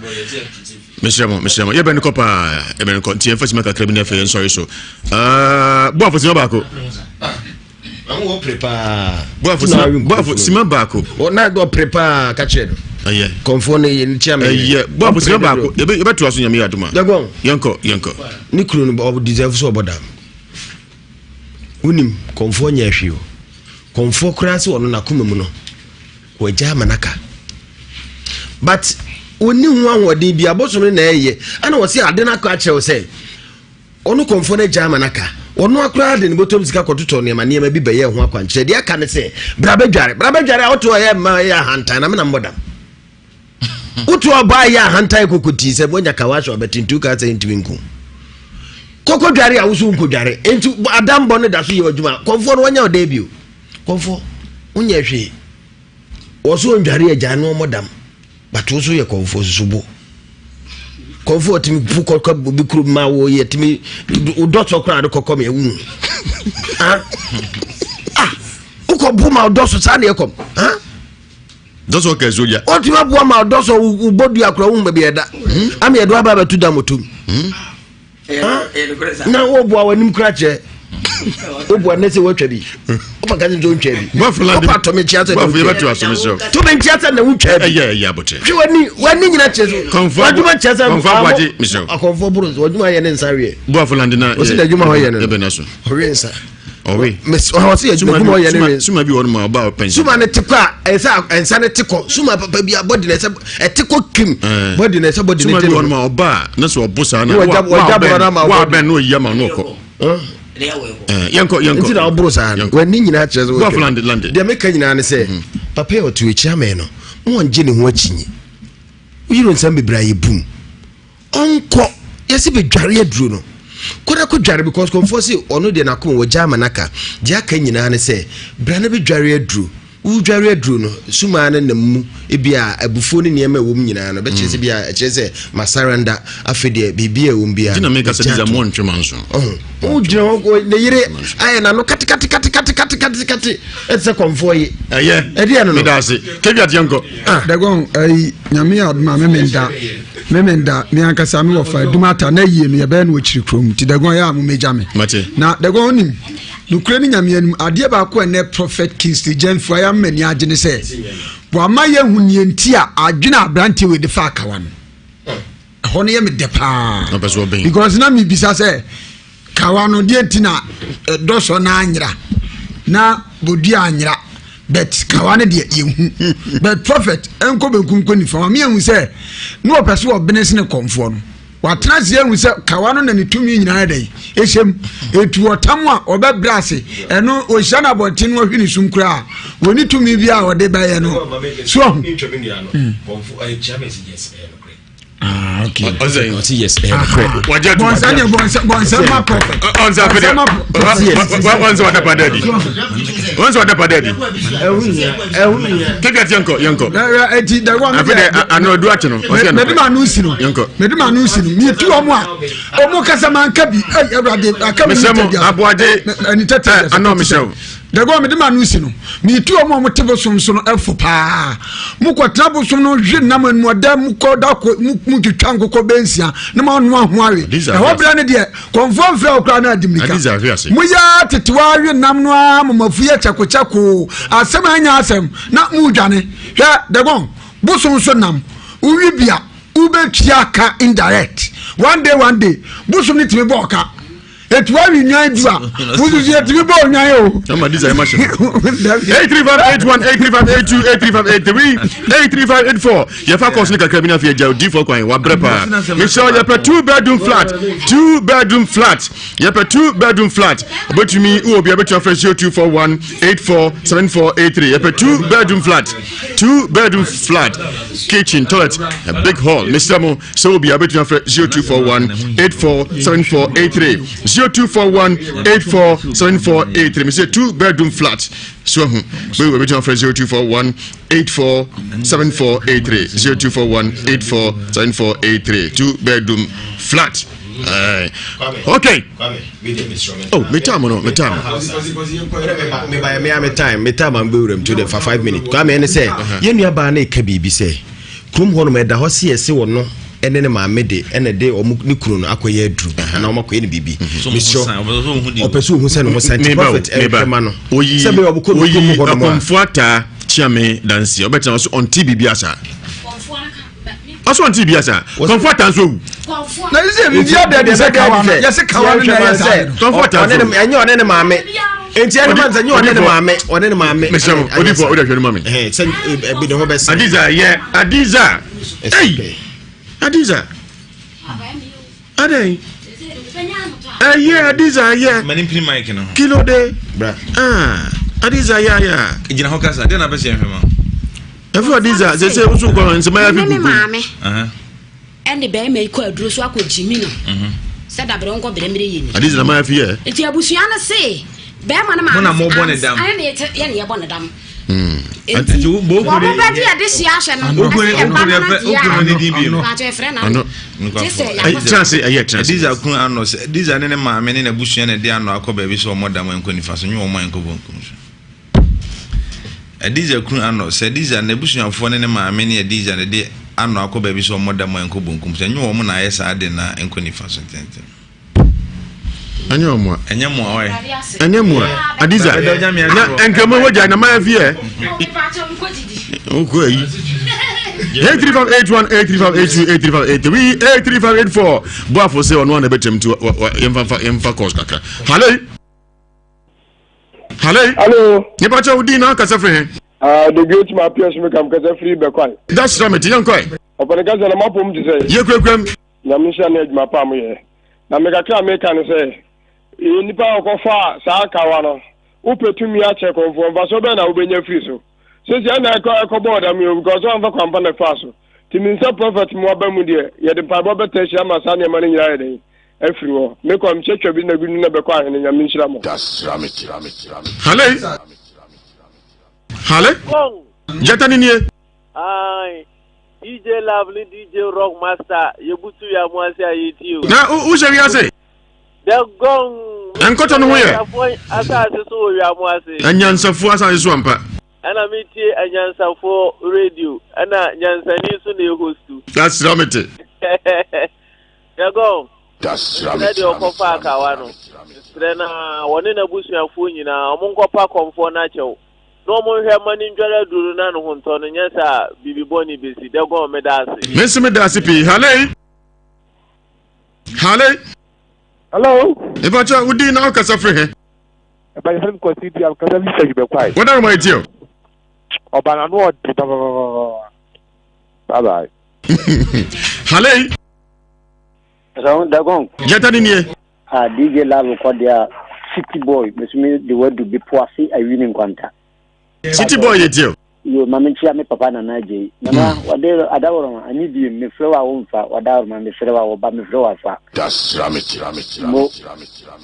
Mesrɛ mo, mesrɛ mo. Yɛbɛn kɔ paa, yɛbɛn kɔ. Nti yɛmfa sima kakra bi na afei yɛnsɔre so. Ah, boafo sima baako. Mamu wɔ pere paa. Boafo sima, boafo sima baako. Na dɔ pere paa ka kyerɛ no. Ɛyɛ. Kɔnfoɔ no yɛ ne kyia mi. Ɛyɛ boafo sima baako. Yɛbɛ yɛbɛtoa so nyame yɛ adoma. Dagbɔn. Yɛnkɔ yɛnkɔ. Ne kunu no ɔ deserve so ɔbɔ dam. Wonim kɔnfoɔ nyɛ hwee o. Kɔnfoɔ koraa sɛ ɔno n'akoma mu no wagya ama n'aka. But ɔnni ho ahoɔden bi abosom no na ɛyɛ ɛna wɔsi ade no akɔ akyerɛ wo sɛ Ɔno kɔmfoɔ no agya ama no aka. Ɔno ara koraa de ne bɔtɔm sika kɔtotɔ nneɛma nneɛma bi bɛyɛɛ ho akwankyerɛ. Deɛ aka ne sɛ, bra bɛdware. Bra bɛdware a woto ɔyɛ mma ɛyɛ ahantan na me na mmɔ dam. Woto ɔbaa yɛ ahantan kokotii sɛ woanya kawa ahyɛ ɔbɛte nti wokaa sɛ ntumi nko. Kɔkɔ dware a woso nkɔdware. Enti adambɔ no da so yɛ adwuma. Kɔmfoɔ no wanya ɔdan bio. Kɔmfoɔ, wonyɛ hwee. Wɔ so ɔndware agya no ɔmmɔ dam. But wo so yɛ kɔmfoɔ susu bo. Kɔmfoɔ tumi pu kɔkɔ obi kurom ma wo yɛ tumi wodɔ sɔ koraa de kɔkɔ mi ewu. Ah ah wokɔ bo ma wodɔ so saa na ɛkɔm. Ah dɔsɔ kɛ so ya. Wotumi aboa ma wodɔ sɔ wobɔ dua koraa wohu baabi ɛda. Ama yɛde waba abɛto da motom. Na woboa w'anim kora kyerɛ woboa ne sɛ woatwa bi wopa ka sɛ wontwa bi wopa tɔ me nkyea sɛ to me nkyea sɛ na wotwa bi hwɛ w'ani w'ani nyina kyerɛ so w'adwuma kyerɛ sɛ akɔmfoɔ boro so w'adwuma yɛ ne nsa weɛ ɔsi n'adwuma hɔ yɛ no ɔwe nsa ɔwe ɔsi adwuma ɔyɛ ne we suma bi wɔ no ma ɔba ɔpɛn suma ne te kɔ a ɛsɛ nsa ne te kɔ suma papa bi a bɔdi na ɛsɛ ɛte kɔ kim bɔdi na ɛsɛ bɔdi ne suma te bi wɔ no ma ɔba a ne sɛ ɔbo saa na wa wa abɛn na oyi ama no ɔkɔ yɛnkɔ yɛnkɔ nti na ɔboro saa no w'ani nyinaa kyerɛ sɛ wɔatwa lande lande deɛ meka nyinaa ne sɛ papa yɛ ɔte akyi amɛn no mo ɔngye ne ho akyinye woyere nsɛm bebree a yɛ bum Ɔnkɔ, yɛse bɛdware aduro no. Kɔ na kɔdware because kɔmfoɔ se ɔno deɛ n'akoma wɔgya ama no aka. Deɛ aka nyinaa ne sɛ bra na bɛdware aduro. Wodware aduro no, sumaa no nam mu, ebia abufuo ne nneɛma a ɛwɔ mu nyinaa no, bɛkyerɛ sɛ bia ɛkyerɛ sɛ masaranda, afei deɛ biribi a ɛwɔ mu biara. Nti na meka sɛ magya Disa ato. montwe manso. Ɔho, wogyina hɔ kɔ- ne yere ayɛ n'ano katekatekatekatekate ɛte sɛ kɔmfoɔ yi. Ɛyɛ. Ɛdeɛ no no. Meda ase. Kebi ateɛ nkɔ. Dagon ayi nyame yɛ adom a memenda memenda me ankasa me wɔfa adum ata na yie no yɛbɛyɛ no wɔ kyiri kurom nti Dagon yɛ a momɛgya me Mate. na Dagon wonim nokorɛ ne nyame anim adeɛ baako a ɛnɛ Prophet Kingsley Gyamfi ayɛ ama m'ani agye ne sɛ wama yɛhu neɛ nti a adwene a aberanteɛ wei de fa akawa no ɛhɔ no yɛ me dɛ paa Ɔpɛ sɛ ɔbɛn. because na mebisa sɛ Kawa no deɛ nti na dɔsɔ no anyera na bodua anyera but kawa no deɛ yɛhu but prophet ɛnkɔ benkum kɔ nifa ma meahu sɛ ne wɔpɛ so wɔbene sene kɔmfoɔ no watena ase ahu sɛ kawa no na ne tumi nyinaa dɛn ɛhyɛm ɛtu ɔtam a ɔbɛbrɛ ase ɛno ɔhyia no abɔnten no ɔhwe ne sum koraa wɔne tumi bi a ɔde bɛyɛ no so ahu Ah, okay. Ɔsɛ ɔsɛ yes ɛyɛ nokorɛ. Wagye atum. Bɔnsɛ deɛ bɔnsɛ bɔnsɛ ma prophet. Ɔnsɛ afei deɛ ɔnsɛ wada pa dadi. Ɔnsɛ wada pa dadi. Ɛhu hia. Keke ati yɛnkɔ yɛnkɔ. Eti da wa mi Afei deɛ ano adu akyi no. Ɔsɛ Mɛde ma ano si no. Yɛnkɔ. Mɛde ma ano si no. Mie tu wɔn a wɔn kasa ma nka bi. Ɛyi ɛwurade aka mi ni Mesrɛ mo tɛ bi ase. aboagye. Ɛni tɛ tɛ bi ase. Ano mesrɛ wo. Dabi a mede m'ano si no, metu wɔn a wɔte bosom so no fo paa. Mokɔtena bosom no hwe nam anuɔdɛ, mokɔ da kɔ motwitwa nkokɔ bɛnsia na moanoa ho awe. Ɛhɔ berɛ no deɛ, kɔmfoɔ mfrɛ wo koraa na adi mmirika. Moyɛ tetewa awe nam no ara ma moafu yɛ kyɛkokyɛko. Asɛm a ɛnyɛ asɛm na modwane. Hwɛ, Dagon, bosom so nam, wowe bi a, wobɛtua ka indirect. One day, one day, bosom no tumi bɔ ɔka. etu awi nwan du a wususu etumi bɔ onwan o. Ɛma disa ɛma hyɛ. 83581 83582 83583 83584 yɛfa kɔɔso ne kakra bi na afei agya odiifoɔ kwan wabrɛ paa. Mehyɛ yɛpɛ two bedroom flat two bedroom flat yɛpɛ two bedroom flat obetumi wɔ obi a obetumi afrɛ 0241 847483 yɛpɛ two bedroom flat two bedroom flat kitchen toilet a big hall mesrɛ mo sɛ obi a bɛtumi afrɛ 0241 847483 0241 847483 mesɛ two bedroom flat so ahu bɛyi bɛtumi afrɛ 0241 847483 0241 847483 two bedroom flat Uh, okay. Oh, me time no, me time. Me by me me time, me time am be wuram to the for 5 minutes. Kwame ne sɛ, yɛn nua baa na ɛka biribi sɛ Kurom hɔ nom ɛda hɔ se yɛse ɔno ne ne maame de ɛna de ɔmo ne kunu no akɔyɛ aduru anaa ɔmo akɔyɛ no biribi. Mesrɛ ɔpɛ sɛ ohu sɛ ne ho san nti prophet ɛhwɛ ma no sɛ bɛyɛ ɔmo kɔ no kurom hɔ nom a. Oyi akɔmfo ataa Kyeame danseɛ ɔbɛtena ɔso ɔnte biribi asa ɔso ɔnte biribi asa kɔmfo ataa nso owu. Na yi sɛ biribi ada adi sɛ kawa no yɛse kawa no na ɛyɛ saa no. Kɔmfo ataa nso owu. Ɛnyɛ ɔne ne maame. Nti ɛne ma sɛ nyɛ ɔne ne maame ɔne ne maame. Mesrɛ mo odifo ɔde ahwɛ no ma me. Sɛ ebi ne ho bɛsa. Adiza yɛ Adiza. Ei Adiza. Adɛn. Ɛyɛ Adiza yɛ. Mani mpini mic no. Kilo de. Bra. Ah Adiza yɛ ayɛ. Gyina hɔ kasa deɛ na bɛ sɛ ɛhwɛ ma. Ɛfɛ Adiza sɛ sɛ wosu nkɔ nsɛmɛ yɛ fi Ne gugu. maame. Ɛne bɛrima yi kɔ aduro so akɔ gyimi no sɛ dabrɛ nkɔ brɛ mmerɛ yɛ ni. Ade gyina maa fi yɛ. Nti abusua no se bɛrima no maame se ans ɛne yɛ yɛ ne yɛbɔ ne dam. Nti wɔn bɛ di ɛde hyia ahyɛ no ɛsɛ yɛ ba no na deɛ a bàtɛ ɛfrɛ na no te sɛ yɛ. Tena ase ɛyɛ tena ase. Adiza kun ano sɛ Adiza ne ne maame ne n'abusua na ɛde ano akɔ baabi sɛ wɔn dam nkɔ nifa so nye wɔn nkɔ bonkum so. Adiza kunu Arnold, Sɛ Adiza, n'abusuafoɔ ne ne maame ne Adiza na ɛde Arnold akɔ baabi sɛ wɔmmɔ dam a ɛnkɔ bonkum so. Ɛnyɛ wɔn na ayɛ saa ade no a ɛnkɔ nifa so ntɛmntɛm. Ɛnyɛ wɔn a. Ɛnyɛ mo a ɔyɛ. Ɛnyɛ mo a. Adiza, na nkramu hɔ gya na mayɛ fi ɛ. Okɔ ayi. 83581 83582 83583 83584 Boafo sɛ ɔno a na ɛbɛtɛm nti yɛmfa yɛmfa course kakra. Hallo. Hello. Hello. Nipa kyɛ wo din na kasa firi he? Ah, the great ma PS me kam kasa firi Bɛkwae. Da sra me te yɛn kɔe. Ɔpɛne kasa na mapom te sɛ. Yɛ kurakura mu. Nyame nhyira ne adwuma pa a moyɛ. Na me kakra a meka ne sɛ, yɛ nipa a ɔkɔfaa saa kawa no, wopɛ tumi akyɛ kɔmfoɔ, mfasoɔ bɛn na wobɛnya firi so? Sɛsi ɛna ɛkɔ ɛkɔbɔɔ dam yi o, because wamfa kwan pa na ɛfaa so. Nti me nsa prophet mo aba mu deɛ, yɛde mpaebɔ bɛtaa ahyira ama saa nneɛma no nyinaa ayɛ dɛn? afiri hɔ. Me kɔmhyɛ twa bi na bi na bɛkɔ ahene Nyame nhyira mo. Hale. Hale. Gyata ni nie. Ae, DJ Love ne DJ Rock Master yɛbutu yɛ mo ase a yɛtie o. Na wohyɛ wiase? The gong. Nkɔtɔ no ho yɛ. Anyansafoɔ asase so wɔ wia mo ase. Anyansafoɔ asase so ampa. Ɛna metie anyansafoɔ radio ɛna nyansani nso na ɛhostu. Dasra mete. The gong. Mesrɛ deɛ ɔkɔfa akawa no. Mesrɛ na wɔne n'abusuafoɔ nyinaa wɔn nkɔpa kɔmfoɔ no akyɛw. Na wɔn nhwɛ mma no ndware aduro no na ne ho ntɔ no nyɛ saa a biribi bɔne bɛsi. The gong meda ase. Me nso meda ase pii. Hale. Hale. Hello. Ìbàkyɛ wo din na wokasa firi he? Ìbàkyɛ fɛn mi kɔsi di akasa fi sɛ jubɛ kwae. Wɔda roma eti o. Ɔba na no ɔdi papapapa. Bye bye. Hale. Ɛsɛ Dagon. Jata ni nie. Ah DJ Love kɔ deɛ City Boy mesumi de wadu bepɔ ase awi ne nkwanta. City Boy yɛ tie o. Yo ma menkyia me papa Nana Agyei. Nana wɔde adaworoma anyi biem mefrɛ wo a womfa wadaworoma mefrɛ wo a wɔba mefrɛ wo afa. Mo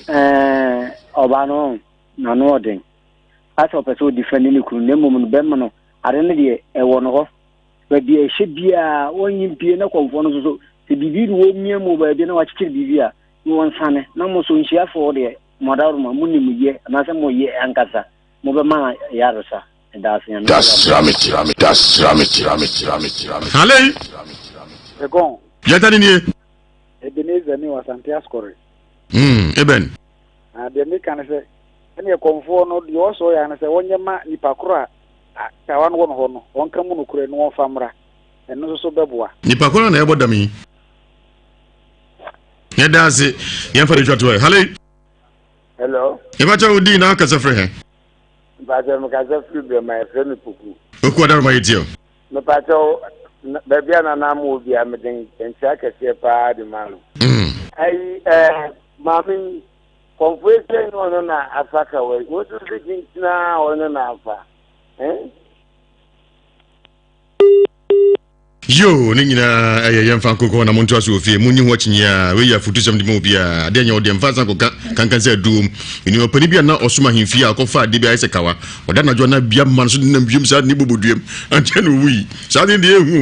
ɛɛ ɔbaa no n'ano ɔden asɛ ɔpɛ sɛ ɔdi fɛ ne ne kunu na mmom no bɛrima no ade no deɛ ɛwɔ no hɔ baabi a ɛhyɛ biara wɔnyi mpie na kɔmfoɔ no nso so sɛ biribi ne wɔmia mu baabi na wakyekyere biribi a na wɔnsane na mo so nhyiafoɔ deɛ mo adaworoma mo nim yɛ anaasɛ mo yɛ ankasa mobɛma yaresa. Hale. Egon. Yɛta ni nie. Ebenezer ni Asante Asukɔre. Eben. Na deɛ meka ne sɛ ɛne ɛkɔmfoɔ no deɛ ɔsɔ yɛ ne sɛ wɔnyɛ ma nipa koro a kawa no wɔ no hɔ no wɔnka mu nokorɛ no wɔmfa mmra ɛno nso so bɛboa. Nipa koro na ɛbɔ dam yi. Yɛda ase yɛmfa de twa to ɛ. Hale. Hello. Yɛbɛkyɛ wo din na akasa firi he? Mpakyɛ mekasa firi Brɛma yɛfrɛ me Poku. Poku Adaroma yɛ tie o. Mepakyɛ wo baabi a nana mo wɔ bia mede nkyia kɛseɛ paa de ma no. Ayi ɛɛ maame yi kɔnfo esie ne ɔno na afa kawa yi wotu si kyinkyina ɔno na afa. Eh? Yoo, ne nyinaa ɛyɛ yɛmfa nkokɔ na montoa so wɔ fie. Monnyi ho akyinnye a, wei yɛ afotusɛm de ma obiara. Adeɛ nyɛ wo deɛ, mfa nsa nkɔka kankan sɛ aduom. Menim ɔpanin bi a na ɔsom ahemfie a ɔkɔfaa adeɛ bi ayɛ sɛ kawa. Ɔda anadwo a na bia ma no so denam wiem saa de ne bobɔ duam. Ankyɛ na owui. Saa ade no deɛ ɛhu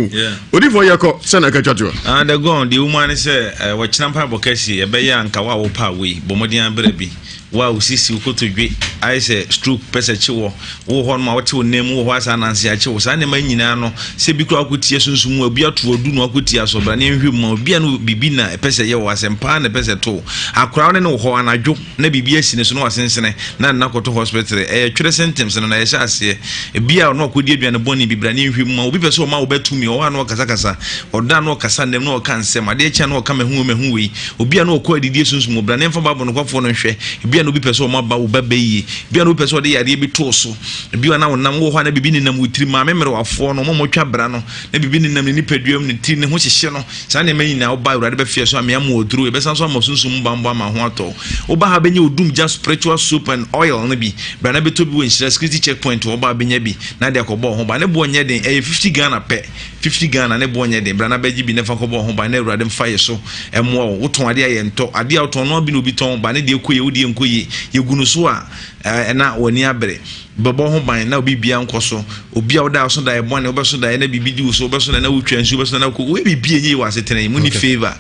o. Odiyifoɔ yɛkɔ, sɛn na ɛka twa toɔ? Ah, the gone, deɛ ɛwɔ mu ara ne sɛ, eh, wɔkyena mpaebɔ kɛseɛ, ɛbɛyɛ a nka wo a wopɛ a wei, bɔ mmɔden ara bra bi. Wo a wo sisi, wo kotodwe ayɛ sɛ stroke pɛ sɛ kye wɔ, wowɔ hɔ nom a wote wo nan mu wɔ hɔ asa ananse akye wo, saa nneɛma nyinaa no, sɛ bi koraa wokɔtia sunsum mu a, obi ato adu na wakɔtia so, bra na yɛnhwɛ mu ma obi a no biribi na ɛpɛ sɛ yɛ wɔ asɛm paa na ɛpɛ sɛ to wo. Akora wo ne no wɔ hɔ anadwo na biribi asi ne so na wasensene na ne no akɔto hospital, ɛyɛ twerɛ symptoms no na yɛhyɛ aseɛ. Ebi a ɔno akɔdi aduane bɔne bi, bra na yɛnhwɛ mu ma obi pɛ sɛ ɔma wo bɛ tumi, ɔwɔ hɔ a na ɔkasakasa, ɔda a na ɔkasa nnam na ɔka nsɛm, adeɛ kye a na ɔka mahu wei mahu wei. Obi a na ɔkɔ adidie sunsum mu, bra na yɛmfa Bible nokwafoɔ no nhwɛ. Ebia na obi pɛ sɛ ɔma ba wo ba bɛ yie. Ebia na obi pɛ sɛ ɔde yareɛ bi to wo so. Ebia na wonam wowɔ hɔ a na biribi nenam wo tirim. Maame mmerewafoɔ no, wɔn a wɔtwa bra no, na biribi nenam ne nipadua mu, ne tiri, ne ho hyehye no. Saa nneɛma yi nyinaa, woba Awurade bɛfeɛ so amea mu aduro. Yɛbɛsan so ama sunsum mu bammɔ ama ho atɔ wo. Woba ha bɛnya odum gya spiritual soap and oil no bi. Bra na bɛtɔ bi wɔ Nhyira security check point hɔ. Woba a bɛnya bi na de akɔbɔ wo ho ban. Ne boɔ nyɛ den, ɛyɛ 50 Ghana pɛ. 50 Ghana ne boɔ nyɛ den bra na bɛgye bi na fa kɔbɔ ho ban na awurade mfa yɛ so mmoa wo wotɔn adeɛ a yɛntɔ adeɛ a wotɔn no bi na obi tɔn ba ne deɛ kɔ yie wo deɛ nkɔ yie yɛgu no so a ɛna w'ani abere bɛbɔ ho ban na obi bia nkɔ so obi a woda so da ɛbɔne wobɛso daeɛ na biribi di wo so wobɛso daeɛ na wotwa nsuo wobɛso daeɛ na wokɔ woyɛ biribi ɛnyɛ yie wɔ asetena yi mu ni favor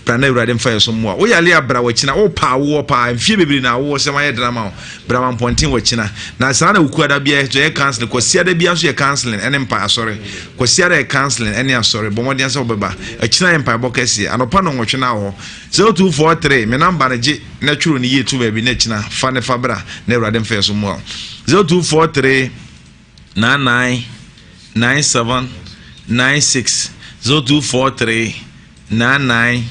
bra na awurade mfa yɛ so mmoa wo yale a bra wakyina wo pa awoɔ paa mfie bebree na awoɔ sɛm ayɛ drama wo Bra ma mpɔnten wɔ kyena. Na saa na Wukuada biara nso yɛ counseling. Kwasiada biara nso yɛ counseling ɛne mpa asɔre. Kwasiada yɛ counseling ɛne asɔre. Bɔ mmɔden sɛ wobɛba. Ɛkyena yɛ mpaebɔ kɛseɛ. Anɔpa nnɔnwɔtwe na wɔ hɔ. 0243 me namba no gye na twerɛ no yie to baabi na ɛkyena fa ne fa bra na Awurade mfa yɛ so mmoa wo. 0243 99 97 96 0243 99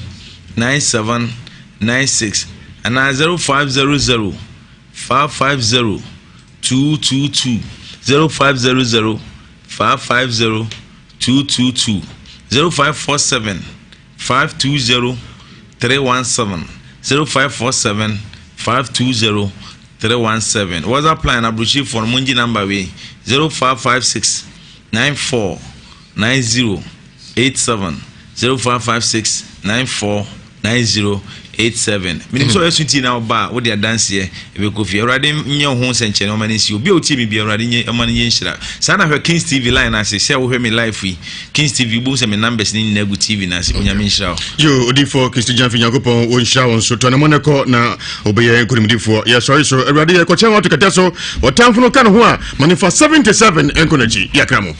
97 96 anaa 0500 550 222 0500 550 222 0547 520 317 0547 520 317 WhatsApp line aburokyifoɔ no mongye number wei 0556 94 90 87 0556 94 90. 87. Menim sɛ ɔyɛ so ti na ɔba a wode adanseɛ ɛbɛkɔ fie. Awurade nyɛ wo ho nsɛnkyerɛnne ɔma no nsi. Obi a ɔtie me bi Awurade nyɛ ɔma no nyɛ nhyira. Saa na hwɛ Kings TV line ase sɛ wohwɛ me live yi. Kings TV wobɛhu sɛ me numbers no nyinaa gu TV no ase. Onyame nhyira wo. Yo, odifoɔ Kristi Gyamfi Nyankopɔn ɔnhyira wo nso. To anamɔ no kɔ na wobɛyɛ nkonimdifoɔ. Yɛsɔre so Awurade yɛkɔkyɛn wo ato kɛtɛ so. Ɔtamfo no ka ne ho a ma ne fa 77 nkɔ n'akyi. Yɛakra mo.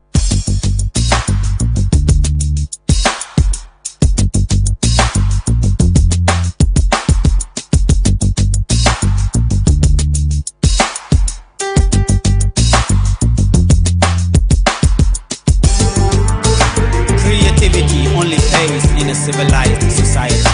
Creativity only pays in a civilized society.